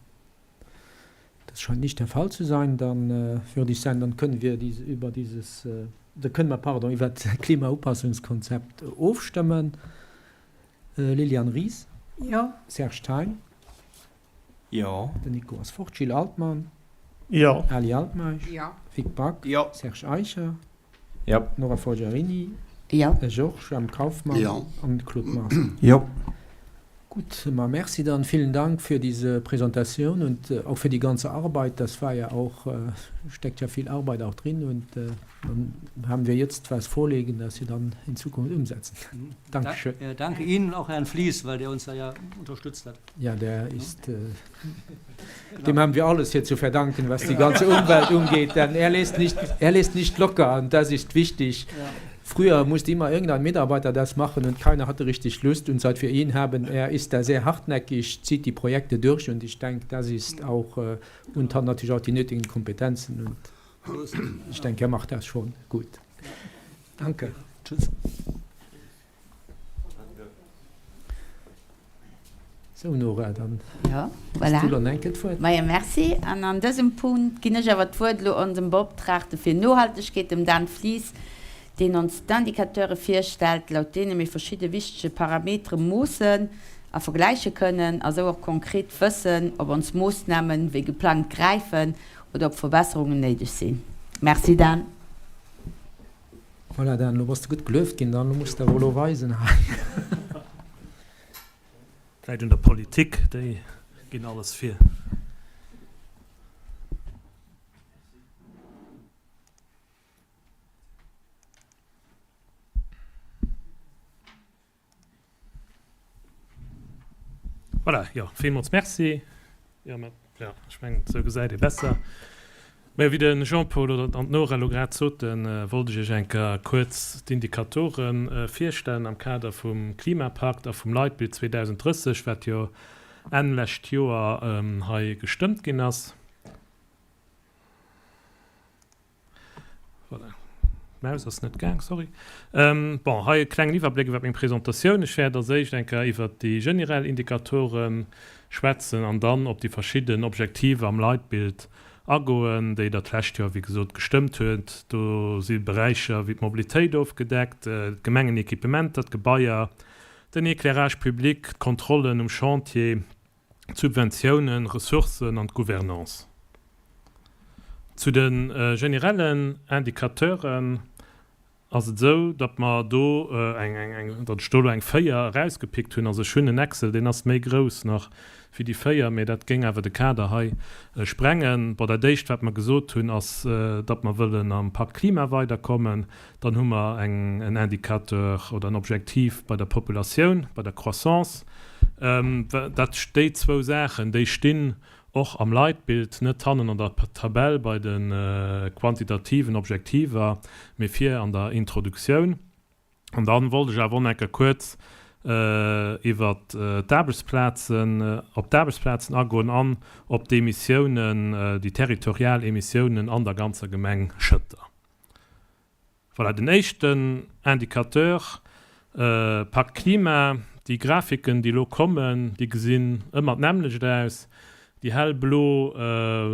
Das scheint nicht der Fall zu sein. Dann äh, würde ich sagen, dann können wir diese, über dieses, äh, da können wir, pardon, über das Klimaupassungskonzept ofstëmmen. Äh, Lilian Ries? Jo. Serge Thein? Jo. Den Nico ass fort. Gilles Altmann? Jo. Ali Altmeisch? Jo. Vic Back? Jo. Serge Eicher? Jo. Nora Forgiarini? Jo. Georges M. Kaufmann? Jo. An Claude Meisch? Jo. Gut, ma merci dann. Vielen Dank für diese Präsentation und äh, auch für die ganze Arbeit. Das war ja auch, äh, steckt ja viel Arbeit auch drin und äh, dann haben wir jetzt was vorlegen, das Sie dann in Zukunft umsetzen. Mhm. Dankeschön. Da, äh, danke Ihnen und auch Herrn Flies, weil der uns da ja unterstützt hat. Ja, der ist, äh, genau. dem haben wir alles hier zu verdanken, was die ganze Umwelt umgeht. Denn er lässt nicht, er lässt nicht locker und das ist wichtig. Ja. Früher musste immer irgendein Mitarbeiter das machen und keiner hatte richtig Lust. Und seit wir ihn haben, er ist da sehr hartnäckig, zieht die Projekte durch und ich denke, das ist auch äh, und hat natürlich auch die nötigen Kompetenzen. Und ich denke, er macht das schon gut. Danke. Tschüss. Sou Nora, dann Jo, hues voilà. du lo enke d'Wuert. Majo, merci. An an dësem Punkt ginn ech awer d'Wuert elo onsem Beoptraagte fir Nohaltegkeet, dem Dan Flies, deen ons d'Indicateure virstellt, laut deene mir verschidde wichtege Parametere moossen a vergläiche kënnen a sou och konkret wëssen, ob ons Moossnamen wéi geplangt gräifen oder ob Verbesserungen néideg sinn. Merci Dan. Voilà Dan, lo bass de gutt gelueft ginn, dann lo muss de awer elo weisen hei. Läit un der Politik, déi ginn alles vir. Voilà, jo, villmools Merci. Jo, mä, jo, ech mengen, esou gesäit ee besser. Mä wéi de Jean-Paul oder an d'Nora elo grad soten, wollt ech Iech eng Kéier kuerz d'Indikatore virstellen am Kader vum Klimapakt a vum Leitbild 2030, wat jo Enn lescht Joer hei gestëmmt ginn ass. Voilà. D'Maus ass net gaang, sorry. Bon, hei e klengen Iwwerbléck iwwer meng Presentatioun. Ech wäert als éischt eng Kéier iwwert déi generell Indikatore schwätzen an dann op déi verschidden Objektiver am Leitbild agoen, déi Der d'lescht Joer, wéi gesot, gestëmmt huet. Do si Beräicher wéi d'Mobilitéit ofgedeckt, d'Gemengenequipementer, d'Gebaier, den Éclairage public, d'Kontrollen um Chantier, d'Subventiounen, Ressourcen an d'Gouvernance. Zu de generellen Indicateuren ass et esou, datt mer do eng, eng, datt ech do elo eng 4 erausgepickt hunn. Also ech hunn en Excel, deen ass méi grouss nach wéi déi 4, mä dat géing awer de Kader hei sprengen. Bon, dat Éischt, wat mer gesot hunn, ass, datt mer wëllen am Pakt Klima weiderkommen. Dann hu mer eng, en Indicateur oder en Objektiv bei der Populatioun, bei der Croissance. Dat, déi zwou Saachen, déi stinn och am Leitbild, net hannen an der Tabell bei de quantitativen Objektiver, mee vir an der Introduktioun. An dann wollt ech awer och nach eng Kéier kuerz iwwert d'Aarbechtsplazen, op d'Aarbechtsplazen agoen an op d'Emissiounen, déi territorial Emissiounen an der ganzer Gemeng Schëtter. Voilà, den éischten Indicateur, Pakt Klima. Déi Grafiken, déi elo kommen, déi gesinn ëmmer d'nämmlecht aus. Déi hellblo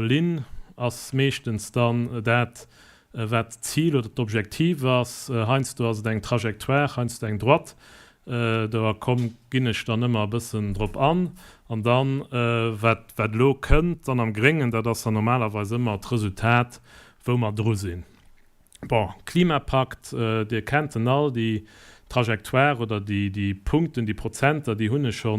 Linn ass meeschtens dann dat, wat d'Zil oder d'Objektiv ass. Heiansdo ass et eng Trajectoire, heiansdo eng Droite. Do komm, ginn ech dann ëmmer e bëssen drop an. An dann, wat elo kënnt, dann am Gréngen, dat ass dann normalerweis ëmmer d'Resultat, wou mer dru sinn. Bon, Klimapakt, Dir kennt en all, déi Trajectoire oder déi Punkten, déi Prozenter, déi hunn ech scho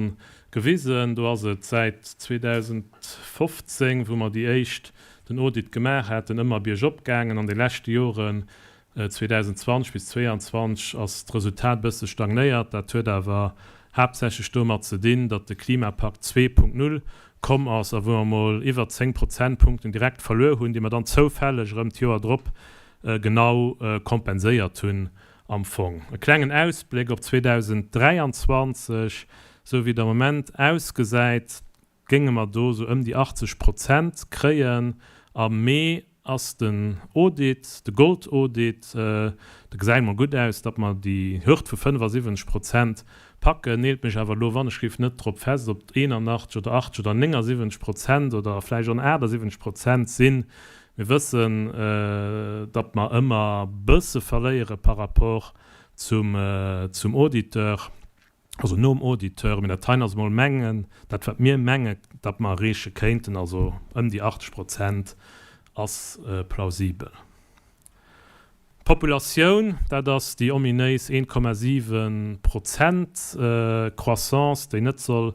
gewisen. Do ass et säit 2015, wou mer déi éischt, den Audit gemaach haten, ëmmer biergop gaangen. An de leschte Joren, 2020 bis 2022, ass d'Resultat e bësse stagnéiert. Dat huet awer haaptsächlech domat ze dinn, datt de Klimapakt 2.0. komm ass a wou mer emol iwwer 10 Prozentpunkten direkt verluer hunn, déi mer dann zoufälleg erëm d'Joer drop genau kompenséiert hunn am Fong. E klengen Ausbléck op 2023, Esou wéi et am Moment ausgesäit, géinge mer do esou ëm déi 80 Prozent kréien. Am Mee ass den Audit, de Gold-Audit. Do gesäit mol gutt aus, datt mer déi Hürd vu 75 Prozent packen. Neelt mech awer elo wannechgelift net drop fest, ob et 81 oder 80 oder 79 Prozent oder vläicht och 78 Prozent sinn. Mir wëssen, datt mer ëmmer e bësse verléiere par rapport zum Auditeur. also nom Auditeur, mee dat heien ass emol mengen, dat wat mir menge datt mer erreeche kéinten, also ëm déi 80 Prozent ass plausibel. D'Populatioun, dat ass déi ominéis 1,7 Prozent Croissance, déi net soll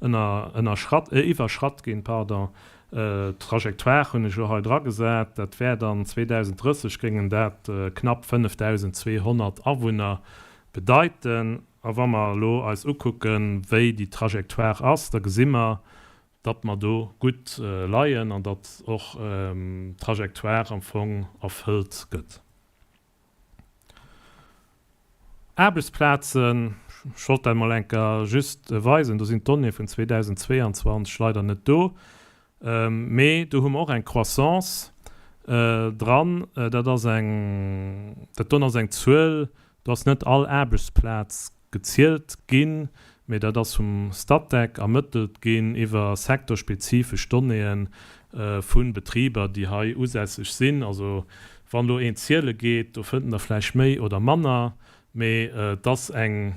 ënner, ënnerschratt, iwwerschratt ginn, pardon. D'Trajectoire hunn ech elo hei dragesat, dat wär dann 2030 géingen dat knapp 5.200 Awunner bedeiten. A wa mer elo eis ukucken, wéi déi Trajectoire ass, da gesi mer, datt mer do gutt leien an datt och d'Trajectoire am Fong erfëllt gëtt. Aarbechtsplazen, ech wollt dat emol eng Kéier just weisen, do sinn d'Donnéeë vun 2022 leider net do, Mee do hu mer och eng Croissance dran. Dat ass eng, dat don ass eng Zuel, do ass net all Aarbechtsplaz gezielt ginn, mee dat ass vum Statec ermëttelt ginn iwwer sektorspezifesch Donnéeë vu Betriber, déi hei usässeg sinn. Also wann elo een ziele geet, do fënnt en der vläicht méi oder manner, mee et ass eng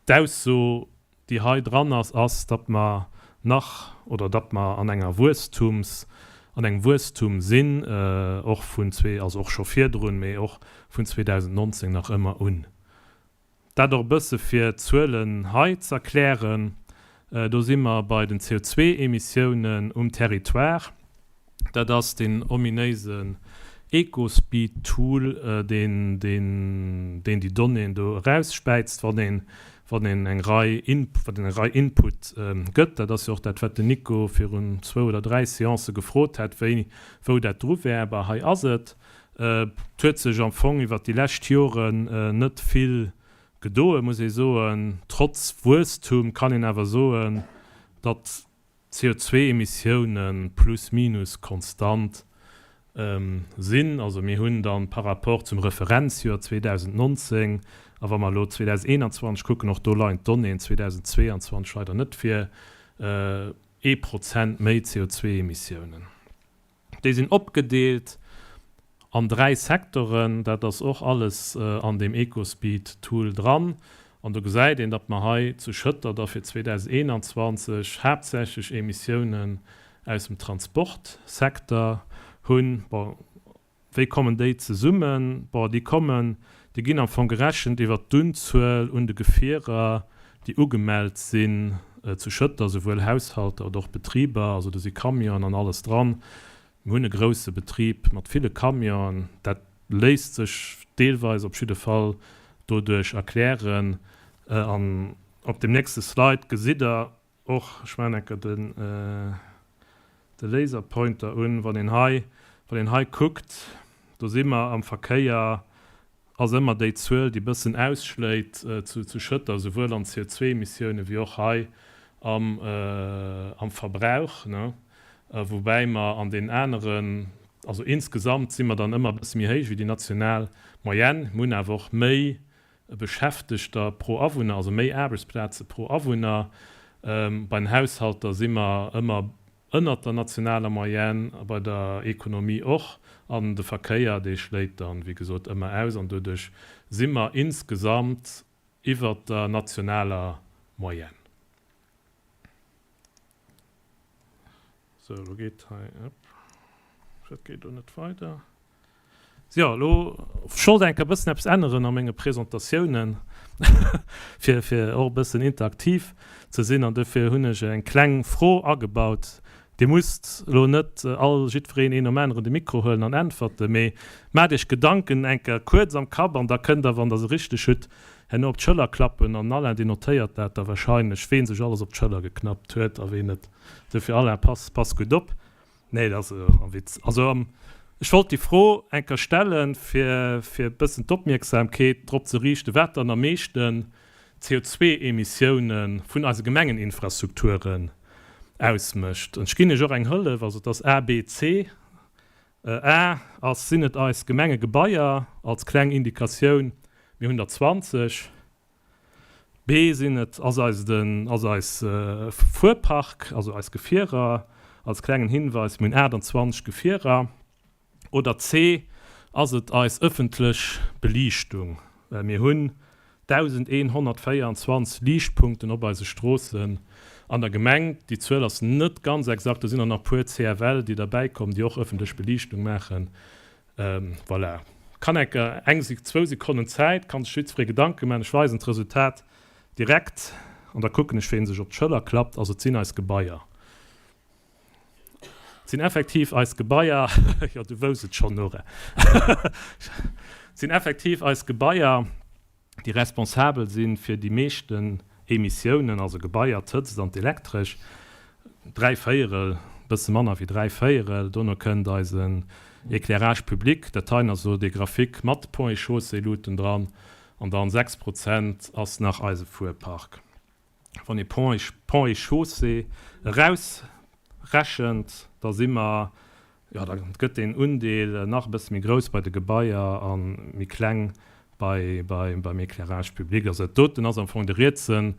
D'Ausso, déi hei dran ass, ass, datt mer nach oder datt mer an enger Wuesstums, an engem Wuesstum sinn, och vun zwee, also och scho virdrun, mee och vun 2019 nach ëmmer un. Dat och e bësse fir d'Zuelen hei z'erklären. Do si mer bei den CO2-Emissiounen um Territoire. Dat ass deen ominéisen Ecospeed-Tool, deen deen déi Donnéeën do erausspäizt, wann een wann een eng Rei wann een eng Rei Input gëtt. Dat ass jo och dat, wat den Nico virun zwou oder dräi Seancë gefrot hat, wéi wou dat dru wär. Bah, hei ass et. Et huet sech am Fong iwwert déi lescht Joren net vill gedoen, muss ee soen. Trotz Wuesstum kann een awer soen, datt d'CO2-Emissioune plus minus konstant sinn. Also mir hunn dann par rapport zum Referenzjoer 2019, a wa mer elo 2021 kucken, och do leien d'Donnéeën 2022 leider net vir, ee Prozent méi CO2-Emissiounen. Déi sinn opgedeelt an 3 Secteuren. Dat ass och alles an deem Ecospeed-Tool dran. An do gesäit een, datt mer hei zu Schëtter da fir 2021 haaptsächlech Emissiounen aus dem Transportsecteur hunn. Bon, Wéi kommen déi zesummen? Bon, déi kommen, déi ginn am Fong gerechent iwwert d'Unzuel un de Gefierer, déi ugemellt sinn zu Schëtter, souwuel Haushalter oder och Betriber. Also do si Camionen an alles dran. Mir hunn e grouse Betrib mat ville Camionen. Dat léisst sech deelweis op jidde Fall doduerch erklären. An op deem nächste Slide gesitt Der Och, ech maachen enker den de Laserpointer un, wann een hei, wann een hei kuckt, do si mer am Verkéier, ass ëmmer déi Zuel, déi bëssen ausschléit zu zu Schëtter, souwuel an CO2-Emissiounen wéi och hei am am Verbrauch, ne, woubäi mer an deenen aneren, also insgesamt si mer dann ëmmer e bësse méi héich wéi déi national Moyenne, mir hunn awer och méi Beschäftegter pro Awunner, also méi Aarbechtsplaze pro Awunner. Bei den Haushalter si mer ëmmer ënnert der nationaler Moyenne, a bei der Ekonomie och. An de Verkéier, dee schléit dann, wéi gesot, ëmmer aus an doduerch si mer insgesamt iwwert der nationaler Moyenne. Sou, elo geet hei, dat geet elo net weider. Jo, elo ech wollt enk e bëssen eppes änneren a menge Presentatiounen, fir fir och e bëssen interaktiv ze sinn an dofir hunn ech eng kleng Fro agebaut. Dir musst elo net all jiddwereen een nom aneren de Mikro huelen an äntwerten, mee maacht Iech Gedanken eng Kéier kuerz am Kapp an da kënnt Der, wann Der se richteg hutt, herno op d'Schëller klappen. An den Alain, deen notéiert dat da wahrscheinlech, ween sech alles op d'Schëller geknappt huet a ween net. Dofir, Alain, pass, pass gutt op. Nee, dat ass e Witz. Also, ech wollt déi Fro eng Kéier stellen, fir, fir e bëssen d'Opmierksamkeet drop ze riichten, wat dann am meeschten d'CO2-Emissioune vun eise Gemengeninfrastrukturen ausmécht. Ech ginn Iech och eng Hëllef, also et ass A, B, C. A ass, sinn et eis Gemengegebaier, als kleng Indikatioun, mir hunn der 20. B sinn et, ass eis den, ass eis Fuerpark, also eis Gefierer, als klengen Hinweis, mir hunn 28 Gefierer. Oder C, Ass et eis ëffentlech Beliichtung? Well mir hunn 1.124 Liichtpunkten op eise Stroossen an der Gemeng. Déi Zuel ass net ganz exakt, do sinn och nach e puer CFL, déi derbäikommen, déi och ëffentlech Beliichtung maachen. Voilà. Kann enker eng, zwou Sekonnen Zäit, kann sech jiddweree Gedanke maachen. Ech weisen d'Resultat direkt an da kucken ech, ween sech op d'Schëller klappt. Also et sinn eis Gebaier. Et sinn effektiv eis Gebaier, jo du wouss et schonn Nora, et sinn effektiv eis Gebaier, déi responsabel si fir déi meeschten Emissiounen, also Gebaier, d'Hëtzt an d'Elektresch, dräivéierel, e bësse manner wéi dräivéierel. Dono kënnt eisen Éclairage public, dat heien ass elo dee Graphique mat Ponts et Chaussées-Luuten dran, an dann 6 Prozent ass nach eise Fuerpark. Wann ee Ponts et Chaussées erausrechent, da si mer, jo, da gëtt deen Undeel nach e bësse méi grouss bei de Gebaier a méi kleng beim Éclairage public. Also dat doten ass am Fong de rietse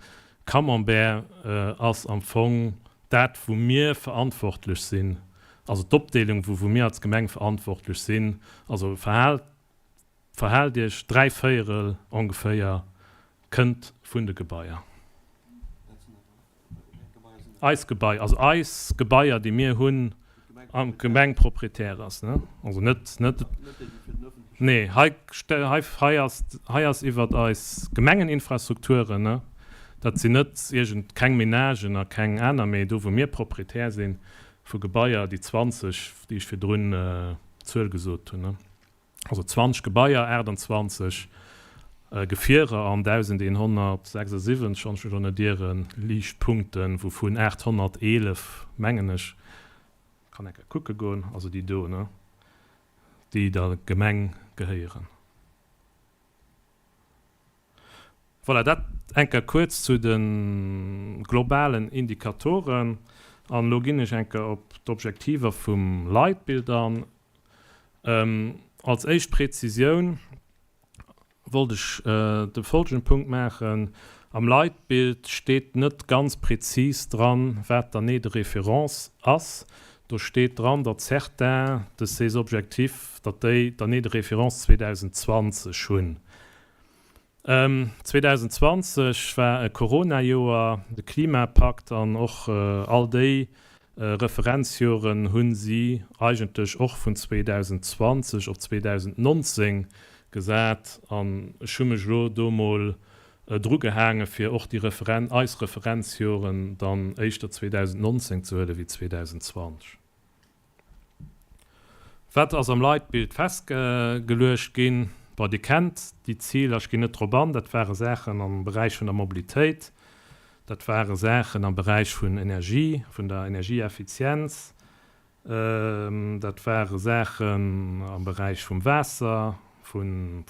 Camembert ass am Fong dat, wou mir verantwortlech sinn, also d'Opdeelung, wou mir als Gemeng verantwortlech sinn. Also verhaalt Verhaalt Iech, dräivéierel ongeféier kënnt vun de Gebaier. Eis Gebaier, also eis Gebaier, déi mir hunn am Gemeng Proprietär ass, ne? Also net, net, nee, hei, hei, hei ass, hei ass iwwert eis Gemengeninfrastrukturen, ne? Dat sinn net iergend, keng Menagen a keng aner, mee do wou mir Proprietär si vu Gebaier, déi 20, déi ech virdrun d'Zuel gesot hunn, ne? Also 20 Gebaier, 28 Gefierer an 1.176, wann ech mech elo net ieren, Liichtpunkten, wouvun 811, mengen ech, kann eng Kéier kucke goen, also déi do, ne, déi der Gemeng gehéieren. Voilà, dat eng Kéier kuerz zu de globalen Indikatoren. An elo ginn ech eng Kéier op d'Objektiver vum Leitbild an. Als éischt Präzisioun wollt ech de folgende Punkt maachen, Am Leitbild steet net ganz prezis dran, wat d'Année de référence ass. Do steet dran, datt certains de ces objectifs, datt déi d'Année de référence 2020 hunn. 2020 war e Corona-Joer, de Klimapakt an och all déi Referenzjoren hu si eigentlech och vun 2020 op 2019 gesat. An ech hu mech elo do mol drugehaange fir och déi eis Referenzjoren dann éischter 2019 ze huele wéi 2020. Wat ass am Leitbild festgeluecht ginn? Bon, Dir kennt déi Ziler, ech ginn net drop an. Dat ware Saachen am Beräich vun der Mobilitéit, dat ware Saachen am Beräich vun Energie, vun der Energieeffizienz, dat ware Saachen am Beräich vum Waasser, vun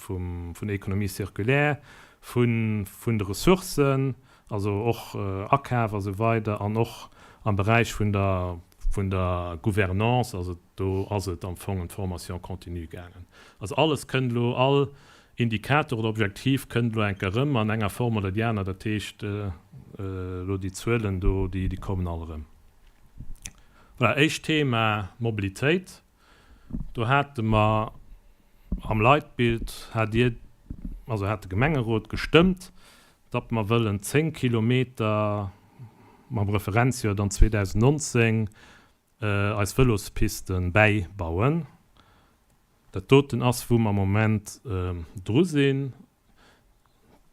der Économie circulaire, vun de Ressourcen, also och Akaf a sou weider an och am Beräich vun der vun der Gouvernance, also do ass et am Fong ëm d'Formation continue gaangen. Also alles kënnt elo, all Indikator oder Objektiv kënnt elo eng Kéier erëm an enger Form oder déi aner. Dat heescht, elo déi Zuelen do, déi kommen all erëm. Voilà, éischt Thema, Mobilitéit. Do hate mer am Leitbild, hat Dir, also hat de Gemengerot gestëmmt, datt mer wëllen 10 Kilometer, mam Referenzjoer dann 2019, eis Vëlospiste bäibauen. Dat doten ass, wou mer am Moment dru sinn.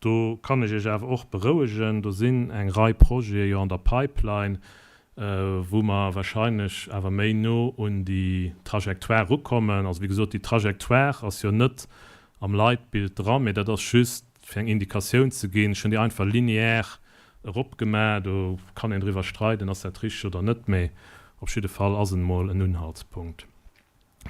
Do kann ech Iech awer och berouegen, do sinn eng Rei Projete jo an der Pipeline. wou mer wahrscheinlech awer méi no un déi Trajectoire erukommen. Also wéi gesot, déi Trajectoire ass jo net am Leitbild dran, mee dat ass just fir eng Indikatioun ze ginn. Ech hunn déi einfach linéaire eropgemaach. Do kann een driwwer streiden, ass dat richteg oder net, mee op jidde Fall ass et emol en Unhaltspunkt.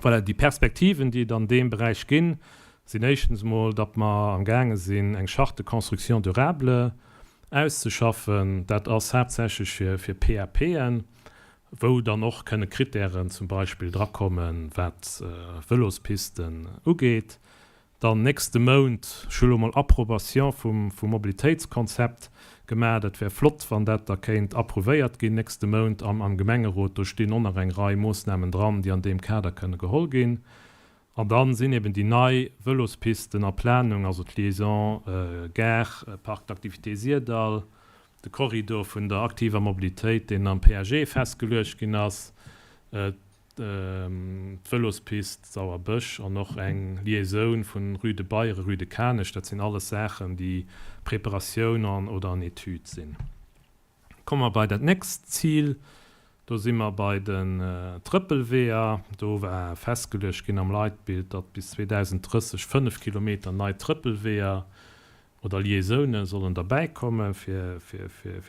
Voilà, déi Perspektiven, déi et an deem Beräich ginn, sinn éischtens emol, datt mer amgaange sinn, eng Charte de construction durable auszeschaffen. Dat ass haaptsächlech fir PAPen, wou dann och kënne Kritären zum Beispill drakommen, wat Vëlospisten ugeet. Dann nächste Mount, ech hu lo mol Approbation vum Mobilitéitskonzept gemaach, dat wär flott, wann dat da kéint approuvéiert ginn nächste Mount am am Gemengerot. Do stinn och nach eng Rei Moossnamen dran, déi an deem Kader kënne geholl ginn. An dann sinn eben déi nei Vëlospisten a Planung, also d'Liaison Gare, Parc d'activités Syrdall, de Korridor vun der aktiver Mobilitéit, deen am PAG festgeluecht ginn ass, d'Vëlospist Sauerbësch an och eng Liaisoun vun Rue de Beyre, Rue de Kanech, dat sinn alles Saachen, déi Preparatioun an oder an Etüd sinn. Komme mer bei dat nächst Zil, do si mer bei den Trëppelweeër. Do war festgeluecht ginn am Leitbild, datt bis 2030 5 Kilometer nei Trëppelweeër oder Liaisoune sollen derbäi komme fir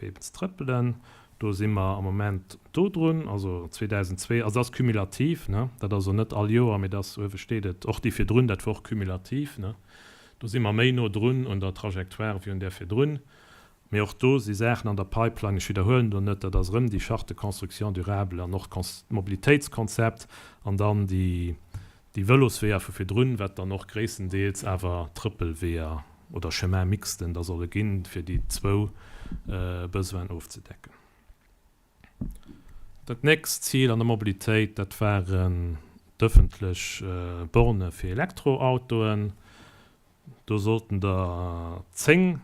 eben ze trëppelen. Do si mer am Moment do drun, also 2002, also dat ass cumulativ, ne, dat ass also net all Joer, mee dat ass, uewe steet et, och déi virdrun, dat war och cumulativ, ne. Do si mer méi no drun un der Trajectoire wéi un där virdrun. Mee och do si Saachen an der Pipeline, ech widderhuelen do net, dat ass erëm déi Charte de construction durable an och d'Mobilitéitskonzept an dann déi Déi Vëlosweeër vu virdrun, wat dann och gréisstendeels awer Trëppelweeër oder Chemin mixten da solle ginn, fir déi zwou Besoinen ofzedecken. Dat nächst Zil an der Mobilitéit, dat waren d'ëffentlech Borne fir Elektroautoen. Do sollten der 10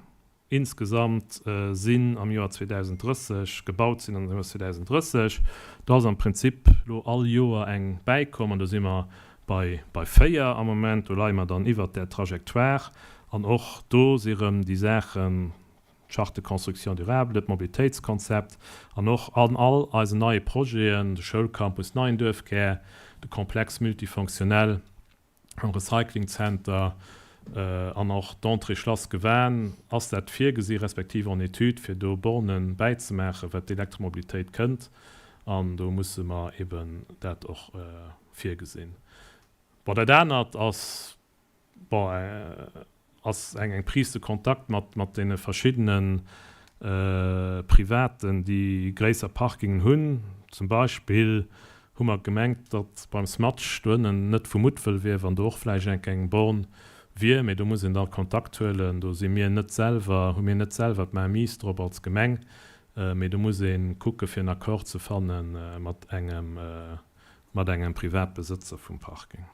Insgesamt sinn am Joer 2030 gebaut sinn am Joer 2030. Do ass am Prinzip elo all Joer eng bäikomm an do si mer bei bei 4 am Moment. Do leie mer dann iwwert där Trajectoire an och do si rëm déi Saachen, d'Charte de construction durable, d'Mobilitéitskonzept an och an all eisen neie Projeten, de Schoulcampus Neien Duerfkär, de Complexe multifonctionnel, am Recyclingzenter an och d'Entrée Schlass Gewan, ass dat virgesi respektiv en étude, fir do Borne bäizemaachen, wat d'Elektromobilitéit kënnt. An do musse mer eben dat och virgesinn. Bon, dat anert ass, bon, ass eng eng Prise de contact mat mat deene verschiddene Privaten, déi gréisser Parkingen hunn. Zum Beispill hu mer gemengt, datt beim Smatch doënnen net vu Muttwëll wier, wann do och vläicht enk eng Born wier, mee do muss een da Kontakt huelen. Do si mir net selwer, hu mir net selwer d'Mainmise drop als Gemeng, mee do muss ee kucke fir en Accord ze fanne mat engem mat engem Privatbesëtzer vum Parking.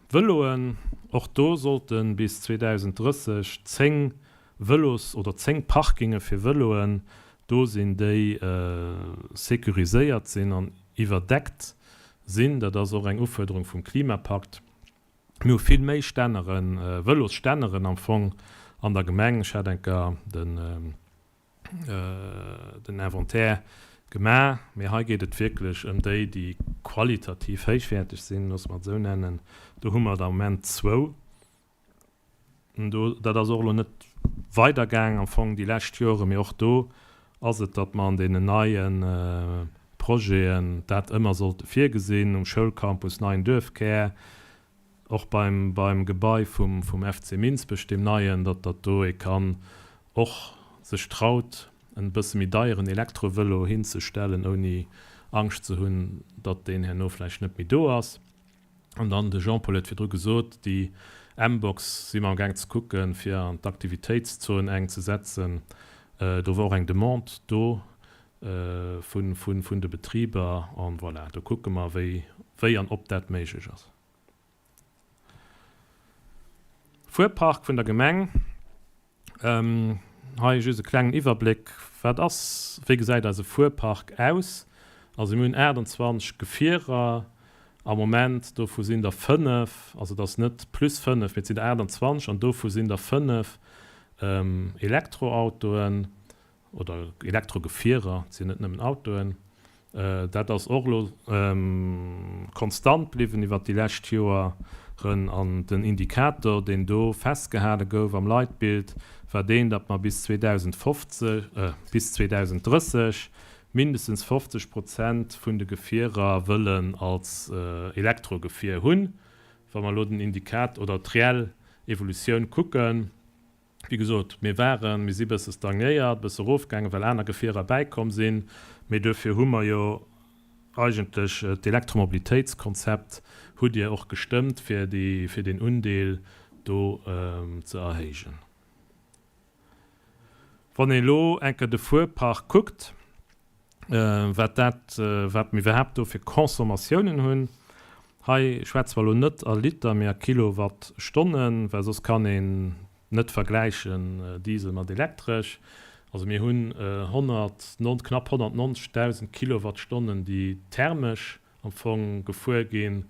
Vëloen, Och do sollte bis 2030 10 Vëlos oder 10 Parkinge fir Vëloen do sinn, déi securiséiert sinn an iwwerdeckt sinn. Dat ass och eng Ufuerderung vum Klimapakt. Mir hu vill méi Stänneren, Vëlosstänneren am Fong an der Gemeng. Ech hat enker den. den Inventaire gemaach, mee hei geet et wierklech ëm déi, déi qualitativ héichwäerteg sinn, loosse mer et esou nennen. Do hu mer der am Moment zwou. Do, dat ass och elo net weidergaang am Fong déi lescht Joren, mee och do ass et, datt mer an deenen neie Projeten dat ëmmer sollte virgesinn, um Schoulcampus Neien Duerfkär, Och beim beim Gebai vum vum FC Minsbech, deem neien, datt datt do ee kann och sech traut en bësse méi deieren Elektrovëlo hinzestellen, ouni Angscht ze hunn, datt deen herno vläicht net méi do ass. An dann, de Jean-Paul huet virdru gesot, déi mBox si mer amgaang ze kucken, fir an d'Aktivitéitszon eng ze setzen. Do war och eng Demande do vun vun de Betriber. An voilà, do kucke mer, wéi wéi an ob dat méiglech ass. Fuerpark vun der Gemeng. Hei just e klengen Iwwerbléck, wat ass, wéi gesäit eise Fuerpark aus? Also mir hunn 28 Gefierer am Moment, dovu sinn der 5, also et ass net plus 5, mee et sinn der 28 an dovu sinn der 5 Elektroautoen. Oder Elektrogefierer, et sinn net nëmmen Autoen. Dat ass och elo konstant bliwwen iwwert déi lescht Joeren. An den Indikator, deen do festgehale gouf am Leitbild, war deen, datt mer bis 2050, bis 2030 mindestens 50 Prozent vun de Gefierer wëllen als Elektrogefier hunn. Wa mer elo den Indikat oder d'reell Evolutioun kucken, Wéi gesot, mir waren, mir si bësse stagnéiert, bësse erofgaangen, well aner Gefierer bäikomm sinn. Mee duerfir hu mer jo eigentlech d'Elektromobilitéitskonzept hutt Dir och gestëmmt, fir déi, fir deen Undeel do ze erhéijen. Wann een elo eng Kéier de Fuerpark kuckt, wat dat, wat mir iwwerhaapt do fir Consommatiounen hunn, hei schwätze mer elo net a Liter, mee a Kilowattstonnen, well soss kann een net vergläichen Diesel mat elektresch. Also mir hunn 109, knapp 190.000 Kilowattstonnen, déi thermesch am Fong gefuer ginn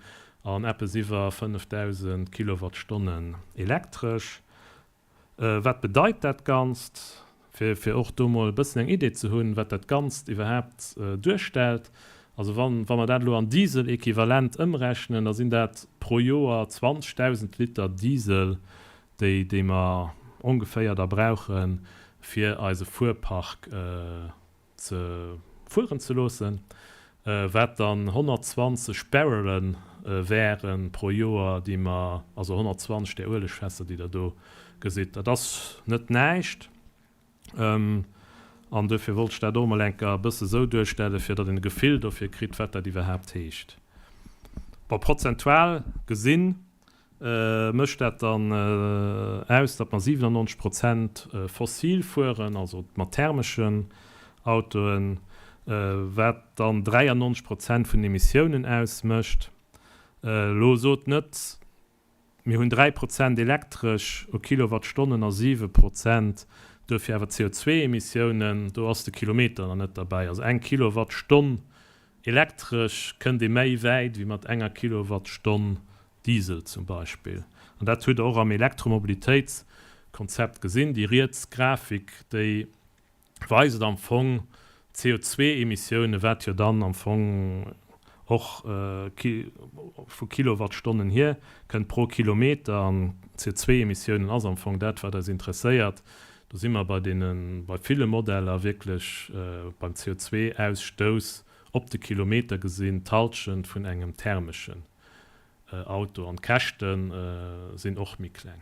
an eppes iwwer 5.000 Kilowattstonnen elektresch. Wat bedeit dat Ganzt? Fir fir och do mol e bëssen eng Idee ze hunn, wat dat Ganzt iwwerhaapt duerstellt. Also wann wa mer dat elo an Diesel-Equivalent ëmrechnen, da sinn dat pro Joer 20.000 Liter Diesel, déi déi mer ongeféier da brauchen, fir eise Fuerpark ze fueren ze loossen, wat dann 120 Barrele wäre pro Joer, déi mer, also 120 där Uelegfässer, déi Der do gesitt. Dat ass net näischt. An duerfir wollt ech dat och emol eng Kéier e bësse sou duerstellen, fir datt een e Gefill dofir kritt, wat dat iwwerhaapt heescht. Bon, prozentual gesinn mécht dat dann aus, datt mer 97 Prozent fossil fueren, also mat thermeschen Autoen, wat dann 93 Prozent vun den Emissiounen ausmécht. Elo sot net, mir hunn 3 Prozent elektresch u Kilowattstonnen a 7 Prozent duerfir awer CO2-Emissiounen, do ass de Kilometer nach net derbäi. Also eng Kilowattstonn Elektresch kënnt ee méi wäit wéi mat enger Kilowattstonn Diesel zum Beispill. An dat hutt Der och am Elektromobilitéitskonzept gesinn. Déi riets Grafik, déi weist am Fong d'CO2-Emissiounen, wat jo dann am Fong och vu Kilowattstonnen hier kënnt pro Kilometer. An d'CO2-Emissiounen ass am Fong dat, wat eis interesséiert. Do si mer bei deene, bei ville Modeller wierklech beim CO2-Ausstouss op de Kilometer gesinn d'Hallschent vun engem thermeschen Auto an d'Käschte sinn och méi kleng.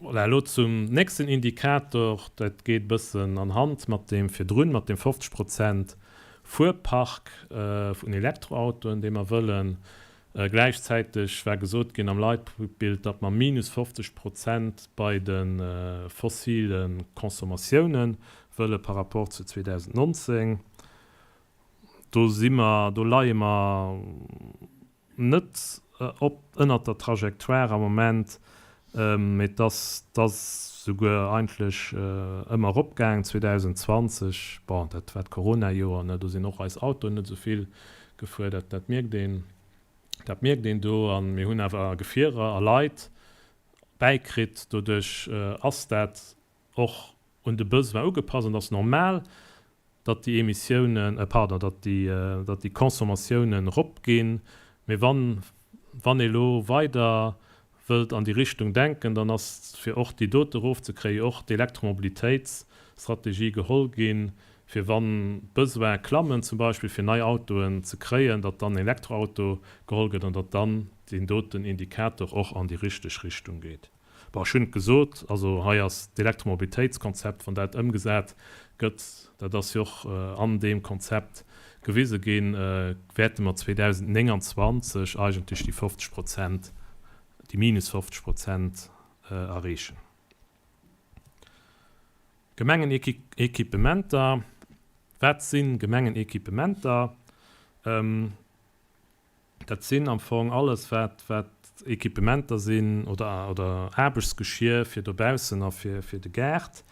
Voilà, elo zum nächsten Indikator. Dat geet e bëssen an Hand mat deem virdrun, mat deem 50 Prozent Fuerpark vun Elektroautoen, dee mer wëllen. Gläichzäiteg war gesot ginn am Leitbild, datt mer minus 50 Prozent bei de fossile Consommatioune wëlle par rapport zu 2019. Do si mer, do leie mer net op ënnert der Trajectoire am Moment, mee et ass, et ass souguer eigentlech ëmmer eropgaangen. 2020, bon, dat war d'Corona-Joer, ne, do sinn och eis Autoen net esou vill gefuer, dat, dat mierkt een, dat mierkt een do. A mir hunn awer Gefierer a Leit bäikritt, doduerch ass dat och un de Besoin ugepasst an et ass normal, datt déi Emissiounen, pardon, datt déi, datt déi Consommatiounen eropginn. Mee wann, wann ee lo weider wëllt an déi Richtung denken, dann ass, fir och déi dote erofzekréien, och d'Elektromobilitéitsstrategie geholl ginn, fir wann d'Besoine klammen, zum Beispill fir nei Autoen ze kréien, datt dann en Elektroauto geholl gëtt an datt dann deen doten Indikator och an déi richteg Richtung geet. Bon, ech hunn et gesot, also hei ass d'Elektromobilitéitskonzept, wann dat ëmgesat gëtt, dat ass jo och an deem Konzept gewise ginn, wäerte mer 2029 eigentlech déi 50 Prozent, déi minus 50 Prozent erreechen. Gemengenequipementer, Wat si Gemengenequipementer? Dat sinn am Fong alles, wat, wat Equipementer sinn oder, oder Aarbechtsgeschier fir dobaussen a fir, fir de Gaart.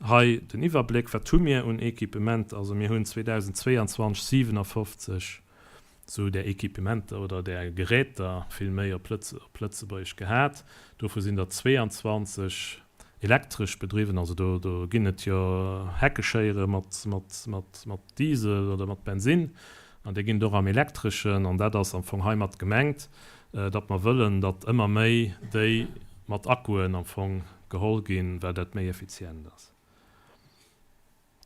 Hei den Iwwerbléck, Wat hu mir un Equipementer? Also mir hunn 2022 57. Esou där Equipementer oder där Geräter vill méi op Lëtzebuergesch gehat. Dovu sinn der 22 elektresch bedriwwen. Also do do ginn et jo Heckeschéiere mat mat mat mat Diesel oder mat Bensinn an déi ginn et och am Elektreschen. An dat ass am Fong heimat gemengt, datt mer wëllen, datt ëmmer méi déi mat Akkuen am Fong geholl ginn, well dat méi effizient ass.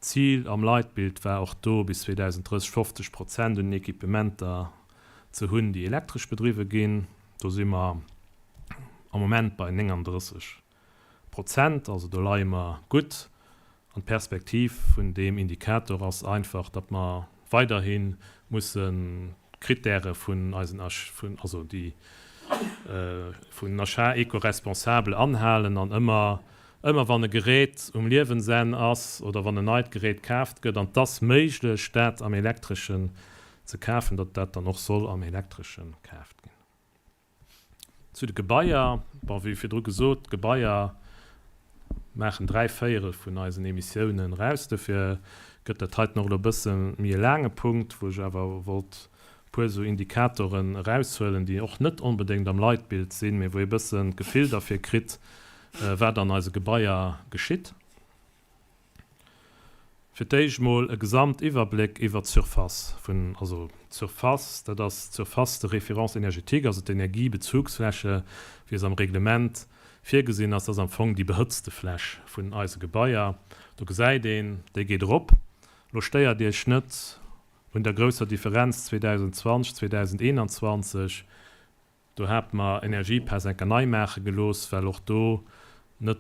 D'Zil am Leitbild war och do, bis 2030 50 Prozent un den Equipementer ze hunn, déi elektresch bedriwwe ginn. Do si mer am Moment bei 39 Prozent, also do leie mer gutt. An d'Perspektiv vun deem Indikator ass einfach, datt mer weiderhi mussen d'Krittäre vun eisen, also déi vun Achat éco-responsable anhalen an ëmmer, ëmmer wann e Gerät um Liewensenn ass oder wann en neit Gerät kaaft gëtt, an 't ass méiglech dat am Elektreschen ze kafen, datt dat dann och soll am Elektresche kaaft ginn. Zu de Gebaier, bon, wéi virdru gesot, d'Gebaier maachen 3/4 vun eisen Emissiounen eraus. Dofir gëtt dat heiten och elo e bësse méi e laange Punkt, wou ech awer wollt e puer esou Indikatoren eraushuelen, déi och net onbedéngt am Leitbild sinn, mee wou ee bëssen d'Gefill derfir kritt, wat an eise Gebaier geschitt. Fir d'éischt mol e Gesamtiwwerbléck iwwert d'Surface vun, also d'Surface, dat ass d'Surface de référence énergétique, also d'Energiebezugsfläche, wéi se am Reglement virgesinn ass. Dat ass am Fong déi behëtzte Fläch vun eise Gebaier. Do gesäit een, déi geet erop. Lo stéiert Iech net un der grousser Differenz 2020, 2021. Do hate mer Energiepäss enker nei maache gelooss, well och do net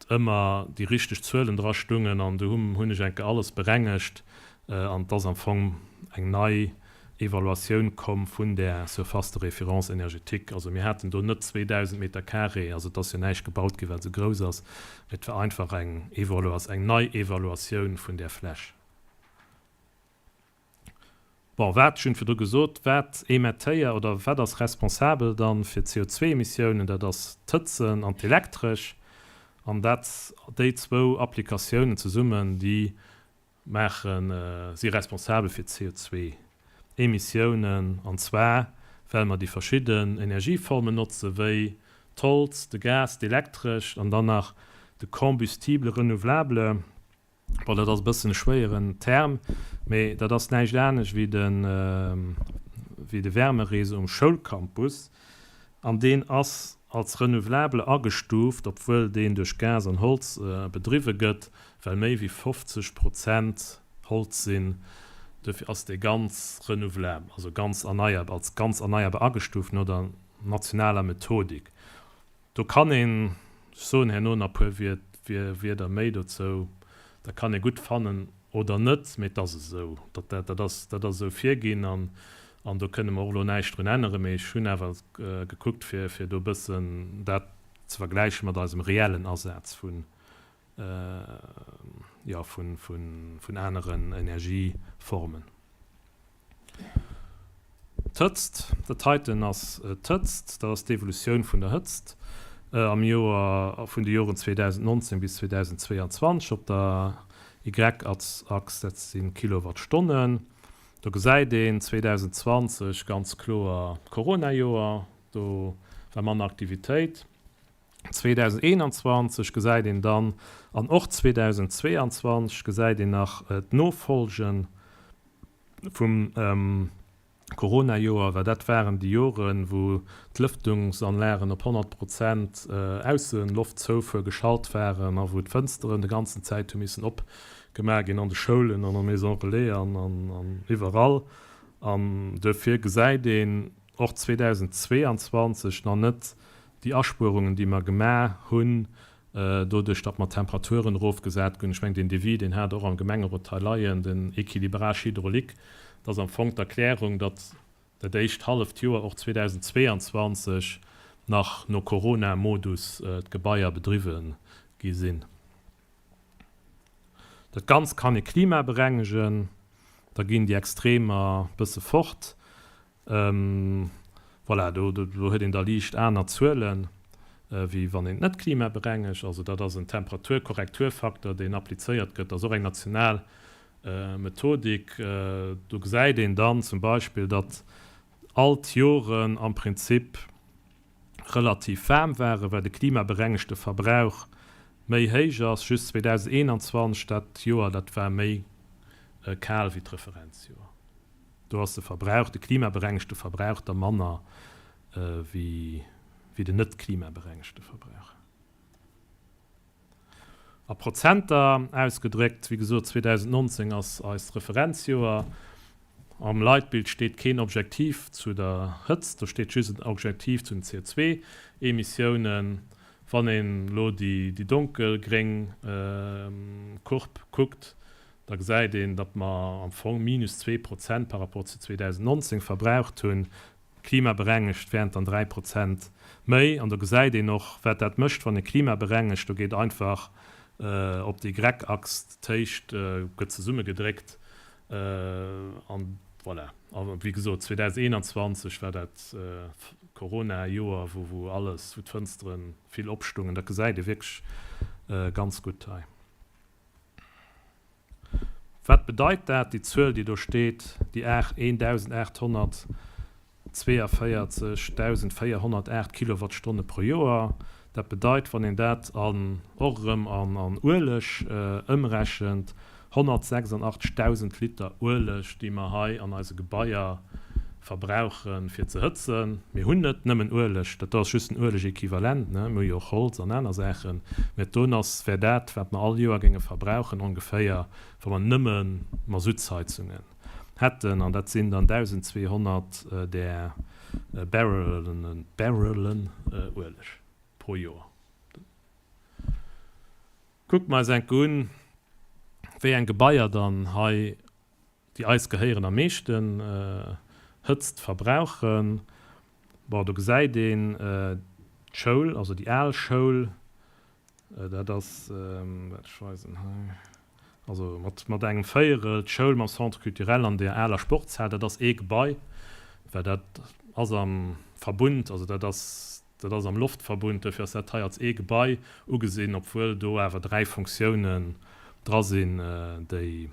ëmmer déi richteg Zuelen dra stungen. An do hunn ech enker alles berengegt an et ass am Fong eng nei Evaluatioun komm vun där Surface de référence énergétique. Also mir haten do net 2.000 Meter carré, also et ass jo näischt gebaut ginn, wat esou grouss ass, mee et war einfach eng eng nei Evaluatioun vun där Fläch. Bon, wat, ech hunn virdru gesot, wat émettéiert oder wat ass responsabel dann fir d'CO2-Emissiounen, dat ass d'Hëtzen an d'Elektresch. An dat, déi zwou Applikatiounen zesummen, déi maachen, si responsabel fir d'CO2-Emissiounen. An zwar, well mer déi verschidden Energieformen notze wéi d'Holz, de Gas, d'Elektrescht an dann nach de Combustible renouvelable. Bon, dat ass e bëssen e schwéieren Term, mee dat ass näischt anescht wéi de, wéi de Wärmereseau um Schoulcampus. An deen ass als renouvelable agestuuft, obwuel deen duerch Gas an Holz bedriwwe gëtt, well méi wéi 50 Prozent Holz sinn. Duerfir ass dee ganz renouvelable, also ganz erneierbar, als ganz erneierbar agestuuft no der nationaler Methodik. Do kann een, ech soen herno nach e puer Wierder méi dozou, dat kann ee gutt fannen oder net, mee et ass esou, dat dat ass dat ass esou virginn an an do kënne mer och elo näischt drun änneren. Mee ech hunn awer gekuckt, fir fir do e bëssen dat ze vergläiche mat eisem reellen Asaz vun, jo, vun vun aneren Energieformen. D'Hëtzt, dat heiten ass d'Hëtzt, dat ass d'Evolutioun vun der Hëtzt am Joer, vun de Joren 2019 bis 2022 op der Y-Achs, dat si Kilowattstonnen. Do gesäit een 2020 ganz kloer d'Corona-Joer, do war manner Aktivitéit. 2021 gesäit een dann, an och 2022 gesäit een nach d'Nofolgen vum Corona-Joer, well dat waren déi Joren, wou d'Lëftungsanlagen op 100 Prozent Aussenloftzoufuer geschalt waren a wou d'Fënsteren de ganzen Zäit hu missen opgemaach ginn an de Schoulen an a Maisons Relais an iwwerall. An duerfir gesäit een och 2022 nach net déi Aspuerungen, déi mer gemaach hunn, doduerch datt mer d'Temperaturen erofgesat hunn, ech mengen deen Devis, deen hat Der och am Gemengerot hei leien, den Équilibrage hydraulique, dat ass am Fong d'Erklärung, datt dat éischt halleft Joer, och 2022, nach no Corona-Modus d'Gebaier bedriwwe gi sinn. Dat Ganzt kann ee klimaberengegen, da ginn déi Extremer e bësse fort. Voilà, do huet een da liicht aner Zuelen, wéi wann een et net klimaberengegt. Also dat ass en Temperaturkorrekturfaktor, deen applizéiert gëtt. Dat ass och eng national. Methodik. Do gesäit een dann zum Beispill, datt all d'Joren am Prinzip relativ waarm waren, well de klimaberengegte Verbrauch méi héich ass. Just 2021, dat Joer, dat war méi kal wéi d'Referenzjoer. Do ass de Verbrauch, de klimaberengegte Verbrauch da manner wéi den net klimaberengegte Verbrauch. A Prozenter ausgedréckt, wéi gesot, 2019 ass eist Referenzjoer. Am Leitbild steet keen Objektiv zu der Hëtzt, do steet just en Objektiv zu den CO2-Emissiounen. Wann een elo déi donkelgréng Courbe kuckt, da gesäit een, datt mer am Fong minus 2 Prozent par rapport zu 2019 verbraucht hunn. Klimaberengegt wären et dann 3 Prozent méi. An do gesäit een och, wat dat mécht, wann ee klimaberengegt. Do geet einfach op déi Y-Achs d'Héicht gëtt zesummegedréckt an voilà. A wéi gesot, 2021 war dat Corona-Joer, wou wou alles, wou d'Fënstere vill opstungen. Dat gesäit ee wierklech ganz gutt hei. Wat bedeit dat, déi Zuel, déi do steet, déi 1.842.408 Kilowattstonne pro Joer? Dat bedeit, wann een dat an, och erëm an Ueleg ëmrechent, 186.000 Liter Ueleg, déi mer hei an eise Gebaier verbrauchen, fir ze hëtzen. Mir hunn net nëmmen Ueleg, dat do ass just den Uelegequivalent, ne, mir hu jo och Holz an aner Saachen, mä do ass, wär dat, wat mer all Joer géinge verbrauchen ongeféier, wa mer nëmme Masuttsheizungen hätten, an dat sinn dann 1.200 där Barrelen, Barrelen Ueleg pro Joer. Kucke mer eis enke un, wéi eng Gebaier dann hei déi eis gehéieren, am meeschten Hëtzt verbrauchen. Bon, do gesäit een d'Schoul, also déi al Schoul, dat ass, wat ech weisen hei, also mat, mat engem Véierel, d'Schoul mam Centre culturel an der aler Sportshal, dat ass ee Gebai, well dat ass am Verbund, also dat ass, dat ass am Loftverbund, duerfir ass dat hei als ee Gebai ugesinn, obwuel do awer 3 Fonctiounen dra sinn, déi,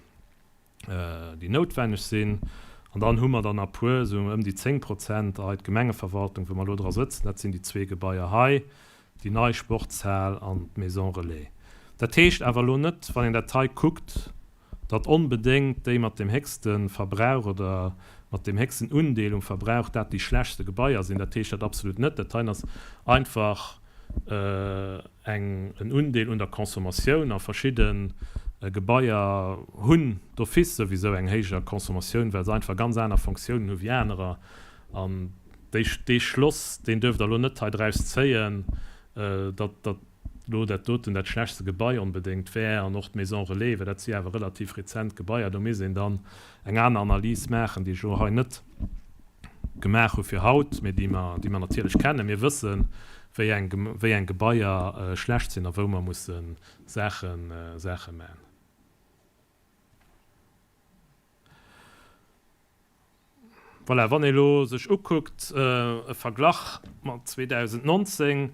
déi noutwenneg sinn. An dann hu mer dann a puer, esou ëm déi 10 Prozent, hei d'Gemengeverwaltung, wou mer elo dra sëtzen, dat sinn déi zwee Gebaier hei, déi nei Sportshal an d'Maison relais. Dat heescht awer elo net, wann een dat hei kuckt, datt onbedéngt déi mat deem héchste Verbrauch oder mat deem héchsten Undeel um Verbrauch dat déi schlechtste Gebaier sinn. Dat heescht dat absolut net. Dat heien ass einfach eng, en Undeel un der Consommatioun a verschidde Gebaier hunn d'office souwisou eng héijer Consommatioun, well se einfach ganz aner Fonctiounen hu wéi anerer. An déi, dee Schloss, deen duerft Der elo net hei draus zéien, datt, datt elo dat doten dat schlechtste Gebai onbedéngt wär an och d'Maison relais, well dat si awer relativ rezent Gebaier. Do misst een dann eng aner Analys maachen, déi ech elo hei net gemaach hu fir haut, mee déi mer, déi mer natierlech kennen. Mir wëssen, wéi eng, wéi eng Gebaier schlecht sinn a wou mer musse Saachen, Saache man. Voilà, wann ee lo sech ukuckt, e Verglach mat 2019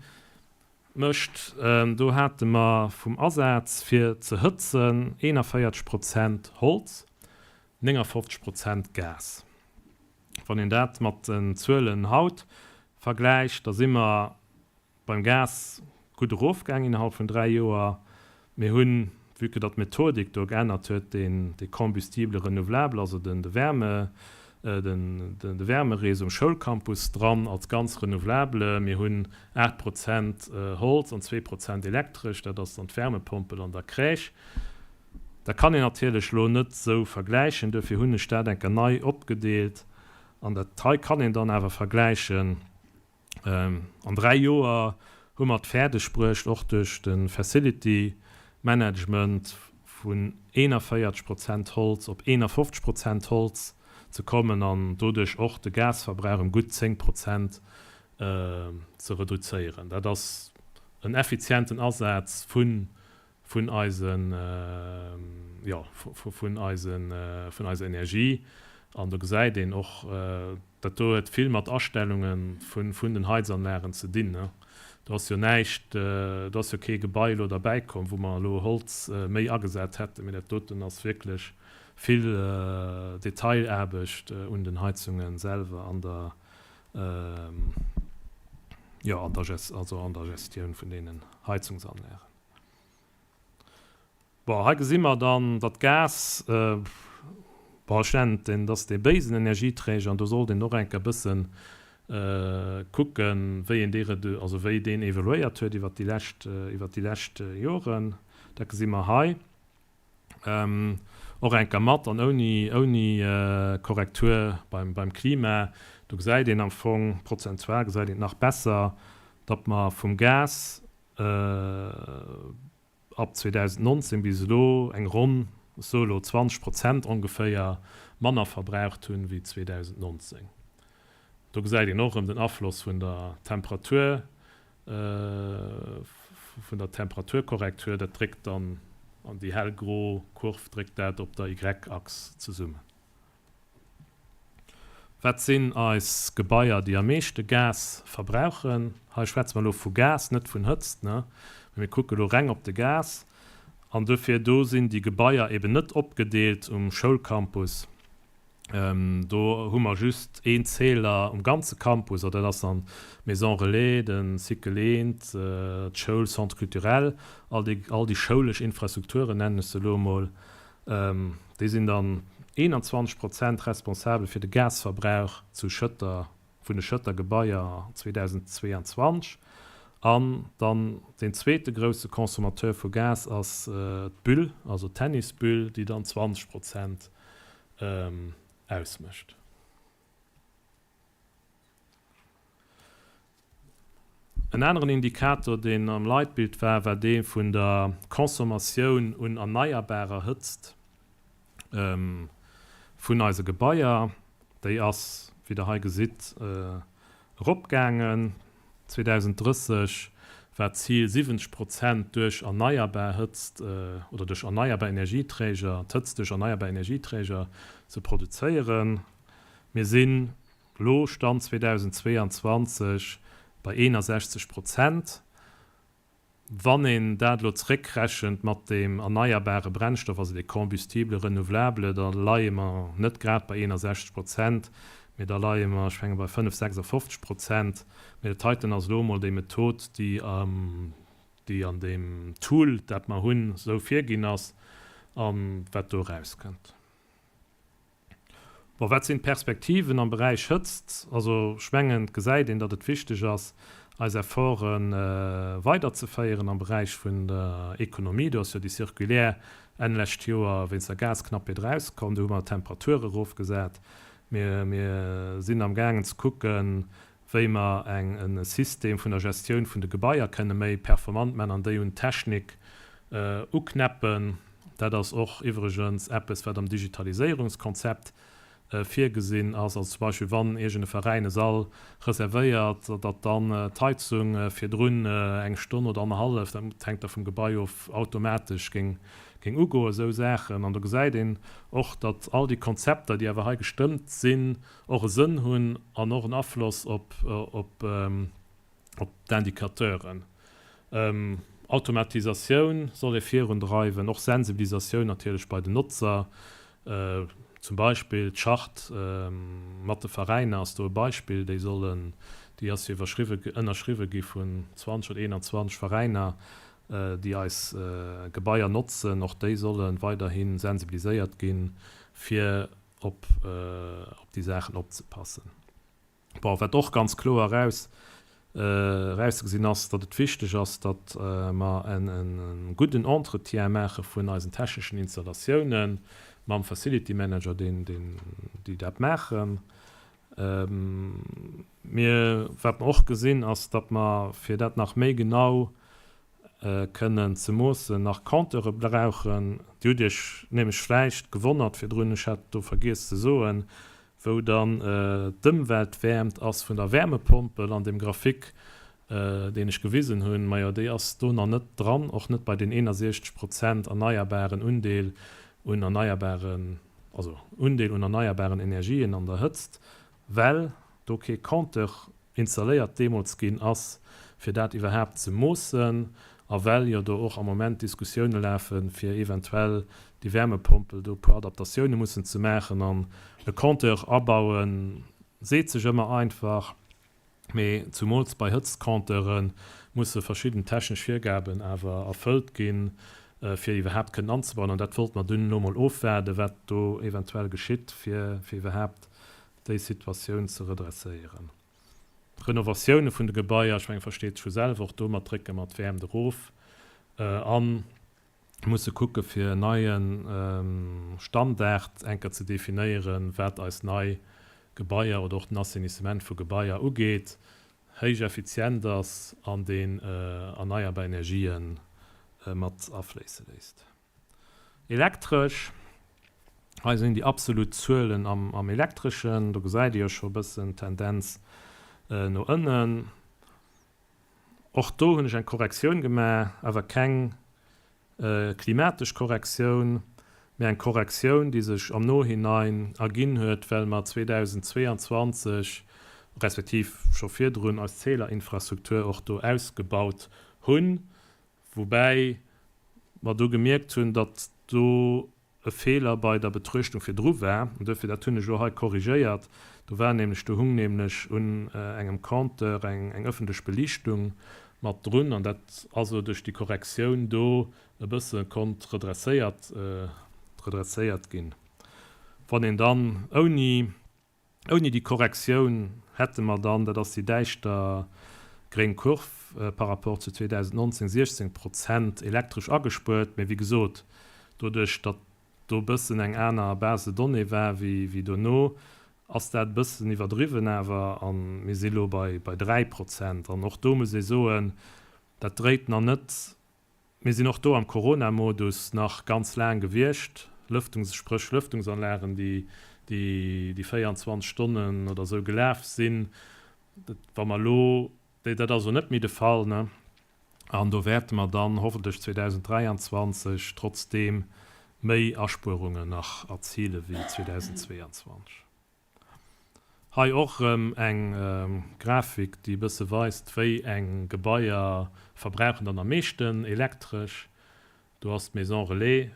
mécht, do hate mer vum Asaz fir ze hëtzen 41 Prozent Holz, 59 Prozent Gas. Wann een dat mat den Zuelen haut vergläicht, da si mer beim Gas gutt erofgaang innerhalb vun 3 Joer. Mir hunn, vue que datt d'Methodik do geännert huet, deen de Combustible renouvelable, also den de Wärme, den de Wärmereseau um Schoulcampus dran als ganz renouvelable. Mir hunn 8 Prozent Holz an 2 Prozent Elektresch, dat ass dann d'Wärmepompel an der Crèche. Dat kann een natierlech elo net esou vergläichen, duerfir hunn ech dat eng Kéier nei opgedeelt. An dat hei kann een dann awer vergläichen. An 3 Joer hu mer et fäerdeg bruecht, och duerch de Facility Management vun 41 Prozent Holz op 51 Prozent Holz ze kommen an doduerch och de Gasverbrauch ëm gutt 10 Prozent ze reduzéieren. Dat ass en effizienten Asaz vun vun eisen, jo, vun eisen, vun eiser Energie. An do gesäit een och, dat do huet vill mat Astellunge vun, vun den Heizanlagen ze dinn, ne. Do ass jo näischt, do ass jo kee Gebai elo derbäikomm, wou mer elo Holz méi agesat hätten, mee dat doten ass wierklech. Vill Detailaarbecht un den Heizunge selwer an der, jo, an der, also an der Gestioun vun deenen Heizungsanlagen. Bon, hei gesi mer dann, datt Gas, bon, ech nennen et den, dat ass dee béisen Energieträger, an do sollt een och eng Kéier e bëssen kucken, wéi een dee redu-, also wéi deen evoluéiert huet iwwert déi lescht, iwwert déi lescht Joren. Dat gesi mer hei och eng Kéier mat an ouni, ouni Korrektur beim, beim Klima. Do gesäit een am Fong, prozentual gesäit een et nach besser, datt mer vum Gas, ab 2019 bis elo eng ronn, ech soe elo 20 Prozent ongeféier, manner verbraucht hunn wéi 2019. Do gesäit een och erëm den Afloss vun der Temperatur, vun der Temperaturkorrektur. Dat dréckt dann an déi hellgro Kurv dréckt dat op der Y-Achs zesummen. Wat sinn eis Gebaier, déi am meeschte Gas verbrauchen? Hei schwätze mer elo vu Gas, net vun Hëtzt, ne? Mä mir kucke elo reng op de Gas. An dofir, do sinn déi Gebaier eben net opgedeelt um Schoulcampus. Do hu mer just een Zähler um ganze Campus, a dat ass dann d'Maison Relais, de Cycle eent, d'Schoul, Centre culturel, all déi, all déi schoulesch Infrastrukturen, nennen ech se elo emol. Déi sinn dann 21 Prozent responsabel fir de Gasverbrauch zu Schëtter, vun de Schëtter Gebaier 2022. An dann deen zweete grousse Consommateur vu Gas ass d'Bulle, also d'Tennisbulle, déi dann 20 Prozent ausmécht. En aneren Indikator, deen am Leitbild war, war dee vun der Consommatioun un erneierbarer Hëtzt vun eise Gebaier. Déi ass, wéi Der hei gesitt, eropgaangen. 2030 war d'Zil, 70 Prozent duerch erneierbar Hëtzt oder duerch erneierbar Energieträger, d'Hëtzt duerch erneierbar Energieträger ze produzéieren. Mir sinn Elo, Stand 2022, bei 61 Prozent. Wann een dat elo zeréckrechent mat deem erneierbare Brennstoff, also de Combustible renouvelable, da leie mer net grad bei 61 Prozent, mee da leie mer, ech menge bei 5, 56 Prozent. Mee dat heiten ass elo emol déi Method, déi déi an deem Tool, dat mer hunn, esou virginn ass a wat do erauskënnt. Bon, wat sinn d'Perspektiven am Beräich Hëtzt? Also ech mengen, et gesäit een, datt et wichteg ass, eis Efforte weiderzeféieren am Beräich vun der Ekonomie. Do ass jo déi Circulaire Enn lescht Joer wéinst der Gasknappheet erauskomm. Do hu mer d'Temperature erofgesat. Mir, mir sinn amgaangen ze kucken, wéi mer eng e System vun der Gestioun vun de Gebaier kënne méi performant maachen an déi un d'Technik uknäppen. Dat ass och iwwregens eppes, wat am Digitaliséierungskonzept virgesinn ass. Also zum Beispill, wann iergend e Veräin e Sall reservéiert, datt dann d'Heizung virdrun eng Stonn oder annerhallef, dat hänkt da vum Gebai of, automatesch géing ugoen, esou Saachen. An do gesäit een och, datt all déi Konzepter, déi awer hei gestëmmt sinn, och e Sënn hunn an och en Afloss op d'Indicateuren. Automatisatioun soll ee virundreiwen, och Sensibilisatioun natierlech bei den Notzer. Zum Beispill d'Charte mat de Veräiner ass do e Beispill, déi sollen, déi ass jo iwwerschriwwe, ënnerschriwwe gi vun 20 oder 21 Veräiner, déi eis Gebaier notzen. Och déi solle weiderhi sensibiliséiert ginn, fir op op déi Saachen opzepassen. Bon, wat och ganz kloer eraus erauszegesinn ass, datt et wichteg ass, datt mer en e gudden Entretien maache vun eisen techneschen Installatiounen mam Facility Manager, deen deen déi dat maachen. Mir, wat mer och gesinn, ass, datt mer, fir dat nach méi genau kënnen ze moossen, nach Compteure brauchen. Dir hutt Iech nämlech vläicht gewonnert virdrun, ech hat do vergiess ze soen, wou dann d'Ëmweltwäermt ass vun der Wärmepompel an deem Graphique, deen ech gewisen hunn. Majo, déi ass do nach net dran, och net bei den 61 Prozent erneierbaren Undeel un erneierbaren, also Undeel un erneierbaren Energien an der Hëtzt, well do kee Compteur installéiert deemools ginn ass, fir dat iwwerhaapt ze moossen. A well jo do och am Moment Diskussioune lafen, fir eventuell déi Wärmepompel do e puer Adaptatioune mussen ze maachen an e Compteur abauen, seet sech ëmmer einfach, mee zumools bei Hëtztcompteure musse verschidden technesch Virgaben awer erfëllt ginn, fir iwwerhaapt kënnen anzebauen. An dat wollte mer dunn elo mol ofwaarden, wat do eventuell geschitt, fir iwwerhaapt déi Situatioun ze redresséieren. Renovatioune vun de Gebaier, ech mengen, versteet sech vu selwer, och domat drécke mer d'Wäermt erof a musse kucke fir en neie Standard enker ze definéieren, wat eis nei Gebaier oder och den Assainissement vu Gebaier ugeet, héich effizient ass an deen erneierbar Energië mat afléisse léisst. Elektresch, hei sinn déi absolut Zuelen am Elektreschen, do gesäit Dir jo scho e bëssen d'Tendenz no ënnen. Och do hunn ech eng Korrektioun gemaach, awer keng klimatesch Korrektioun, mä eng Korrektioun, déi sech am Nohinein erginn huet, well mer 2022, respektiv scho virdrun, eis Zählerinfrastruktur och do ausgebaut hunn. Woubäi mer do gemierkt hunn, datt do e Feeler bei der Betruechtung virdru war. An duerfir, dat hunn ech elo hei korrigéiert, do war nämlech, do hung nämlech un engem Compteur eng eng ëffentlech Beliichtung mat drun. An dat ass elo duerch déi Korrektioun do e bësse konnt redresséiert redresséiert ginn. Wann een dann ouni Ouni déi Korrektioun hätte mer dann, dat ass déi däischter gréng Kurv, par rapport zu 2019 16 Prozent elektresch agespuert. Mee wéi gesot, doduerch datt do e bëssen eng aner Base de données war wéi dono, ass dat e bëssen iwwerdriwwen awer a mir si lo bei 3 Prozent. An och do muss ee soen, dat dréit nach net Mir sinn och do am Corona-Modus nach ganz laang gewiescht, Lëftungs-, spréch Lëftungsanlagen, déi déi 24 Stonnen oder esou gelaf sinn. Dat, wa mer elo, dat ass elo net méi de Fall, ne? An do wäerte mer dann hoffentlech 2023 trotzdeem méi Aspuerungen nach erziile wéi 2022. Hei och erëm eng Grafik, déi e bësse weist, wéi eng Gebaier verbrauchen dann am meeschten Elektresch. Do ass d'Maison Relais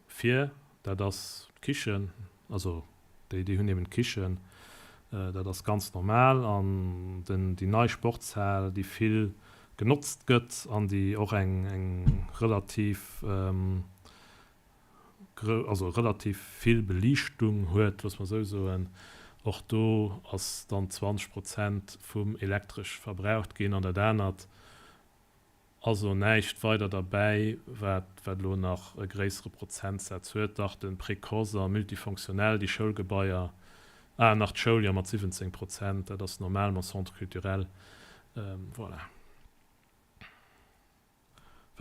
vir, dat ass d'Kichen, also déi, déi hunn eben d'Kichen, dat ass ganz normal. An den, déi nei Sportshal, déi vill genotzt gëtt an déi och eng, eng relativ, also relativ vill Beliichtung huet, loosse mer esou soen, och do ass dann 20 Prozent vum Elektresch verbraucht ginn an dat anert ass elo näischt weider derbäi, wat wat elo nach e gréissere Prozentsaz huet. Dach de Précoce a Multifonctionnel, déi Schoulgebaier, ah nach d'Schoul, jo mat 17 Prozent, dat ass normal mam Centre culturel, voilà.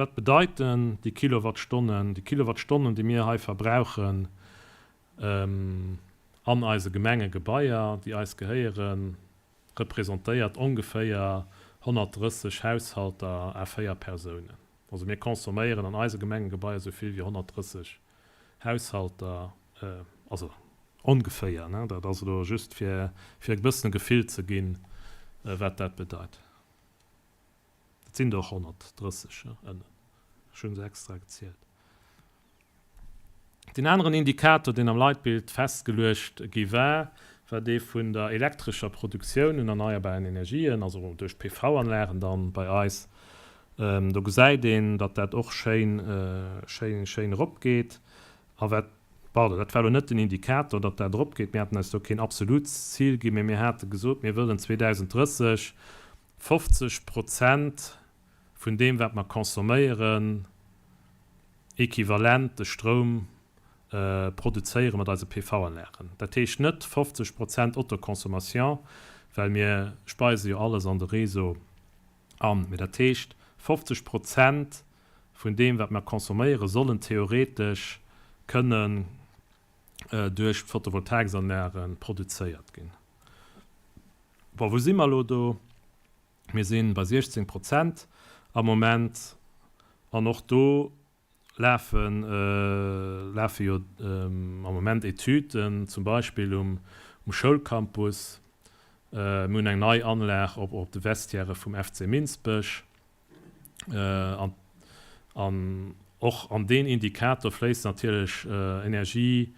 Wat bedeiten déi Kilowattstonnen? Déi Kilowattstonnen, déi mir hei verbrauchen an eise Gemengegebaier, déi eis gehéieren, representéiert ongeféier 130 Haushalter à 4 Persounen. Also mir consomméieren an eise Gemengegebaier esou vill wéi 130 Haushalter, also ongeféier, dat ass elo just fir e bëssen e Gefill ze ginn, wat dat bedeit. Dat sinn der och 130 ënnen. Ech hu se extra gezielt. Deen aneren Indikator, deen am Leitbild festgeluecht gi war, war dee vun der elektrescher Produktioun un erneierbaren Energien, also duerch d'PV-Anlagen dann bei eis. Do gesäit een, datt dat och schéin, schéin, schéin eropgeet. A wat, pardon, dat war elo net den Indikator, datt dat eropgeet. Mir haten eis do keen absolut Zil ginn, mee mir hate gesot, mir wëllen 2030 50 Prozent vun deem, wat mer consomméieren, equivalent de Stroum produzéiere mat eise PV-Anlagen. Dat heescht net 50 Prozent Autoconsommation, well mir speise jo alles an de Réseau an, mee dat heescht 50 Prozent vun deem, wat mer consomméieren, sollen theoretesch kënnen duerch d'Photovoltaiksanlage produzéiert ginn. Bon, wou si mer elo do? Mir si bei 16 Prozent am Moment an och do lafen, lafe jo am Moment Etüden, zum Beispill um Schoulcampus. Mir hunn eng nei Anlag op de Vestiairë vum FC Minsbech. An och an deen Indikator fléisst natierlech Energie,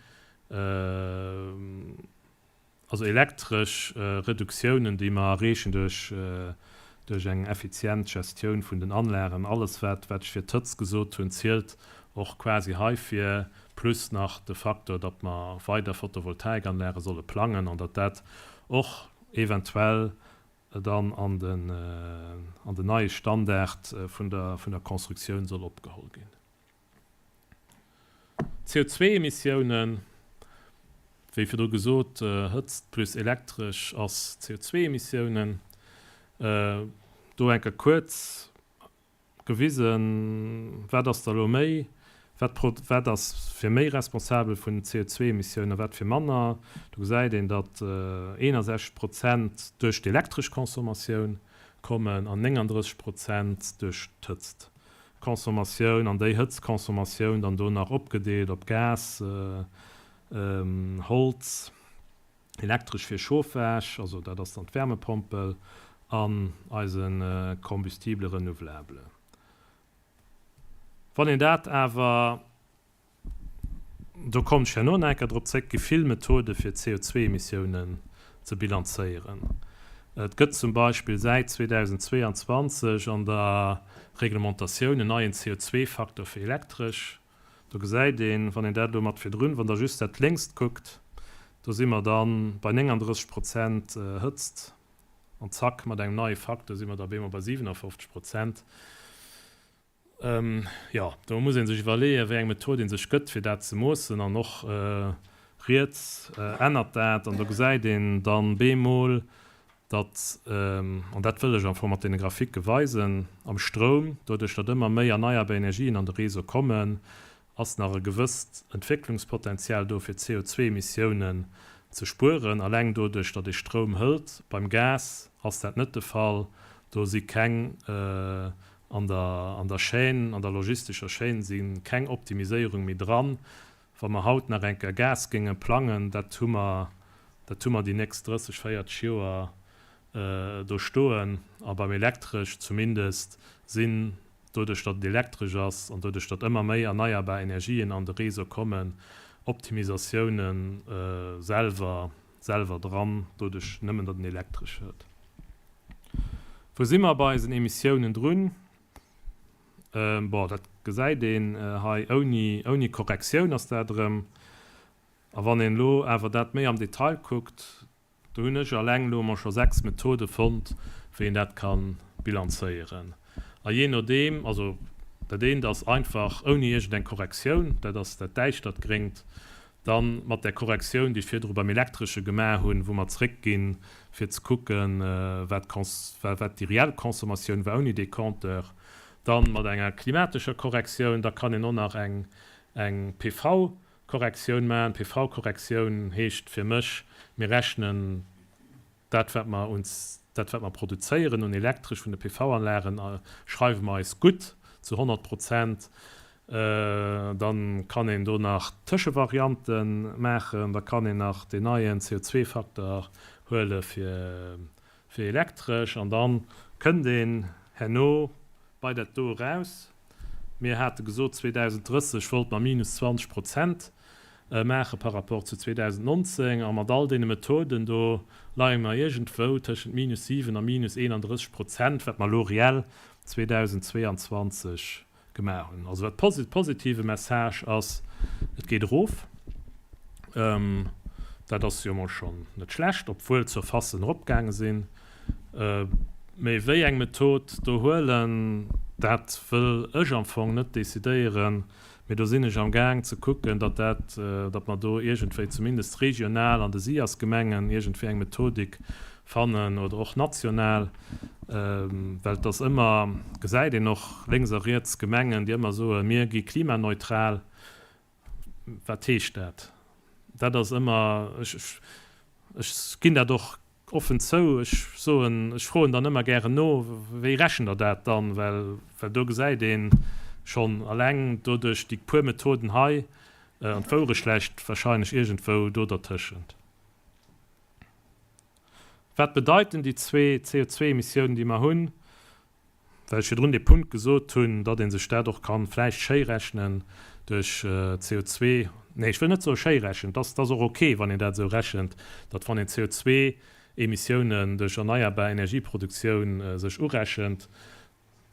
also elektresch Reduktiounen, déi mer erreechen duerch duerch eng effizient Gestioun vun den Anlagen. Alles, wat wat ech fir d'Hëtzt gesot hunn, zielt och quasi heifir, plus nach de Faktor, datt mer weider Photovoltaikanlage solle plangen an datt dat och eventuell dann an den an den neie Standard vun der vun der Constructioun soll opgeholl ginn. CO2-Emissiounen, wéi virdru gesot, Hëtzt plus Elektresch ass CO2-Emissiounen. Do eng Kéier kuerz gewisen, wat ass da elo méi, wat wat ass fir méi responsabel vun den CO2-Emissiounen a wat fir manner. Do gesäit een, datt 61 Prozent duerch d'elektresch Consommatioun kommen an 39 Prozent duerch d'Hëtzt. Consommatioun an déi Hëtztconsommatioun dann do nach opgedeelt op Gas, Holz, elektresch fir Chauffage, also dat ass dann d'Wärmepompel, an eise Combustible renouvelable. Wann een dat awer Do kommen ech herno nach eng Kéier drop zréck. Gi vill Methode fir CO2-Emissiounen ze bilanzéieren. Et gëtt zum Beispill säit 2022 an der Reglementatioun en neien CO2-Faktor fir Elektresch. Do gesäit een, wann een dat elo mat virdrun, wann Der just dat Lénkst kuckt, do si mer da bei 39 Prozent Hëtzt an zack, mat engem neie Faktor si mer da bemol bei 57 Prozent. Jo, do muss ee sech iwwerleeën, wéi eng Method ee sech gëtt, fir dat ze moossen. An och riets ännert dat. An do gesäit een dann bemol, datt, an dat wëll ech am Fong mat deene Graphike weisen, am Stroum, doduerch datt ëmmer méi erneierbar Energien an de Réseau kommen, ass nach e gewësst Entwécklungspotenzial do fir CO2-Emissiounen ze spueren, alleng doduerch datt ee Stroum hëlt. Beim Gas ass dat net de Fall, do si keng an der an der Chaîne, an der logistescher Chaîne si keng Optimiséierung méi dran. Wa mer haut nach eng Kéier Gas géinge plangen, dat hu mer, dat hu mer déi nächst 30, 40 Joer do stoen. A beim Elektresch zumindest sinn Doduerch datt et elektresch ass an doduerch datt ëmmer méi erneierbar Energien an de Réseau kommen, Optimisatioune selwer selwer dran, doduerch nëmmen datt en elektresch huet. Wou si mer bei eisen Emissiounen drun? Bon, dat gesäit een hei, ouni ouni Korrektioun ass dat erëm. A wann een elo awer dat méi am Detail kuckt, Do hunn ech alleng elo emol scho 6 Methode fonnt, wéi een dat ka bilanzéieren. A jee nodeem, also dat eent ass einfach ouni iergendeng Korrektioun, dat ass dat däischtert Gréngt, dann mat där Korrektioun, déi ech virdru beim Elektresche gemaach hunn, wou mer zréckginn, fir ze kucken, wat wat déi reell Consommatioun war ouni dee Compteur, dann mat enger klimatescher Korrektioun, da kann een och nach eng eng PV Korrektioun maachen. PV-Korrektioun heescht fir mech, mir rechnen dat, wat mer un, dat wat mer produzéieren un Elektresch vun de PV-Anlagen, schreiwe mer eis gutt zu 100 Prozent. Dann kann een do nach Tëschevariante maachen. Da kann een nach deen neien CO2-Faktor huele fir, fir Elektresch. An da kënnt een herno bei dat do eraus. Mir hate gesot, 2030 wollte mer minus 20 Prozent maache par rapport zu 2019. A mat all deene Methoden do leie mer iergendwou tëschent minus 7 a minus 31 Prozent, wat mer elo reell 2022 gemaach hunn. Also wat positive Message ass, et geet erof. Dat ass jo emol schonn net schlecht, obwuel d'Surfacen eropgaange sinn. Mee wéi eng Method do huelen, dat wëll ech am Fong net decidéieren. Mee do sinn ech am Gaang ze kucken, datt dat, datt mer do iergendwéi zumindest regional an de SIAS-Gemengen iergendwéi eng Methodik fannen oder och national, well et ass ëmmer, gesäit een och lénks a riets Gemengen, déi ëmmer soen, mir gi klimaneutral. Wat heescht dat? Dat ass ëmmer, ech, ech ginn dat och offen zou, ech soen, ech froen dann ëmmer gären no, wéi rechent Der dat dann? Well, well do gesäit ee schonn alleng doduerch déi puer Methoden hei, an d'Wourecht läicht wahrscheinlech iergendwou do dertëschent. Wat bedeiten déi zwee CO2-Emissiounen, déi mer hunn? Well ech virdrun dee Punkt gesot hunn, datt ee sech dat och kann vläicht schéi rechnen duerch CO2, nee, ech wëll net soe schéi rechnen, et ass och ok, wann een dat esou rechent, datt wann een CO2-Emissiounen duerch erneierbar Energieproduktioun sech urechent,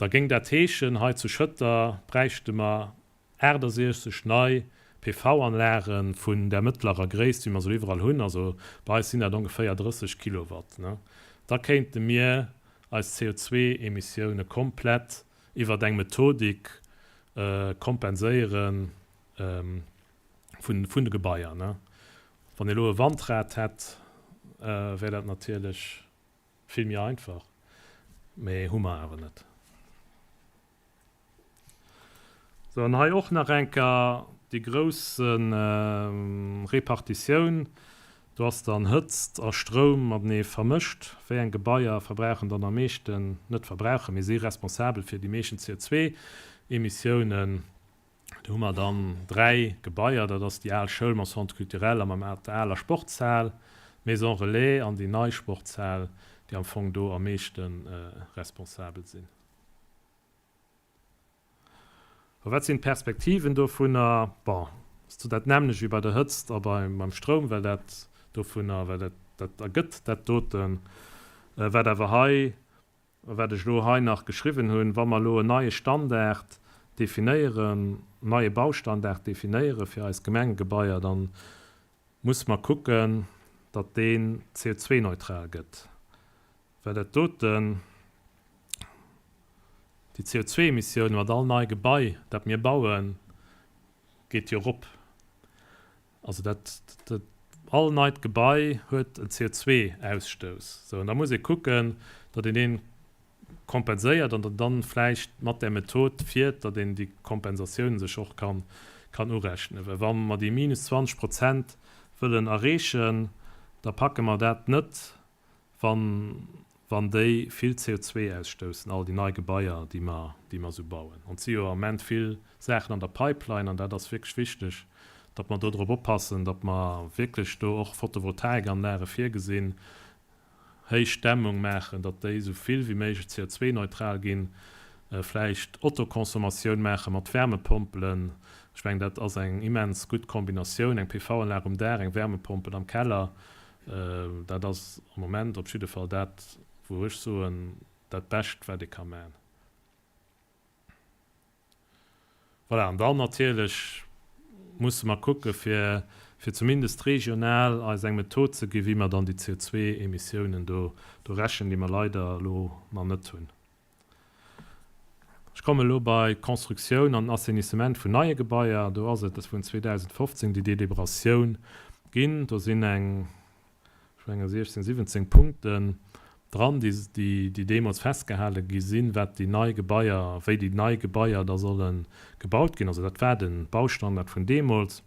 da géing dat heeschen, hei zu Schëtter bräichte mer 68 nei PV-Anlage vun där mëttlerer Gréisst, wéi mer se elo iwwerall hunn, also bei eis sinn dat ongeféier 30 Kilowatt, da kéinte mir eis CO2-Emissioune komplett iwwert eng Methodik kompenséiere vun de Gebaier. Wann ee elo e Wandrad hätt, wär dat natierlech vill méi einfach, mee hu mer awer net. Sou, an hei och nach enker déi grouss Repartitioun. Do ass dann Hëtzt a Stroum matenee vermëscht. Wéi eng Gebaier verbrauchen dann am meeschten, net verbrauchen, mee si responsabel fir déi meeschten CO2-Emissiounen? Do hu mer dann 3 Gebaier, dat ass déi al Schoul mam Centre culturel a mam der aler Sportshal, d'Maison relais an déi nei Sportshal, déi am Fong do am meeschte responsabel sinn. A wat sinn d'Perspektiven dovunner? Bon, ass dat nämmlecht wéi bei der Hëtzt a beim Stroum, well dat dovunner, well dat, dat ergëtt dat doten. Wat awer hei, wat ech elo hei nach geschriwwen hunn, wa mer elo en neie Standard definéieren, en neie Baustandard definéiere fir eis Gemengegebaier, dann muss mer kucken, datt deen CO2-neutral gëtt, well dat doten, déi CO2-Emissioune mat all nei Gebai, dat mir bauen, geet jo erop. Also dat, dat, all neit Gebai huet en CO2-Ausstouss. Sou, an da muss ee kucken, datt een dee kompenséiert an datt dann vläicht mat där Method fiert, datt een déi Kompensatioun sech och kann, kann urechnen. Well wa mer déi minus 20 Prozent wëllen erreechen, da packe mer dat net, wann, wann déi vill CO2 ausstoussen, all déi nei Gebaier, déi mer, déi mer esou bauen. An et si jo am Ament vill Saachen an der Pipeline an dat ass wierklech wichteg, datt mer do drop oppassen, datt mer wierklech do och Photovoltaikanlage virgesinn, héich Dämmung maachen, datt déi esou vill wéi méiglech CO2-neutral ginn, vläicht Autoconsommatioun maache mat Wärmepompelen. Ech mengen, dat ass eng immens gutt Kombinatioun, eng PV-Anlag um Daach, eng Wärmepompel am Keller. Dat ass am Moment op jidde Fall dat, wou ech soen, dat Bescht, wat ee ka maachen. Voilà, an dann natierlech musse mer kucke fir, fir zumindest regional eis eng Method ze ginn, wéi mer dann déi CO2-Emissiounen do, do rechnen, déi mer leider elo nach net hunn. Ech kommen elo bei d'Constructioun an den Assainissement vun neie Gebaier. Do ass et vun 2015 déi Deliberatioun ginn. Do sinn eng ech menge 16, 17 Punkten dran, déi, déi deemools festgehale gi sinn, wat déi nei Gebaier, wéi déi nei Gebaier da solle gebaut ginn. Also dat war de Baustandard vun deemools.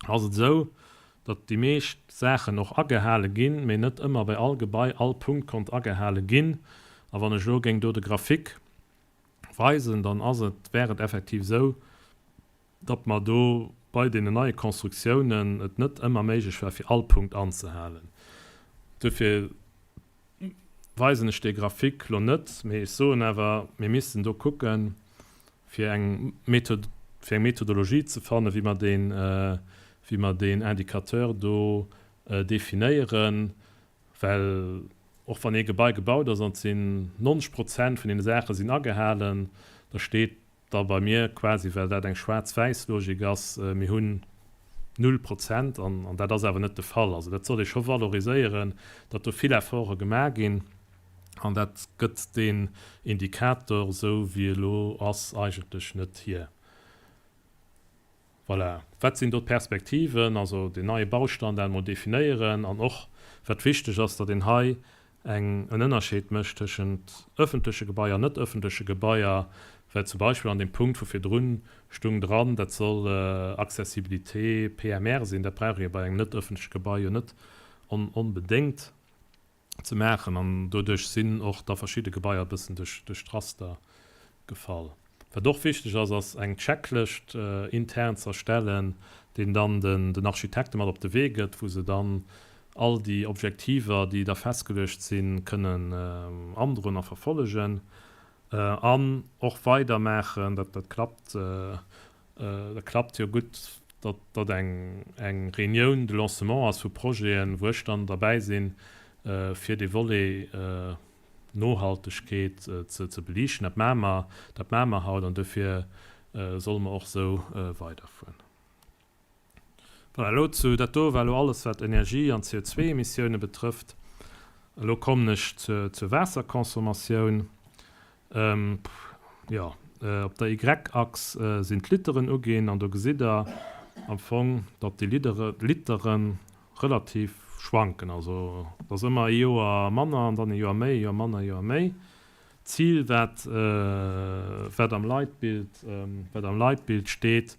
Ass et esou, datt déi meescht Saachen och agehale ginn, mee net ëmmer bei all Gebai all Punkt konnt agehale ginn. A wann ech elo géing do de Graphique weisen, dann ass et, wär et effektiv esou, datt mer do bei deenen neie Constructiounen et net ëmmer méiglech war, fir all Punkt anzehalen. Duerfir weisen ech dee Graphique lo net, mee ech soen awer, mir missten do kucken, fir eng Method, fir eng Methodologie ze fannen, wéi mer deen, wéi mer deen Indicateur do definéieren, well och wann ee Gebai gebaut ass an et sinn 90 Prozent vun deene Saache sinn agehalen, da steet da bei mir quasi, well dat eng schwaarz-wäiss-Logik ass, mir hunn null Prozent, an dat ass awer net de Fall. Also dat soll ee scho valoriséieren, datt do vill Efforte gemaach ginn, an dat gëtt deen Indikator, esou wéi e lo ass, eigentlech net hier. Voilà. Wat sinn do d'Perspektiven? Also deen neie Baustandard emol definéieren an och, wat wichteg ass, datt een hei eng, en Ënnerscheed mécht tëschent öffentleche Gebaier an net öffentleche Gebaier, well zum Beispill an deem Punkt vu virdrun stung dran, dat soll Accessibilité PMR sinn, dat brauch ee bei engem net öffentleche Gebai jo net onbedéngt. ze maachen an doduerch sinn och da verschidde Gebaier e bëssen duerch d'Raster gefall. Wat och wichteg ass, ass eng Checklëscht intern ze erstellen, deen dann den Architekte mat op de Wee gëtt, wou se dann all déi Objektiver, déi da festgeluecht sinn, kënnen androen a verfollegen. An och weidermaachen, dat dat klappt, dat klappt jo gutt, datt datt eng eng Reunioun de lancement ass vu Projeten, wou ech dann derbäi sinn, fir dee Volet Nohaltegkeet ze ze beliichten. Dat maache mer, dat maache mer haut an duerfir solle mer och esou weiderfueren. Voilà, elo zu, dat do war elo alles, wat Energie an CO2-Emissioune betrëfft. Elo kommen ech zur, zur Waasserconsommatioun. Jo, op der Y-Achs sinn d'Literen uginn an do gesitt Der am Fong, datt déi Lidere, Litere relativ schwanken. Also et ass ëmmer ee Joer manner an dann ee Joer méi, ee Joer manner, ee Joer méi. D'Zil, wat, wat am Leitbild, wat am Leitbild steet,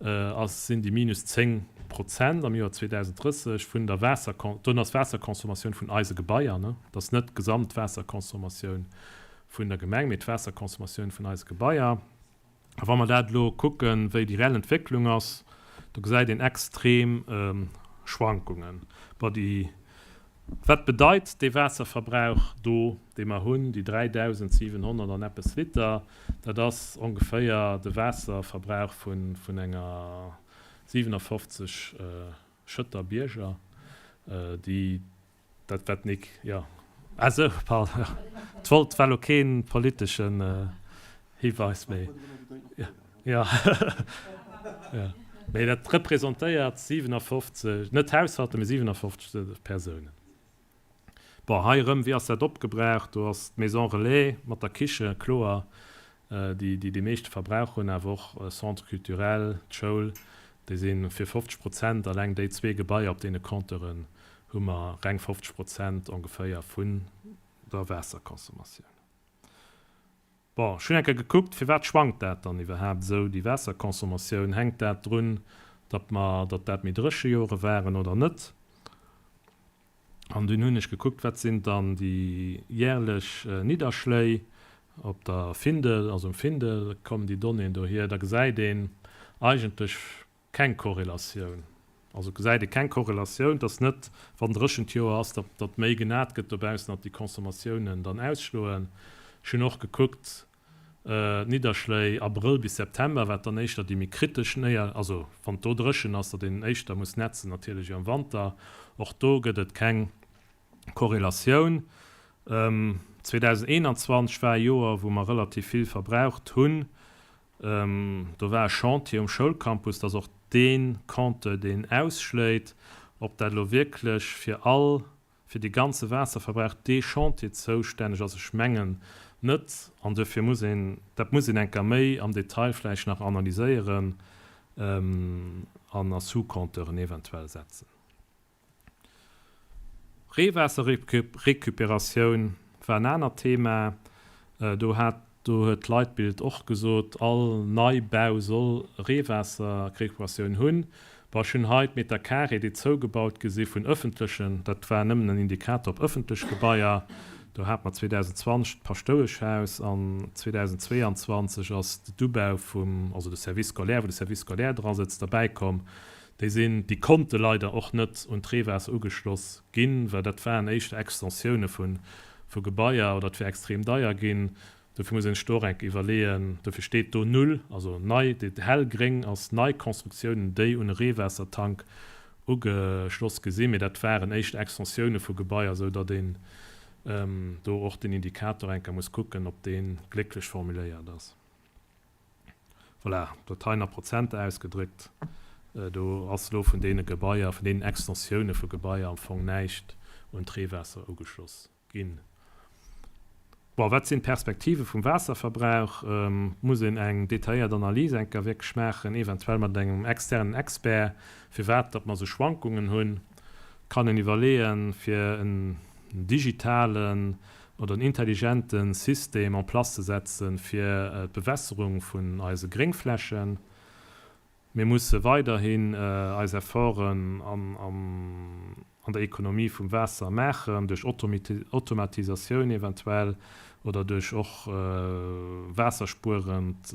ass, sinn déi minus 10 Prozent am Joer 2030 vun der Waasserkon-, do ass d'Waasserconsommatioun vun eise Gebaier, ne, dat ass net d'gesamt Waasserconsommatioun vun der Gemeng, mee d'Waasserconsommatioun vun eise Gebaier. A wa mer dat elo kucken, wéi déi reell Entwécklung ass, do gesäit een extrem Schwankungen. Bon, déi, wat bedeit dee Waasserverbrauch do, dee mer hunn, déi 3.700 an eppes Liter, dat ass ongeféier de Waasserverbrauch vun, vun enger 57 Schëtter Bierger, déi Dat wat Nick, jo. Ah sou, pardon, jo. Et wollt, war lo keen politeschen Hiweis, mee jo, jo. Mee dat representéiert 57, net Haushalter, mee 57 Persounen. Bon, hei erëm, wéi ass dat opgebraucht? Do ass d'Maison Relais mat der Kiche, kloer, déi déi dee meeschte Verbrauch hunn, awer och Centre culturel, d'Schoul, déi si fir 50 Prozent, alleng déi zwee Gebaier op deene Compteuren hu mer reng 50 Prozent ongeféier vun der Waasserconsommatioun. Bon, ech hunn eng Kéier gekuckt, firwat schwankt dat dann iwwerhaapt esou, déi Waasserconsommatioun? Hänkt dat drun, datt mer, datt dat méi dréche Jore waren oder net? An dunn hunn ech gekuckt, wat sinn dann déi järlech Nidderschléi op der Findel, also um Findel kommen déi Donnéeën dohier. Da gesäit een eigentlech Keng Korrelatioun. Also gesäit ee keng Korrelatioun, dass net, wann dréchent Joer ass, datt datt méi genat gëtt dobaussen, datt déi Consommatiounen dann ausschloen. Ech hunn och gekuckt, d'Nidderschléi Abrëll bis September, wat dann éischter déi méi kritesch Néier, also wann et do dréchen ass, datt een éischter muss nätzen natierlech am Wanter. Och do gëtt et keng Korrelatioun. 2021 war e Joer, wou mer relativ vill verbraucht hunn. Do war e Chantier um Schoulcampus, dat ass och dee Compteur, deen ausschléit. Ob dat elo wierklech fir all, fir dee ganze Waasserverbrauch dee Chantier zoustänneg ass, ech mengen net. An duerfir muss een, dat muss een eng Kéier méi am Detail vläicht nach analyséieren an a Sous-compteuren eventuell setzen. Reewaasserrecuperatioun war en anert Thema. Do hat, do huet d'Leitbild och gesot, all Neibau soll Reewaasserrecuperatioun hunn. Bon, ech hunn hei d'Meter carré, déi zougebaut gi si vun ëffentlechen, dat war nëmmen en Indikator op ëffentlech Gebaier. Do hate mer 2020 d'Paschtoueschhaus an 2022 ass d'Ubau vum, also de Service scolaire, wou de Service scolaire drasëtzt, derbäikomm. Déi sinn, déi konnte leider och net un d'Reewaasser ugeschloss ginn, well dat waren éischter Extensioune vu vu Gebaier oder et wär extrem deier ginn. Dofir muss een sech do och enk iwwerleeën. Dofir steet do null, also nei, déi hellgréng ass nei Constructiounen, déi un e Reewaassertank ugeschloss gi sinn, mee dat waren éischter Extensioune vu Gebaier, esou datt een do och den Indikator enker muss kucken, ob dee glécklech formuléiert ass. Voilà, dat hei a Prozenter ausgedréckt. Do ass elo vun deene Gebaier, vun deenen Extensioune vu Gebaier am Fong näischt un d'Reewaasser ugeschloss ginn. Bon, wat sinn d'Perspektive vum Waasserverbrauch? Muss een eng detailléiert Analys eng Kéier wierklech maachen, eventuell mat engem externen Expert, firwat datt mer esou Schwankungen hunn. Kann een iwwerleeën, fir en digitalen oder en intelligente System en place ze setzen, fir d'Bewässerung vun eise Gréngflächen. Mir musse weiderhin eis Efforten an der Ekonomie vum Waasser maachen, duerch Automatisatioun eventuell oder duerch och waasserspuerend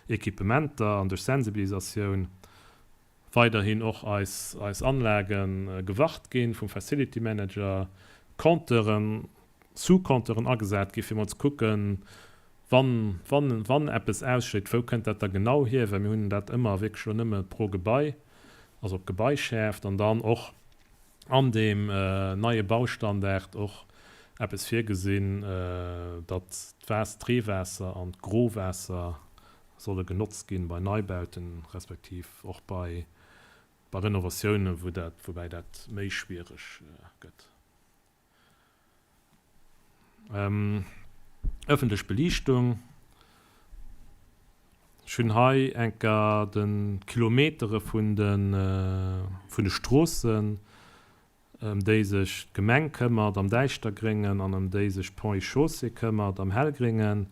Equipementer an duerch Sensibilisatioun. Weiderhin och eis eis Anlage gewart ginn vum Facility Manager, Compteuren. Sous-Compteuren agesat gi fir mol ze kucken, wann, wann, wann eppes ausschléit, wou kënnt dat da genau hier, well mir hunn dat ëmmer wierklech elo nëmme pro Gebai, also op Gebaischäerft an dann och an deem neie Baustandard och eppes virgesinn, datt d'Waas, d'Reewaasser an d'Growaasser solle genotzt ginn bei Neibauten, respektiv och bei bei Renovatiounen, wou dat, woubäi dat méi schwiereg gëtt. Ëffentlech Beliichtung, Ech hunn hei enker de Kilometere vun de vun de Stroossen, ëm déi sech d'Gemeng këmmert am Däischtergréngen an ëm déi sech d'Ponts et Chaussées këmmert am Hellgréngen.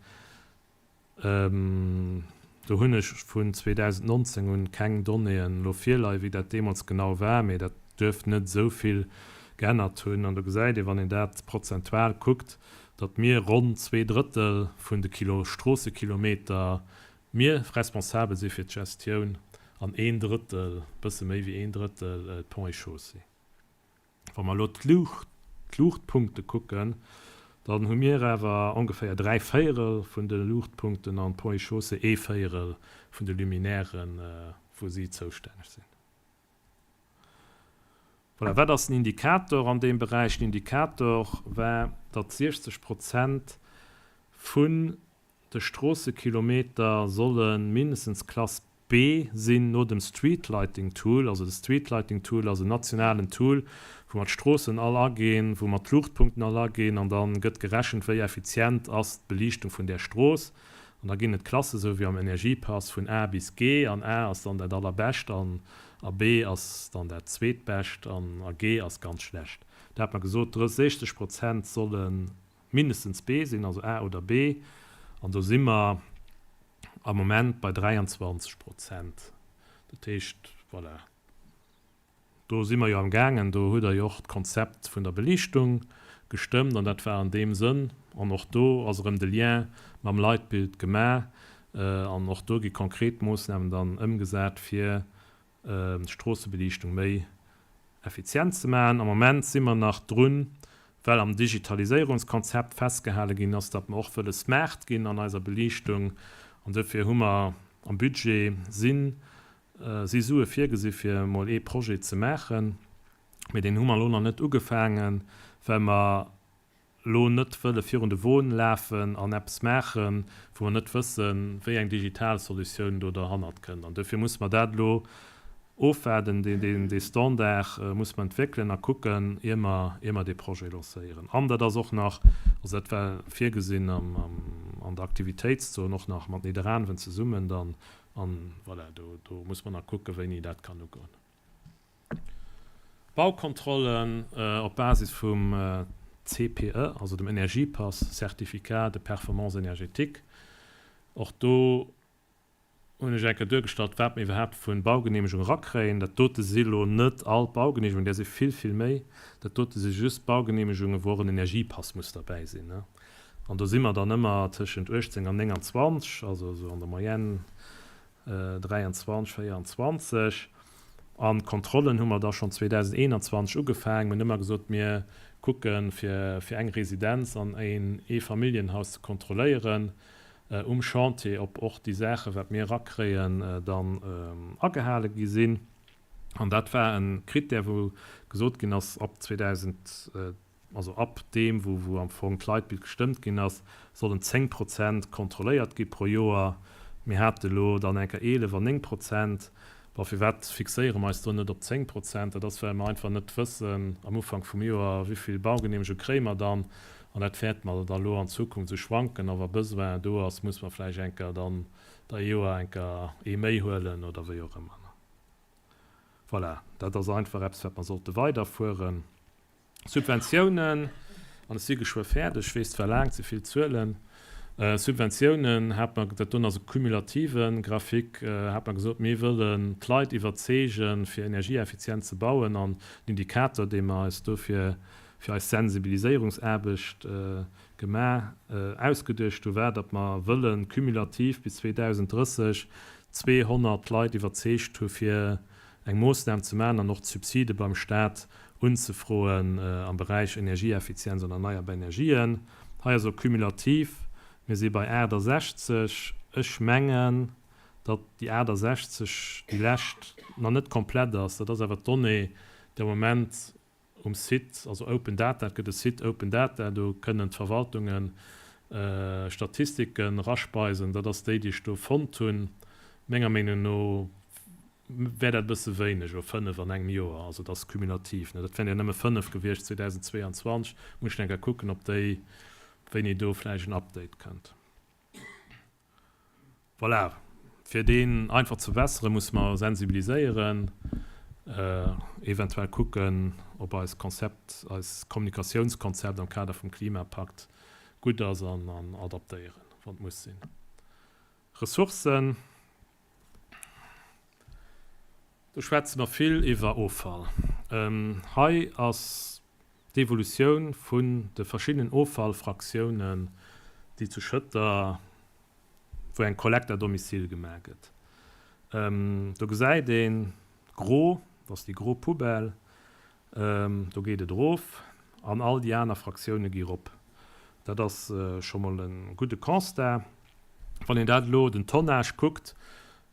Do hunn ech vun 2019 un keng Donnéeën elo virleien, wéi dat deemools genau war, mee dat duerft net esou vill geännert hunn. An do gesäit ee, wann een dat prozentual kuckt, datt mir ronn 2/3 vun de Kilo Stroossekilometer mir responsabel si fir d'Gestioun an een Drëttel, bësse méi wéi een Drëttel, d'Ponts et Chaussées. Wa mer elo d'Luuchtpunkte kucken, dann hu mir awer ongeféier 3 Véierel vun de Luuchtpunkten an d'Ponts et Chaussées ee Véierel vun de Luminairen, wou si zoustänneg sinn. Voilà, wat ass den Indikator an deem Beräich? Den Indikator war, datt 60 Prozent vun De Stroossekilometer solle mindestens Klass B sinn no dem Streetlighting Tool. Also de Streetlighting Tool ass en nationalen Tool, wou mer d'Stroossen all aginn, wou mer d'Luuchtpunkten all aginn an da gëtt gerechent, wéi effizient ass d'Beliichtung vun där Strooss. An da ginn et Klasse sou wéi am Energiepass vun A bis G an A ass dann dat allerbescht an a B ass dann dat zweetbescht an a G ass ganz schlecht. Da hat mer gesot, 60 Prozent solle mindestens B sinn, also A oder B, an do si mer am Moment bei 23 Prozent. Dat heescht, voilà, do si mer jo amgaangen, do hutt Der jo och d'Konzept vun der Beliichtung gestëmmt an dat war an deem Sënn. An och do ass erëm de Lien mam Leitbild gemaach an och do gi konkret Moossnamen dann ëmgesat, fir d'Stroossebeliichtung méi effizient ze maachen. Am Moment si mer nach drun, well am Digitaliséierungskonzept festgehale ginn ass, datt mer och wëlle smart ginn an eiser Beliichtung. An dofir hu mer am Budget si si Sue virgesi fir emol ee Projet ze maachen. Mee deen hu mer elo nach net ugefaangen, well mer elo net wëlle virun de Won lafen an eppes maachen, wou mer net wëssen, wéi eng digital Solutioun do derhannert kënnt. An dofir musse mer dat elo ofwaarden, dee Standard musse mer entwéckelen a kucken, ier mer, ier mer dee Projet lancéieren. An dat ass och nach, also dat war virgesinn an der Aktivitéitszon, och nach mat Nidderaanwen zesummen dann. An voilà, do, do muss mer nach kucken, wéini dat kann ugoen. Baukontrollen op Basis vum CPE, also dem Energiepass, Certificat de performance énergétique. Och do hunn ech eng Kéier duergestallt, wat mir iwwerhaapt vu Baugeneemegung erakréien. Dat dote si lo net all d'Baugeneemegungen, där si vill, vill méi. Dat dote si just Baugeneemegungen, wou och en Energiepass muss derbäi sinn. An do si mer dann ëmmer tëschent 18 an 29, also esou an der Moyenne 23, 24. An d'Kontrollen hu mer da schonn 2021 ugefaangen. Mir hunn ëmmer gesot, mir kucke fir fir eng Residenz an een Eefamilljenhaus ze kontrolléieren um Chantier, ob och déi Saachen, wat mir erakréien, dann agehale gi sinn. An dat war e Krittär, wou gesot ginn ass, ab 2000, also ab deem, wou wou am Fong d'Leitbild gestëmmt ginn ass, sollen 10 Prozent kontrolléiert gi pro Joer. Mir hate elo dann eng Kéier 11 an 9 Prozent. Bon, firwat fixéiere mer eis do net op 10 Prozent? Dat ass, well mer einfach net wëssen am Ufank vum Joer, wéi vill Baugeneemegung kréie mer dann. An dat wäerte mer da lo an Zukunft esou schwanken. A wa Besoin do ass, muss mer vläicht eng Kéier dann da ee Joer eng Kéier ee méi huelen oder wéi och ëmmer. Voilà, dat ass einfach eppes, wat mer sollte weiderfueren. Subventiounen, an ech si geschwë fäerdeg, ech weess zwar laang ze vill Zuelen, Subventiounen hat mer, dat doen ass e cumulative Graphique, hat mer gesot, mir wëllen d'Leit iwwerzeegen, fir energieeffizient ze bauen. An den Indikator, dee mer eis dofir fir eis Sensibiliséierungsaarbecht gemaach, ausgeduecht hu, war, datt mer wëllen cumulativ bis 2030 200 Leit iwwerzeegt hu fir eng Moossnam ze maachen an och d'Subside beim Staat. Unzefroen am Beräich Energieeffizienz an erneierbar Energien. Hei ass och cumulativ, mir si bei 68. Ech mengen, datt déi 68, déi lescht, nach net komplett ass. Dat ass awer d'Donnée, déi am Moment um Site, also Open Data, et gëtt e Site Open Data, do kënnen d'Verwaltunge Statistiken eraspeisen. Dat ass déi, déi ech do fonnt hunn. Menger Meenung no wär dat e bësse wéineg, elo 5 an engem Joer, also dat ass cumulativ, ne, dat wären jo nëmme 5 gewiescht 2022, muss ech nach eng Kéier kucken, ob déi, wéini do vläicht en Update kënnt. Voilà, fir deen einfach ze verbesseren, musse mer sensibiliséieren, eventuell kucken, ob eist Konzept, eist Kommunikatiounskonzept am Kader vum Klimapakt gutt ass an adaptéieren, wann et muss sinn. Ressourcen. Do schwätze mer vill iwwer Offall. Hei ass d'Evolutioun vun de verschiddenen Offallfraktiounen, déi zu Schëtter, wou eng Collecte à domicile gemaach gëtt. Do gesäit een gro, dat ass déi gro Poubelle, do geet et erof an all déi aner Fraktioune gi rop. Dat ass scho mol e gudde Constat. Wann een dat elo den Tonnage kuckt,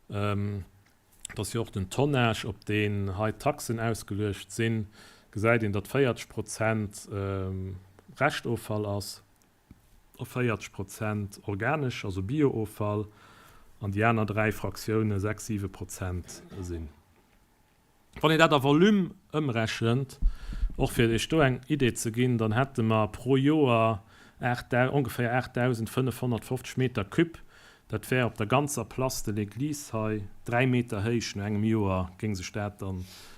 dat ass jo och den Tonnage, op deen hei d'Taxen ausgeluecht sinn, gesäit een, datt 40 Prozent Reschtoffall ass a 40 Prozent organesch, also Biooffall, an déi aner dräi Fraktioune 6, 7 Prozent sinn. Wann een dat a Volume ëmrechent, och fir Iech do eng Idee ze ginn, dann hätte mer pro Joer ongeféier 8.550 Meter cube. Dat wär op der ganzer Place de l'Église hei 3 Meter héich. No engem Joer géing sech dat da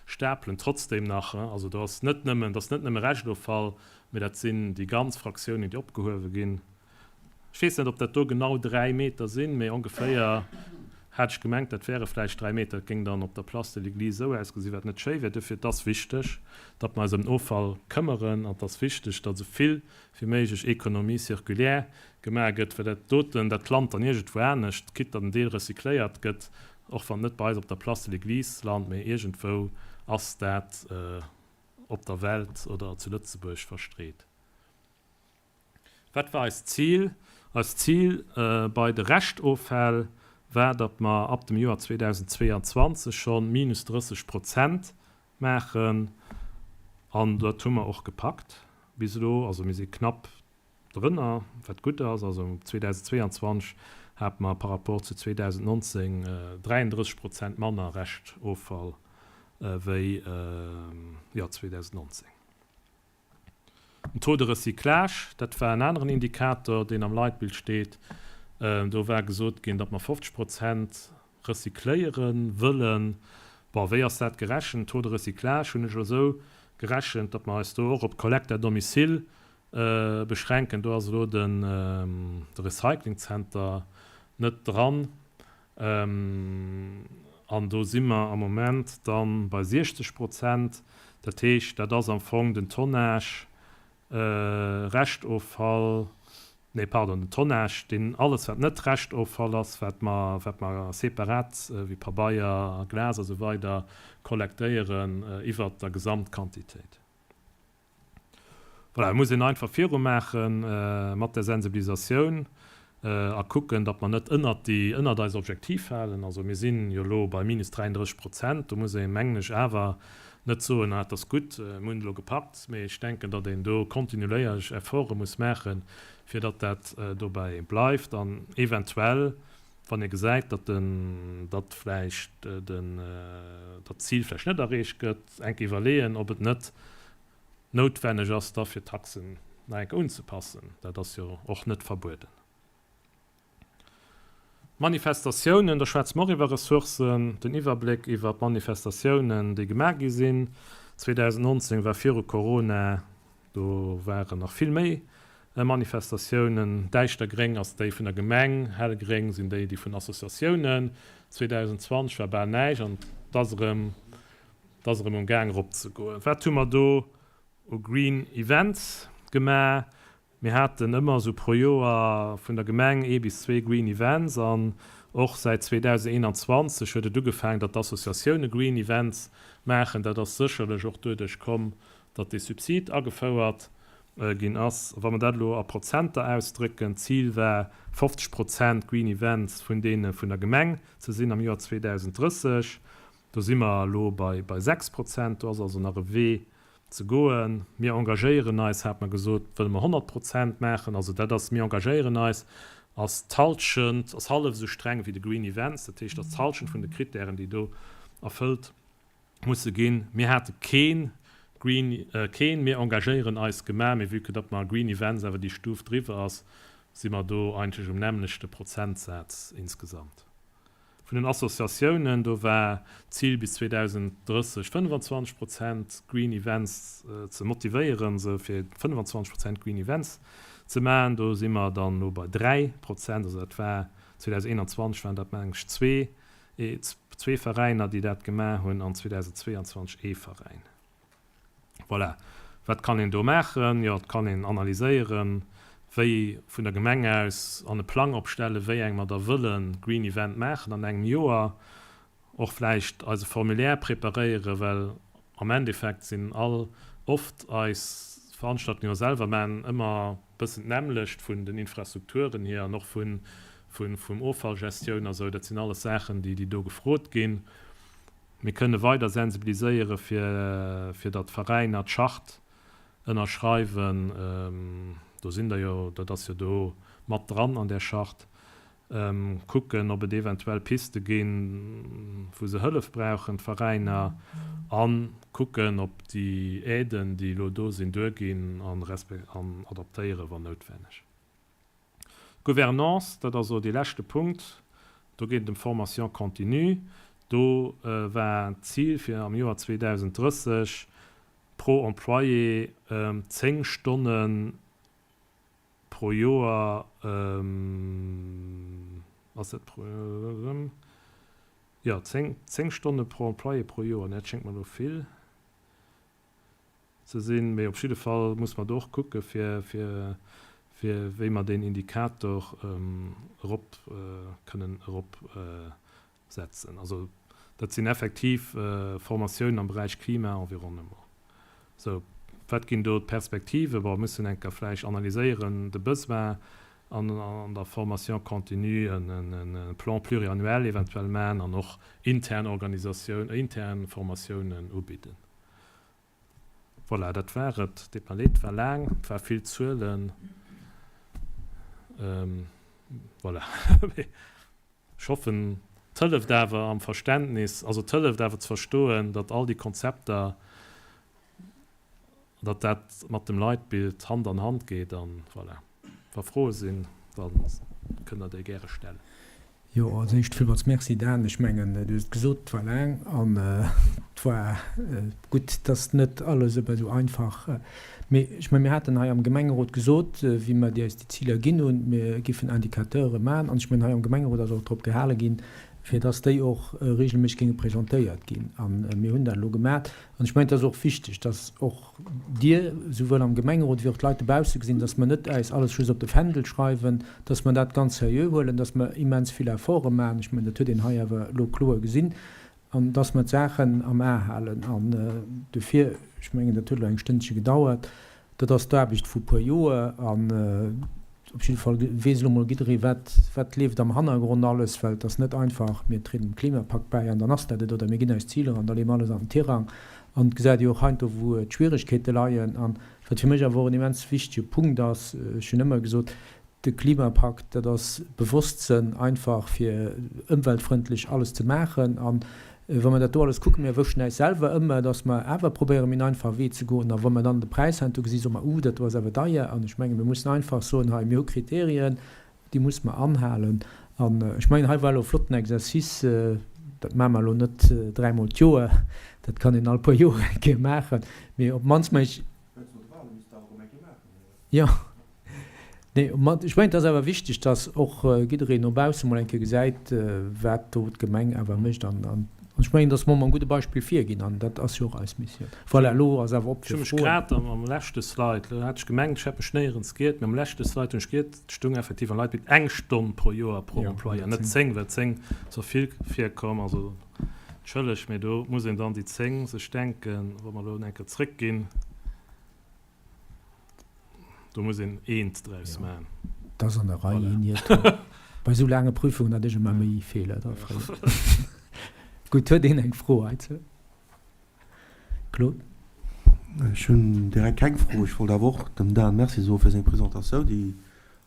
stapelen. Trotzdem nach, also do ass net nëmmen, dat ass net nëmme Reschtoffall, mä dat sinn déi ganz Fraktiounen, déi opgehuewe ginn. Ech weess net, ob dat do genau 3 Meter sinn, mee ongeféier hat ech gemengt, dat wäre vläicht 3 Meter. Et géing dann op der Place de l'Église esou ausgesinn, wat net schéi wär. Duerfir, et ass wichteg, datt mer eis ëm den Offall këmmeren an et ass wichteg, datt esou vill wéi méiglech Économie circulaire gemaach gëtt, well dat doten, dat lant dann iergendwou anescht, quitte datt en Deel recycléiert gëtt, och wann et net bei eis op der Place de l'Église lant, mee iergendwou ass dat op der Welt oder zu Lëtzebuerg verstreet. Wat war eist Zil? Eist Zil bei de Reschtoffäll war, datt mer ab dem Joer 2022 schonn minus 30 Prozent maachen. An dat hu mer och gepackt bis elo. Also mir si knapp drënner, wat gutt ass. Also 2022 hate mer par rapport zu 2019 33 Prozent manner Reschtoffall wéi, jo, 2019. Den Taux de recyclage, dat war en aneren Indikator, deen am Leitbild steet. Do war gesot ginn, datt mer 50 Prozent recycléiere wëllen. Bon, wéi ass dat gerechent? Taux de recyclage hunn ech elo esou gerechent, datt mer eis do och op d'Collecte à domicile beschränken. Do ass elo de Recyclingzenter net dran. An do si mer am Moment da bei 60 Prozent. Dat heescht, dat ass am Fong den Tonnage Reschtoffall, nee, pardon, den Tonnage, deen alles, wat net Reschtoffall ass, wat mer, wat mer separat, wéi Pabeier a Glas a sou weider, kollektéieren iwwert der Gesamtquantitéit. Voilà, et muss een einfach virumaache mat der Sensibilisatioun a kucken, datt mer net ënnert déi, ënnert eis Objektiv falen. Also mir sinn jo elo bei minus 33 Prozent. Do muss ee mengen ech awer net soen, ah et ass gutt, mir hunn et elo gepackt, mee ech denken, datt een do kontinuléierlech Efforte muss maachen, fir datt dat dobäi bleift an eventuell, wann ee gesäit, datt den, datt vläicht den, datt d'Zil vläicht net erreecht gëtt, enk iwwerleeën, ob et net noutwenneg ass, da fir d'Taxen nach eng Kéier unzepassen. Dat ass jo och net verbueden. Manifestatiounen, do schwätze mer och iwwer Ressourcen. Den Iwwerbléck iwwer d'Manifestatiounen, déi gemaach gi sinn 2019, war viru Corona, do waren nach vill méi Manifestatiounen. Däischtergréng ass déi vun der Gemeng, hellgréng sinn déi, déi vun Associatiounen. 2020 war bal näischt an et ass erëm Et ass erëm um Gaang erop ze goen. Wat hu mer do u Green Events gemaach? Mir haten ëmmer esou pro Joer vun der Gemeng ee bis zwee Green Events an och säit 2021 huet et ugefaangen, datt d'Associatioune Green Events maachen. Dat ass sécherlech och doduerch komm. datt dee Subsid agefouert ginn ass. Wa mer dat elo a Prozenter ausdrécken, d'Zil war 50 Prozent Green Events vun deene vun der Gemeng ze sinn am Joer 2030. Do si mer elo bei 6 Prozent. Do ass also nach e Wee ze goen. Mir engagéieren eis, hat mer gesot, wëlle mer 100 Prozent maachen. Also dat ass, mir engagéieren eis, ass d'Halschent, ass hallef esou streng wéi de Green Events. Dat heescht, ass d'Halschent vun de Krittären, déi do erfëllt musse ginn. Mir hate kee Green, keen mir engagéieren eis gemaach, mee vue que datt mer Green Events awer déi Stuf driwwer ass, si mer do eigentlech um nämmlechte Prozentsaz insgesamt. Vun den Associatiounen, do war d'Zil bis 2030 25 Prozent Green Events ze motivéieren, se fir 25 Prozent Green Events ze maachen. Do si mer dann elo bei 3 Prozent, also dat war 2021 waren dat meng ech zwee, zwee Veräiner, déi dat gemaach hunn an 2022 ee Veräin. Voilà. Wat kann een do maachen? Jo, et kann een analyséieren, wéi vun der Gemeng aus an e Plang opstellen, wéi eng mer da wëlle Green Event maachen an engem Joer. Och vläicht eise Formulaire preparéieren, well am Endeffekt sinn all oft eis Veranstaltungen, déi mer selwer maachen, ëmmer e bëssen d'nämmlecht vun den Infrastrukturen hier an och vun, vum Offallgestioun a sou. Dat sinn alles Saachen, déi, déi do gefrot ginn. Mir kënne weider sensibiliséiere fir, fir datt d'Veräiner d'Charte ënnerschreiwen. Do sinn der jo, dat ass jo do mat dran an där Charte. Kucken, ob et eventuell Piste ginn, wou se Hëllef brauchen, d'Veräiner, a kucken, ob déi Aiden, déi elo do sinn, duerginn an adaptéieren, wann noutwenneg. D'Gouvernance, dat ass elo dee leschte Punkt, do geet et ëm d'Formation continue. Do war d'Zil, fir am Joer 2030 pro Employé 10 Stonne pro Joer, ass dat pro, jo, 10 Stonne pro Employé pro Joer, nee, dat schéngt mer elo vill. Ze sinn, mee op jidde Fall muss mer do och kucke fir fir wéi mer deen Indikator erop kënnen erop setzen. Also dat sinn effektiv Formatiounen am Beräich Klima, Environnement. Sou, wat ginn do d'Perspektiven? Bon, mir mussen eng Kéier vläicht analyséieren de Besoin an an der Formation continue e Plan pluriannuel eventuell maachen an och intern Organisatioun, intern Formatiounen ubidden. Voilà, dat war et. Deet mer leed, et war laang, et war vill Zuelen. Voilà. Mee ech hoffen, et hëlleft awer am Verständnis, also et hëlleft awer ze verstoen, datt all déi Konzepter, datt dat mat dem Leitbild Hand an Hand geet. An voilà, wa Froe sinn, da kënnt Der déi gäre stellen. Jo, als éischt villmools Merci Dan. Ech mengen, du hues et gesot, et war laang an et war gutt, dass net alles ëmmer esou einfach. Mee ech mengen, mir haten hei am Gemengerot gesot, wéi mer déi eis déi Ziler ginn hunn, mir giffen Indicateure maachen. An ech mengen, hei am Gemengerot ass och drop gehale ginn, fir dass déi och regelméisseg géinge presentéiert ginn. A mir hunn dat elo gemaach. An ech mengen, et ass och wichteg, dass och Dir, souwuel am Gemengerot wéi och d'Leit dobausse gesinn, dass mer net äis alles just op de Fändel schreiwen, dass mer dat ganz seriö huelen, dass mer immens vill Efforte maachen, ech mengen, dat huet een hei awer elo kloer gesinn, an dass mer d'Saachen am A halen. An dofir, ech mengen, dat huet elo eng Stënnche gedauert, dat ass d'Aarbecht vu puer Joer an op jidde Fall weess elo mol jidderee, wat, wat leeft am Hannergrond alles, well et ass net einfach, mir trieden dem Klimapakt bäi an dann ass dat et, oder mir ginn eis Ziler an da leeë mer alles an den Tirang. An et gesäit ee jo och heiansdo, wou d'Schwieregkeete leien. An wat fir mech awer och en immens wichtege Punkt ass, ech hunn ëmmer gesot, de Klimapakt, dat ass Bewosstsënn einfach, fir ëmweltfrëndlech alles ze maachen. An wa mer dat do alles kucken, mir erwëschen äis selwer ëmmer, dass mer awer probéieren, méi en einfache Wee ze goen. A wa mer dann de Präis heiansdo gesinn, soe mer, Uh, dat do ass awer deier. An ech mengen, mir mussen einfach soen, hei, mir hu Kriterien, Déi muss mer anhalen. An ech mengen, hei war elo e flotten Exercice. Dat maache mer elo net dräimol d'Joer, dat kann een all puer Joer eng Kéier maachen, mee op d'mannst meng ech. Jo, nee, ech mengen, et ass awer wichteg, dass och jiddereen no bausse mol eng Kéier gesäit, wat do d'Gemeng awer mécht. An ech mengen, dass mer mam gudde Beispill virginn, an dat ass jo och eis Missioun. Voilà, elo ass awer op fir Ech hu mech Froen. grad am leschte Slide, elo hat ech gemengt, ech hätt mech néierens giert, mee am leschte Slide hunn ech giert, et stoung effektiv am Leitbild eng Stonn pro Joer pro Employé, net 10, well 10 ass och vill virkomm. Also entschëllegt, mee do muss een dann déi 10 sech denken, wa mer elo eng Kéier zrëckginn. Do muss een eent draus maachen. Et ass an der Rei, een Iertum. Bei esou laange Prüfungen hat ech ëmmer méi Feeler da fréier. Gutt, huet een eng Fro heizou? Claude? Ech hunn direkt keng Fro. Ech wollt awer och dem Dan Merci soe fir seng Presentatioun, déi,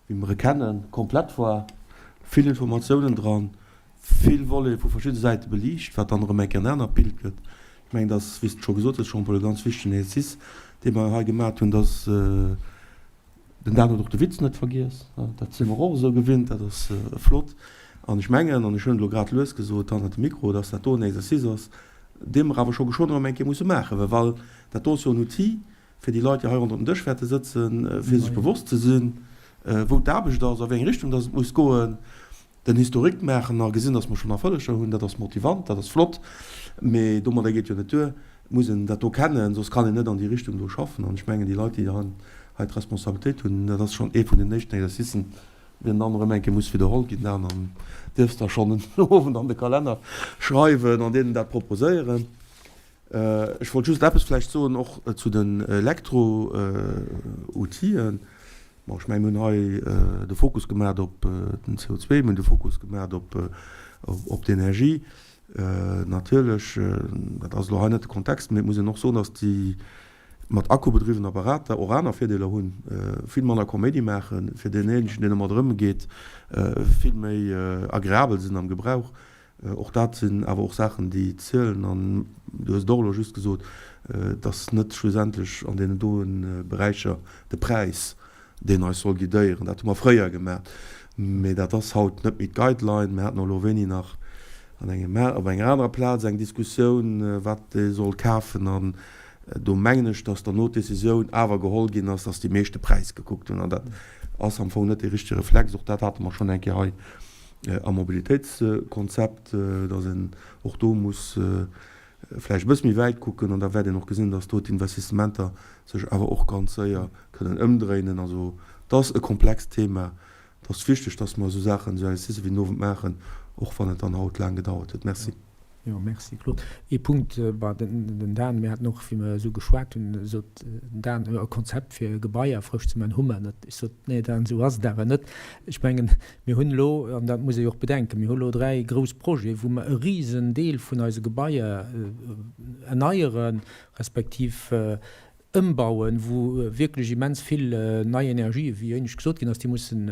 wéi mer e kennen, komplett war. Vill Informatiounen dran, vill Volete vu verschidde Säite beliicht, wat dann erëm eng Kéier en anert Bild gëtt. Ech mengen, dass, wéi s de scho gesot hues, Jean-Paul, e ganz wichtegen Exercice, dee mer hei gemaat hunn, dass den Dan huet och de Witz net vergiess, dat si mer och esou gewinnt, dat ass flott. An ech mengen, an ech hunn et elo grad lues gesot hannert dem Mikro, dass dat do en Exercice ass, dee mer awer scho geschwënn erëm eng Kéier musse maachen, well dat do ass jo en Outil fir déi Leit, déi hei ronderëm den Dësch wäerte sëtzen, fir sech bewosst ze sinn, wou d'Aarbecht ass, a wéi eng Richtung dass et muss goen. Den Historique maachen a gesinn, dass mer schonn Erfolleger hunn, dat ass motivant, dat ass flott, mee domadder geet jo net duer. Et muss een dat do kennen, soss kann een net an déi Richtung do schaffen. An ech mengen, déi Leit, déi hei d'Responsabilitéit hunn, dat ass schonn ee vun den éischten Exercicen, deen dann erëm eng Kéier muss widderholl ginn. Dan, an dierfs der schonn en Owend an de Kalenner schreiwen an deenen dat proposéieren. Ech wollt just eppes vläicht soen och zu den Elektro-Outill'en. Bon, ech mengen, mir hunn hei de Fokus gemaacht op den CO2, mir hunn de Fokus gemaacht op d'Energie. Natierlech, dat ass elo hei net de Kontext, mee et muss een och soen, datt déi mat Akku bedriwwen Apparater och aner Virdeeler hunn, vill manner Koméidi maachen, fir deenjéinegen, deen domat erëmgeet, vill méi agreabel sinn am Gebrauch. Och dat sinn awer och Saachen, déi zielen. An du hues et och elo just gesot, et ass net schlussendlech an deenen doe Beräicher de Präis, deen eis soll guidéieren. Dat hu mer fréier gemaach, mee dat ass haut net méi d'Guideline. Mir haten och elo wéini nach an engem, op enger anerer Plaz eng Diskussioun, wat ee soll kafen. An do mengen ech, dass derno d'Decisioun awer geholl ginn ass, dass déi meescht de Präis gekuckt hunn. An dat ass am Fong net dee richtege Reflex. Och dat hate mer schonn eng Kéier hei am Mobilitéitskonzept, dass een och do muss vläicht e bësse méi wäit kucken an da wäert een och gesinn, dass do d'Investissementer sech awer och ganz séier kënnen ëmdréinen. Also et ass e komplext Thema. Et ass wichteg, dass mer esou Saachen, esou Exercicë wéi den Owend maachen, och wann et dann haut laang gedauert huet. Merci. Jo, merci Claude. Ee Punkt, bah, den Dan, mir haten och, wéi mer esou geschwat hunn, sot den Dan, jo, e Konzept fir Gebaier frësch ze maachen, hu mer net. Ech sot, nee Dan, esou ass et awer net. Ech mengen, mir hunn elo, an dat muss ee jo och bedenken, mir hu elo 3 grouss Projete wou mer e risen Deel vun eise Gebaier erneieren, respektiv Ëmbauen, wou wierklech immens vill nei Energien, wéi éinescht gesot ginn ass, déi mussen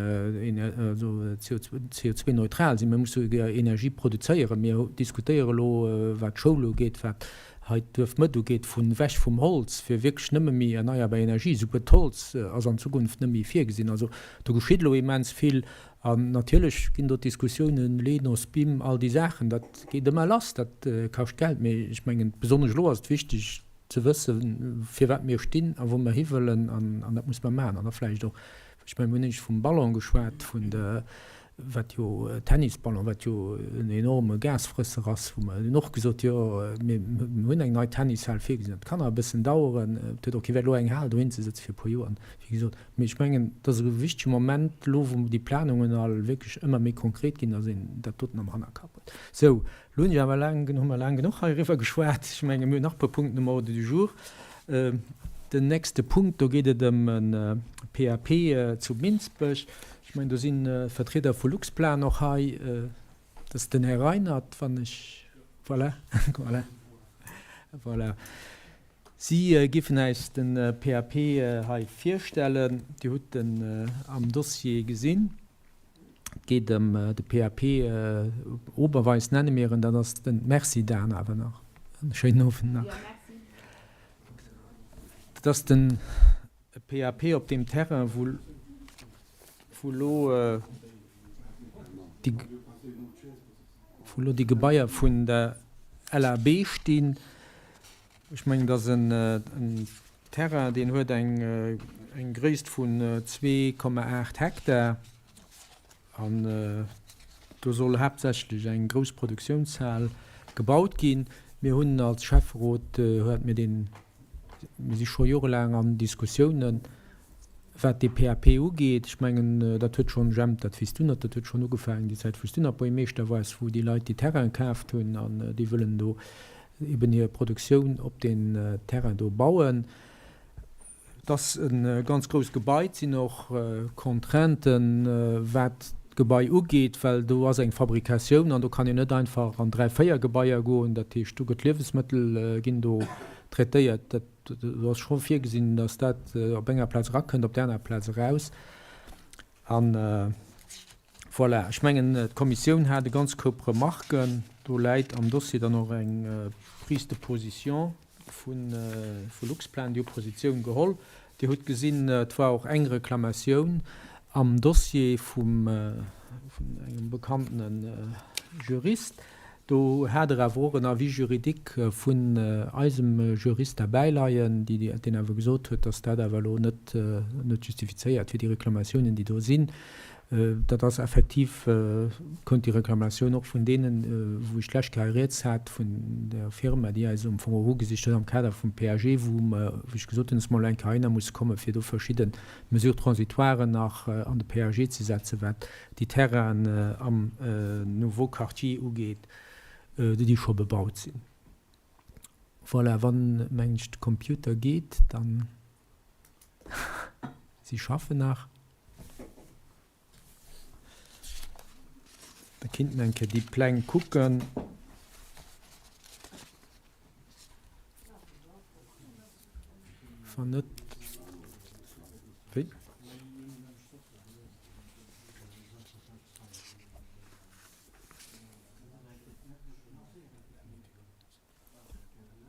CO2-neutral sinn. Mir musse souguer Energie produzéieren. Mir diskutéiere elo, wat d'Schoul ugeet, wat hei d'Duerfmëtt ugeet, vun ewech vum Holz, fir wierklech nëmme méi erneierbar Energie. Souguer d'Holz ass an Zukunft net méi virgesinn. Also do geschitt elo immens vill. An natierlech ginn do d'Diskussiounen, LENOS, BIM, all déi Saachen. Dat geet ëmmer lass, dat kascht Geld. Mee ech mengen, besonnesch elo ass et wichteg, ze wëssen, firwat mir stinn a wou mer hiwëllen, an dat muss mer maachen. An da vläicht och, ech mengen, mir hunn éischt vum Ballon geschwat, vun de, wat jo, Tennisballon, wat jo en enorme Gasfrësser ass, wou mer hunn och gesot, jo, mir hunn eng nei Tennishal virgesinn, dat kann nach e bëssen daueren, et huet och kee Wäert, elo eng Hal dohin ze sëtzen fir e puer Joer, wéi gesot. Mee ech mengen, et ass e wichtege Moment elo, wou déi Planungen all wierklech ëmmer méi konkret ginn, datt een dat doten am Hannerkapp huet. Sou, Lo hunn ech awer laang, hu mer laang genuch heiriwwer geschwat. Ech menge mir hunn nach e puer Punkten um Ordre du jour. Den nächste Punkt, do geet et ëm e PAP zu Minsbech. Ech mengen, do si Vertrieder vu Luxplan och hei. Dat ass den Här Reinert, wann ech, voilà, voilà, voilà. Si géifen äis de PAP hei virstellen. Dir hutt en am Dossier gesinn. Et geet ëm de PAP Oberweis nenne mir en. Dat ass den, Merci Dan awer nach, en schéinen Owend nach. Dat ass den PAP op deem Terrain, wou wou elo déi wou elo déi Gebaier vun der LAB stinn. Ech mengen, dat ass en Terrain, deen huet eng Gréisst vun 2,8 Hektar an do soll haaptsächlech eng grouss Produktiounshal gebaut ginn. Mir hunn als Schäfferot, huet mir deen, mir si scho jorelaang an Diskussiounen, Wat dee PAP ugeet, ech mengen, dat huet schonn, Jemp, dat weess du nach, dat huet schonn ugefaangen déi Zäit, wou s du nach Buergermeeschter waars, wou déi Leit déi Terraine kaaft hunn an déi wëllen do eben hir Produktioun op deen Terrain do bauen. Et ass e ganz grousst Gebai. Et sinn och Contrainten, wat d'Gebai ugeet, well do ass eng Fabrikatioun an do kann een net einfach an 3, 4 Gebaier goen. Dat heescht, do gëtt Liewesmëttel ginn do traitéiert. Dat, do ass scho virgesinn, datt dat op enger Plaz erakënnt, op där anerer Plaz eraus. An voilà, ech mengen, d'Kommissioun hat e ganz Koup Remarken. Do läit am Dossier dann och eng Prise de position vu Luxplan. Déi hu Positioun geholl. Dir hutt gesinn, et war och eng Reklamatioun am Dossier vum engem bekannene Jurist. Do hat Der awer och en Avis juridique vun eisem Jurist derbäileien, deen awer gesot huet, dass dat awer elo net justifizéiert wier, déi Reklamatiounen, déi do sinn. Dat ass effektiv, kënnt déi Reklamatioun och vun deenen, wou ech d'lescht Kéier rieds hat, vun der Firma, déi eis am Fong erugesicht huet am Kader vum PAG, wou mer, wou ech gesot hunn, dass mer elo eng Kéier heihinner musse kommen, fir do verschidde Mesures transitoires nach an de PAG ze setzen, wat déi Terrainen am Nouveau Quartier ugeet, déi scho bebaut sinn. Voilà, wann, mengen ech, de Computer geet, dann, si schaffen nach. Da kinnt mer eng Kéier déi Pläng kucken. Wann net, wéi?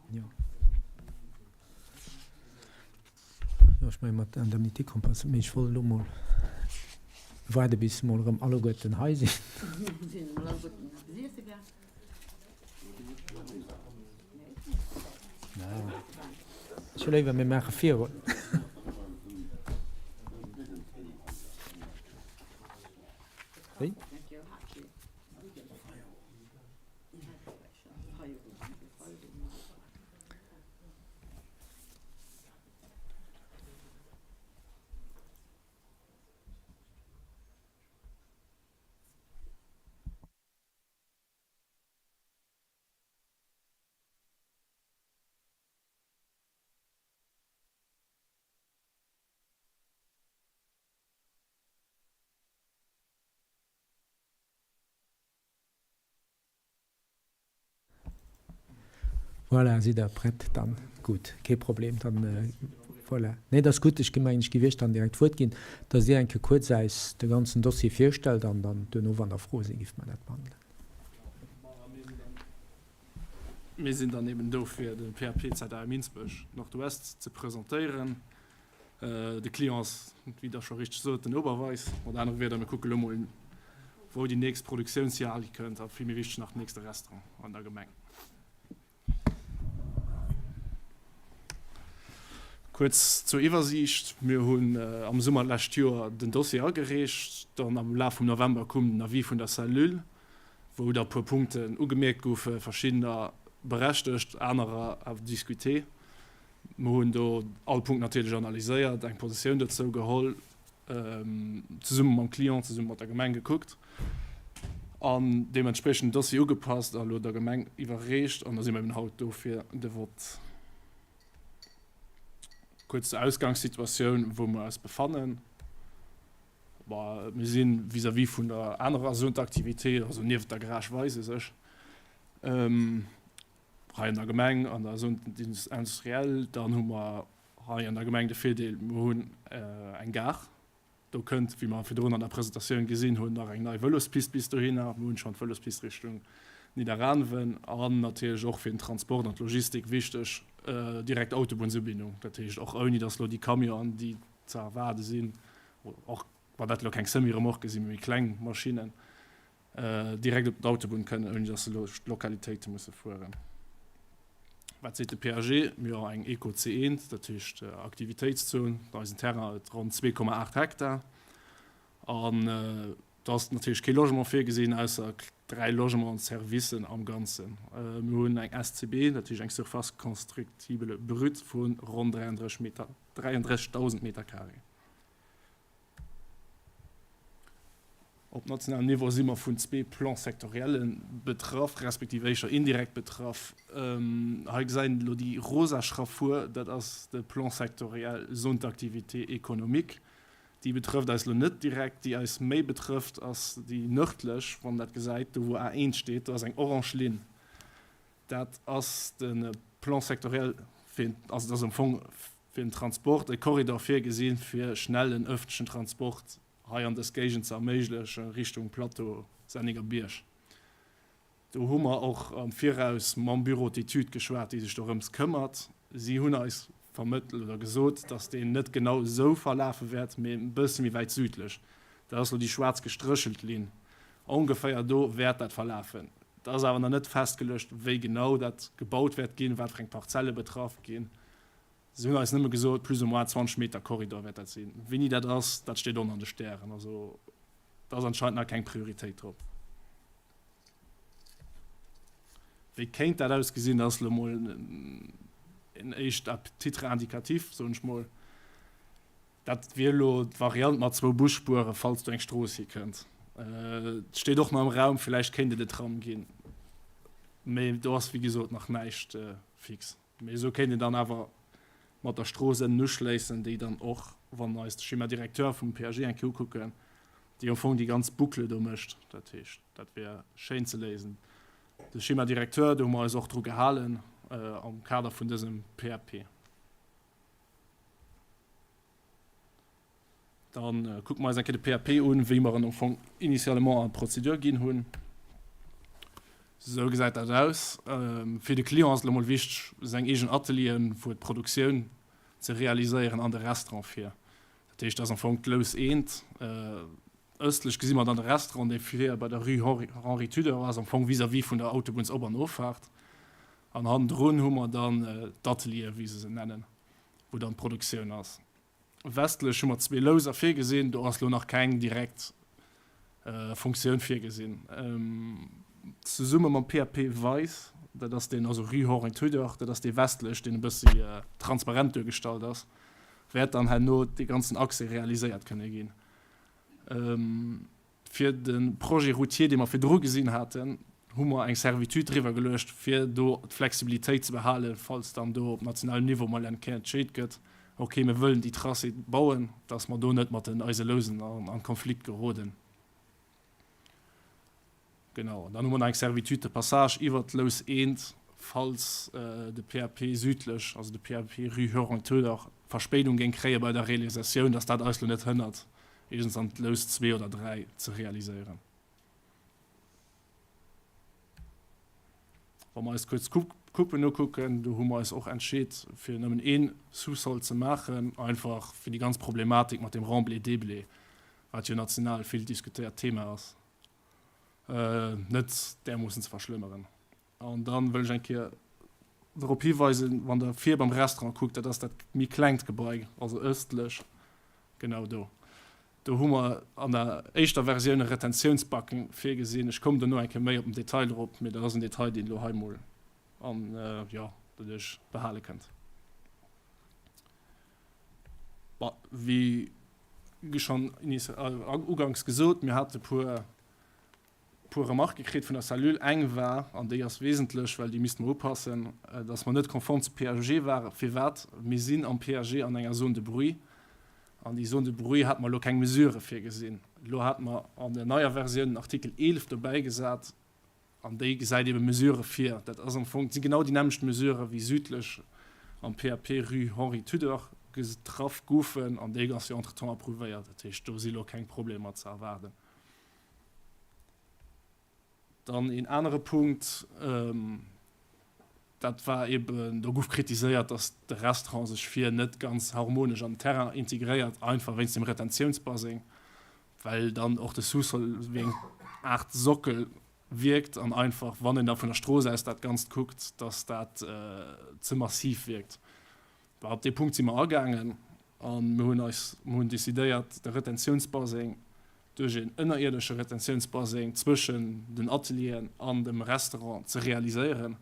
Jo. Jo, ech menge mat der Indemnité compensée, mee ech wollt elo mol waarde bis mol erëm alleguerten hei sinn. Ech hu léiwer, mir maache virun. Wéi? Voilà, sidd Der prett dann? Gutt, kee Problem, dann voilà. Nee, dat ass gutt. Ech mengen, ech géif Iech dann direkt d'Wuert ginn, dass Dir eng Kéier kuerz äis de ganzen Dossier virstellt an dann duerno, wann da Froe sinn, géife mer dat behandelen. Mir sinn dann eben do fir de PAP ZAE Minsbech Nord-Ouest ze presentéieren. De Client ass, wéi Der scho richteg sot, den Oberweis. Mat anere Wierder, mir kucke lo mol, wou déi nächst Produktiounshal hikënnt a vill méi wichteg nach, den nächste Restaurant an der Gemeng. Kuerz zur Iwwersiicht, Mir hunn am Summer d'lescht Joer den Dossier agereecht. Dann am Laf vum November koum den Avis vun der Cellule, wou da puer Punkten ugemierkt goufen, verschiddener berechtegt, anerer awer discuté. Mer hunn do all Punkt natierlech analyséiert, eng Positioun dozou geholl, zesumme mam Client, zesumme mat der Gemeng gekuckt an deementspriechend den Dossier ugepasst a lo der Gemeng iwwerreecht. An da si mer eben haut do fir de Vott. Kuerz zur Ausgangssituatioun, wou mer eis befannen. Mir si vis-à-vis vun der anerer Zone d'activité, also nieft der Garage Weis u sech. Hei an der Gemeng, an der Zone industrielle, dann hu mer hei an der Gemeng de Virdeel, mer hunn eng Gare. Do kënnt, wéi mer virdrun an der Presentatioun gesinn hunn, nach eng nei Vëlospist bis dohinner. Mer hunn schonn d'Vëlospist Richtung Nidderaanwen an natierlech och fir den Transport an d'Logistik wichteg, direkt Autobunnsubindung. Dat heescht, och ouni datt elo déi Camionen, déi ze erwaarde sinn, och wann dat elo keng Semi-Remorquë sinn, mee méi kleng Maschinnen, direkt op d'Autobunn kënnen, ouni dass se duerch d'Lokalitéite musse fueren. Wat seet de PAG? Mir hu eng Eco C1, dat heescht Aktivitéitszon. Eisen Terrain huet ronn 2,8 Hektar. An do ass natierlech kee Logement virgesinn, ausser 3 Logements-servicen am Ganzen. Mir hunn eng SCB, dat heescht eng Surface constructible brute vu ronn 33 Meter, 33.000 Meter carré. Op nationalem Niveau si mer vun zwee Plans sectoriellen betraff, respektiv éischer indirekt betraff. Hei gesäit een elo déi rosa Schraffur, dat ass de Plan sectoriel Zone d'activité économique. Déi betrëfft eis elo net direkt. Déi eis méi betrëfft, ass déi nërdlech, wann een dat gesäit, do wou A1 steet, do ass eng orange Linn. Dat ass de Plan sectoriel fir, also dat ass am Fong fir den Transport, e Korridor virgesinn, fir schnellen ëffentlechen Transport hei an dës Géigend ze erméiglechen, Richtung Plateau Senneger Bierg. Do hu mer och am Viraus mam Bureau d'études geschwat, dee sech dorëms këmmert. Si hunn eis vermëttelt oder gesot, dass deen net genau esou verlafe wäert, mee e bësse méi wäit südlech. Dat ass elo déi schwaarz gestréchelt Linn. Ongeféier do wäert dat verlafen. Et ass awer nach net festgeluecht, wéi genau dat gebaut wäert ginn, wat fir eng Parzelle betraff ginn. Se hunn eis nëmme gesot, plus ou moins 20 Meter Korridor wäert dat sinn. Wéini dat ass, dat steet och nach an de Stären. Also do ass anscheinend nach keng Prioritéit drop. Wéi kéint dat ausgesinn? Dat ass elo mol en éischt à titre indicatif, soen ech mol. Dat wier elo d'Variant mat zwou Busspuere, falls do eng Strooss hikënnt. Et steet och nach am Raum, villäicht kéint et e Tram ginn. Mee do ass, wéi gesot, nach näischt fix. Mee esou kéint een dann awer mat der Strooss ënnen uschléissen, déi dann och, wann eis de Schéma directeur vum PAG eng Kéier ukucken, déi am Fong déi ganz Boucle do mécht. Dat heescht, dat wär schéin ze léisen. De Schéma directeur, do hu mer eis och dru gehalen am Kader vun dësem PAP. Da kucke mer eis eng Kéier de PAP un, wéi mer en am Fong initialement an d'Prozedur ginn hunn. Esou gesäit dat aus. Fir de Client ass et elo mol wichteg, seng eegen Atelieren, wou d'Produktioun ze realiséieren an de Restaurant vir. Dat heescht, dat ass am Fong d'Lous eent. Ëstlech gesi mer dann de Restaurant, dee vir bei der Rue Henri Tudor ass, am Fong vis-à-vis vun der Autobunnsop an Offahrt. An hannendrun hu mer dann d'Ateliere, wéi se se nennen, wou dann d'Produktioun ass. Westlech hu mer zwee Louser virgesinn, do ass elo nach keng direkt Funktioun virgesinn. Zesumme mam PAP Weis, dat ass deen, also Rue Henri Tudor, dat ass dee westlech, deen e bëssi transparent duergestallt ass, wäert dann herno dee ganzen Accès realiséiert kënne ginn. Fir de Projet routier, dee mer virdru gesinn haten, hu mer eng Servitude driwwer geluecht, fir do d'Flexibilitéit ze behalen, falls dann do op nationalem Niveau mol eng Kéier entscheet gëtt, okay, mir wëllen déi Tracé bauen, dass mer do net mat den eise Lousen an Konflikt geroden. Genau, an dann hu mer nach eng Servitude de passage iwwert d'Lous eent, falls de PAP südlech, also de PAP rue Huron-Tudor, Verspéidung géing kréie bei der Realisatioun, dass dat eis lo net hënnert, iergends an d'Lous zwee oder dräi ze realiséieren. Wa mer eis kuerz d'Coupen ukucken, do hu mer eis och entscheet, fir nëmmen ee Sous-sol ze maachen, einfach fir déi ganz Problematik mat dem Remblai-Déblai, wat jo national vill diskutéiert Thema ass, net därmoossen ze verschlëmmeren. An da wëll ech eng Kéier drop hiweisen, wann Der vir beim Restaurant kuckt, dat ass dat méi klengt Gebai, also ëstlech, genau do. Do hu mer an der éischter Versioun e Retentiounsbacken virgesinn. Ech kommen dono eng Kéier méi op den Detail drop, mee dat ass en Detail, deen elo hei mol an, jo, dat Iech behale kënnt. Bon, wéi schonn uganks gesot, mir hate puer puer Remarquë kritt vun der Cellule. Eng war, an déi ass wesentlech, well déi misste mer upassen, dass mer net konform zum PAG waren. Firwat? Mir sinn am PAG an enger Zone de bruit, an déi Zone de bruit hate mer elo keng Mesurë virgesinn. Elo hate mer an der neier Versioun den Artikel 11 dobäigesat, an déi gesäit ebe Mesurë vir. Dat ass am Fong, dat si genau déi nämmlecht Mesurë wéi südlech am PAP rue Henri Tudor getraff goufen, an déi ass jo entretemps approuvéiert. Dat heescht, do si elo keng Problemer ze erwaarden. Dann een anere Punkt, dat war eeben, do gouf kritiséiert, datt de Restaurant sech vir net ganz harmonesch an den Terrain integréiert, einfach wéinst dem Retentiounsbaseng, well dann och de Sous-sol wéi eng Aart Sockel wierkt an einfach, wann een da vun der Strooss aus dat Ganzt kuckt, datt dat ze massiv wierkt. Bah, op dee Punkt si mer agaangen a mir hunn eis, mir hunn decidéiert, de Retentiounsbaseng duerch een ënnerierdesche Retentiounsbaseng zwëschen den Atelieren an dem Restaurant ze realiséieren.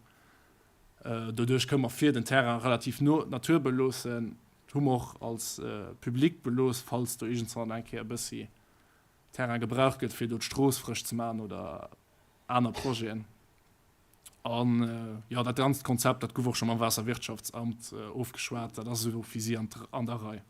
Doduerch kënne mer vir den Terrain relativ no d'Natur beloossen. Hu mer och als public belooss, falls do iergendswann eng Kéier e bëssi. Terrain gebraucht gëtt, fir do d'Strooss frësch ze maachen oder aner Projeten. An jo, dat ganzt Konzept, dat gouf och scho mam Waasserwirtschaftsamt ofgeschwat, dat ass elo fir si an der Rei.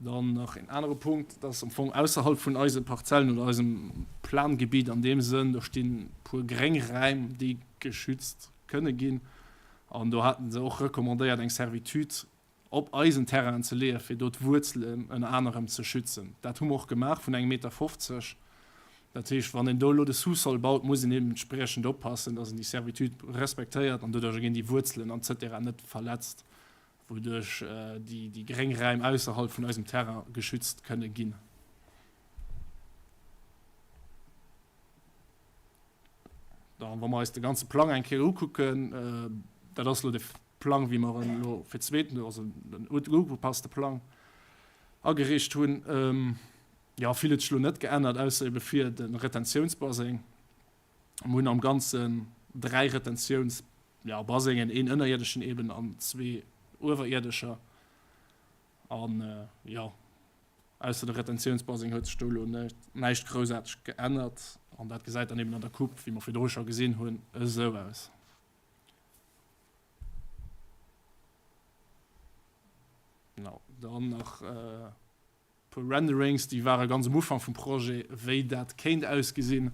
Dann nach een anere Punkt, dat ass am Fong ausserhalb vun eise Parzellen oder eisem Plangebiet an deem Sënn, do stinn e puer gréng Räim, déi geschützt kënne ginn. An do haten se och recommandéiert, eng Servitude op eisen Terrainen ze leeën, fir do d'Wuerzelen ënner anerem ze schützen. Dat hu mer och gemaach vun engem Meter 50. Dat heescht, wann een do elo de Sous-sol baut, muss een deementspriechend oppassen, dass een déi Servitude respektéiert an doduercher ginn déi Wuerzelen an cetera net verletzt, wouduerch déi gréng Räim ausserhalb vun eisem Terrain geschützt kënne ginn. Dann, wa mer eis de ganze Plang eng Kéier ukucken, dat ass elo de Plang, wéi mer en elo fir d'zweet, also den ugepasste Plang ageriicht hunn. Jo, vill huet sech elo net geännert, ausser ebe fir de Retentiounsbaseng. Mer hunn am Ganzen 3 Retentiouns, ja, Basengen, een ënnerierdeschen eben an zwee uewerierdescher. An, jo, ausser de Retentiounsbaseng huet sech do elo näischt groussaarteg geännert. An dat gesäit dann eben an der Coupe, wéi mer virdru scho gesinn hunn, esou aus. Genau, dann nach e puer Renderings, déi ware ganz um Ufank vum Projet, wéi dat kéint ausgesinn.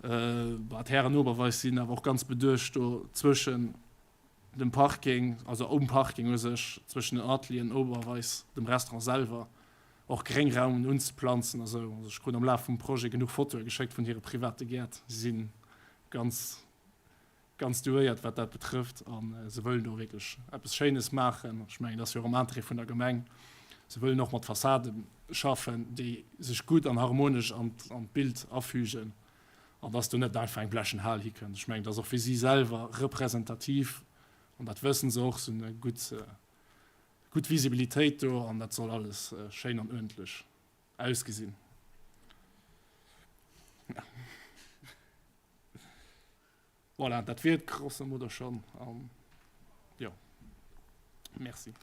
Bah, d'Hären Oberweis sinn awer och ganz beduecht do zwëschen dem Parking, also um Parking u sech, zwëschen den Atelieren Oberweis, dem Restaurant selwer, och Gréngraumen unzeplanzen a sou. Also ech krut am Laf vum Projet genuch Fotoe geschéckt vun hire private Gäert. Si si ganz ganz douéiert wat dat betrëfft a se wëllen do wierklech eppes Schéines maachen. Ech mengen, dat ass jo och am Interêt vun der Gemeng. Se wëllen och mat Fassade schaffen, déi sech gutt an harmonesch an d'Bild afügen an dass do net einfach eng blechen Hal hikënnt. Ech mengen, dat ass och fir si selwer representativ an dat wëssen se och. Se hunn eng gutt, gutt Visibilitéit do an dat soll alles schéin an uerdentlech ausgesinn. Voilà, dat wier et grosso modo schonn. An jo, merci.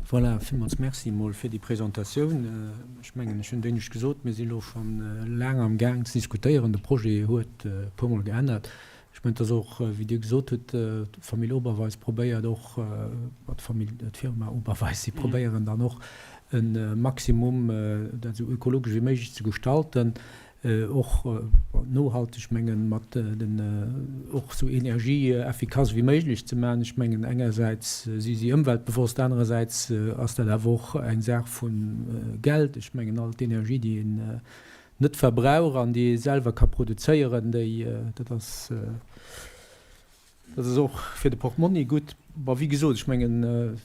Voilà, villmools Merci mol fir déi Presentatioun. Ech mengen, ech hunn d'éinescht gesot, mir si lo scho laang am Gaang ze diskutéieren. De Projet huet e puermol geännert. Ech mengen, et ass och, wéi Dir gesot hutt, d'Famill Oberweis probéiert och, d'Famill, d'Firma Oberweis, si probéieren dann och e Maximum, dat esou ökologesch wéi méiglech ze gestalten, och nohalteg, ech mengen, mat den, och esou energieeffikass wéi méiglech ze maachen. Ech mengen, engersäits si si ëmweltbewosst, anerersäits ass dat awer och eng Saach vu Geld. Ech mengen, all d'Energie, déi een net verbrauch an déi ee selwer ka produzéieren, déi, dat ass, dat ass och fir de Portmonni gutt. Bon, wéi gesot, ech mengen, de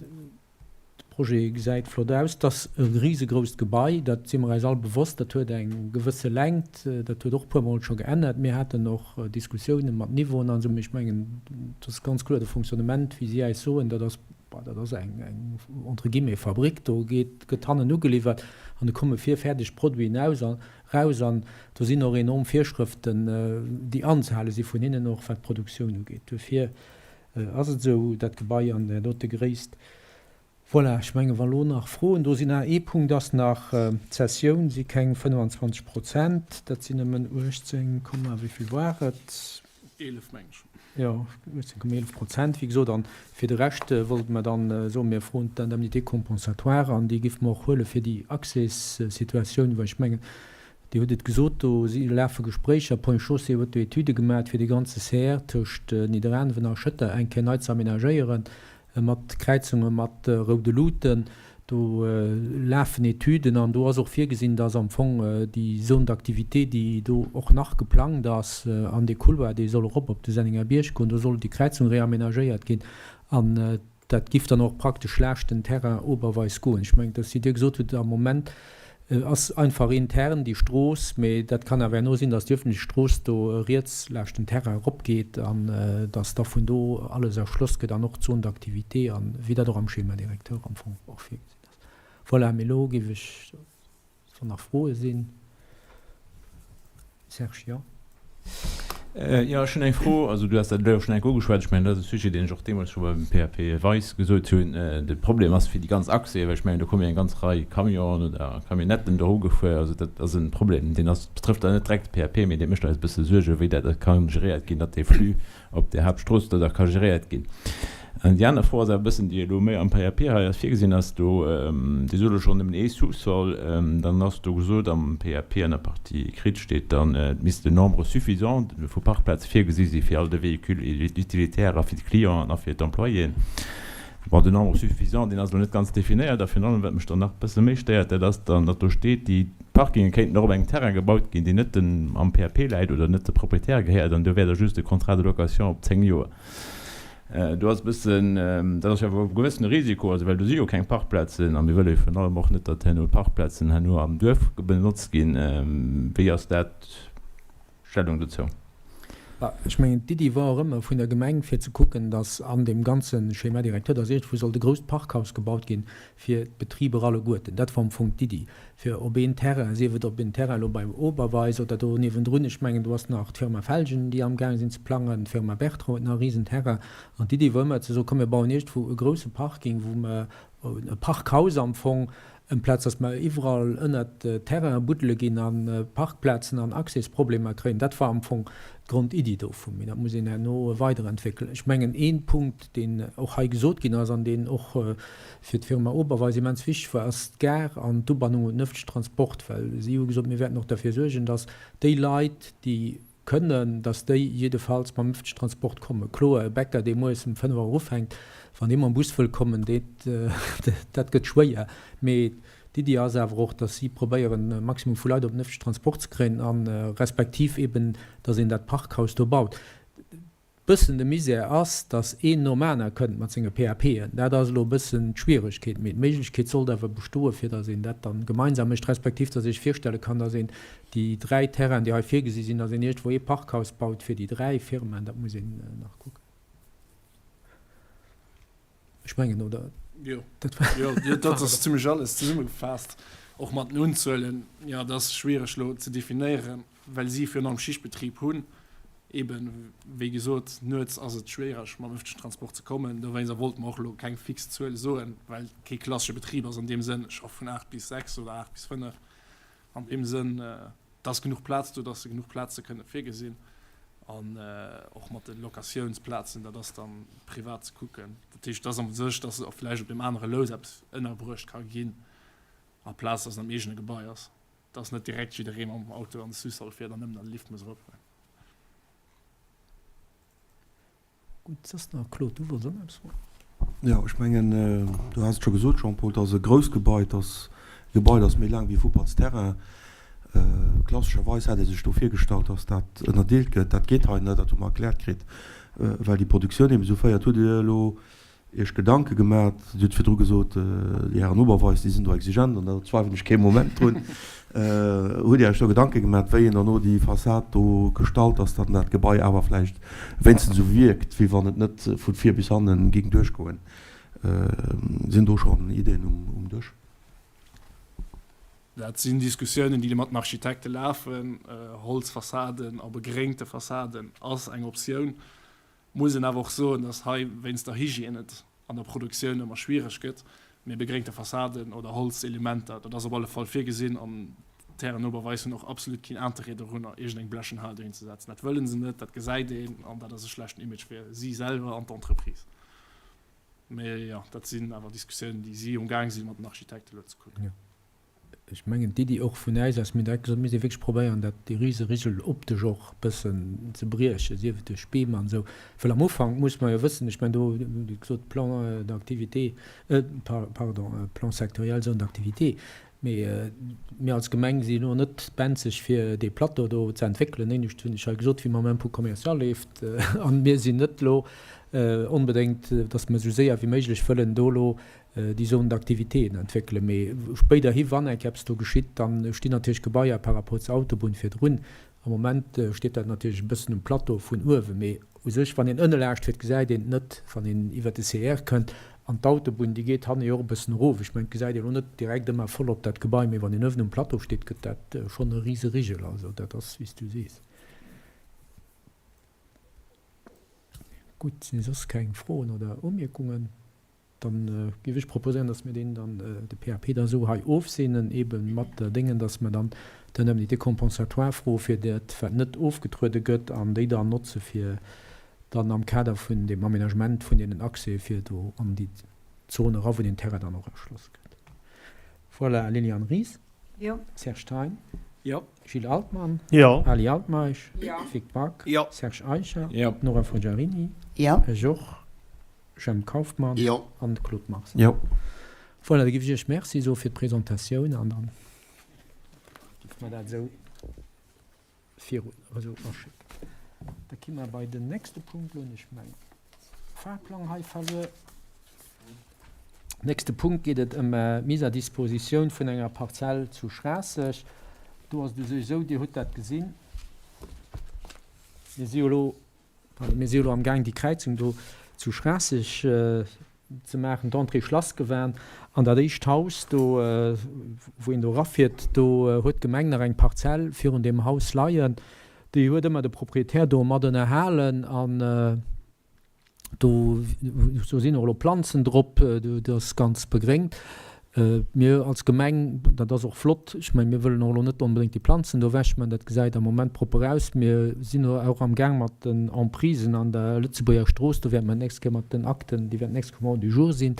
Projet gesäit flott aus. Et ass e risegrousst Gebai, dat si mer eis all bewosst. Dat huet eng gewësse Längt, dat huet och e puermol scho geännert. Mir haten och Diskussiounen mat Niveauen an esou, mee ech mengen, et ass ganz kloer, de Fonctionnement, wéi si eis soen, dat ass, Bon, dat ass eng, eng entre guillemets Fabrik, do geet, gëtt hannen ugeliwwert an do komme vir fäerdeg Produiten aus an, raus an do sinn och enorm Virschrëften, déi anzehale si vun hinnen och wat d'Produktioun ugeet. Duerfir ass et esou, dat Gebai an där dote Gréisst. Voilà, ech menge wa lo nach Froen do sinn. Ah, ee Punkt ass nach, d'Cessioun si keng 25 Prozent, dat sinn nëmmen 18 Komma wéi vill war et? 11 meng ech. Jo, 18,11 Prozent, wéi gesot. An fir de Rescht wollte mer dann soen, mir froen d'Indemnité compensatoire an déi géife mer och huele fir déi Accès-Situatioun, well ech mengen, Dir hutt et gesot, do si lafe Gespréicher, Ponts et Chaussées huet do Etüde gemaat, fir de ganze CR tëscht Nidderaanwen a Schëtter eng Kéier nei ze aménagéieren, mat Kräizunge mat roude Luuten. Do lafen Etüden an do ass och virgesinn, dass am Fong déi Zone d'activité, déi do och nach geplangt ass, an dee Couloir, dee soll erop op de Sennenger Bierg goen, do soll déi Kräizung reamenagéiert ginn an dat giff dann och praktesch laascht den Terrain Oberweis goen. Ech mengen, dass, wéi Dir gesot hutt, am Moment ass einfach intern déi Strooss, mee dat kann awer herno sinn, dass déi öffentlech Strooss do riets laascht den Terrain eropgeet an dass da vun do alles erschloss gëtt an och d'Zone d'activité an wéi dat och am Schéma directeur am Fong och virgesinn ass. Voilà, mee elo géif ech, wann nach Froe sinn. Serge, jo? Jo, ech hunn eng Fro. Also du has dat elo schonn eng Kéier ugeschwat. Ech mengen, dat ass e Sujet, deen ech och deemools scho beim PAP Weis gesot hunn. De Problem ass fir déi ganz Achse, well ech mengen, do komme jo eng ganz Rei Camionen oder Camionnetten do erugefuer. Also dat ass e Problem, deen ass, betrëfft dann net direkt de PAP, mee dee mécht eis e bësse Suergen, wéi dat ka geréiert ginn, datt dee Flux op där Haaptstrooss do da ka geréiert ginn. An déi aner Fro ass awer e bëssen, déi elo méi am PAP hei ass virgesinn ass, do, Dir sot elo schonn nëmmen ee Sous-sol, dann ass do gesot am PAP an der Partie écrite steet dann, et misst en nombre suffisant vu Parkplaze virgesi si fir all de Véhicules utilitaires a fir d'Clienten a fir d'Employéen. Bon, den Nombre suffisant, deen ass elo net ganz definéiert. A virun allem, wat mech dann nach e bësse méi stéiert, dat ass dann, datt do steet, déi Parkinge kéinten och op engem Terrain gebaut ginn, deen net dem am PAP läit oder net de Propriétaire gehéiert, an do wär da just e Contrat de location op 10 Joer. Do ass e bëssen, dat ass jo awer e gewëssene Risiko, also well do si jo keng Parkplazen a mir wëlle jo virun allem och net, datt herno Parkplazen herno am Duerf benotzt ginn. Wéi ass dat? Stellung dozou? Ech mengen, d'Iddi war och ëmmer vun der Gemeng, fir ze kucken, datt an deem ganze Schéma directeur, datt iergendwou sollt e grousst Parkhaus gebaut ginn fir d'Betriber alleguerten. Dat war am Fong d'Iddi, fir op een Terrain, sief et op een Terrain elo bei Oberweis oder do niewendrun, ech mengen, do ass nach d'Firma Felgen, déi amgaang sinn ze plangen, d'Firma Bertrand huet nach e Risenterrain. An d'Iddi war ëmmer ze soen, komm mir bauen iergendwou e grouse Parking, wou mer, e Parkhaus am Fong, Amplaz dass mer iwwerall ënnert Terrainen buddele ginn a Parkplazen an Accèsproblemer kréien. Dat war am Fong d'Grondiddi dovun. Mee dat muss een herno weiderentwéckelen. Ech mengen, ee Punkt, deen och hei gesot ginn ass an deen och fir d'Firma Oberweis immens wichteg war, ass d'Gare an d'Ubannung un den ëffentlechen Transport. Well si hu gesot, mir wäerten och derfir suergen, dass déi Leit, déi kënnen, dass déi jiddefalls mam ëffentlechen Transport kommen. Kloer, e Bäcker, dee moies um 5 Auer ufänkt, wann dee mam Bus wëll kommen, dee, dat gëtt schwéier. Mee d'Iddi ass awer och, dass si probéieren, e Maximum vu Leit op den ëffentlechen Transport ze kréien a respektiv eben, dass een dat Parkhaus do baut. Bëssen de Misär ass, datt een nom aner kënnt mat senge PAPen. Dat ass elo e bëssen d'Schwieregkeet. Mee d'Méiglechkeet sollt awer bestoen, fir datt een dat dann gemeinsam mécht, respektiv datt ee sech virstelle kann, datt een déi 3 Terrainen, déi hei virgesi sinn, datt een iergendwou ee Parkhaus baut fir déi 3 Firmaen. Dat muss een nach kucken. Ech mengen, oder? Jo, jo, dat ass zimmlech alles zesummegefaasst, och mat den Unzuelen. Jo, dat ass schwiereg elo ze definéieren, well si virun allem Schichtbetrib hunn. Eeben, wéi gesot, nuets ass et schwiereg, mam ëffentlechen Transport ze kommen. Dowéinster wollte mer och elo keng fix Zuel soen, well et kee klassesche Betrib ass an deem Sënn, ech schaffe vun 8 bis 6 oder 8 bis 5. An deem Sënn, et ass genuch Plaz do, dass se genuch Plaze kënne virgesinn. An och mat de Locatiounsplazen, dat ass da privat ze kucken. Dat heescht, et ass a sech, dass och vläicht op deem anere Lous eppes ënnerbruecht ka ginn, amplaz dass et am eegene Gebai ass, dass net direkt jidderee mam Auto an de Sous-sol fiert an nëmmen an de Lift muss eropgoen. Gutt, soss nach? Claude, du wollts och nach eppes froen? Jo, ech mengen, du has et scho gesot, Jean-Paul, et ass e grousst Gebai, et ass e Gebai, dat ass méi laang wéi e Futtballsterrain. Klassescherweis hätt ee sech do virgestallt, datt dat ënnerdeelt gëtt. Dat geet hei net, dat hu mer erkläert kritt, well déi Produktioun eben esou féiert. Hutt Dir elo Iech Gedanke gemat? Dir hutt virdru gesot, déi Hären Oberweis, déi sinn do exigent, an da zweiwelen ech kee Moment drun. Hutt Dir Iech do Gedanke gemat, wéi een herno déi Fassad do gestalt, dass dann dat Gebai awer vläicht wéinstens esou wierkt, wéi wann et net vu vir bis hanne géing duerchgoen? Sinn do schonn Ideeën um Dësch? Dat sinn Diskussiounen, déi mat den Architekte lafen. Holzfassaden a begréngte Fassaden ass eng Optioun. Muss een awer och soen, dass hei wéinst der Hygiène et an der Produktioun ëmmer schwiereg gëtt. Mee begréngte Fassaden oder Holzelementer, dat ass op alle Fall virgesinn an d'Hären Oberweis hunn och absolut keen Interêt dorunner, iergendeng blechen Hal dohin ze setzen. Dat wëlle se net, dat gesäit een an dat ass e schlechten Image fir si selwer an d'Entreprise. Mee jo, dat sinn awer Diskussiounen, déi si umgaang si mat den Architekte elo ze kucken. Ech mengen d'Iddi och vun äis aus, mir hunn direkt gesot, et misst ee wierklech probéieren, dat, dee rise Rigel optesch och e bëssen ze briechen, sief et duerch Beem an esou. Well am Ufank muss mer jo wëssen, ech mengen do hutt Dir gesot, Plan d'activité, pardon, Plan sectoriel zone d'activité, mee mir als Gemeng si elo net benzeg fir dee Plateau do ze entwéckelen. Éinescht hunn ech hei gesot, wéi mam Impôt commercial leeft, an mir sinn net elo onbedéngt, datt mer esou séier wéi méiglech wëllen do elo déi Zone d'activitéen entwéckelen, mee spéiderhi wann eng Kéier eppes do geschitt, da stinn natierlech Gebaier par rapport zur Autobunn virdrun. Am Moment steet dat natierlech e bëssen um Plateau vun uewen, mee u sech wann een ënne laascht fiert, gesäit een et net, wann een iwwert de CR kënnt. An d'Autobunn, déi geet hanne jo och e bëssen erof. Ech mengen, et gesäit ee lo net direkt ëmmer voll op dat Gebai, mee wann een uewen um Plateau steet, gëtt dat schonn e rise Rigel. Also dat ass, wéi s du sees. Gutt, sinn soss keng Froen oder Umierkungen? Dann géif ech proposéieren, dass mir deen dann, de PAP da esou hei ofseenen, eebe mat der Déngen, dass mer dann d'Indemnité compensatoire froe fir dat, wat net ofgetruede gëtt, an déi dann notze fir dann am Kader vun deem Aménagement vun deenen Accès fir do an déi Zon era, wou deen Terrain dann och erschloss gëtt. Voilà, Liliane Ries. Jo. Serge Thein. Jo. Gilles Altmann. Jo. Ali Altmeisch. Jo. Vic Back. Jo. Serge Eicher. Jo. Nora Forgiarini. Jo. Ech och. Jemp Kauffmann. Jo. An de Claude Marx. Jo. Voilà, da géif ech Iech Merci soe fir d'Presentatioun an dann géife mer dat esou virun, esou aschécken. Da gi mer bei den nächste Punkt. Elo hunn ech mäi Fahrplang hei verluer. Nächste Punkt geet et ëm d'Mise à disposition vun enger Parzell zu Schraasseg. Do ass et u sech esou, Dir hutt dat gesinn, mir si jo elo, Pardon, mir si jo elo amgaang déi Kräizung do zu Schraasseg ze maachen, d'Entrée Schlassgewan. An dat éischt Haus do, wou een do erafiert, do huet d'Gemeng nach eng Parzell virun deem Haus leien. Déi huet ëmmer de Proprietär do mat ënnerhalen an do, do sinn och elo Planzen drop, do ass ganz begréngt. Mir als Gemeng, dat ass och flott, ech mengen, mir wëllen och elo net onbedéngt déi Planzen do ewechman, dat gesäit am Moment propper aus. Mir sinn och am Gaang mat den Emprisen an der Lëtzebuerger Strooss, do wäerte mer d'nächst Kéier mat den Akten, déi wäerten d'nächst Kéier um Ordre du jour sinn,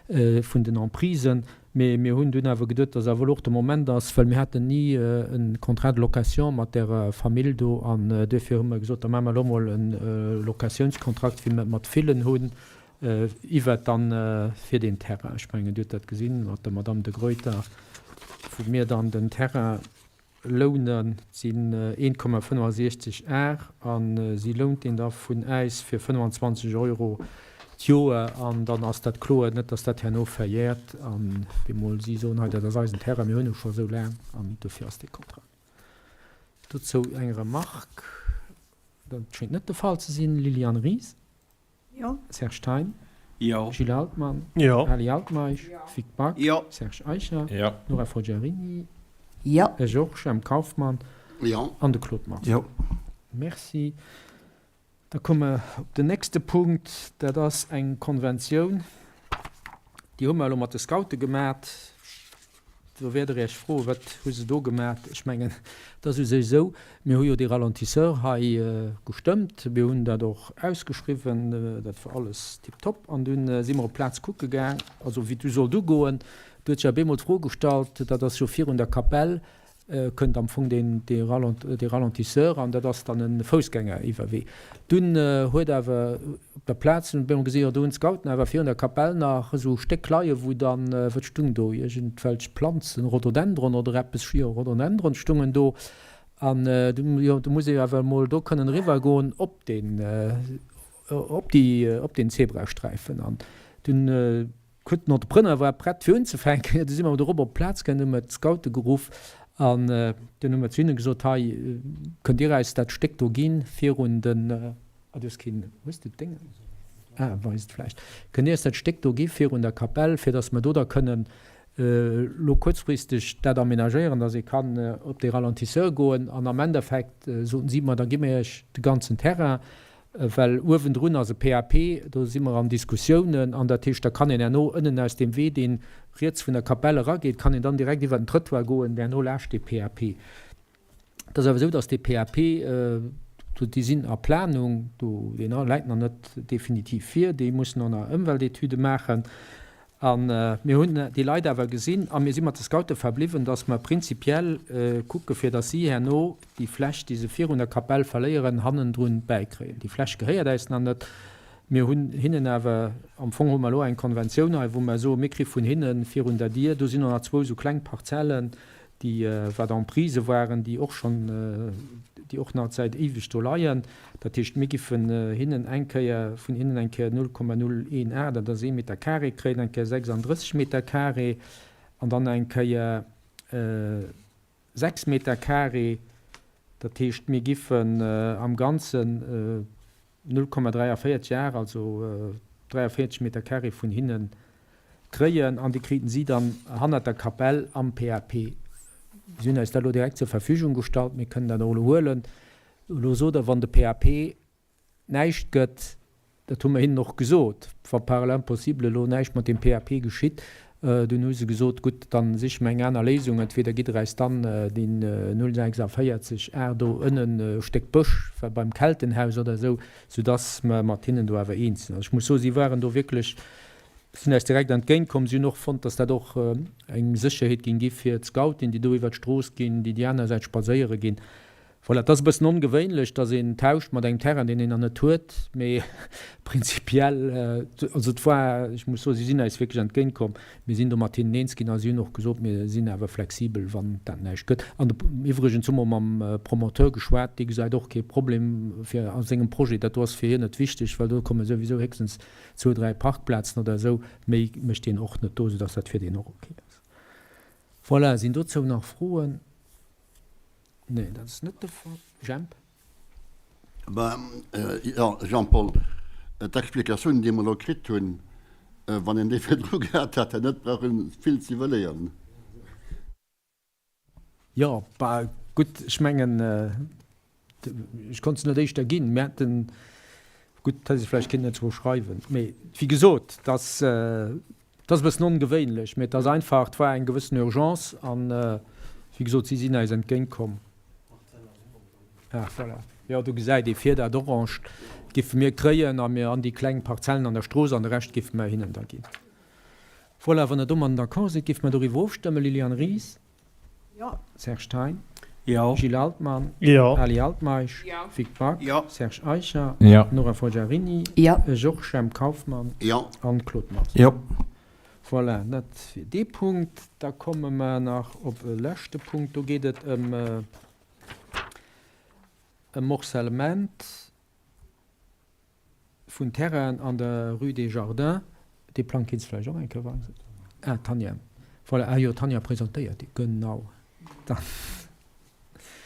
vun den Emprisen. Mee mir hunn dunn awer geduet, dass awer elo och de Moment ass, well mir haten ni e Contrat de location mat därer Famill do an duerfir hu mer gesot, da maache mer elo emol e Locatiounskontrakt, wéi mer et mat villen hunn, iwwert dann fir deen Terrain. Ech mengen, Dir hutt dat gesinn mat der Madame de Gruyter, wou mir dann den Terrain lounen. Et sinn 1,65 Ar a si lount deen da vun äis fir 25 Euro d'Joer. An dann ass dat kloer, net datt dat herno verjäert an bemol si soen, hei dat ass eisen Terrain, mir hunn e scho esou laang an dofir ass dee Contrat. Dozou eng Remarque? Dat schéngt net de Fall ze sinn. Liliane Ries? Jo. Serge Thein. Jo. Gilles Altmann. Jo. Ali Altmeisch. Jo. Vic Back. Jo. Serge Eicher. Jo. Nora Forgiarini. Jo. Ech och. Jemp Kauffmann. Jo. An de Claude Marx. Jo. Merci. Da komme mer op den nächste Punkt. Dat ass eng Konventioun, déi hu mer elo mat de Scoute gemat. Do wäert Der Iech froen, Wat hu se do gemaach? Ech mengen, et ass u sech esou, mir hu jo dee Ralentisseur hei gestëmmt, mir hunn dat och ausgeschriwwen, dat war alles tiptop. An dunn si mer op d'Plaz kucke gaang, also wéi et du sollt ugoen. Do huet sech op eemol d'Fro gestallt, dat ass jo virun der Kapell, kënnt am Fong deen dee Ralentisseur an dat ass dann e Foussgängeriwwerwee. Dunn huet awer op der Plaz hunn op eemol gesinn, jo do hunn d'Scouten awer virun der Kapell nach esou Stéck leien, wou dann, wat stung do, iergendwelch Planzen, Rhododendron oder eppes, jo Rhododendron stungen do an du, jo do muss ee jo awer emol do kënnen eriwwer goen op deen, op déi, op deen Zebrasträifen an dunn Gutt, den Entrepreneur war prett fir unzefänken. Du si mer dorop op d'Plaz gaangen, hu mer d'Scoute geruff an dunn hu mer zu hinne gesot, Hei, kënnt Dir äis dat Stéck do ginn virun den, ah, du hues keen, hues du d'Déngen? Ah, weis et vläicht. Kënnt Dir äis dat Stéck do gi virun der Kapell, fir datt mer do da kënnen elo kuerzfristeg dat aménagéieren, datt ee kann op dee Ralentisseur goen. An am Endeffekt soten si, Ma da gi mir Iech de ganzen Terrain. Well uewendrun ass e PAP, do si mer an Diskussiounen, an dat heescht, da kann een herno ënnen aus deem Wee, dee riets vun der Kapell erageet, kann een dann direkt iwwer den Trëttoir goen, herno laascht dee PAP. Et ass awer esou, datt dee PAP, do, déi sinn a Planung, do, deen läit nach net definitiv vir, déi mussen och nach Ëmweltetüde maachen. A mir hunn déi Leit awer gesinn a mir si mat de Scoute verbliwwen, dass mer prinzipiell kucke fir dass si herno déi Fläch, déi se virun der Kapell verléieren, hannendrun bäikréien. Déi Fläch gehéiert äis nach net. Mir hunn hinnen awer, am Fong hu mer elo eng Konventioun hei, wou mer soen, mir kri vun hinne virun der Dier, do sinn och nach zwou esou kleng Parzellen, déi wat Emprisë waren, déi och schonn, déi och nach säit éiweg do leien. Dat heescht, mir giffen hinnen eng Kéier, vun hinnen eng Kéier 0,018, dat ass ee Meter carré, kréien, eng Kéier 36 Meter carré an dann eng Kéier 6 Meter carré. Dat heescht, mir giffen am Ganzen 0,43 Ar, also 43 Meter carré vun hinne kréien an déi kriten si dann hannert der Kapell am PAP. Si hunn eis dat elo direkt zur Verfügung gestallt, mir kënnen dat och elo huelen. Elo sot Der, wann de PAP näischt gëtt. Dat hu mer hinnen och gesot, wa par l'impossible elo näischt mat deem PAP geschitt, dunn hu se gesot, gutt, da siche mer eng aner Léisung, entweder gitt Der eis dann deen 046 A do ënnen e Stéck Bësch beim Keltenhaus oder esou, soudass mer mat hinnen do awer eens sinn. Also ech muss soen, si waren do wierklech, sinn eis direkt entgéintkomm. Si hunn och fonnt, dass dat och eng Sécherheet géing gi fir d'Scouten, déi do iwwert d'Strooss ginn, déi déi aner Säit spadséiere ginn. Voilà, et ass e bëssen ongewéinlech, dass een tauscht mat engem Terrain, deen een nach net huet, mee prinzipiell, also et war, ech muss soen, si sinn eis wierklech entgéintkomm, mir sinn do mat hinnen eens ginn a si hunn och gesot, mir sinn awer flexibel, wann dat näischt gëtt. An iwwregens hu mer mam Promoteur geschwat, dee gesäit och kee Problem fir a sengem Projet, dat do ass fir hien net wichteg, well do komme souwisou héchstens zwou, dräi Parkplazen oder esou, méi mécht deen och net do, soudass dat fir deen och ok ass. Voilà, sinn dozou nach Froen? Nee, dat ass net de Fall. Jemp. Ben, jo, Jean-Paul, d'Explikatiounen, déi mer elo kritt hunn, wann een déi virdru gehat hätt, hätt een net brauche vill ze iwwerleeën. Jo, bah, gutt, ech mengen, ech konnt se net éischter ginn. Mir hätten, gutt, dat hätt ee vläicht kéinten dozou schreiwen, mee wéi gesot, dass. Et ass e bëssen ongewéinlech, mee et ass einfach, et war eng gewëssen Urgence an, wéi gesot, si sinn eis entgéintkomm. Ah, voilà. Jo, do gesäit ee vir, dat Oranged géife mir kréien a mir an déi kleng Parzellen an der Strooss an de Rescht géife mer hinnen da ginn. Voilà, wann Der domadden d'accord sidd, géife mer doriwwer ofstëmmen. Liliane Ries? Jo. Serge Thein? Jo. Gilles Altmann? Jo. Ali Altmeisch? Jo. Vic Back? Jo. Serge Eicher? Jo. Nora Forgiarini? Jo. Georges Jemp Kauffmann? Jo. An Claude Marx? Jo. Voilà, dat wier dee Punkt. Da komme mer nach op e leschte Punkt. Do geet et ëm e Morcellement. Vun Terrainen an der Rue des Jardins. Dee Plang kinns de vläicht och eng Kéier weisen. Ah, d'Tanja. Voilà, ah jo, d'Tanja presentéiert dee, genau. Dann,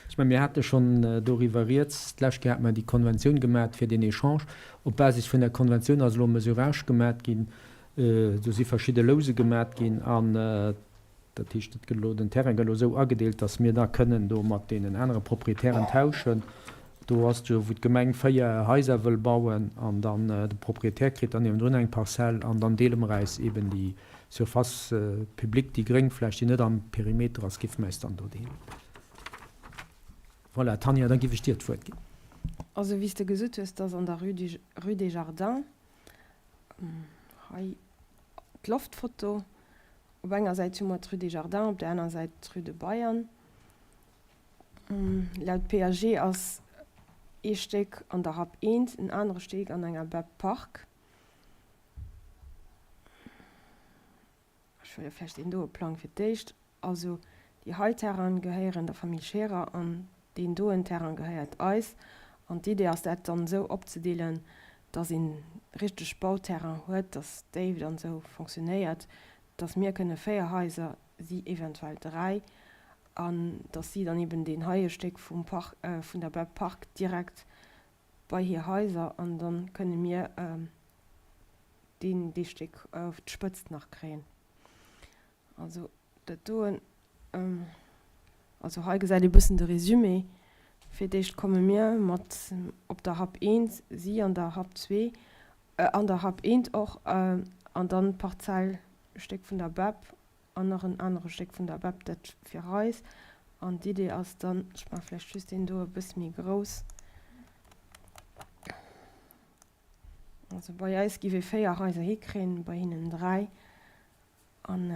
ech mengen, mir hate schonn doriwwer rieds, d'lescht Kéier hate mer déi Konventioun gemat fir deen Echange. Op Basis vun där Konventioun ass elo e Mesurage gemat ginn. Do si verschidde Louse gemat ginn an Dat heescht, et gëtt elo, den Terrain gëtt elo esou agedeelt, datt mir da kënnen do mat deenen anere Proprietären tauschen. Do ass jo, wou d'Gemeng 4 Haiser wëll bauen an dann de Proprietär kritt dann niewendrun eng Parzell an dann deele mer äis eben déi Surface publique, déi Gréngfläch, déi net am Perimeter ass, géife mer äis dann do deelen. Voilà, Tanja, da géif ech dir d'Wuert ginn. Also, wéi s de gesot hues, dass an der Rue des Jardins, hei d'Loftfoto, Op enger Säit hu mer d'Rue des Jardins, op der aner Säit d'Rue de Bayern. Laut PAG ass ee Stéck an der Rapp eent, en anere Stéck an enger Beb Park. Ech huele vläicht deen doe Plang fir d'éischt. Also déi hei Terrainen gehéieren der Famill Scherer an deen doen Terrain gehéiert eis. An d'Idee ass dat dann esou opzedeelen, dass een richteg Bauterrain huet, dass d'Déift an esou fonctionnéiert, dass mir kënne 4 Haiser, si eventuell 3, an dass si dann eben deen heie Stéck vum Park, vun der Beb Park direkt bei hir Haiser an dann kënne mir deen, dee Stéck d'Spëtzt nach kréien. Also dat doen, also hei gesäit ee bëssen de Résumé. Fir d'éischt komme mir mat op der Hap eent, si an der Hap zwee, an der Hap eent och, an dann d'Parzell, e Stéck vun der Beb an nach en anere Stéck vun der Beb, dat fir eis. An d'Idee ass dann, ech maache vläicht just deen do e bësse méi grouss, also bei eis giff ee 4 Haiser hikréien, bei hinnen 3. An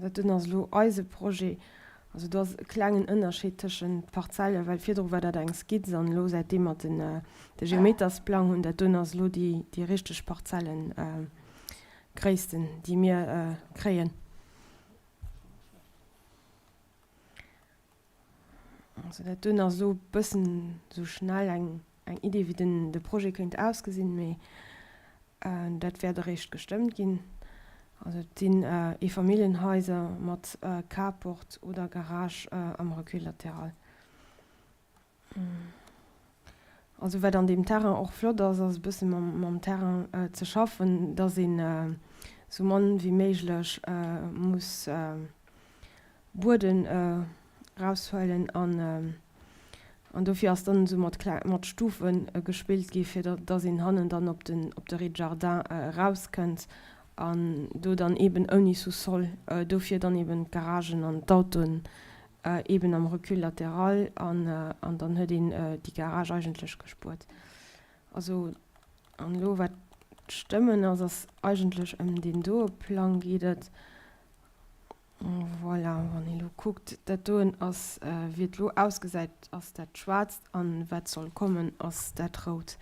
dat doen ass elo eise Projet. Also do ass e klengen Ënnerscheed tëschent d'Parzellen, well virdru war dat eng Skizz an elo säitdeem mer den de Geometersplang hunn, dat doen ass elo déi déi richteg Parzellengréissten, déi mir kréien. Also dat doen ass elo e bëssen esou schnell eng eng Idee wéi den de Projet kéint ausgesinn, mee dat wäert eréischt gestëmmt ginn. Also et sinn Eefamilljenhaiser mat Carport oder Garage am Recul latéral. Also wat an deem Terrain och flott ass, ass e bësse mam mam Terrain ze schaffen, datt een esou mann wéi méiglech muss Bueden eraushuelen an. An dofir ass dann esou mat kleng, mat Stufe gespillt gi fir dass een hannen dann op den, op de Rez-de-jardin erauskënnt an do dann eeben ouni Sous-sol, dofir dann eeben d'Garagen an d'Autoen eeben am Recul latéral an, an dann huet een déi Garage eigentlech gespuert. Also, an elo wat d'Stëmmen ass, ass eigentlech ëm deen doe Plang geet et. Voilà, wann ee lo kuckt, dat doen ass, wéi et elo ausgesäit, ass dat schwaarzt an wat soll kommen, ass dat rout.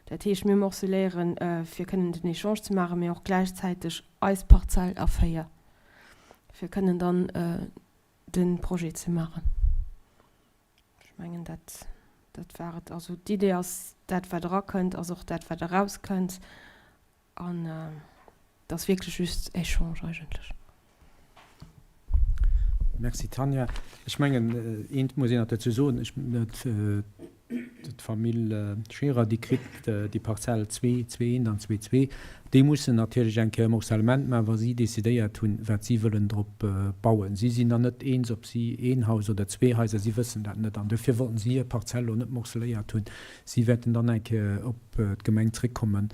Dat heescht, mir morceléieren, fir kënnen den Echange ze maachen, mee och gläichzäiteg eis Parzell a 4, fir kënnen dann de Projet ze maachen. Ech mengen, dat, dat war et. Also d'Idee ass, dat wat erakënnt, ass och dat wat erauskënnt. An et ass wierklech just Echange eigentlech. Merci Tanja. Ech mengen, eent muss een nach dozou soen, ech, d'Famill Scherer, déi kritt déi Parzell zwee, zwee eent an zwee zwee. Déi mussen natierlech eng Kéier e Morcellement maachen, wa si decidéiert hunn, wat si wëllen drop bauen. Si sinn nach net eens, ob si een Haus oder zwee Haiser, si wëssen dat net. An dofir wollten si hir Parzell elo net morceléiert hunn. Si wäerten dann eng Kéier op d'Gemeng zréckkommen,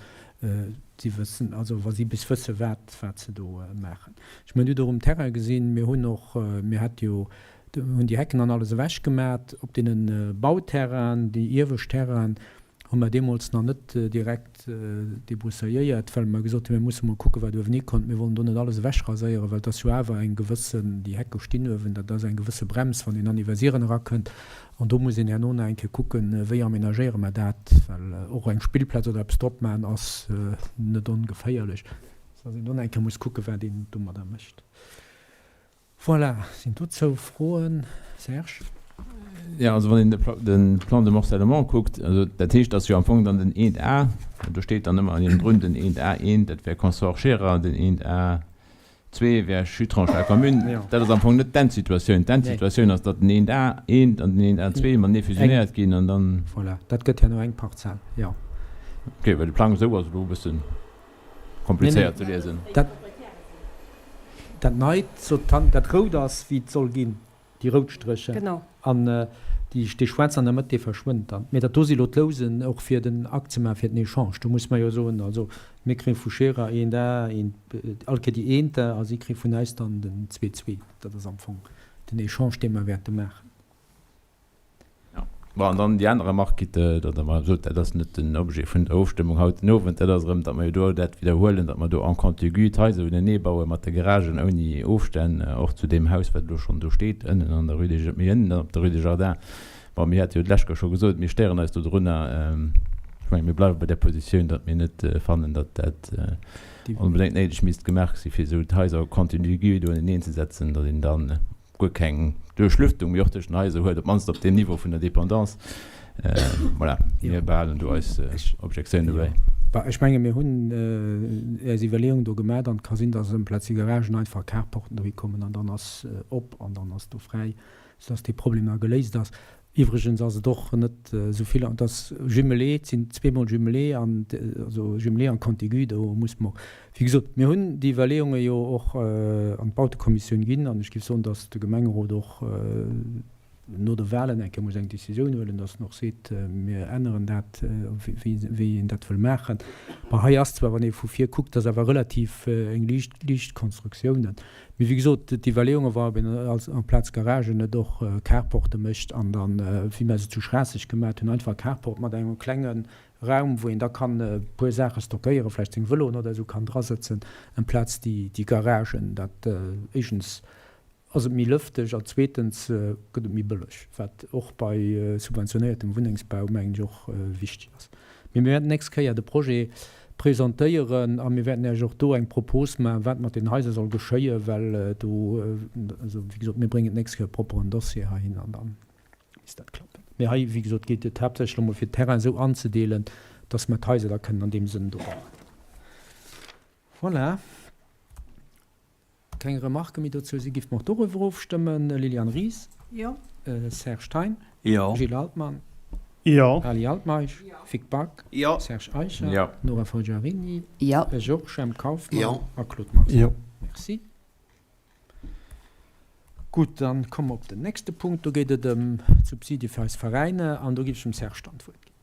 Si wëssen, also wa si bis wësse wat, wat se do maachen. Ech mengen, Dir hutt och um Terrain gesinn, mir hunn och, mir hat jo, hunn déi Hecken an alles ewechgemat op deene Bauterrainen, déi iewescht Terrainen hu mer deemools nach net direkt débroussailléiert, well mer gesot hunn, mir musse mol kucken, wat uewen hikommt. Mir wollen do net alles ewechraséieren, well et ass jo awer eng gewëssen, déi Hecke stinn uewen, dat ass eng gewësse Brems, wann een an Iwwersiren erakënnt. An do muss een herno nach eng Kéier kucken, wéi amenagéiere mer dat, well och eng Spillplaz oder eppes drop maachen ass net ongeféierlech, soudass een do nach eng Kéier muss kucken, wat een domadder mécht. Voilà, sinn dozou Froen? Serge? Jo, also wann een de Plan de morcellement kuckt, also dat heescht, dass jo am Fong dann den eent A, do steet dann ëmmer niewendrun den eent A eent, dat wär Consort Scherer, den eent A Zwee wär Chutrange la commune. Dat ass am Fong net d'Endsituatioun. D'Endsituatioun ass, datt den eent A eent an den eent A zwee matenee fusionéiert ginn an dann. Voilà, dat gëtt herno eng Parzell, jo. Ok, well de Plang esou ass elo e bësse komplizéiert ze liesen. Dat, dat Neit, sot d'Tanja, dat Rout ass, wéi et soll ginn. Déi rout Strécher. Genau. An déi, dee schwaarz an der Mëtt, dee verschwënnt dann. Mee dat do si lo d'Lousen och fir den Akt ze maachen, fir den Echange. Do muss mer jo soen, also mir kréie vu Scherer eent A, eent, all Kéier déi eent A, a si kréie vun eis dann den 2,2. Dat ass am Fong den Echange, dee mer wäerte maachen. Bon, an dann déi aner Remarque, quitte datt Der mer sot, dat ass net den Objet vun der Ofstëmmung haut den Owend, dat ass erëm, datt mer jo do dat widderhuelen, datt mer do en contigu d'Haiser unenee baue mat de Garagen ouni Ofstänn, och zu deem Haus, wat elo schonn do steet, ënnen an der Rue des, méi ënnen op der Rue des Jardins. Bon, mir hate jo d'lescht Kéier scho gesot, mir stéieren eis dodrunner. Ech mengen, mir bleiwe bei där Positioun, datt mir net fannen, datt dat onbedéngt néideg misst gemaach si fir esou d'Haiser contigu do uneneen ze setzen, datt een dann, guer keng Duerchlüftung méi och tëscht den Haiser huet, op d'mannst op deem Niveau vun der Dépendance. Voilà, mir behalen do eis Objektioun dobäi. Bah, ech menge mir hunn äis Iwwerleeung do gemat an et ka sinn, dass amplaz déi Garagen einfach Carporten dohi kommen an dann ass op an dann ass do fräi, soudass dee Problem da geléist ass. Iwwregens ass et och net esou vill, et ass jumelé, et sinn zweemol jumelé an, also jumelé an contigu, do muss mer, wéi gesot, mir hunn déi Iwwerleeunge jo och an d'Bautekommissioun ginn an ech géif soen, datt de Gemengerot och no de Wahlen eng Kéier muss eng Décisioun huelen, datt en och seet, mir änneren dat, wéi een dat wëll maachen. Bon, hei ass zwar, wann ee vu vir kuckt, ass awer relativ eng liicht, liicht Konstruktioun. Mee wéi gesot, d'Iwwerleeunge war, ob een als amplaz Garagen net och Carporte mécht an dann, wéi mer se zu Schraasseg gemat hunn, einfach e Carport mat engem klenge Raum, wou een da kann e puer Saache stockéieren, vläicht seng Vëloen oder esou kann drasëtzen, amplaz déi Garagen. Dat éischtens ass et méi lëfteg an zweetens gëtt et méi bëlleg, wat och bei subventionéiertem Wunnengsbau, mengen ech, och wichteg ass. Mee mir wäerten d'nächst Kéier de Projet presentéieren a mir wäerten Iech och do eng Propos maachen, wat mat den Haiser soll geschéien, well do, also wéi gesot, mir bréngen d'nächst Kéier e propperen Dossier heihin an da misst dat klappen. Mee hei, wéi gesot, geet et haaptsächlech elo mol fir d'Terrainen esou anzedeelen, dass mer d'Haiser da kënnen an deem Sënn do bauen. Voilà. Keng Remarque méi dozou si, géife mer och doriwwer ofstëmmen. Liliane Ries? Jo. Serge Thein? Jo. Gilles Altmann? Jo. Ali Altmeisch? Jo. Vic Back? Jo. Serge Eicher? Jo. Nora Forgiarini? Jo. Georges Jemp Kauffmann? Jo. A Claude Marx? Jo. Merci. Gutt, dann komme mer op den nächste Punkt. Do geet et ëm d'Subsidie fir eis Veräiner an do géif ech dem Serge dann d'Wuert ginn.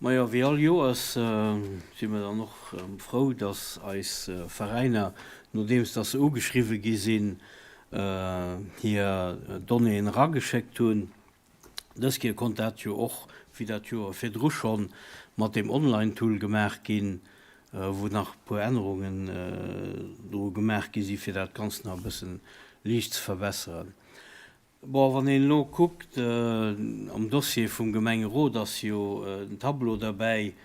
Majo, wéi all Joers si mer dann och erëm frou, dass eis Veräiner, nodeems dass se ugeschriwwe gi sinn, hir Donnéeën erageschéckt hunn. Dës Kéier konnt dat jo och, wéi dat Joer virdru schonn, mat deem Online-Tool gemaach ginn, wou nach e puer Ännerungen dru gemaach gi si fir dat Ganzt nach e bëssen liicht ze verbesseren. Bon, wann een elo kuckt, am Dossier vum Gemengerot ass jo den Tableau derbäi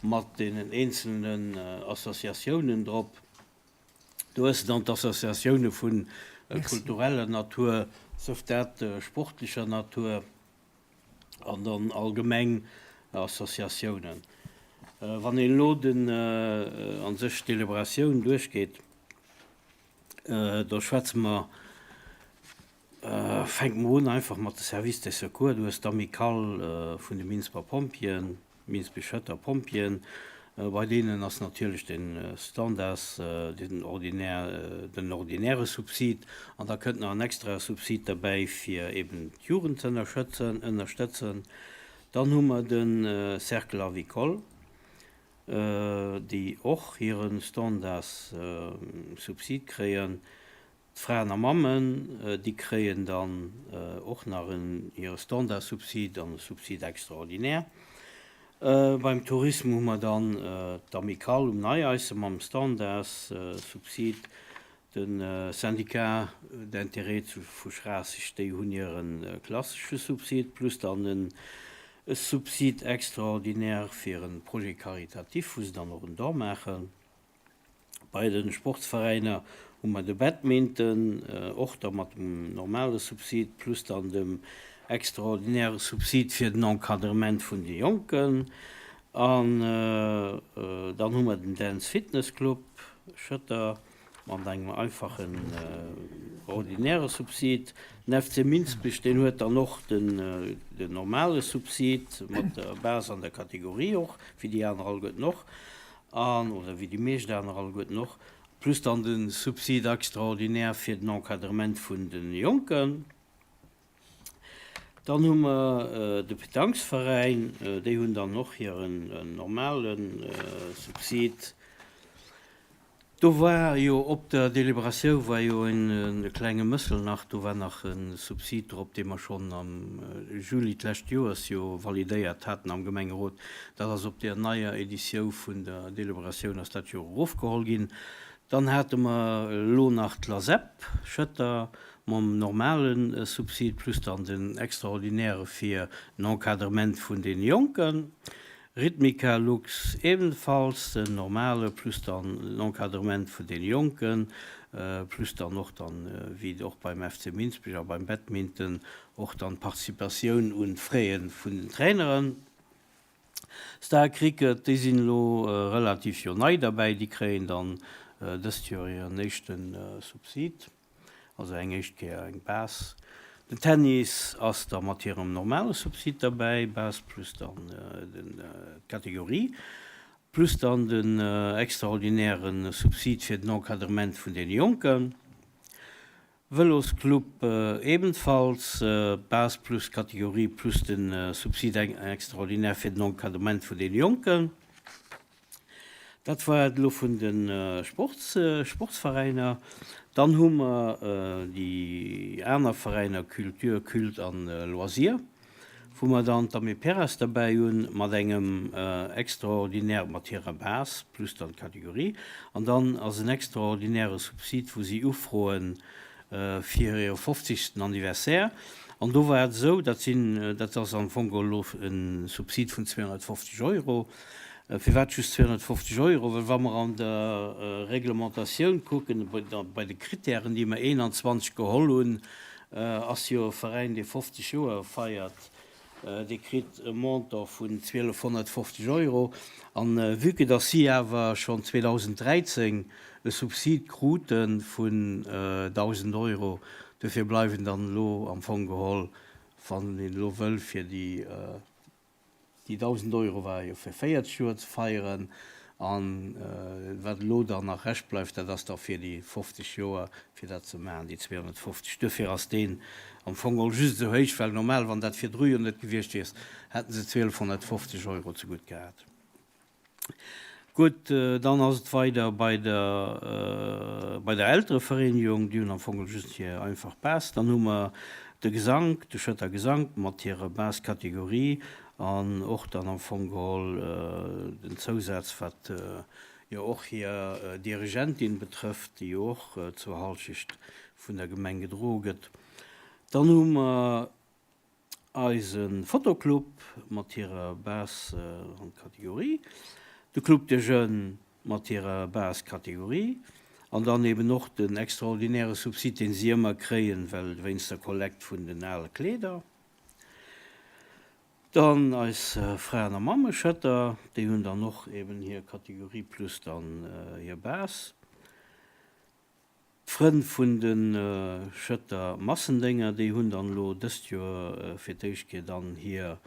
mat deenen eenzelnen Associatiounen drop. Do hues de dann d'Associatioune vu kultureller Natur, sëf dat sportlecher Natur an dann allgemeng Associatiounen. Wann een elo den a sech d'Deliberatioun duerchgeet, do schwätze mer, fänke mer un einfach mat de Services de secours. Du hues d'Amicale vun de Minsber Pompjeeën, Minsbech-Schëtter Pompjeeën, bei deenen ass natierlech de Standards, den ordinär, den ordinäre Subsid an da kënnt nach en extrae Subsid derbäi fir eben d'Jugend ze ënnerschëtzen, ënnerstëtzen. Dann hu mer de Cercle avicole, déi och hire Standards-Subsid kréien. D'Fraen a Mammen, déi kréien dann och nach en hire Standardsubsid an e Subsid extraordinaire. Beim Tourisme hu mer dann d'Amicale um Neieisse mam Standardssubsid, de Syndicat d'intérêt vu Schraasseg, déi hunn hire klassesche Subsid plus dann e Subsid extraordinaire fir e Projet caritatif, wou se dann och en Don maachen. Bei de Sportsveräiner hu mer de Badminton, och da mat dem normale Subsid plus dann dem extraordinäre Subsid fir den Encadrement vun de Jonken. An dann hu mer den Dance Fitness Club Schëtter mat engem einfachen ordinäre Subsid. Den FC Minsbech, deen huet dann och den normale Subsid mat der Base an der Kategorie och, wéi déi aner alleguerten och. an, oder wéi déi meescht aner alleguerten och, plus dann de Subside extraordinaire fir den Encadrement vun de Jonken. Dann hu mer de Petanquesveräin, déi hunn dann och hiren normale Subsid. Do war jo op der Deliberatioun war jo e klenge Mëssel nach, do war nach e Subsid drop, dee mer schonn am Juli d'lescht Joers jo validéiert haten am Gemengerot. Dat ass op där neier Editiou vun der Deliberatioun ass dat jo erofgeholl ginn. Dann hate mer elo nach d'LASEP Schëtter mam normale Subsid plus dann den extraordinäre fir den Encadrement vun deene Jonken. Rhythmica Lux ebenfalls den normale plus dann den Encadrement vun den Jonken plus dann och dann wéi och beim FC Minsbech a beim Badminton och dann d'Participatioun un d'Fraie vun den Traineren. Star Cricket, déi sinn elo relativ jo nei derbäi, déi kréien dann dëst Joer hiren éischte Subsid. Also eng éischt Kéier eng Base. Den Tennis ass da mat hirem normale Subsid derbäi, Base plus dann d'Kategorie, plus dann den extraordinäre Subsid fir den Encadrement vun deene Jonken. Vëlosclub ebenfalls, Base plus Kategorie plus de Subsid extraordinaire fir den Encadrement vun deene Jonken. Dat war et elo vun de Sports, Sportsveräiner. Dann hu mer déi aner Veräiner, Culture, Culte an Loisir, wou mer dann d'Amiperas derbäi hunn mat engem extraordinaire, mat hirer Base plus dann d'Kategorie. An dann ass en extraordinäre Subsid, wou si ufroen fir hire fofzegsten Anniversaire. An do war et esou, dat sinn, dat ass am Fong elo e Subsid vun 250 Euro. Firwat just 250 Euro? Well wa mer an der Reglementatioun kucken, bei de Kritären, déi mer 21 geholl hunn, ass jo e Veräin, dee 50 Joer feiert, dee kritt e Montant vun 1.250 Euro. A vue que dass si awer schonn 2013 e Subsid krute vun 1.000 Euro, duerfir bleiwen dann elo am Fong geholl, wann een elo wëll fir déi Déi 1.000 Euro ware jo fir 40 Joer ze feieren. A wat elo dann nach Rescht bleift, dat ass da fir déi 50 Joer, fir dat ze maachen, déi 250. Duerfir ass deen am Fong geholl just esou héich, well normal, wann dat virdru jo net gewiescht wier, hätte se 1.250 Euro zegutt gehat. Gutt, dann ass et weider bei der, bei der Elterevereenigung, déi hunn am Fong geholl just hir einfach Base. Dann hu mer de Gesank, de Schëtter Gesank mat hirer Base-Kategorie An och dann am Fong geholl den Zousaz, wat jo och hir Dirigentin betrëfft, déi jo och zur Halschecht vun der Gemeng gedroe gëtt. Dann hu mer eise Fotoclub mat hirer Base an Kategorie, de Club des Jeunes mat hirer Base Kategorie an dann eben och den extraordinäre Subsid, dee si ëmmer kréien, well wéinst der Kollekt vun den ale Kleeder. Dann eis Fraen a Mammeschëtter, déi hunn dann och eben hir Kategorie plus dann hir Base. D'Frënn vun de Schëtter Massendénger, déi hunn dann elo dëst Joer fir d'éischt Kéier dann hir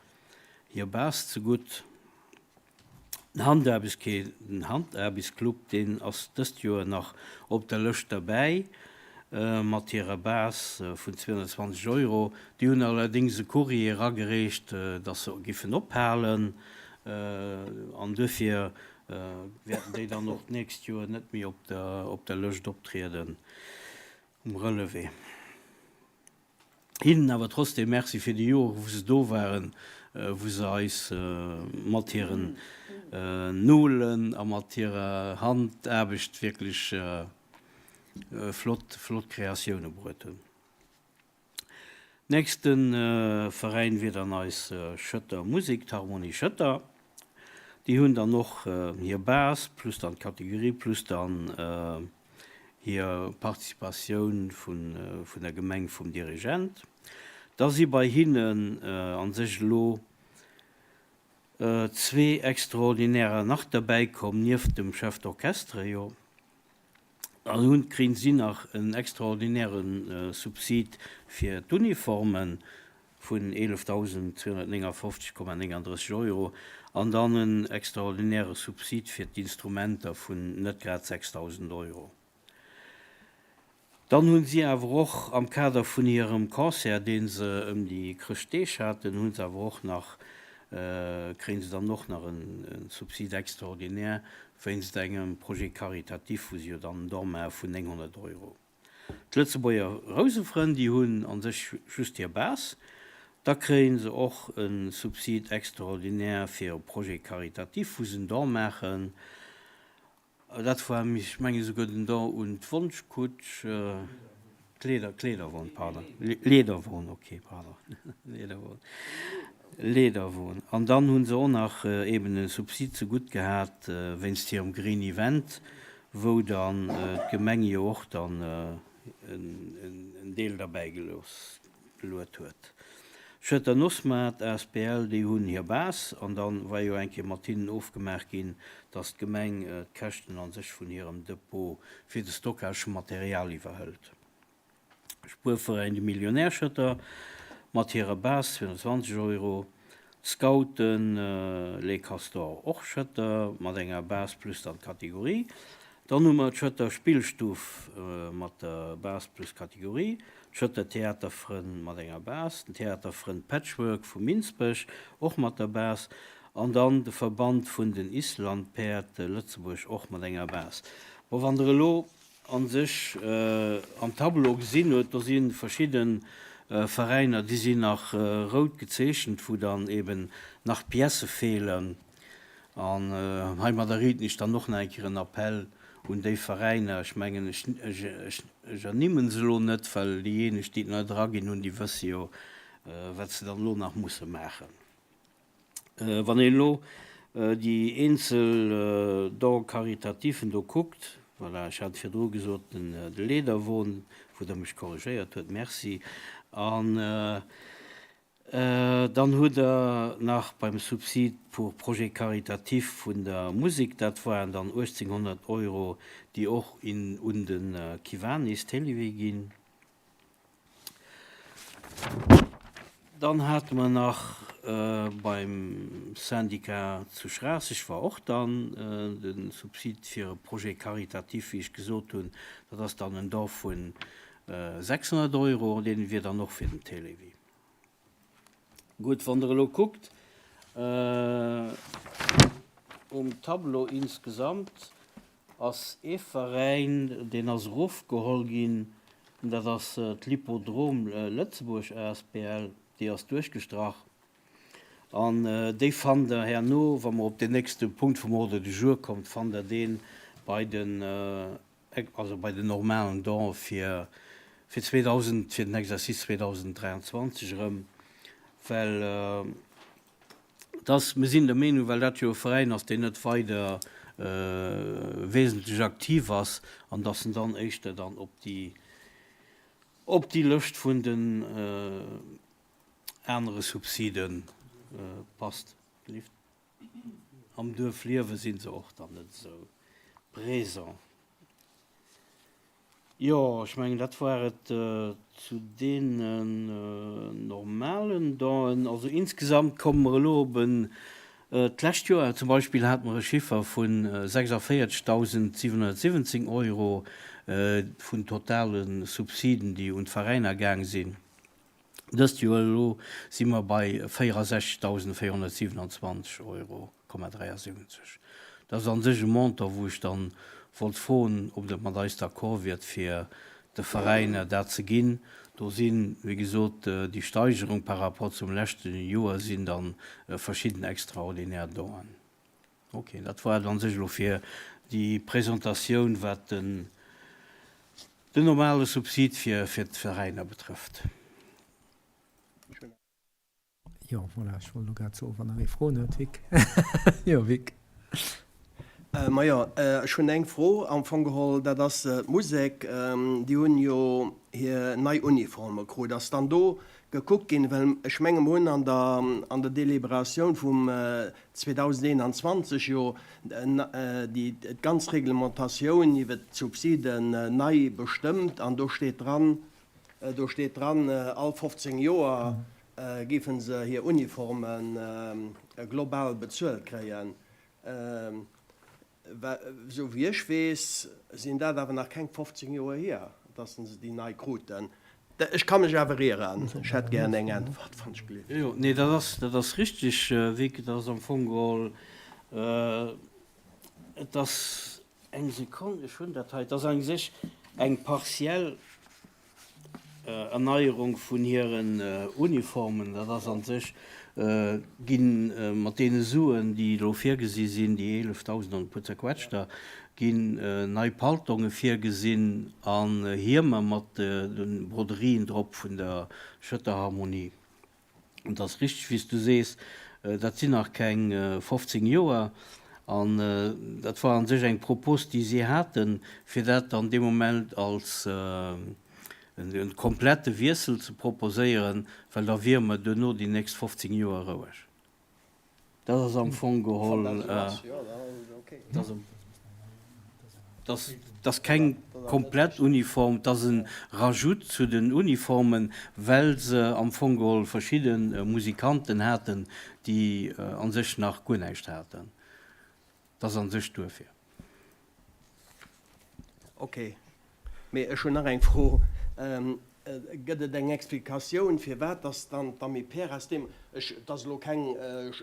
hir Base zegutt. Den Handaarbechtsclub, deen ass dëst Joer nach op der Lëscht derbäi mat hirer Base vun 220 Euro. Déi hunn allerdéngs e Courrier eragereecht, datt se giffen ophalen an duerfir wäerten déi dann och d'nächst Joer net méi op der Lëscht optrieden um Relevé. Hinnen awer trotzdem Merci fir déi Jore wou se do waren, wou se eis mat hiren Nolen a mat hirer Handaarbecht wierklech flott, flott Kreatioune bruet hunn. Nächste Veräin wier dann eis Schëtter Musek, d'Harmonie Schëtter. Déi hunn dann och hir Base plus dann d'Kategorie plus dann hir Participatioun vun der Gemeng vum Dirigent. Da si bei hinnen a sech elo zwee Extraordinairer nach derbäi komm, nieft dem Chef d'orchestre jo. Dann hunn, kréien si nach en extraordinäre Subsid fir d'Uniformen vun 11.259,39 Euro an dann en extraordinäre Subsid fir d'Instrumenter vun net grad 6.000 Euro. Dann hu si awer och am Kader vun hirem Concert, dee se ëm déi Chrëschtdeeg haten, hu se awer och nach, kréie se dann och nach e Subside extraordinaire wéinst engem Projet caritatif, wou se jo dann en Don maache vun 900 Euro. D'Lëtzebuerger Rousefrënn, déi hunn a sech just hir Base. Da kréie se och e Subside extraordinaire fir e Projet caritatif, wou se en Don maachen. Dat war, ech mengen esouguer den Don un d'Wonschkutsch, d'Leeder, d'Leederwon, pardon, Leederwon, okay, pardon, Leederwon, Leederwon. An dann hu se och nach eeben e Subsid zegutt gehat wéinst hirem Green Event, wou dann d'Gemeng jo och dann en Deel derbäi gelooss, geluet huet. Schëtter Nossmaart asbl, déi hunn hir Base an dann war jo eng Kéier mat hinnen ofgemaach ginn, dass d'Gemeng d'Käschten an sech vun hirem Depot fir de Stockage vum Material iwwerhëlt. Spuerveräin De Millionär Schëtter mat hirer Base 220 Euro, d'Scouten Les Castors och Schëtter mat enger Base plus dann d'Kategorie. Dann hu mer d'Schëtter Spillstuff mat der Base plus Kategorie, d'Schëtter Theaterfrënn mat enger Base, den Theaterfrënn Patchwork vu Minsbech och mat der Base an dann de Verband vun den Islandpäerd Lëtzebuerg och mat enger Base. Bon, wann Der elo a sech am Tableau gesinn huet, do si verschidde Veräiner, déi sinn nach rout gezeechent, wou dann eben nach Piècë feelen. An heimadder riiten ech dann och nach eng Kéier en Appell un déi Veräiner, ech mengen, ech, ech ernimmen se elo net, well déijéineg, déi et nei draginn hunn, déi wësse jo, wat se dann elo nach musse maachen. Wann een elo déi eenzel Dons caritatifen do kuckt, voilà, ech hat virdru gesot, de Leederwon, wou Der mech korrigéiert huet, merci. An dann hutt Der nach beim Subside pour projets caritatifs vun der Musek, dat waren dann 1.800 Euro, déi och un de Kiwanis Télévie ginn. Dann hate mer nach beim Syndicat zu Schraasseg war och dann de Subsid fir e Projet caritatif, wéi ech gesot hunn. Dat ass dann en Don vu 600 Euro, dee wier dann och fir den Télévie. Gutt, wann Der elo kuckt um Tableau insgesamt, ass ee Veräin, deen ass erofgeholl ginn, dat ass d'Lippodrom Lëtzebuerg asbl, déi ass duerchgestrach. An déi fannt Der herno, wa mer op deen nächste Punkt vum Ordre du jour kommt, fannt Der dee bei den, also bei den normalen Donë fir, fir 2000, fir den Exercice 2023 erëm, well, Dass, mir sinn der Meenung, well dat jo e Veräin ass, deen net weider wesentlech aktiv ass, an dass en dann éischter dann op déi, op déi Lëscht vun den anere Subside passt. Am Duerfliewe si se och dann net esou présent. Jo, ech mengen, dat war et zu deenen normalen Donen. Also insgesamt komme mer elo op en, d'lescht Joer zum Beispill hate mer e Chiffer vu 46.717 Euro vun totale Subsiden, déi un d'Veräiner gaang sinn. Dëst Joer elo si mer bei 64.427 Euro Komma 73. Dat ass an sech e Montant, wou ech dann wollt froen, ob Der mat eis d'accord wiert, fir de Veräiner dat ze ginn. Do sinn, wéi gesot, déi Steigerung par rapport zum leschte Joer sinn da verschidden extraordinär Donen. Okay, dat war et an sech elo fir déi Presentatioun, wat den normale Subsid fir d'Veräiner betrëfft. Jo, voilà, ech wollt elo grad soen, wann nach ee Froen huet, Vic. Jo, Vic. Majo, ech hunn eng Fro am Fong geholl, dat ass d'Musek. Déi hunn jo hir nei Uniforme krut. Ass dann do gekuckt ginn, well ech menge mer hunn an der an der Deliberatioun vum 2021 jo déi d'ganz Reglementatioun iwwert d'Subsiden nei bestëmmt an do steet dran, Do steet dran, all 15 Joer géife se hir Uniforme global bezuelt kréien. Esou wéi ech weess, sinn dat awer nach keng 15 Joer hier, datt se déi nei kruten. Ech ka mech awer ieren. Ech hätt gären eng Äntwert, wann ech gleef. Jo, nee, dat ass, dat ass richtig, Vic. Dat ass am Fong geholl, et ass Eng Sekonn, ech hunn dat hei. Et ass a sech eng partiell Erneierung vun hiren Uniformen. Dat ass a sech gi mat deene Suen, déi elo virgesi sinn, déi 11.000 an e puer zerquetschter, ginn nei Paltonge virgesinn an Hiemer mat de Broderien drop vun der Schëtter Harmonie. Et ass richteg, wéi s du sees, dat sinn nach keng 15 Joer. An dat war a sech eng Propos, déi si haten, fir dat dann dee Moment als e komplette Wiessel ze proposéieren, well da wiere mer duerno déi nächst 15 Joer roueg. Dat ass am Fong geholl, dat ass keng komplett Uniform, dat ass e Rajout zu den Uniformen, well se am Fong geholl verschidde Musikanten haten, déi a sech nach guer näischt haten. Dat ass a sech duerfir. Ok, mee ech hunn nach eng Fro, Gëtt et eng Explikatioun, firwat dass dann d'Amiperas deem, ech, et ass elo keng,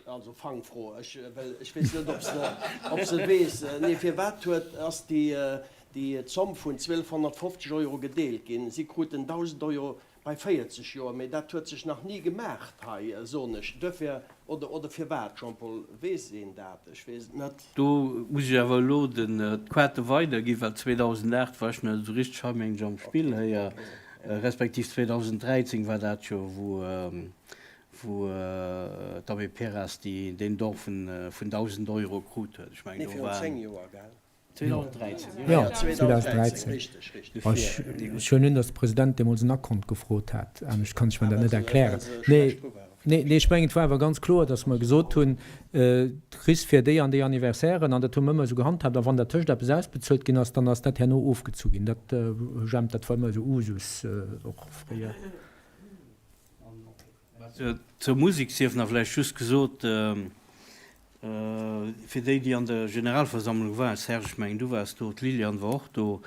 also Fangfro, ech, well ech weess net, ob se, ob se weess, nee, firwat huet, ass déi, déi Zomm vun 1.250 Euro gedeelt ginn? Si kruten 1.000 Euro Bei 40 Joer, mee dat huet sech nach ni gemaacht hei, soen ech. Duerfir, oder, oder firwat, Jean-Paul, weess een dat? Ech weess et net. Do muss ech awer elo den, d'Quarte weiderginn, well 2008 war ech nach net esou richteg hei, mengen ech, am Spill héier, respektiv 2013 war dat jo, wou, wou d'Amiperas déi, deen Don vun, vun 1.000 Euro krut huet. Ech mengen, Nee, do virun waren. 10 Joer, gell? 2013, jo. Jo, 2013. Ech huelen un, datt de President deemools en Akkont gefrot hat. Anescht kann ech mer dat net erklären. Nee, nee, ech mengen, et war awer ganz kloer, datt mer gesot hunn, Du kriss fir déi an déi Anniversairen, an dat hu mer ëmmer esou gehandhaabt, a wann dertëscht eppes ausbezuelt ginn ass, dann ass dat herno ofgezu ginn. Dat, Jemp, dat war ëmmer esou Usus, och fréier. Zur Musek sief nach vläicht just gesot, fir déi, déi an der Generalversammlung waren, Serge, ech mengen, du waars do, d'Liliane war och do,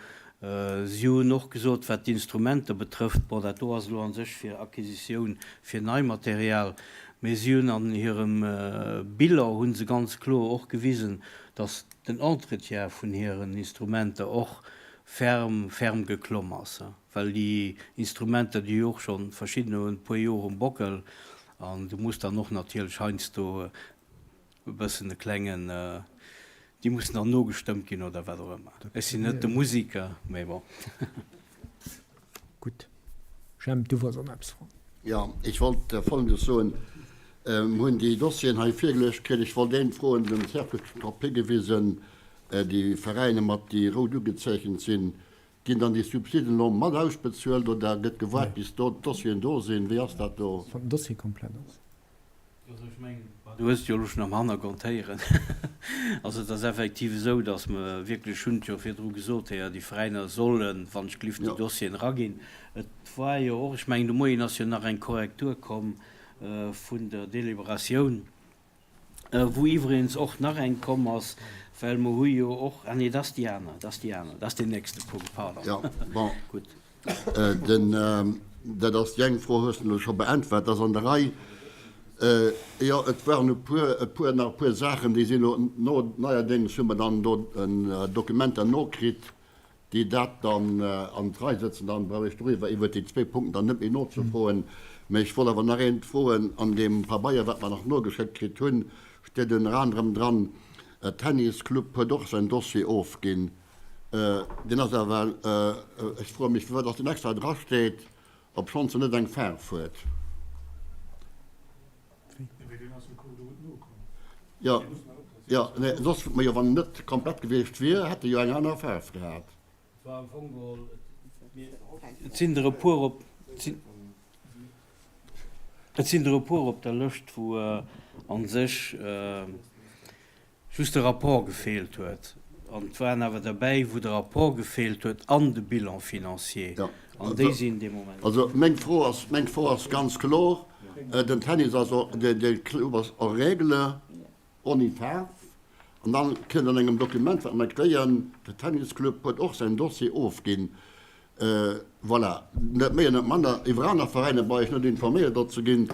si hunn och gesot, wat d'Instrumenter betrëfft, bon, dat do ass elo a sech fir Acquisitioun fir nei Material, mee si hunn an hirem Bilan hu se ganz kloer och gewisen, datt den Entretien vun hiren Instrumenter och ferm, ferm geklomm ass. Well déi Instrumenter, déi hu jo och schonn, verschiddener hunn e puer Joer um Bockel an du muss dann och natierlech heiansdo e bëssen e klengen, déi mussen dann nogestëmmt ginn oder wat och ëmmer. Ech sinn net de Musiker, mee bon. Gutt. Jemp, du wolls och nach eppes froen. Jo, ech wollt Folgendes soen, Mir hunn déi Dossieren hei virgeluecht kritt. Ech wollt eent froen, den Cercle huet schonn drop higewisen, déi Veräiner mat déi rout ugezeechent sinn, Ginn dann déi Subsiden elo mat ausbezuelt oder gëtt gewaart bis do d'Dossieren do sinn? Wéi ass dat do? Wann den Dossier komplett ass. Also ech mengen, du hues et jo elo schonn am Hannergrond héieren. Also et ass effektiv esou, datt mer wierklech, hunn et jo virdru gesot, héier, déi Veräiner sollen, wann ech gelift, déi Dossieren eraginn. Et war jo och, ech mengen de Moien ass jo nach eng Korrektur komm vun der Deliberatioun, Wou iwwregens och nach eng komm ass, well mer hu jo och, ah nee, dat ass déi aner, dat ass déi aner, dat ass deen nächste Punkt, pardon. Jo, bon. Gutt. Den, dat ass déi eng Fro, hues de elo scho beäntwert, dat ass an der Rei. Jo, et waren e puer, e puer, nach e puer Saachen, déi sinn elo no, neierdéngs hu mer dann do Dokumenter nokritt, déi dat dann an d'Rei sëtzen, dann brauch ech doriwwer iwwert déi zwéi Punkten dann net méi nozefroen. Mä ech wollt awer nach eent froen, An deem Pabeier, wat mer nach nogeschéckt kritt hunn, steet ënner anerem dran, Tennisclub huet och säin Dossier ofginn. Deen ass awer, ech froe mech, firwat dass deen extra drasteet, obschonns en net eng Faarf huet. Jo, jo, nee, soss, majo, wann en net komplett gewiescht wier, hätt e jo eng aner Faarf gehat. Et sinn der e puer op, et sinn der e puer op der Lëscht, wou a sech just de Rapport gefeelt huet. An et waren awer derbäi, wou de Rapport gefeelt huet an de Bilan financier. An déi sinn dee Moment. Also meng Fro ass, meng Fro ass ganz kloer, Den Tennis ass, de Club ass en règle, onni Faarf. An dann kënnt an engem Dokument, wat mer kréien, de Tennisclub huet och säin Dossier ofginn. Voilà, net méi an net manner. Iwwer aner Veräiner brauch ech net informéiert do ze ginn.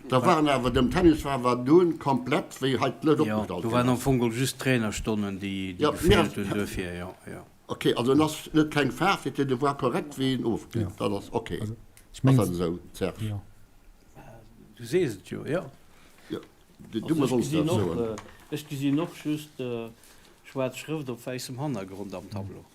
Da waren awer dem Tennis war awer dunn komplett, wéi hei d'Lëscht opgestallt ginn ass. Jo, do waren am Fong geholl just d'Trainerstonnen, déi gefeelt hunn duerfir, jo, jo. Ok, also en ass net keng Faarf, fir de war korrekt wéi en ofgeet. Dat ass ok. Ass dat esou, Serge? Du sees et jo, jo. Jo, du muss ons dat soen. Ech gesinn och just schwaarz Schrëft op wäissem Hannergrond am Tableau.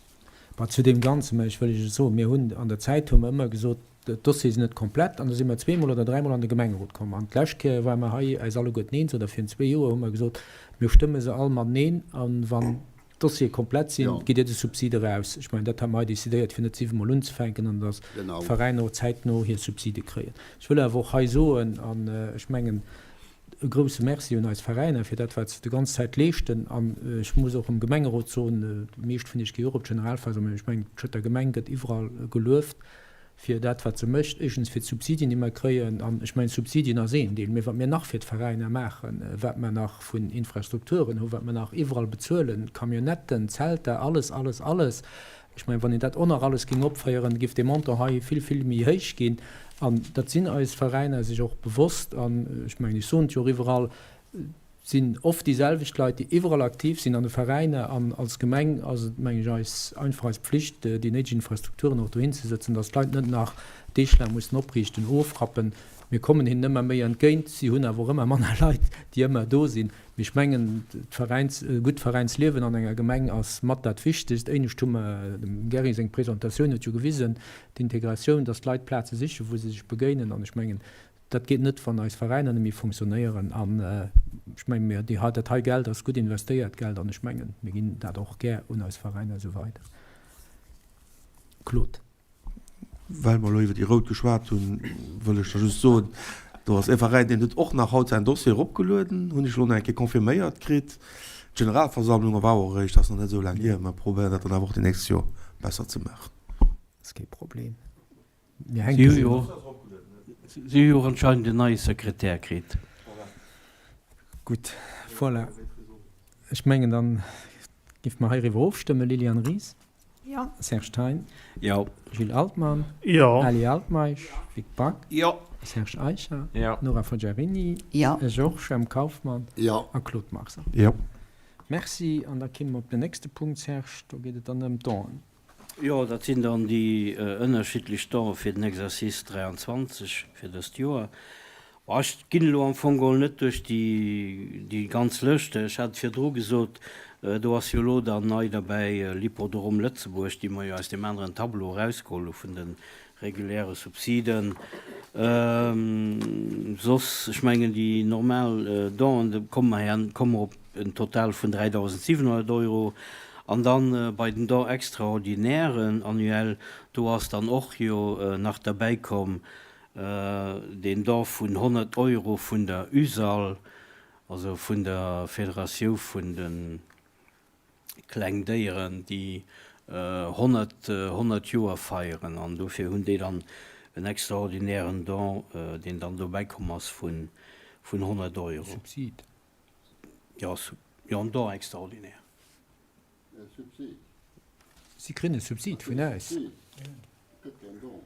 Bah, zu deem Ganzen, mä ech wëll Iech et soen, mir hunn an der Zäit hu mer ëmmer gesot, d'Dossiere sinn net komplett an da si mer zweemol oder dräimol an de Gemengerot komm. An d'lescht Kéier ware mer hei eis alleguerten eens, oder virun zwee Joer hu mer gesot, mir stëmme se all mateneen an wann d'Dossiere komplett sinn, gitt Dir de Subsid eraus. Ech mengen, dat hu mer hei decidéiert, fir net siwemol unzefänken an datt d'Veräiner och zäitno hir Subside kréien. Ech wëll awer och hei soen, an ech mengen, E grouse Merci un eis Veräiner fir dat, wat se de ganz Zäit leeschten. An ech muss och um Gemengerot soen, déi meescht vun iech gi och op d'Generalversammlung, ech mengen, d'Schëtter Gemeng gëtt iwwerall gelueft fir dat, wat se mécht. Éischtens fir d'Subsidien, déi mer kréien. An ech mengen, Subsidien ass een Deel, mee wat mir nach fir d'Veräiner maachen, wat mer nach vun Infrastrukturen hunn, wat mer nach iwwerall bezuelen, Camionnetten, Zelter, alles, alles, alles, Ech mengen, wann een dat och nach alles géing opféieren, géif dee Montant hei vill, vill méi héich ginn. An dat sinn eis Veräiner sech och bewosst. An ech mengen, ech soen et jo och iwwerall, et sinn oft déi selwecht Leit, déi iwwerall aktiv sinn an de Veräiner. An als Gemeng ass et, mengen ech, eis einfach eis Pflicht, déi néideg Infrastrukturen och dohin ze sëtzen, dass d'Leit net nach deeglaang mussen opriichten, ofrappen. Mir kommen hinnen ëmmer méi entgéint. Si hunn awer och ëmmer manner Leit, déi ëmmer do sinn. Mee ech mengen, d'Veräins, e gutt Veräinsliewen an enger Gemeng ass mat dat Wichtegst. Éinescht hu mer, dem Gerry seng Presentatioun huet jo gewisen, d'Integratioun, dass d'Leit Plaze sichen, wou se sech begéinen. An ech mengen, dat geet net, wann eis Veräiner net méi funktionéieren. An ech mengen, mir, déi hei, dat hei Geld ass gutt investéiert Geld. An ech mengen, mir ginn dat och gär un eis Veräiner esou weider. Claude. Well mer elo iwwer déi Rout geschwat hunn, wëll ech da just soen, do ass e Veräin, deen huet och nach haut säin Dossier eropgelueden, hunn ech elo nach eng Kéier confirméiert kritt. D'Generalversammlung war och eréischt, ass nach net esou laang hier. Mer probéieren dat dann awer och déi nächst Joer besser ze maachen. Ass kee Problem. Mir hänke se. Si hu jo och anscheinend en neie Sekretär kritt. Gutt, voilà. Ech mengen, dann géife mer heiriwwer ofstëmmen. Liliane Ries? Jo. Serge Thein? Jo. Gilles Altmann? Jo. Ali Altmeisch? Vic Back? Jo. Serge Eicher? Jo. Nora Forgiarini? Jo. Georges M. Kauffmann? Jo. A Claude Marx? Jo. Merci. An da kimme mer op den nächste Punkt, Serge. Do geet et dann ëm d'Donen. Jo, dat sinn dann déi ënnerschiddlech Donen fir den Exercice 23, fir dëst Joer. Bon, ech ginn elo am Fong geholl net duerch déi, déi ganz Lëscht. Ech hat et virdru gesot, do ass jo elo dann nei derbäi l'Hippodrome Lëtzebuerg, déi mer jo aus deem aneren Tableau erausgeholl hu vun de reguläre Subsiden. Soss, ech mengen, déi normal Donen, do komme mer her, komme mer op en Total vun 3.700 Euro. An dann bei den Dons extraordinairen annuels, do ass dann och jo nach derbäikomm deen Don vun 100 Euro vun der USAL, also vun der Federatioun vun de kleng Déieren, déi 100, 100 Joer feieren. An dofir hunn déi dann en extraordinären Don, deen dann dobäi komm ass, vun 100 Euro. Subsid. Jo, jo, en Don extraordinaire. E Subsid. Si kréien e Subsid vun eis. Gëtt keen Don.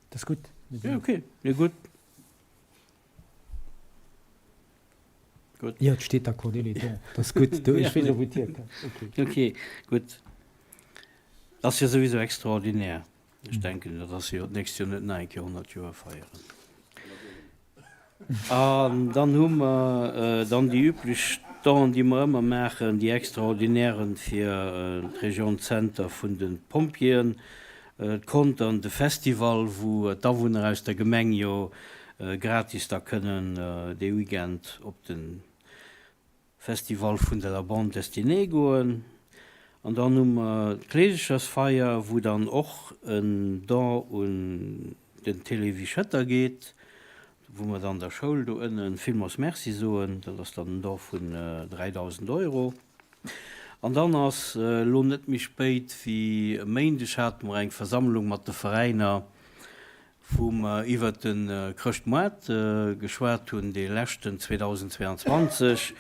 Dat ass gutt. Jo, okay, jo gutt. Gutt. Jo, et steet accorder les dons. Dat ass gutt. Do, ech weess och, wou et hierkënnt. Okay. Okay, gutt. Ass jo souwisou extraordinär. Ech denken, dat ass jo d'nächst Joer net nach eng Kéier 100 Joer feieren. An dann hu mer dann déi üblech Donen, déi mer ëmmer maachen, déi extraordinären fir d'Region Zenter vun de Pompjeeën, d'Contern, de Festival, wou d'Awunner aus der Gemeng jo gratis da kënnen dee Weekend op de Festival vun de la Bande Destinée goen. An dann hu mer d'Kleesechersfeier, wou dann och en Don un den Télévie Schëtter geet, wou mer dann der Schoul do ënne villmools Merci soen. Dat ass dann en Don vun 3.000 Euro. An dann ass elo net méi spéit wéi e Méindeg hate mer eng Versammlung mat de Veräiner, wou mer iwwert de Chrëschtmoart geschwat hunn, dee leschten 2022,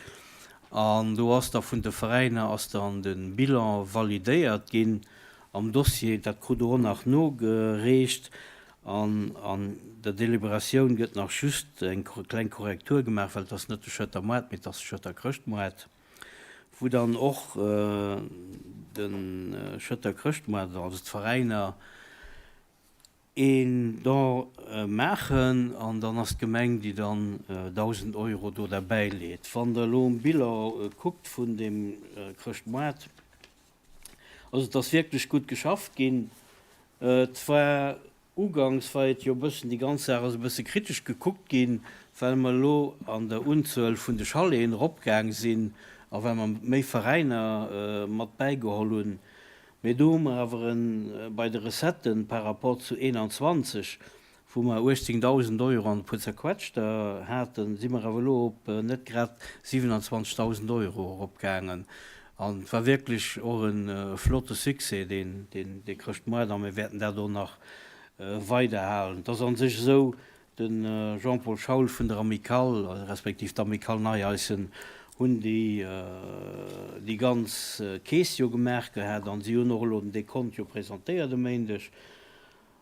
an do ass da vun de Veräiner ass dann de Bilan validéiert ginn am Dossier. Dat krut Der och nach nogereecht an an der Deliberatioun gëtt nach just eng kleng Korrektur gemaach, well et ass net de Schëtter Moart, mee et ass de Schëtter Chrëschtmoart, wou dann och de Schëtter Chrëschtmoart, also d'Veräiner, een Don maachen an dann ass d'Gemeng, déi dann 1.000 Euro do derbäi leet. Wann Der elo um Bilan kuckt vun deem Chrëschtmoart, also et ass wierklech gutt geschafft ginn. Et war uganks war et jo e bëssen, déi ganz Saach ass e bësse kritesch gekuckt ginn, well mer elo an der Unzuel vun de Chaleten eropgaang sinn a well mer méi Veräiner mat bäigeholl hunn. Mee do hu mer awer e bei de Recetten par rapport zu 21, wou mer 18.000 Euro an e puer Zerquetschter haten, si mer awer elo op net grad 27.000 Euro eropgaangen. An et war wierklech och e flotte Succès, deen dee Chrëschtmoart, a mir wäerten dat och nach weiderhalen. Et ass a sech esou, De Jean-Paul Schaul vun der Amicale, respektiv d'Amicale Neieissen, hunn déi déi ganz Keess jo gemaach gehat an si hunn och elo den Dekont jo presentéiert e Méindeg.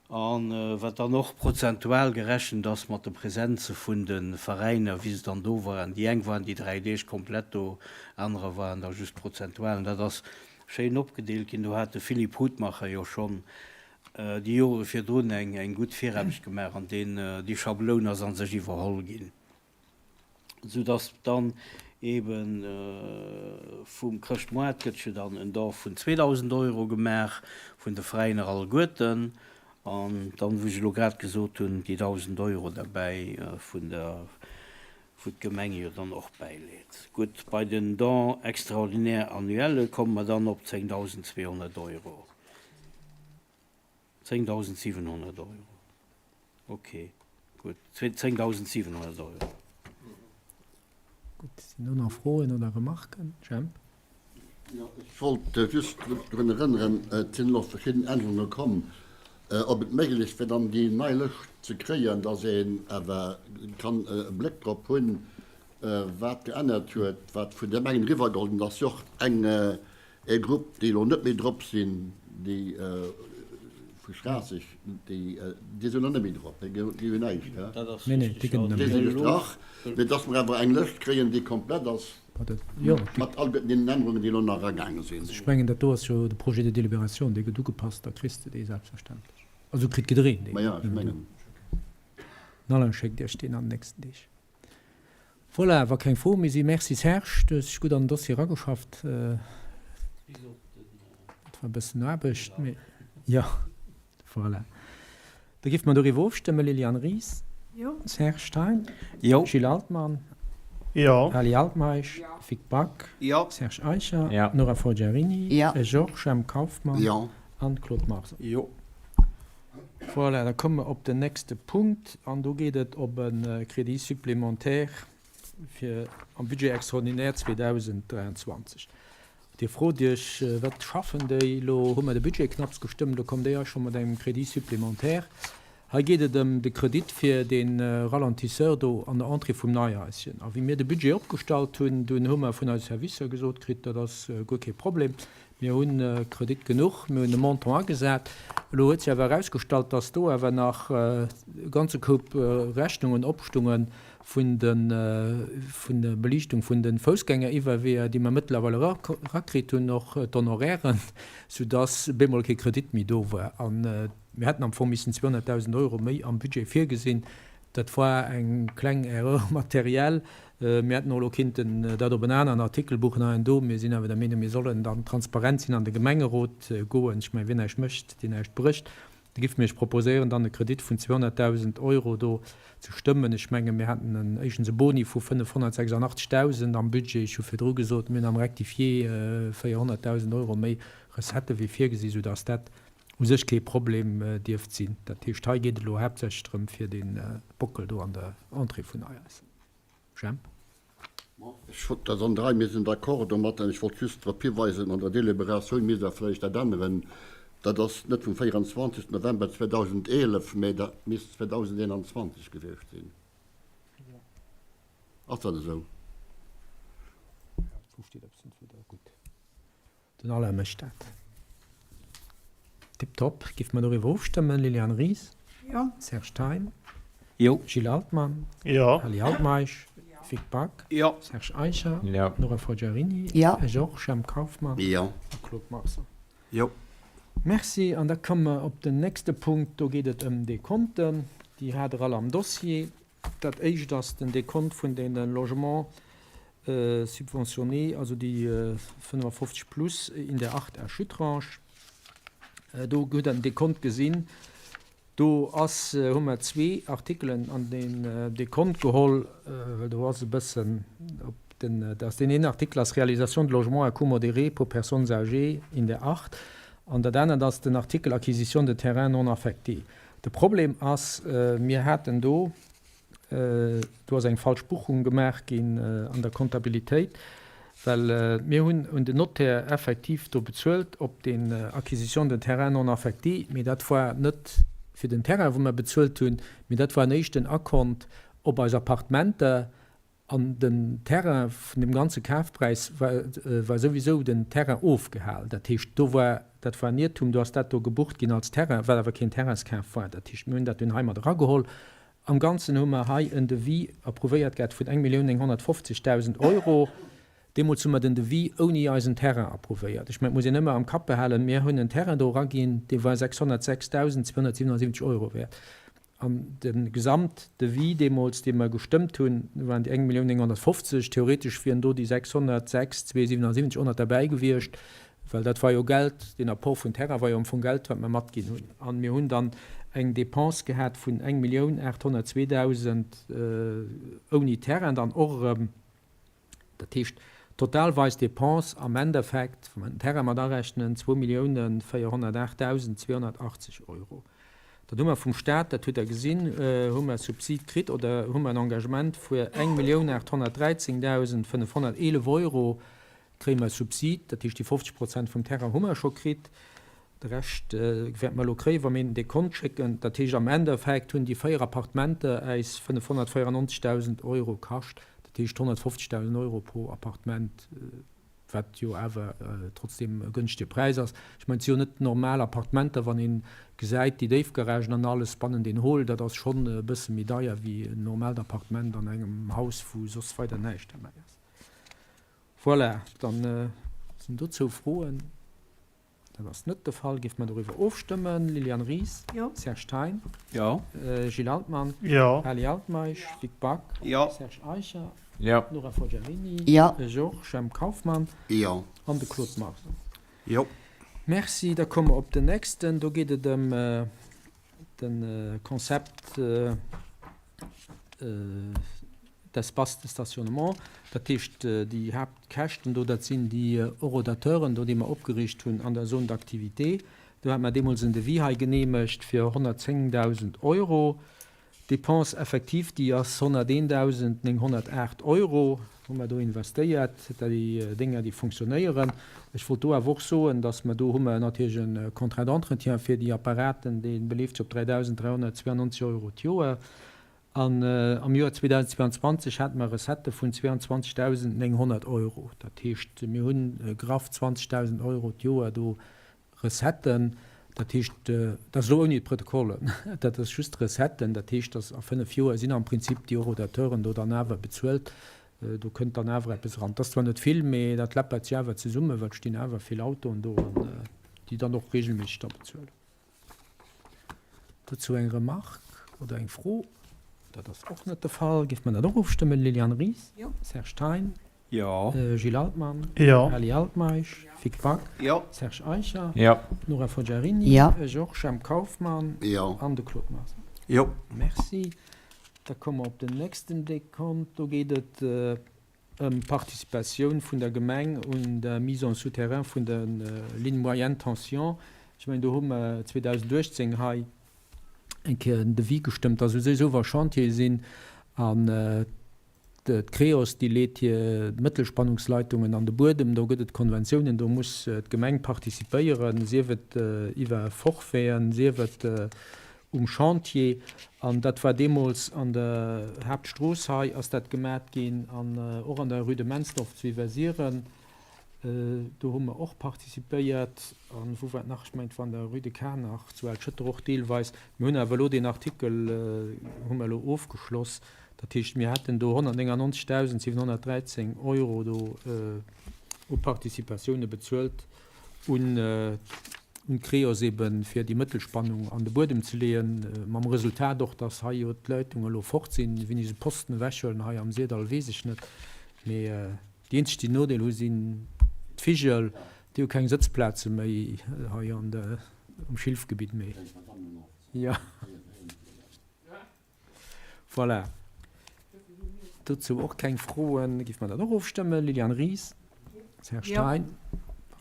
A wat dann och prozentual gerechent ass mat de Presenze vun de Veräiner, wéi se dann do waren. Déi eng waren déi 3 Deeg komplett do, anerer waren da just prozentual. An dat ass schéin opgedeelt ginn. Do hat de Philippe Hutmacher jo schonn déi Jore virdrun eng gutt Viraarbecht gemaach an deen, déi Schabloun ass a sech iwwerholl ginn, soudass dann ebe vum Chrëschtmoart gëtt jo dann en Don vun 2.000 Euro gemaach vun de Veräiner alleguerten an dann, wou ech elo grad gesot hunn, déi 1.000 Euro derbäi vun der, wou d'Gemeng jo dann och bäileet. Gutt, bei den Dons extraordinaires annuels komme mer dann op 10.200 Euro. 10.700 Euro. Ok, gutt. 10.700 Euro. Gutt, sinn do nach Froen oder Remarken? Jemp? Jo, ech wollt just drun erënneren, et sinn elo verschidden Ännerunge komm. Ob et méiglech wär dann déi nei Lëscht ze kréien, dass een awer kann e Bléck drop hunn, wat geännert huet, wat vun de Gemengen eriwwergeholl ginn ass. Jo och eng e Grupp, déi elo net méi drop sinn, déi vu Schraasseg, déi déi sinn elo net méi drop, déi hunn näischt, hä? Dat ass Nee, nee, déi richteg, jo. gëtt net Déi méi. si gestrach, mee dass mer awer eng Lëscht kréien, déi komplett ass, mat all deenen Ännerungen, déi elo nach eragaange sinn. Also ech mengen, dat do ass jo de Projet de délibération, dee gëtt ugepasst, da kriss de dee selbstverständlech. Also kritt jiddereen deen. Ma ja, ech mengen. Den Alain schéckt Iech deen an den nächsten Deeg. Voilà, wa keng Froe méi sinn. Merci Serge, du hues dech gutt an den Dossier erageschafft. Dat war e bëssen Aarbecht, mee jo, voilà. Da géife mer doriwwer ofstëmmen. Liliane Ries? Jo. Serge Stein? Jo. Gilles Altmann? Jo. Ali Altmeisch? Jo. Vic Back? Jo. Serge Eicher? Jo. Nora Forgiarini? Jo. Georges M. Kauffmann? Jo. An Claude Marson? Jo. Voilà, da komme mer op den nächste Punkt an do geet et op e Crédit supplémentaire fir am Budget extraordinaire 2023. Dir frot Iech, Wat schaffen déi? Elo hu mer de Budget knapps gestëmmt, elo kommt déi hei scho mat engem Crédit supplémentaire. Hei geet et ëm de Kredit fir dee Ralentisseur do an der Entrée vum Neihaischen. A wéi mir de Budget opgestallt hunn, dunn hu mer vun eise Servicer gesot kritt, dat ass guer kee Problem, Mir hu Kredit genuch, mir hunn e Montant agesat. Elo huet sech awer erausgestallt, dass do awer nach e ganze Koup Rechnungen opstunge vun der Beliichtung vun de Foussgängeriwwerweeër, déi mer mëttlerweil erakritt hunn, och d'Honorairen, soudass bemol kee Kredit méi do war. A mir hätten am Fong missen 200.000 Euro méi am Budget virgesinn. Dat war eng kleng Erreur matérielle. Mir hätten och elo kinnten dat op en aneren Artikel buchen hei an do. Mir sinn awer der Meenung, mir sollen dann transparent sinn an de Gemengerot goen. Ech mengen, wien näischt mécht, deen näischt brécht. Da géife mir Iech proposéieren, dann e Kredit vun 200.000 Euro do ze stëmmen. Ech menge mir haten en, éischtens e Boni vu 586.000 am Budget. Ech hu virdru gesot, mir hunn am Rectifié 400.000 Euro méi Recettë wéi virgesi, soudass dat u sech kee Problem dierft sinn. Dat heescht, hei geet et elo haaptsächlech drëm fir dee Bockel do an der Entrée vun Neihaischen. Jemp. Ech wollt, dat ass an der Rei, mir sinn d'accord domat. An ech wollt just drop hiweisen, an der Délibératioun misst Der vläicht dat änneren, dat ass net vum 24. November 2011, mä dat misst 2021 gewiescht sinn. Ass dat esou? Wou steet eppes vun 2000? Den Alain mécht dat. Tiptop. Giff mer doriwwer ofstëmmen? Liliane Ries? Jo. Serge Thein? Jo. Gilles Altmann? Jo. Ali Altmeisch? Jo. Vic Back? Jo. Serge Eicher? Jo. Nora Forgiarini? Jo. Georges Jemp Kauffmann? Jo. A Claude Marson? Jo. Merci. An da komme mer op den nächste Punkt. Do geet et ëm Dekonten. Déi hat Der all am Dossier. Dat éischt ass den Dekont vun deene Logements subventionnés, also déi 55 plus in der 8 à Schuttrange. Do hutt Der den Dekont gesinn. Do ass, hu mer zwee Artikelen an den Dekont geholl, well do ass e bëssen op den, dat ass deen een Artikel ass Réalisation de logements à coût modéré pour personnes âgées in der 8 an dat anert ass den Artikel Acquisition de terrains non affectés. De Problem ass, mir haten do, do ass eng falsch Buchung gemaach ginn an der Comptabilitéit, well mir hunn un den Notaire effektiv do bezuelt op den Acquisition de terrains non affectés, mee dat war net fir den Terrain, wou mer bezuelt hunn, mee dat war en éischten Akkont op eis Appartementer An den Terrain, vun deem ganze Kafpräis war, war souwisou den Terrain ofgehal. Dat heescht, do war, dat war en Iertum, do ass dat do gebucht ginn als Terrain, wat awer keen Terrainskaf war. Dat heescht, mir hunn dat dunn hei mat erageholl. Am Ganzen hu mer hei en Devis approuvéiert gehat vun 1.950.000 Euro. Deemools hu mer den Devis ouni eisen Terrain approuvéiert. Ech mengen, et muss een ëmmer am Kapp behalen, mir hunn en Terrain do eraginn, dee war 606.277 Euro wäert. An de Gesamtdevis deemools, dee mer gestëmmt hunn, waren déi 1.950.000. Theoretesch wieren do déi 606.277 och nach derbäi gewiescht, well dat war jo Geld, deen Apport vun Terrain war jo am Fong Geld, wat mer matginn hunn. A mir hunn dann eng Dépense gehat vun 1.802.000 ouni Terrain dann och erëm. Dat heescht, total war eis Dépense am Endeffekt, wa mer den Terrain mat arechnen, 2.408.280 Euro. Dann hu mer vum Stat, dat hutt Der gesinn, hu mer Subsid kritt oder hu mer en Engagement vu 1.813.511 Euro kréie mer Subsid. Dat heescht, déi 50 Prozent vum Terrain hu mer scho kritt. De Rescht wäerte mer elo kréien, wa mir hinnen dee Kont schécken. Dat heescht, am Endeffekt hunn déi 4 Appartementer äis 594.000 Euro kascht. Dat heescht 150.000 Euro pro Appartement, wat jo awer trotzdeem e gënschtege Präis ass. Ech mengen, et si jo net normal Appartementer, wann ee gesäit, déi Déifgaragen an alles bannen den Hall, dat ass schonn e bësse méi deier wéi en normaalt Appartement an engem Haus, wou soss weider näischt derbäi ass. Voilà, dann sinn dozou Froen? Dat ass net de Fall. Géife mer doriwwer ofstëmmen? Liliane Ries? Jo. Serge Thein? Jo. Gilles Altmann? Jo. Ali Altmeisch? Vic Back? Jo. Serge Eicher? Jo. Nora Forgiarini? Jo. Georges M. Kauffmann? Jo. An de Claude Marx? Jo. Merci. Da komme mer op den nächsten. Do geet et ëm de Concept d'espaces de stationnement. Dat heescht, déi Haaptkäschten do, dat sinn déi Horodateuren do, déi mer opgeriicht hunn an der Zone d'activité. Do hate mer deemools en Devis hei geneemegt fir 110.000 Euro. D'Dépense effective, déi ass 101.908 Euro, hu mer do investéiert. Déi Dénger, déi funktionéieren. Ech wollt do awer och soen, dass mer do hu mer natierlech e Contrat d'entretien fir déi Apparaten, dee beleeft sech op 3.392 Euro d'Joer. An am Joer 2022 hate mer Recettë vun 22.900 Euro. Dat heescht, mir hu graff 20.000 Euro d'Joer do Recetten. Dat heescht, dat ass elo ouni d'Protokollen, dat ass just d'Recetten. Dat heescht, dass a fënnef Joer sinn am Prinzip déi Horodateuren do dann awer bezuelt. Do kënnt dann awer eppes eran. Et ass zwar net vill, mee dat läppert sech awer zesummen, well et stinn awer vill Autoen do an déi dann och reegelméisseg da bezuelen. Dozou eng Remarque oder eng Fro? Dat ass och net de Fall. Géif mer dat och ofstëmmen? Liliane Ries? Jo. Serge Thein? Jo. Gilles Altmann? Jo. Ali Altmeisch? Vic Back? Jo. Serge Eicher? Jo. Nora Forgiarini? Jo. Georges M. Kauffmann? Jo. An de Claude Meisch? Jo. Merci. Da komme mer op den nächsten Dekont. Do geet et ëm d'Participatioun vun der Gemeng un der Mise en souterrain vun de Lignes moyenne tension. Ech mengen, do hu mer 2018 hei eng Kéier en Devis gestëmmt, dass u sech esou wa Chantiere sinn an d'Creos, déi leet hir Mëttelspannungsleitungen an de Buedem, do gëtt et Konventiounen, do muss d'Gemeng participéieren, sief et iwwer Forfaiten, sief et um Chantier. An dat war deemools an der Haaptstrooss hei ass dat gemat ginn an och an der Rue de Mensdorf zu Iwwersiren. Do hu mer och participéiert. A wou war et nach? Ech mengen, et war an der Rue de Kanach zu Al-Schëtter och deelweis. Mir hunn awer elo deen Artikel hu mer elo ofgeschloss. Dat heescht, mir hätten do 199.713 Euro do u Participatioune bezuelt un d'Creos eben, fir déi Mëttelspannung an de Buedem ze leeën, mam Resultat och, dass hei jo d'Leitunge elo fort sinn. Wéini se d'Posten ewechhuelen hei am Syrdall, weess ech net. Mee déi eenzeg, déi en Nodeel hu sinn d'Vigel, déi hu keng Sëtzplaze méi hei an der, am Schilfgebitt méi. Jo. Voilà. Dozou och keng Froen. Géife mer dat och ofstëmmen? Liliane Ries? Serge Thein?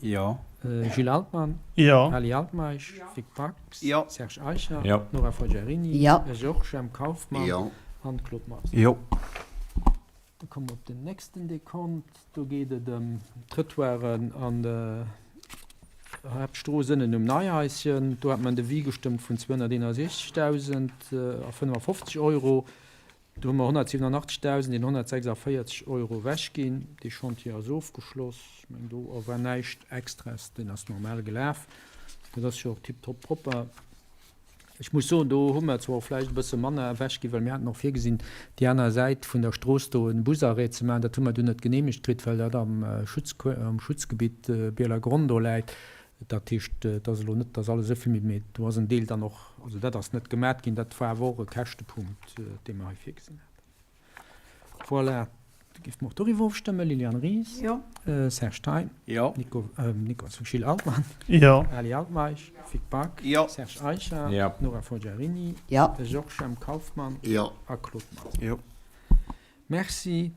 Jo. Gilles Altmann? Jo. Ali Altmeisch? Vic Bax? Jo. Serge Eicher? Jo. Nora Forgiarini? Jo. Georges M. Kauffmann? Jo. An Claude Marx? Jo. Da komme mer op den nächsten Dekont. Do geet et ëm d'Trëttoiren an der Haaptstrooss ënnen um Neihaischen. Do hat mer en Devis gestëmmt vun 261.055 Euro. Do hu mer 187.146 Euro ewechginn. Dee Chantier ass ofgeschloss. Ech mengen, do war näischt Extraes, deen ass normal gelaf. Dat ass jo och tiptop propper. Ech muss soen, do hu mer zwar och vläicht e bësse manner ewechginn, well mir haten och virgesinn, déi aner Säit vun der Strooss do en Busarrêt ze maachen. Dat hu mer dunn net geneemegt kritt, well dat am Schutz, am Schutzgebitt Bielergronn do läit. Dat heescht, et ass elo net, dass alles esou vill méi, mee do ass en Deel dann och, also dat ass net gemat ginn. Dat war awer och e Käschtepunkt, dee mer hei virgesinn haten. Voilà, da géife mer och doriwwer ofstëmmen. Liliane Ries? Jo. Serge Thein? Jo. Nico, Nico, Gilles Altmann? Jo. Ali Altmeisch? Vic Back? Jo. Serge Eicher? Jo. Nora Forgiarini? Jo. Georges M. Kauffmann? Jo. A Claude Marx? Jo. Merci.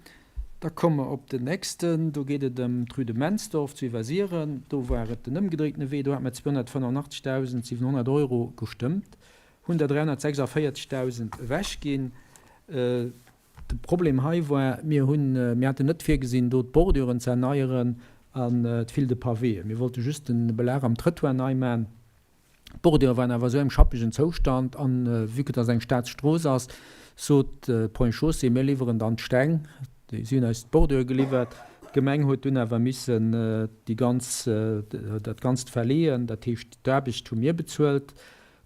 Da komme mer op den nächsten. Do geet et ëm d'Rue de Mensdorf zu Iwwersiren. Do war et den ëmgedréitene Wee. Do hate mer 285.700 Euro gestëmmt. Hunn der 346.000 ewechginn. De Problem hei war, mir hunn, mir haten net virgesinn, do d'Borduren ze erneieren an d'File de pavéen. Mir wollte just de Belag am Trëttoir nei maachen. D'Bordure waren awer esou engem schappegen Zoustand an vue que dass eng Staatsstrooss ass, sot d'Ponts et Chaussées, mir liwweren dann d'Steng. Si hunn eis d'Bordure geliwwert. D'Gemeng huet dunn awer missen déi ganz, dat Ganzt verleeën. Dat heescht, d'Aarbecht hu mir bezuelt.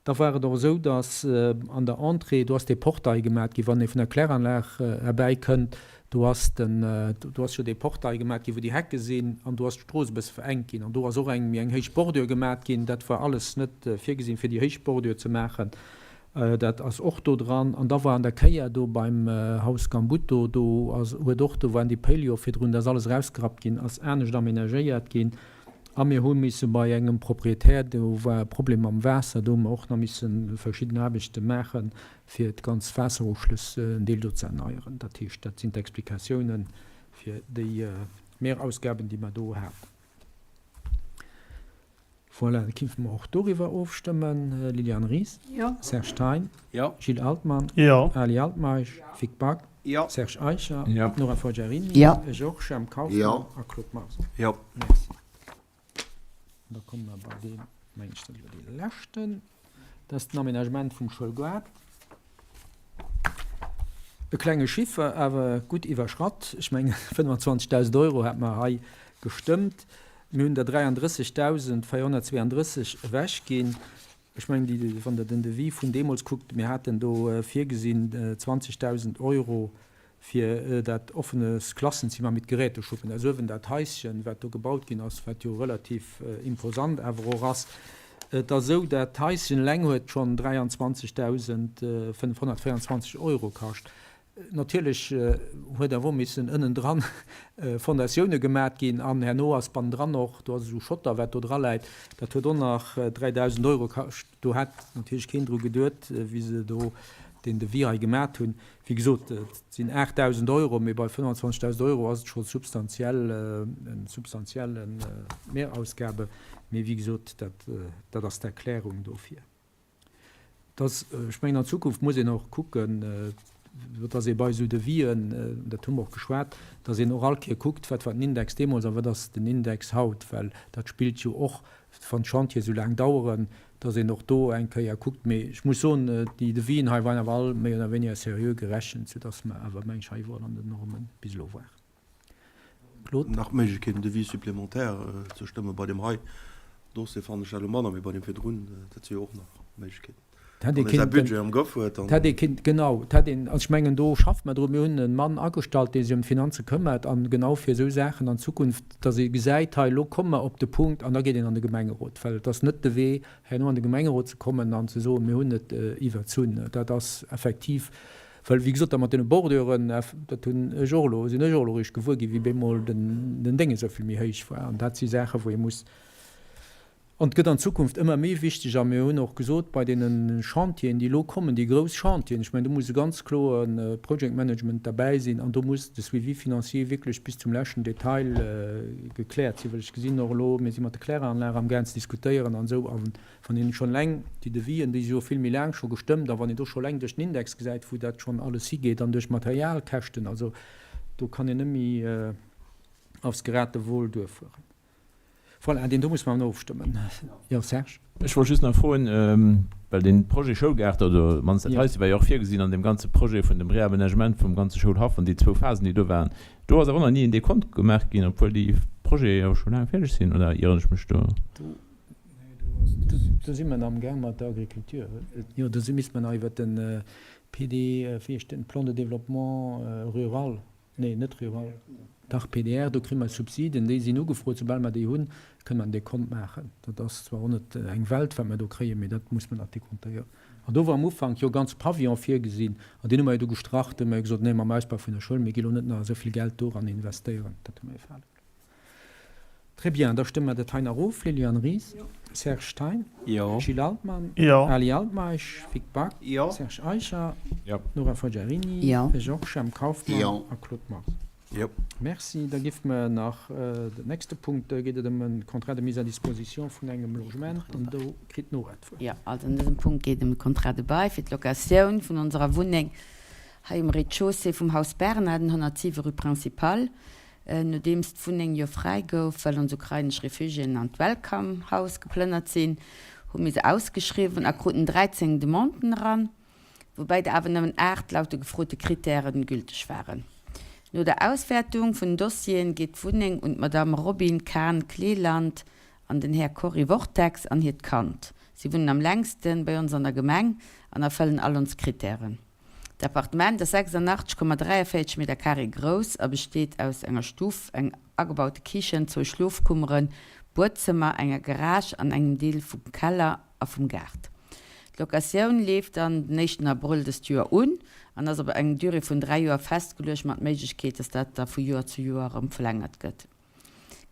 Da war et och esou, datt an der Entrée, do ass dee Portail gemat ginn, wann ee vun der Kläranlag erbäi kënnt, do ass den, do ass jo dee Portail gemat ginn, wou déi Hecke sinn, an do ass d'Strooss e bësse verengt ginn an do ass och eng méi eng héich Bordure gemat ginn. Dat war alles net virgesinn, fir déi héich Bordure ze maachen. Dat ass och do dran. An da war an der Kéier do beim Haus Gambuto, do ass, huet och, do waren déi Péil jo virdrun, dat ass alles erausgerappt ginn, ass anescht amenagéiert ginn. A mir hu misse bei engem Proprietär, do war e Problem mam Waasser, do hu mer och nach misse verschidden Aarbechte maachen, fir d'ganz Waasseruschlëss en Deel do ze erneieren. Dat heescht, dat sinn d'Explikatiounen fir déi Mehrausgaben, déi mer do haten. Voilà, da kinfe mer och doriwwer ofstëmmen. Liliane Ries? Jo. Serge Thein? Jo. Gilles Altmann? Jo. Ali Altmeisch? Vic Back? Jo. Serge Eicher? Jo. Nora Forgiarini? Jo. Georges Jemp Kauffmann? Jo. A Claude Meisch? Jo. Merci. An da komme mer bei deen, mengen ech, dat ass elo dee leschten, dat ass den Aménagement vum Schoulgaart. E klenge Chiffer, awer gutt iwwerschratt. Ech mengen, 25.000 Euro hate mer hei gestëmmt. Mir hunn der 33.432 ewechginn. Ech mengen, déi, wann Der den Devis vun deemools kuckt, mir haten do virgesinn 20.000 Euro fir dat offenes Klassenzimmer mit Geräteschuppen, dat ass uewen dat Haischen, wat do gebaut ginn ass, wat jo relativ imposant awer och ass. Et ass esou, dat Haischen eleng huet schonn 23.524 Euro kascht. Natierlech huet awer och missen ënnendran Fondatioune gemat ginn an herno ass bannendran och, do ass esou Schotter wat do dra läit, dat huet och nach 3.000 Euro kascht. Do hat natierlech keen dru geduet, wéi se do deen Devis hei gemat hunn. Wéi gesot, et sinn 8.000 Euro, mee bei 25.000 Euro ass et scho substantiell, eng substantiell Mehrausgabe. Mee wéi gesot, dat, dat ass d'Erklärung dofir. Dass, ech mengen, an Zukunft muss een och kucken, dass ee bei esou Devisen, dat hu mer och geschwat, dass een och all Kéier kuckt, wat war den Index deemools a wat ass den Index haut, well dat spillt jo och, wann d'Chantiere esou laang daueren, dass een och do eng Kéier kuckt. Mee ech muss soen, déi Devisen hei waren awer all méi oder wéiniger seriö gerechent, soudass mer awer, meng ech, hei iwwerall an den Norme bis elo waren. Claude? Nach d'Méiglechkeet, en Devis supplémentaire ze stëmme bei deem hei Dossier fannen ech dat elo manner, mee bei deem virdrun, dat si jo och nach Méiglechkeeten. Wann ee säi Budget am Grëff huet, dann. D'hätt ee kinnt, genau, d'hätt een, also ech mengen, do schafft mer dru. Mir hunn e Mann agestallt, dee sech ëm d'Finanze këmmert an genau fir esou Saachen an Zukunft, datt ee gesäit, hei, elo komme mer op de Punkt an da geet een an de Gemengerot, well et ass net de Wee, herno an de Gemengerot ze kommen an ze soen, mir hunn et iwwerzunn. Dat ass effektiv Well, wéi gesot, dat mat deene Borduren, dat hunn ech och elo, sinn ech och elo eréischt gewuer ginn, wéi bemol den Déng esou vill méi héich war. An dat si Saachen, wou ee muss, an et gëtt an Zukunft ëmmer méi wichteg, a mir hunn och gesot, bei deene Chantieren, déi elo kommen, déi grouss Chantieren, ech mengen, do muss e ganz kloe Project Management derbäi sinn an do muss de Suivi financier wierklech bis zum leschten Detail gekläert sinn. Well ech gesinn och elo, mir si mat de Kläranlage amgaang ze diskutéieren an esou, a Wann een schonn eleng déi Devisen, déi si jo vill méi laang scho gestëmmt, a wann een do scho eleng duerch den Index gesäit, wou dat schonn alles higeet an duerch d'Materialkäschten, also do kann een net méi aufs Geratewohl duerfueren. Voilà, deen do muss mer awer nach ofstëmmen. Jo, Serge? Ech wollt just nach froen, well dee Projet Schoulgaart, oder mannst dat heiste war jo och virgesinn an deem ganze Projet vun dem Réaménagement vum ganze Schoulhaff an déi zwou Phasen, déi do waren, do ass awer och nach ni en Dekont gemaach ginn, obwuel déi Projete jo scho laang fäerdeg sinn, oder ieren ech mech do? Do si mer nach amgaang mat der Agriculture. Jo, do misste mer nach iwwert de PD, wéi heescht den, Plan de développement rural, nee, net rural, dach PDR, do kréie mer Subsiden, déi sinn ugefrot. Soubal mer déi hunn, kënne mer en Dekont maachen. Dat ass zwar och net eng Welt, wat mer do kréien, mee dat muss mer nach dekontéieren. An do war am Ufank jo e ganze Pavillon virgesinn an deen hu mer jo du gestrach. Do hu mer jo gesot, nee, mam Ausbau vun der Schoul, mir gi lo net nach esou vill Geld doran investéieren. Dat hu mer jo fale gelooss. Très bien, da stëmme mer dat hei nach of. Liliane Ries? Jo. Serge Stein? Jo. Gilles Altmann? Jo. Ali Altmeisch? Vic Back? Jo. Serge Eicher? Jo. Nora Forgiarini? Jo. Georges Jemp Kauffmann? Jo. A Claude Marx? Jo. Merci. Da giff mer nach den nächste Punkt, do geet et ëm e Contrat de mise à disposition vun engem Logement an do kritt d'Nora d'Wuert. Jo, also an dësem Punkt geet et ëm e Contrat de bail fir d'Locatioun vun onserer Wunneng hei um Rez-de-chaussée vum Haus Bernarden, 107 rue Principale. Nodeems d'Wunneng jo fräi gouf, well ons ukrainesch Refugiéen an d'Welcome House geplënnert sinn, hu mir se ausgeschriwwen a kruten 13 Demanden eran, woubäi der awer nëmmen 8 laut de gefrote Krittären gülteg waren. No der Auswäertung vun den Dossieren geet d'Wunneng un d'Madame Robine Kahn-Cleland an den Här Cory Wortex an hiert Kand. Si wunnen am längsten bei ons an der Gemeng an erfëllen all ons Krittären. D'Appartement ass 86,43 Meter carré grouss a besteet aus enger Stuff, eng agebaute Kichen, zwou Schlofkummeren, Buedzëmmer, enger Garage an engem Deel vum Keller a vum Gaart. D'Locatioun leeft dann den éischten Abrëll dëst Joer un an ass op eng Durée vun 3 Joer festgeluecht, mat Méiglechkeet, dass dat da vu Joer zu Joer erëm verlängert gëtt.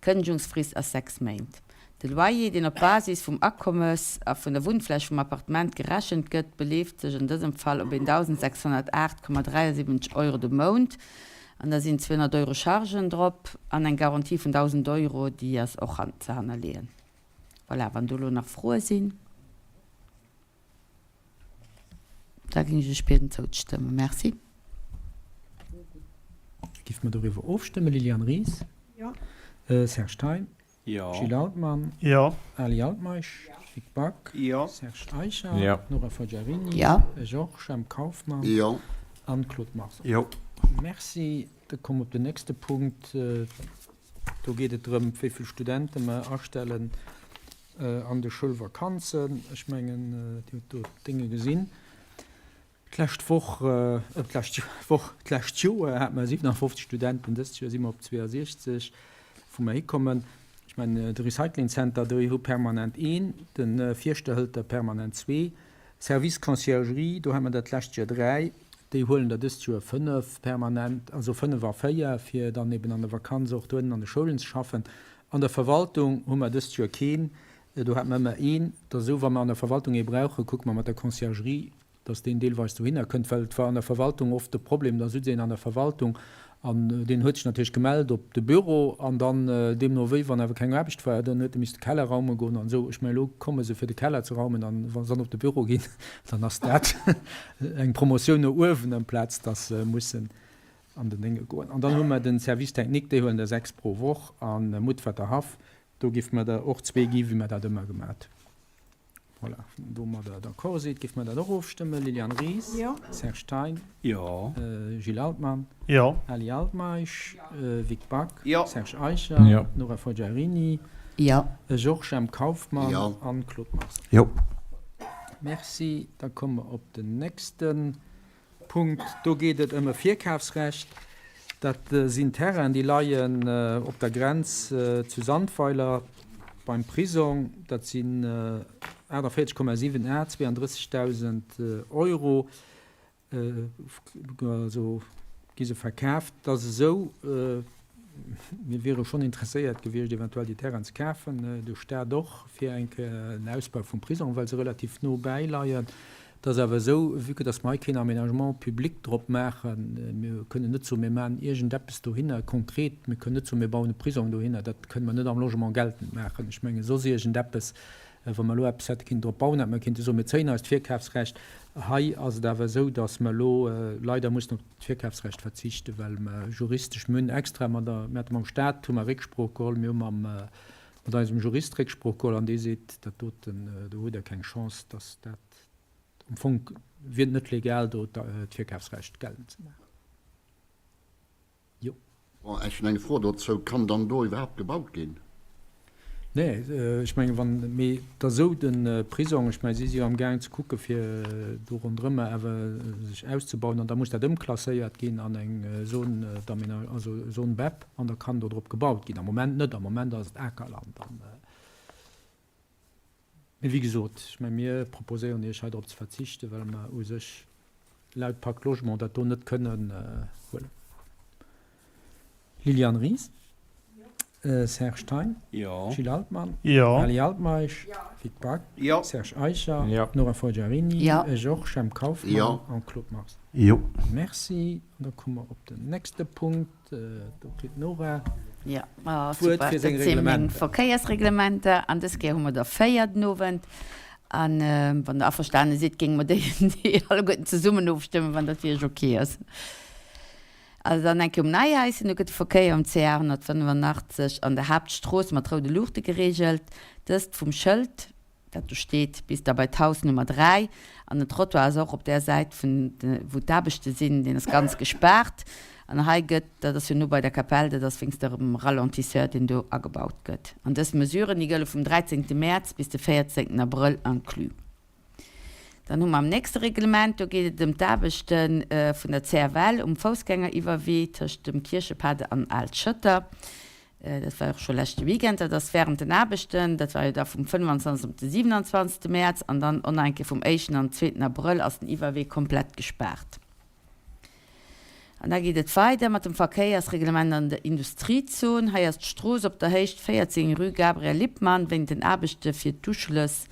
D'Kënnegungsfrist ass 6 Méint. De Loyer, deen op Basis vum Akommes a vun der Wunnfläch vum Appartement gerechent gëtt, beleeft sech an dësem Fall op 1.608,73 Euro de Mount an da sinn 200 Euro Chargen drop an eng Garantie vun 1.000 Euro, déi ass och ze hannerleeën. Voilà, wann do elo nach Froe sinn, da géing ech Iech bieden zouzestëmmen. Merci. Giff mer doriwwer ofstëmmen? Liliane Ries? Jo. Serge Thein? Jo. Gilles Altmann? Jo. Ali Altmeisch? Vic Back? Jo. Serge Eicher? Jo. Nora Forgiarini? Jo. Georges M. Kauffmann? Jo. An Claude Marson? Jo. Merci. Da komme mer op den nächste Punkt. Do geet et drëm, wéi vill Studente mer astellen an de Schoulvakanzen. Ech mengen, Dir hutt do d'Dénge gesinn. D'lescht Woch, d'lescht Woch, d'lescht Joer hate mer 57 Studenten, dëst Joer si mer op 62, wou mer hikommen. Ech mengen, de Recycling Center, déi hu permanent een, de Fierschter hëlt der permanent zwee, Service Conciergerie, do hate mer der d'lescht Joer dräi, déi huelen der dëst Joer fënnef permanent, also fënnef a véier, fir dann eben an der Vakanz och dohennen an de Schoulen ze schaffen. An der Verwaltung hu mer dëst Joer keen, do hate mer ëmmer een. Et ass esou, wa mer an der Verwaltung ee brauchen, kucke mer mat der Conciergerie, dass deen deelweis dohinner kënnt, well et war an der Verwaltung oft de Problem, da sutz een an der Verwaltung an deen huet sech natierlech gemellt op de Büro an dann deemno wéi, wann awer keng Aarbecht war, dann huet e misste Keller raume goen an esou. Ech mengen, elo komme se fir de Keller ze raumen an wa se dann op de Büro ginn, dann ass dat eng Promotioun no uewen amplaz dass se mussen an den Dénge goen. An dann hu mer den Service technique, déi huelen der 6 pro Woch an Mutferter Haff, do géife mer der och zwee gi wéi mer dat ëmmer gemat hunn. Voilà, wann Der domadder d'accord sidd, géife mer dat och ofstëmmen. Liliane Ries? Jo. Serge Thein? Jo. Gilles Altmann? Jo. Ali Altmeisch? Vic Back? Jo. Serge Eicher? Jo. Nora Forgiarini? Jo. Georges M. Kauffmann? Jo. An Claude Marson? Jo. Merci. Da komme mer op den nächste Punkt. Do geet et ëm e Virkafsrecht. Dat sinn Terrainen, déi leien op der Grenz zu Sandweiler beim Prisong. Dat sinn 48,7 Ar, 32.000 Euro. Also gi se verkaaft. Et ass esou, mir wiere schonn interesséiert gewiescht, eventuell déi Terrainen ze kafen, de Stat och, fir eng Kéier en Ausbau vum Prisong, well se relativ no bäi leien. Et ass awer esou, vue que dass mer hei keen Aménagement public drop maachen, mir kënnen net soen, mir maachen iergendeppes dohinner konkret, mir kënnen net soen, mir bauen e Prisong dohinner, dat kënne mer net am Logement geltend maachen. Ech menge soss iergendeppes, wa mer elo eppes hätte kinnen drop bauen, hätte mer kinnte soen, mir zéien eis d'Virkafsrecht. Hei ass et awer esou, dass mer elo leider mussen op d'Virkafsrecht verzichten, well mer juristesch, mir hunn extra mat der, mir hate mam Stat hu mer Récksprooch geholl, mir hu mam, mat eisem Jurist Récksprooch geholl an dee seet, dat doten, do hutt Der keng Chance, dass dat, am Fong wier et net legal, do d'Virkafsrecht geltend ze maachen. Jo. Bon, ech hunn eng Fro dozou, Kann dann do iwwerhaapt gebaut ginn? Nee, ech mengen, wann, mee et ass esou, de Prisong, ech mengen, si si jo amgaang ze kucke fir do ronderëmmer awer sech auszebauen an da muss dat ëmklasséiert ginn an eng Zone d'aménage, also Zone bep. An da kann do drop gebaut ginn. Am Moment net, am Moment ass et Akerland. An, mee wéi gesot, ech menge mir proposéieren Iech hei drop ze verzichten, well mer u sech laut Pacte Logement dat do net kënnen huelen. Liliane Ries, Serge Thein, Gilles Altmann, Ali Altmeisch, Vic Back, Serge Eicher, Nora Forgiarini, Georges M. Kauffmann an Claude Marx. Merci. An da komme mer op den nächste Punkt. Do kritt d'Nora d'Wuert fir seng Dat si meng Reglementer. Verkéiersreglementer an dës Kéier hu mer der 4 den Owend. An wann Der averstane sidd, géinge mer déi alleguerten zesummen ofstëmmen, wann dat fir Iech ok ass. Also dann eng Kéier um Neihaischen, do gëtt de Verkéier um CA 185 an der Haaptstrooss mat roude Luuchte gereegelt. Dëst vum Schëld. Dat do steet bis da bei d'Haus Nummer 3. An den Trottoir ass och op där Säit vun wou d'Aarbechte sinn, deen ass ganz gespaart. An hei gëtt, dat ass jo no bei der Kapell, dat ass wéinst dem Ralentisseur, deen do agebaut gëtt. An dës Mesuren, déi gëlle vum 13. Mäerz bis de 14. Abrëll inclus. Dann hu mer am nächste Reglement, do geet et ëm d'Aarbechte vun der CFL um Foussgängeriwwerwee tëscht dem Kierchepad an Al Schëtter. Dat war jo och scho leschte Weekend, dat ass während den Aarbechten, dat war jo da vum 25. op de 27. Mäerz an dann och nach eng Kéier vum éischten an zweeten Abrëll ass den Iwwerwee komplett gespaart. An da geet et weider mat dem Verkéiersreglement an der Industriezon. Hei ass d'Strooss op der Héicht 14 Rue Gabriel Lippmann wéint den Aarbechte fir d'Uschlëss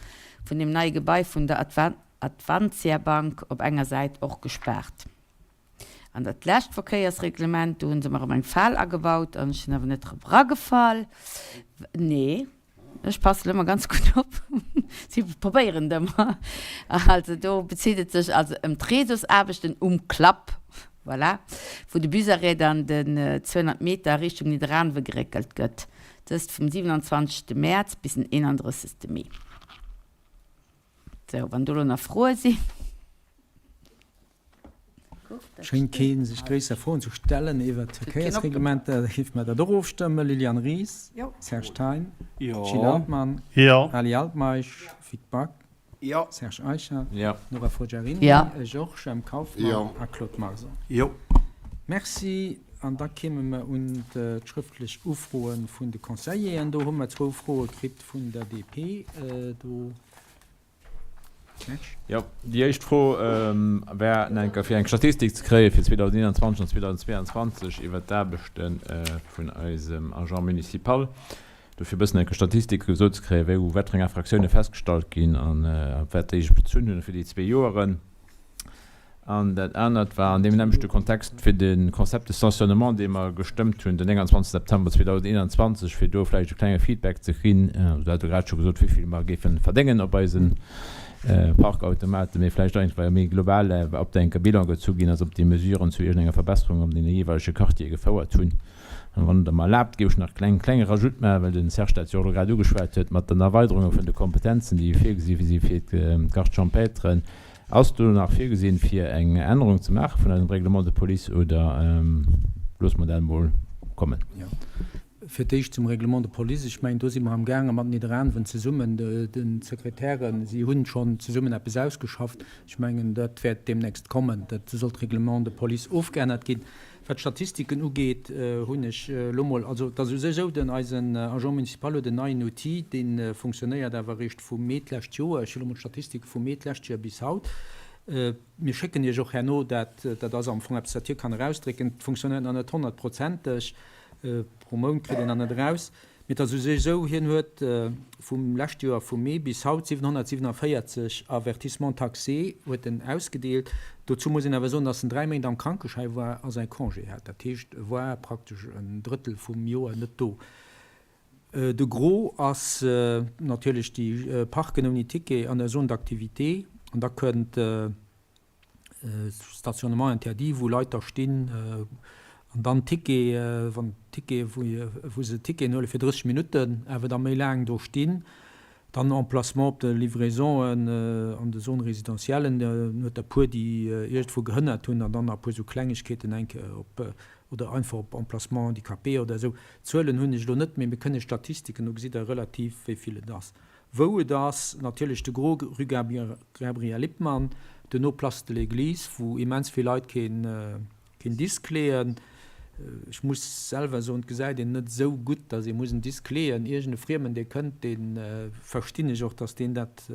vun dem neie Gebai vun der Advanzia Bank op enger Säit och gespaart. An dat lescht Verkéiersreglement, do hu se mer erëm eng Fal agebaut an ech sinn awer net drop eragefall. Nee, ech passen ëmmer ganz gutt op. Si probéieren et ëmmer. Also do bezitt et sech also ëm d'Reseausaarbechten um Klapp, voilà, wou de Busarrêt dann den 200 Meter Richtung Nidderaanwe geréckelt gëtt. Dëst vum 27. Mäerz bis den 31. Mee. Sou, wann do elo nach Froe sinn. Schéngt kee sech gréisser Froen ze stellen iwwert d'Verkéiersreglementer. Da géife mer dat och ofstëmmen. Liliane Ries, Serge Thein, Gilles Altmann, Ali Altmeisch, Vic Back, Serge Eicher, Nora Forgiarini, Georges M. Kauffmann a Claude Marson. Merci. An da kéime mer un d'schrëftlech Ufroe vun de Conseilleren. Do hu mer zwou Froe kritt vun der DP. Do Jo, déi éischt Fro war enker fir eng Statistik ze kréie fir 2021 an 2022 iwwert d'Aarbechte vun eisem Agent municipal. Dofir e bëssen enke Statistik gesot ze kréien, wéi u wat fir eng Infraktioune festgestallt ginn an op wat déi sech bezunn hunn fir déi zwee Joeren. An dat anert war an deem nämmlechte Kontext fir de Concept de stationnement, dee mer gestëmmt hunn den 29 September 2021, fir do vläicht e klenge Feedback ze kinn. Der hat jo grad scho gesot, wéi vill mer géife verdéngen op eise Parkautomaten, mee vläicht einfach e méi globale, ob da enke Bilan gezu ginn ass, ob déi Mesuren zu iergendenger Verbesserung an deene jeeweilege Quartiere gefouert hunn. An wann Der mer erlaabt, géif ech nach e kleng, klenge Rajout maachen, well den Serge dat jo och elo grad ugeschwat huet, mat den Erweiderunge vun de Kompetenzen, déi virgesi si fir d'Gardes champêtres. Ass do nach virgesinn, fir eng Ännerung ze maache vun eisem Règlement de police oder loosse mer dat emol kommen? Jo. Fir d'éischt zum Règlement de police. Ech mengen, do si mer amgaange mat Nidderaanwen zesummen, de Sekretären, si hunn schonn zesummen eppes ausgeschafft. Ech mengen, dat wäert deemnächst kommen, dat soll d'Règlement de police ofgeännert ginn. Wat d'Statistiken ugeet, hunn ech elo mol, also et ass u sech esou, den eisen Agent municipal huet en neien Outil, dee funktionéiert awer eréischt vum Mee d'lescht Joer. Ech hu elo mol d'Statistike vum Mee d'lescht Joer bis haut. Mir schécken Iech och herno dat, dat ass am Fong eppes, wat hie kann erausdrécken. Et funktionéiert nach net honnertprozenteg, pro Mount kritt een nach net eraus. Mee et ass u sech esou, hien huet vum lescht Joer vum Mee bis haut 747 Avertissements taxés huet en ausgedeelt. Dozou muss een awer soen, datt en 3 Méint am Krankeschäi war a säi Congé hat. Dat heescht, e war praktesch en Drëttel vum Joer net do. De Gros ass natierlech déi Parken ouni Ticket an der Zone d'activité. An da kënnt Stationnement interdit, wou Leit da stinn an dann Ticket, wann Ticket, wou se Ticketen huele fir 30 Minutten, awer da méi laang do stinn. Dann Emplacement op de Livraisonen an de Zones résidentiellen, do huet der puer, déi iergendwou gehënnert hunn an dann nach e puer esou Klengegkeeten eng Kéier op oder einfach op Emplacement handicapé oder esou. Zuelen hunn ech elo net, mee mir kënne Statistiken, do gesitt Der relativ, wéi vill et ass. Wou et ass, natierlech de Gros, rue Gabriel Lippmann, duerno Place de l'Église, wou immens vill Leit keen Disk leeën. Ech muss selwer soen, et gesäit een net esou gutt, datt ee muss en Disk leeën. Iergend e Friemen, dee kënnt, dee verstinn ech och, datt deen dat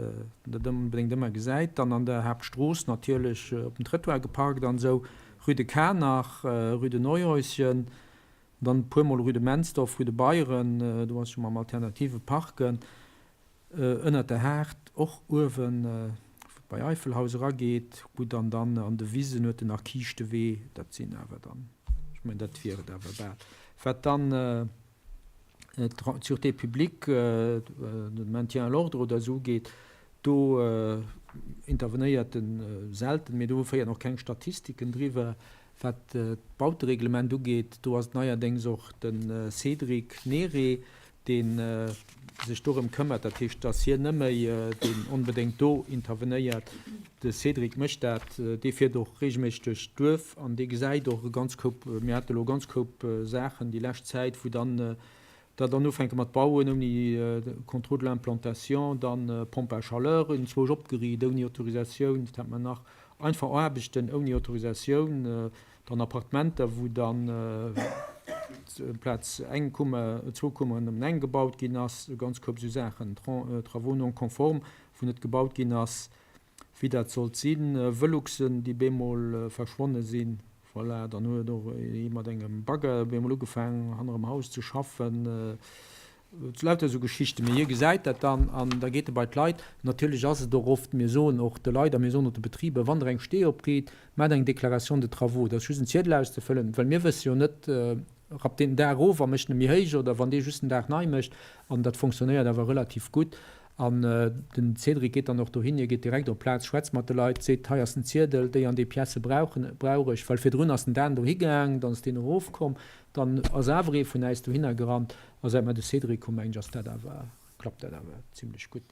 net onbedéngt ëmmer gesäit. Dann an der Haaptstrooss natierlech op den Trëttoir geparkt an esou, rue de Kanach, rue de Neuhäuschen. Dann e puer mol Rue de Mensdorf, Rue de Beyren, do ass jo mam alternative Parken ënnert der Haard, och uewen, wou et bei Eifelhaus erageet. Gutt, an dann an de Wisen huet en nach Kiischtewee, dat sinn awer dann, ech mengen, dat wier et awer bal. Wat dann d'Sûreté publique, de Maintien à l'ordre oder esou ugeet, do intervenéiert en selten, mee do féieren och keng Statistiken driwwer. Wat d'Bautereglement ugeet, do ass neierdéngs och de Cédric Neré. Dee sech dorëm këmmert. Dat heescht, dass hien net méi deen onbedéngt do intervenéiert. De Cédric mécht dat, dee fiert och regelméisseg duerch d'Duerf an dee gesäit och e ganz Koup, mir hate elo e ganz Koup Saachen déi lescht Zäit, wou dann der dann ufänke mat bauen ouni Contrôle de l'implantation, dann Pompe à chaleur enzwousch opgeriicht ouni Autorisatioun, wat hat mer nach, einfach Aarbechten ouni Autorisatioun. Dann Appartementer, wou dann amplaz eng Kummer, zwou Kummeren nëmmen eng gebaut ginn ass, e ganz Koup esou Saachen, Travaux non conformes, wou net gebaut ginn ass, wéi dat sollt sinn, Veluxen, déi bemol verschwonne sinn, voilà. Dann huet och ee mat engem Bagger bemol ugefaangen, hannerem Haus ze schaffen. Lauter esou Geschichten. Mee hie gesäit dat dann an da geet e bei d'Leit. Natierlech ass et och oft, mir soen och de Leit a mir soen och de Betriber, wann Der eng Stee opriit, maacht eng Déclaration de travaux. Dat ass just en Ziedel auszefëllen, well mir wësse jo net, rappt deen den Daach erof a mécht en méi héich oder wann dee just den Daach nei mécht. An dat fonctionnéiert awer relativ gutt. An den Cédric geet dann och dohin, hie geet direkt op d'Plaz, schwätzt mat de Leit, seet, hei ass den Ziedel, déi an déi Piècë brauchen, brauch ech. Well virdrun ass den Dan dohi gaang, dann ass deen erofkomm, dann ass awer ee vun äis dohinner gerannt. A säit mer de Cédric hu mengen ech ass dat awer, klappt dat awer zimlech gutt.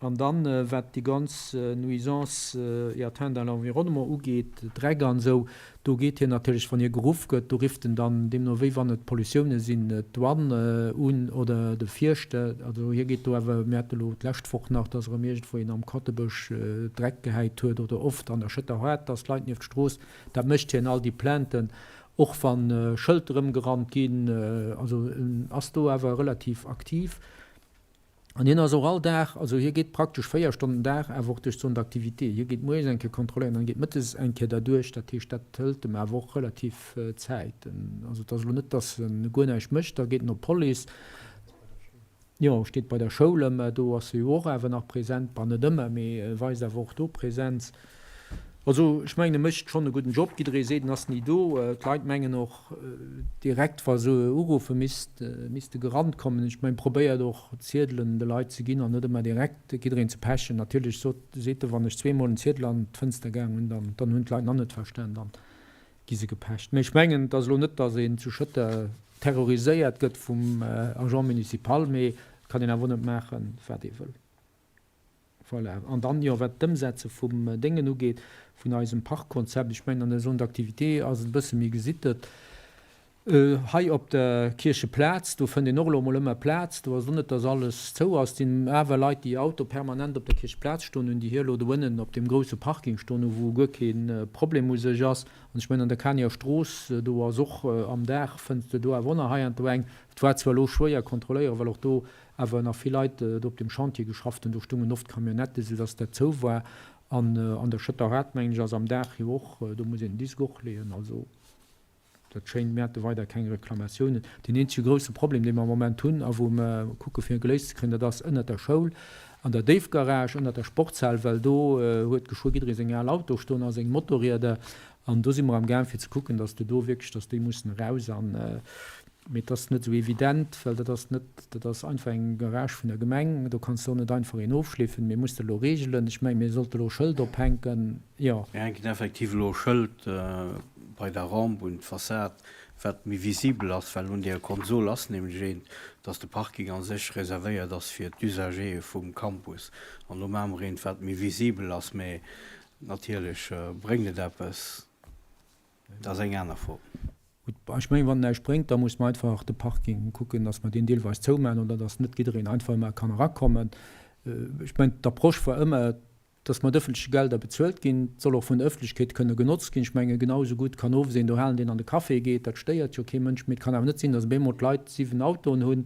An dann, wat déi ganz Nuisances et atteintes à l'environnement ugeet, Dreck an esou, do geet hien natierlech, wann hie geruff gëtt, do rifft en dann, deemno wéi wann et Pollutiounen sinn, d'Douane un oder de Fierschter. Also hie geet do awer, mir hate lo d'lescht Woch nach, dass erëm iergendwou een am Kattebësch Dreck gehäit huet oder oft an der Schëtter Haard, dass d'Leit nieft d'Strooss, dat mécht hien, all déi Plainten, och wa Schëlter ëmgerannt ginn, also en ass do awer relativ aktiv. An hien ass och all Dag, also hie geet praktesch 4 Stonnen den Dag awer och duerch d'Zone d'activité. Hie geet moies eng Kéier kontrolléieren an geet mëttes eng Kéier derduerch. Dat heescht, dat hëlt em awer och relativ Zäit. Also et ass elo net, datt en guer näischt mécht, da geet en op d'Police. Jo, steet bei der Schoul ëmmer, do ass e jo och awer nach present, bah net ëmmer, mee e weist awer och do Präsenz. Also ech mengen e mécht schonn e gudden Job. Jidderee seet en ass ni do. D'Leit mengen och direkt wa se uruffen misst misst e gerannt kommen. Ech mengen probéiert och Ziedelen de Leit ze ginn an net ëmmer direkt jiddereen ze pechen. Natierlech sot seet e wann ech zweemol en Ziedel an d'Fënster gaang hunn, dann dann hunn d'Leit nach net verstan, dann gi se gepecht. Mee ech mengen et ass elo net datt een zu Schëtter terroriséiert gëtt vum Agent municipal, mee et kann een awer och net maachen wat ee wëll. Voilà. An dann, jo, wat d'Ëmsetze vum Déngen ugeet, vun eisem Parkkonzept, ech mengen, an der Zone d'activité ass et e bësse méi gesittert. Hei op der Kiercheplaz, do fënnt een och elo emol ëmmer Plaz. Do ass et och net, dass alles zou ass. Et sinn awer Leit, déi Auto permanent op der Kiercheplaz stoen hunn, déi hir elo do ënnen op deem grousse Parking stoen hunn, wou guer kee Problem u sech ass. An ech mengen, an der Kanier Strooss, do ass och am Dag, fënns de do awer och nach hei an do eng. Et war zwar elo schwéier kontrolléieren, well och do awer nach vill Leit do op dem Chantier geschafft hunn, do stungen oft Camionnetten, sou dass dat zou war. An an der Schëtter Rad, mengen ech, ass am Dag jo och, do muss een den Disk och leeën. Also dat schéint, mir hate weider keng Reklamatiounen. Deen eenzege grousse Problem, dee mer am Moment hunn a wou mer kucke fir e geléist ze kréien, dat ass ënnert der Schoul, an der Déifgarage, ënnert der Sportshal, well do huet geschwë jidderee seng al Auto stoen a seng Motorrieder. An do si mer am Gaang fir ze kucken, dass de do wierklech, dass déi mussen eraus an Mee et ass net esou evident, well dat ass net, dat ass einfach eng Garage vun der Gemeng, do kanns de och net einfach een ofschleefen. Mir mussen elo regelen, ech mengen, mir sollte elo Schëld ophänken, jo. Mir hänken effektiv elo e Schëld bei der Rampe un d'Fassad, wat méi visibel ass, well un där Konsol ass nämlech eent, dass de Parking a sech reservéiert ass fir d'Usagere vum Campus. An do maache mer eent, wat méi visibel ass. Mä natierlech bréngt et eppes, dat ass eng aner Fro. Gutt, ech mengen, wann et näischt bréngt, da muss mer einfach de Parking kucken, dass mer deen deelweis zoumaachen oder dass net jiddereen einfach ëmmer kann erakommen. Ech mengen, d'Approche war ëmmer, dass mat ëffentleche Gelder bezuelt ginn. Et soll och vun der Ëffentlechkeet kënne genotzt ginn. Ech mengen, genau esou gutt kann owes een do halen, deen an de Café geet. Dat stéiert jo kee Mënsch. Mee et kann awer net sinn, dass op eemol d'Leit 7 Autoen hunn,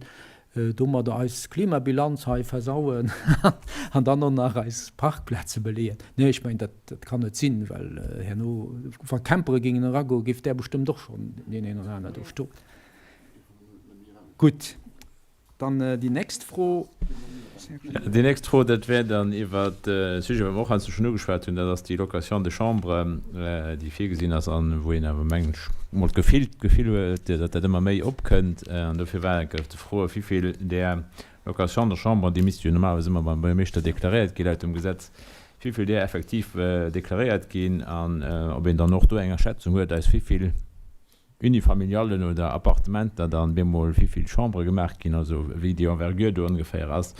domadder eis Klimabilanz hei versauen an dann och nach eis Parkplaze beleeën. Nee, ech mengen, dat, dat kann net sinn, well herno, wa Campere géingen eragoen, géif där bestëmmt och schonn deen een oder aner do stoen. Gutt, dann déi nächst Fro. Déi nächst Fro, dat wär dann iwwert e Sujet, wat mer och heiansdo schonn ugeschwat hunn, dat ass déi Location de chambre, déi virgesinn ass an wou een awer, mengen ech, mol d'Gefill, d'Gefill huet, datt dat ëmmer méi opkënnt. An dofir war enke ze froen, wéivill där Location de chambre, déi misste jo normalerweis ëmmer beim Buergermeeschter deklaréiert gi laut dem Gesetz, wéivill där effektiv deklaréiert ginn an ob een dann och do eng Aschätzung huet, aus wéivill. Unifamiliallen oder Appartementer dann bemol wéivill Chambere gemaach ginn, also wéi déi Envergure do ongeféier ass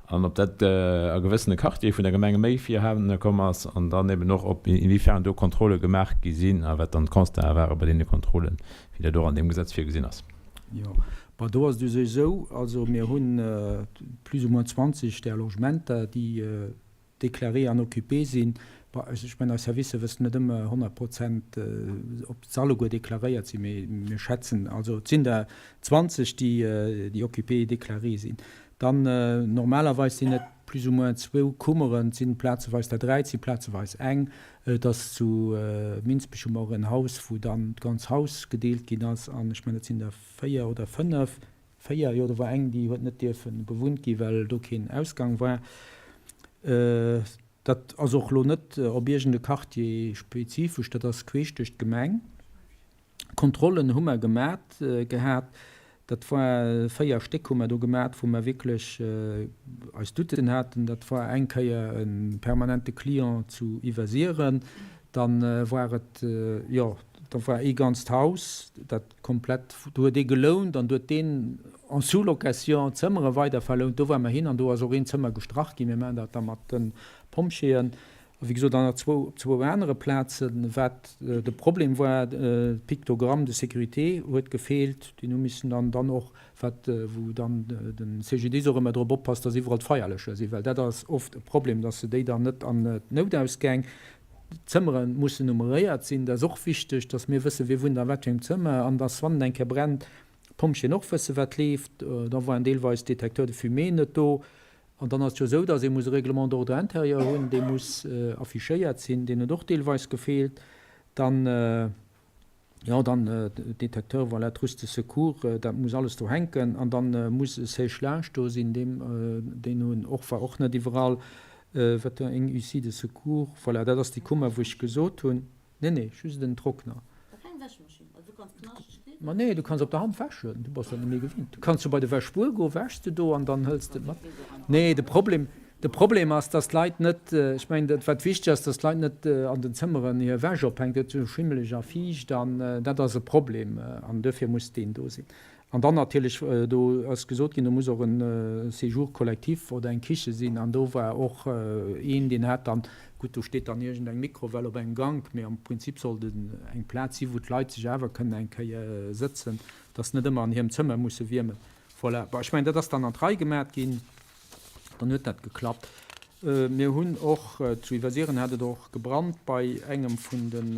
an ob dat a gewëssene Quartiere vun der Gemeng méi virhane komm ass an dann eben och ob inwiefern do Kontrolle gemaach gi sinn a wat dann d'Constatë ware bei deene Kontrollen, wéi dat och an deem Gesetz virgesinn ass. Jo, bon, do ass et u sech esou, also mir hunn plus ou moins 20 där Logementer, déi déclaré an occupé sinn. Bon, ech mengen, eis Servicer wëssen net ëmmer 100 Prozent, ob se alleguer deklaréiert sinn, mee mir schätzen, also et sinn der 20, déi, déi occupé déclaré sinn. Dann normalerweis sinn et plus ou moins zwou Kummeren, et sinn plazeweis der dräi, et si plazeweis eng. Et ass zu Minsbech hu mer och en Haus, wou dann d'ganz Haus gedeelt ginn ass an ech mengen, et sinn der véier oder fënnef. 4, jo do war eng déi huet net dierfe bewunnt gi well do keen Ausgang war. Dat ass och lo net op iergend e Quartier spezifesch, dat ass queesch duerch d'Gemeng. Kontrollen hu mer gemat gehat, dat war 4 Stéck hu mer do gemat, wou mer wierklech eis Douten haten. Dat war eng Kéier e permanente Client zu Iwwersiren, dann war et, jo da war ee ganzt Haus, dat Komplett, do huet ee gelount an do huet deen en sous-location Zëmmere weider verlount. Do ware mer hin an do ass och een Zëmmer gestrach ginn. Mir maachen dat da mat de Pompjeeën. A wéi gesot, an nach zwou, op zwou anere Plazen. Wat de Problem war, d'Pictogramme de sécurité huet gefeelt. Deen hu missen dann dann och, wat, wou dann de CGDIS och ëmmer drop oppasst, dass iwwerall d'Feierlëscher sinn, well dat ass oft e Problem, dass se déi dann net an d'Noutausgäng D'Zëmmere mussen nummeréiert sinn, dat ass och wichteg, dass mir wëssen, wie wunnt a wat fir engem Zëmmer an dass, wann et eng Kéier brennt, d'Pompjeeën och wëssen, wat leeft. Da waren deelweis d'Détecteurs de fumée net do. An dann ass et jo esou, dass ee muss e Règlement d'ordre intérieur hunn, dee muss affichéiert sinn, deen huet och deelweis gefeelt. Dann. Jo, dann Détecteur, voilà, Trousse de secours, dat muss alles do hänken. An dann muss e Sèche-linge do sinn, deem, deen hunn och, war och net iwwerall. Wat war eng Issue de secours, voilà, dat ass déi Kummer, wou ech gesot hunn, nee, nee, just en Trockner. Ma nee, du kanns op der Hand wäschen, du bass dat net méi gewinnt. Du kanns jo bei de Wäschbuer goen, wäschs de do an dann hëls de et mat. Nee, de Problem, De Problem ass, dass d'Leit net, ech mengen, dat wat wichteg ass, dass d'Leit net an den Zëmmeren hir Wäsch ophänken, dat ass jo schimmeleg a fiicht an dat ass e Problem an duerfir muss deen do sinn. An dann natierlech, do ass gesot ginn, do muss och e Séjour collectif oder eng Kiche sinn an do war och een, deen hat dann, gutt, do steet dann iergendeng Mikrowell op engem Gank, mee am Prinzip sollt et eng Plaz si wou d'Leit sech awer kënnen eng Kéier sëtzen, dass net ëmmer an hirem Zëmmer musse wiermen. Voilà, bon, ech mengen, dat ass dann an d'Rei gemat ginn. Dann huet dat geklappt. Mir hunn och, zu Iwwersiren hat et och gebrannt bei engem vun den,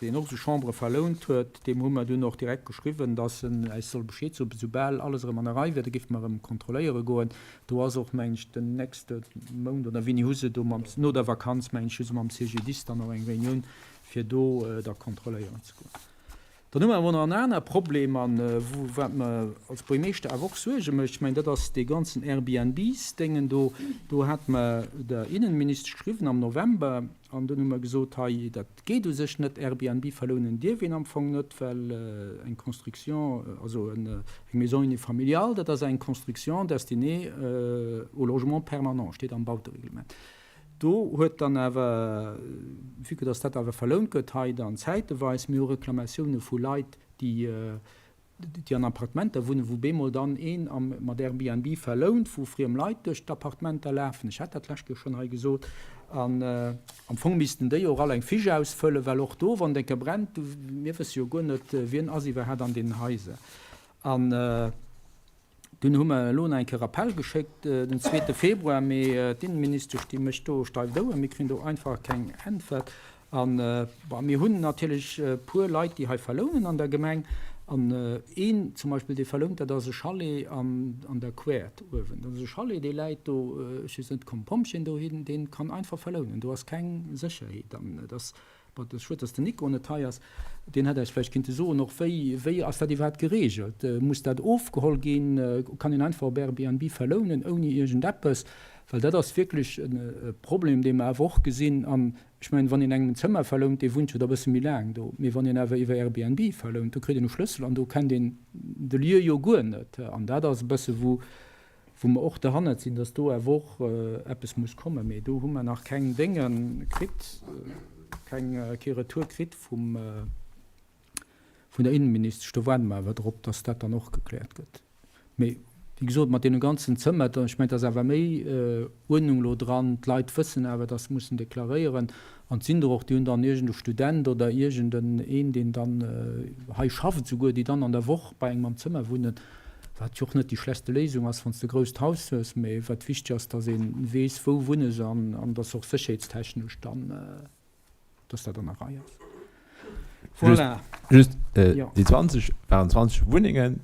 deen och esou Chambere verlount huet. Deem hu mer dunn och direkt geschriwwen, dass en äis soll Bescheed soen, soubal alles erëm an der Rei wier. Da géife mer erëm kontrolléiere goen. Do ass och, mengen ech, den nächste Mount oder wéini hu se do mam, no der Vakanz, mengen ech, hu se mam CGDIS dann och eng Reunioun, fir do da kontrolléieren ze goen. Dann hu mer awer nach en aner Problem, a wat mer als Buergermeeschter awer och Suerge mécht, ech mengen, dat ass dee ganzen Airbnbs-Déngen do. Do hate mer der Innenministesch geschriwwen am November an dunn hu mer gesot, hei, dat geet u sech net, Airbnb verlounen dierf een am Fong net, well eng Construction, also eng Maison unifamiliale, dat ass eng Construction destinée au logement permanent, steet am Bautereglement. Do huet dann awer, vue que dass dat awer verlount gëtt hei dann zäiteweis, mir hu Reklamatioune vu Leit, déi, déi an Appartementer wunnen, wou bemol dann een am, mat Airbnb verlount, wou friem Leit duerch d'Appartementer lafen. Ech hat dat d'lescht Joer schonn hei gesot. An am Fong missten déi och all eng Fiche ausfëllen, well och do, wann et eng Kéier brennt, mir wësse jo guer net, wien ass iwwerhaapt an deenen Haiser. An. Dunn hu mer elo nach eng Kéier Rappell geschéckt, den zweete Februar, mee d'Innenministesch, déi mécht do steif d'Ouer, mir kréien do einfach keng Äntwert. An, bon, mir hunn natierlech e puer Leit, déi hei verlounen an der Gemeng. An een zum Beispill, dee verlount, dat ass e Chalet an der Quärt uewen. Dat ass e Chalet, dee läit do, ech weess net, kommen d'Pompjeeën dohin, dee kann einfach verlounen, do ass keng Sécherheet. An et ass Bon, et ass schued, dass den Nico net hei ass. Deen hätt eis vläicht kinnte soen och, wéi, wéi ass dat iwwerhaapt geregelt? Muss dat ofgeholl ginn? Kann een einfach op Airbnb verlounen ouni iergendeppes? Well dat ass wierklech e Problem, dee mer awer och gesinn. An ech mengen, wann een engem en Zëmmer verlount, dee wunnt jo da e bësse méi laang do. Mee wann een awer iwwer Airbnb verlount, do kritt een e Schlëssel an do kennt een de Lieu jo guer net. An dat ass e bësse wou, wou mer och derhannert sinn, dass do awer och eppes muss kommen, mee do hu mer nach keng Dénge kritt, keng, kee Retour kritt vum, Vun der Innenministesch. Do waarde mer awer drop, dass dat dann och gekläert gëtt. Mee wéi gesot, mat deene ganzen Zëmmer, ech mengen, et ass awer méi Uerdnung elo dran. D'Leit wëssen awer, dass se mussen deklaréieren. An et sinn der och, déi hunn dann iergend e Student oder iergend een, deen dann hei schafft esouguer, déi dann an der Woch bei engem am Zëmmer wunnen, wat jo och net déi schlechtste Léisung ass, wann s de e grousst Haus hues. Mee wat wichteg ass, dass ee weess, wou wunne se an dass och sécherheetstechnesch dann dass dat an der Rei ass. Voilà. Just, just déi 20 waren 20 Wunnengen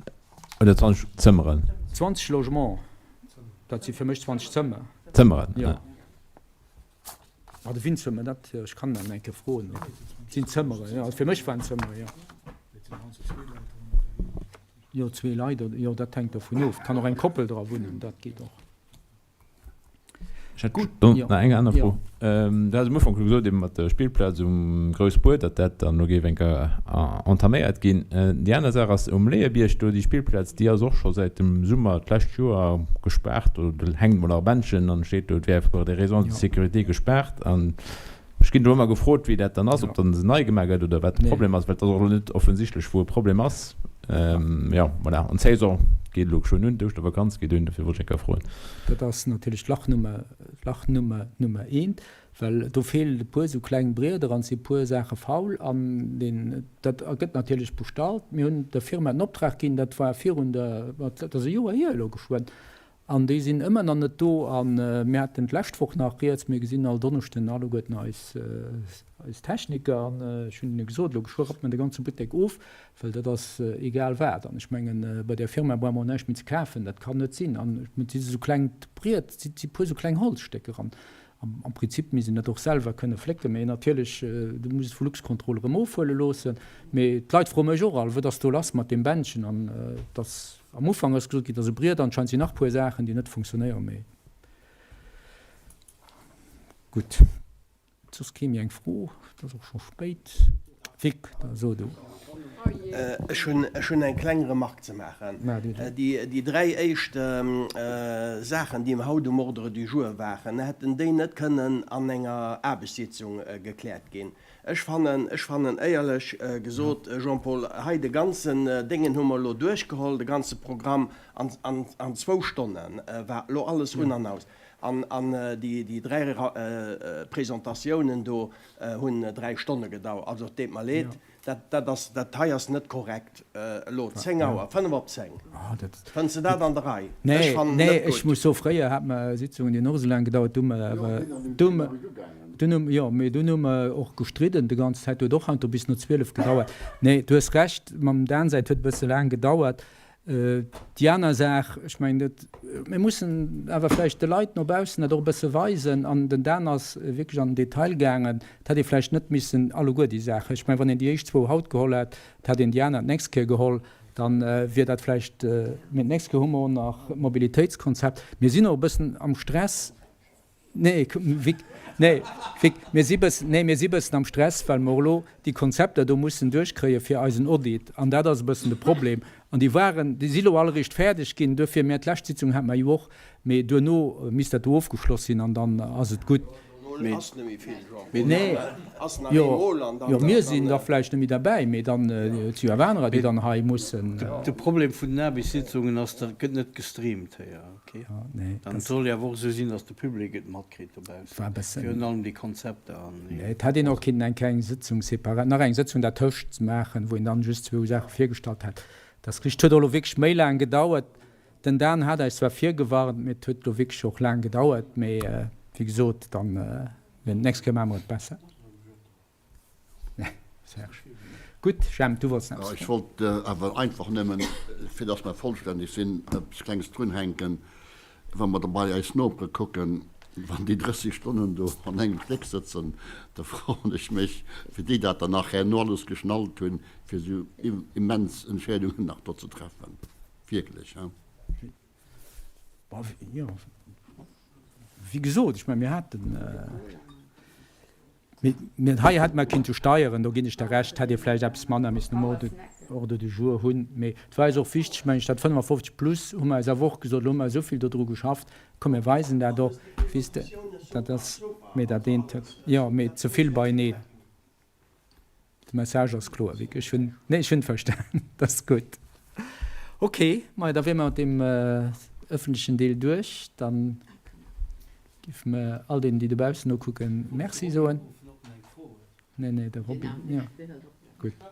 oder 20 Zëmmeren? 20 Logements, dat si fir mech 20 Zëmmer. Zëmmeren, ja. Ah, de Vince huet mer dat, ech kann en eng Kéier froen. Et sinn Zëmmeren, jo. Fir mech waren Zëmmeren, jo. Jo, zwee Leit, jo, dat hänkt dovun of. Et kann och eng Koppel dra wunnen, dat geet och. Ech hätt do nach eng aner Fro. Du has um Ufank scho gesot, ebe mat der Spillplaz um Groussbuer, datt dat dann elo géif eng Kéier entaméiert ginn. Déi aner Saach ass um Léierbierg do, déi Spillplaz, déi ass och scho säit dem Summer d'lescht Joer gespaart. Do hänkt mol nach e Bändchen an steet do, et wär pour des raisons de sécurité gespaart. An Ech ginn do ëmmer gefrot, wéi dat dann ass, ob dann se nei gemaach gëtt oder wat de Problem ass, well et ass och elo net offensichtlech, wou e Problem ass. Jo, voilà. An d'Saison geet elo geschwënn un, d'Ouschtervakanz geet un, dofir wollt ech eng Kéier froen. Dat ass natierlech d'Lachnummer, Lachnummer Nummer eent, well do feelen e puer esou kleng Brieder an et si e puer Saache faul an deen, dat gëtt natierlech bestallt. Mir hunn der Firma den Optrag ginn, dat war virun der, dat ass e Joer hier elo geschwënn, An déi sinn ëmmer nach net do. A mir haten d'lescht Woch nach rieds, mir gesinn all Donneschden alleguerten eis, eis Techniker. An ech hunn hinne gesot, elo geschwë rappt mer de ganze Buttek of, well dat ass egal wat. An ech mengen, bei där Firma brauche mer och näischt méi ze kafen, dat kann net sinn. An et si esou klengt Briet, et si puer esou kleng Holzstécker. An am Prinzip misst een dat och selwer kënne flécken, mee natierlech, du muss et vu Luxcontrol erëm ofhuele loossen. Mee d'Leit froe mech och all, Wat ass do lass mat deem Bändchen? An et ass. Am Ufank ass gesot ginn, et ass e Briet, anscheinend sinn nach puer Saachen, déi net funktionéieren, mee gutt. Soss kee méi eng Fro? Et ass och scho spéit. Vic, da so du. Ech hunn, ech hunn eng kleng Remarque ze maachen. Déi dräi éischt Saachen, déi haut um Ordre du jour waren, hätten déi net kënnen an enger Aarbechtssitzung gekläert ginn? Ech fannen, ech fannen éierlech gesot, Jean-Paul, hei de ganzen Déngen hu mer elo duerchgeholl, de ganze Programm an, an, an zwou Stonne war elo alles un an aus. An, an déi, déi dräi Presentatiounen do hunn dräi Stonne gedauert. Also et deet mer leed, dat, dat ass, dat hei ass net korrekt. Elo 10 Auer, 5 op 10. Fënns de dat an der Rei? Ech fannen et net gutt. Ech muss soen, fréier hate mer Sitzungen, déi hunn och esou laang gedauert. Du hu mer awer, du hu mer, dunn hu, jo, mee dunn hu mer och gestridden déi ganz Zäit. Huet och heiansdo bis no 12 gedauert. Nee, du hues Recht, mam Dan säit huet e bësse laang gedauert. Déi aner Saach, ech mengen, dat, mir mussen awer vläicht de Leit no baussen dat och e bësse weisen. An den Dan ass wierklech an den Detail gaangen. Et hätt ee vläicht net missen alleguer déi Saachen, ech mengen, wann een déi éischt zwou haut geholl hätt, et hätt een déi aner d'nächst Kéier geholl, da wier dat vläicht, mee d'nächst Kéier hu mer och nach d'Mobilitéitskonzept. Mir sinn och e bëssen am Stress. Nee, Vic, nee, Vic, mir si bëssen, nee, mir si bëssen am Stress, well mer elo déi Konzepter do mussen duerchkréie fir eisen Audit. An dat ass e bëssen de Problem. An déi waren, déi si elo all eréischt fäerdeg ginn. Duerfir, mir, d'lescht Sitzung hate mer jo och, mee duerno misst dat do ofgeschloss sinn an dann ass et gutt. Nee, jo, jo, mir sinn da vläicht net méi derbäi, mee dann, et si jo awer anerer, déi dann hei mussen. De Problem vun den Aarbechtssitzungen ass, dat gëtt net gestreamt héier. Ok, dann et soll jo awer och esou sinn, datt de Public et matkritt dobaussen, virun allem déi Konzepter an déi. Et hätt een och kinnen eng kleng Sëtzung separat, nach eng Sëtzung dertëscht maachen, wou een dann just zwou Saache virgestallt hätt. Dat ass richteg, et huet och elo wierklech méi laang gedauert. Den Dan hat eis zwar virgewarnt, mee et huet elo wierklech och laang gedauert. Mee wéi gesot, dann d'nächst Kéier maache mer et besser. Serge. Gutt, Jemp, du wollts nach eppes Ech wollt awer einfach nëmmen, fir dass mer vollstänneg sinn, eppes Klenges drunhänken. Wa mer da bei eis Nopere kucken, wann déi 30 Stonnen do an engem Stéck sëtzen, da froen ech mech, wéi déi dat dann nach herno alles geschnallt hunn, fir esou immens Entscheedungen nach do ze treffen. Wierklech, hein. Jo, wéi gesot, ech mengen, mir haten. Mee hei hätt mer kinnte steieren, do ginn ech der Recht, hätt ee vläicht eppes manner missen um Ordre du jour hunn. Mee et war eis och wichteg, meng ech, dat 55 plus hu mer eis awer och gesot, elo hu mer esou vill dodru geschafft, komm mir weisen dat och, weess de, dat ass, mee dat eent, jo, mee ze vill beieneen. De Message ass kloer, Vic. Ech hunn, nee, ech hunn verstan. Dat ass gutt. Ok, majo, da wiere mer mat deem ëffentlechen Deel duerch. Da géife mer all deenen, déi dobaussen nokucken, Merci soen. Nee, nee, de Robby, jo. Gutt.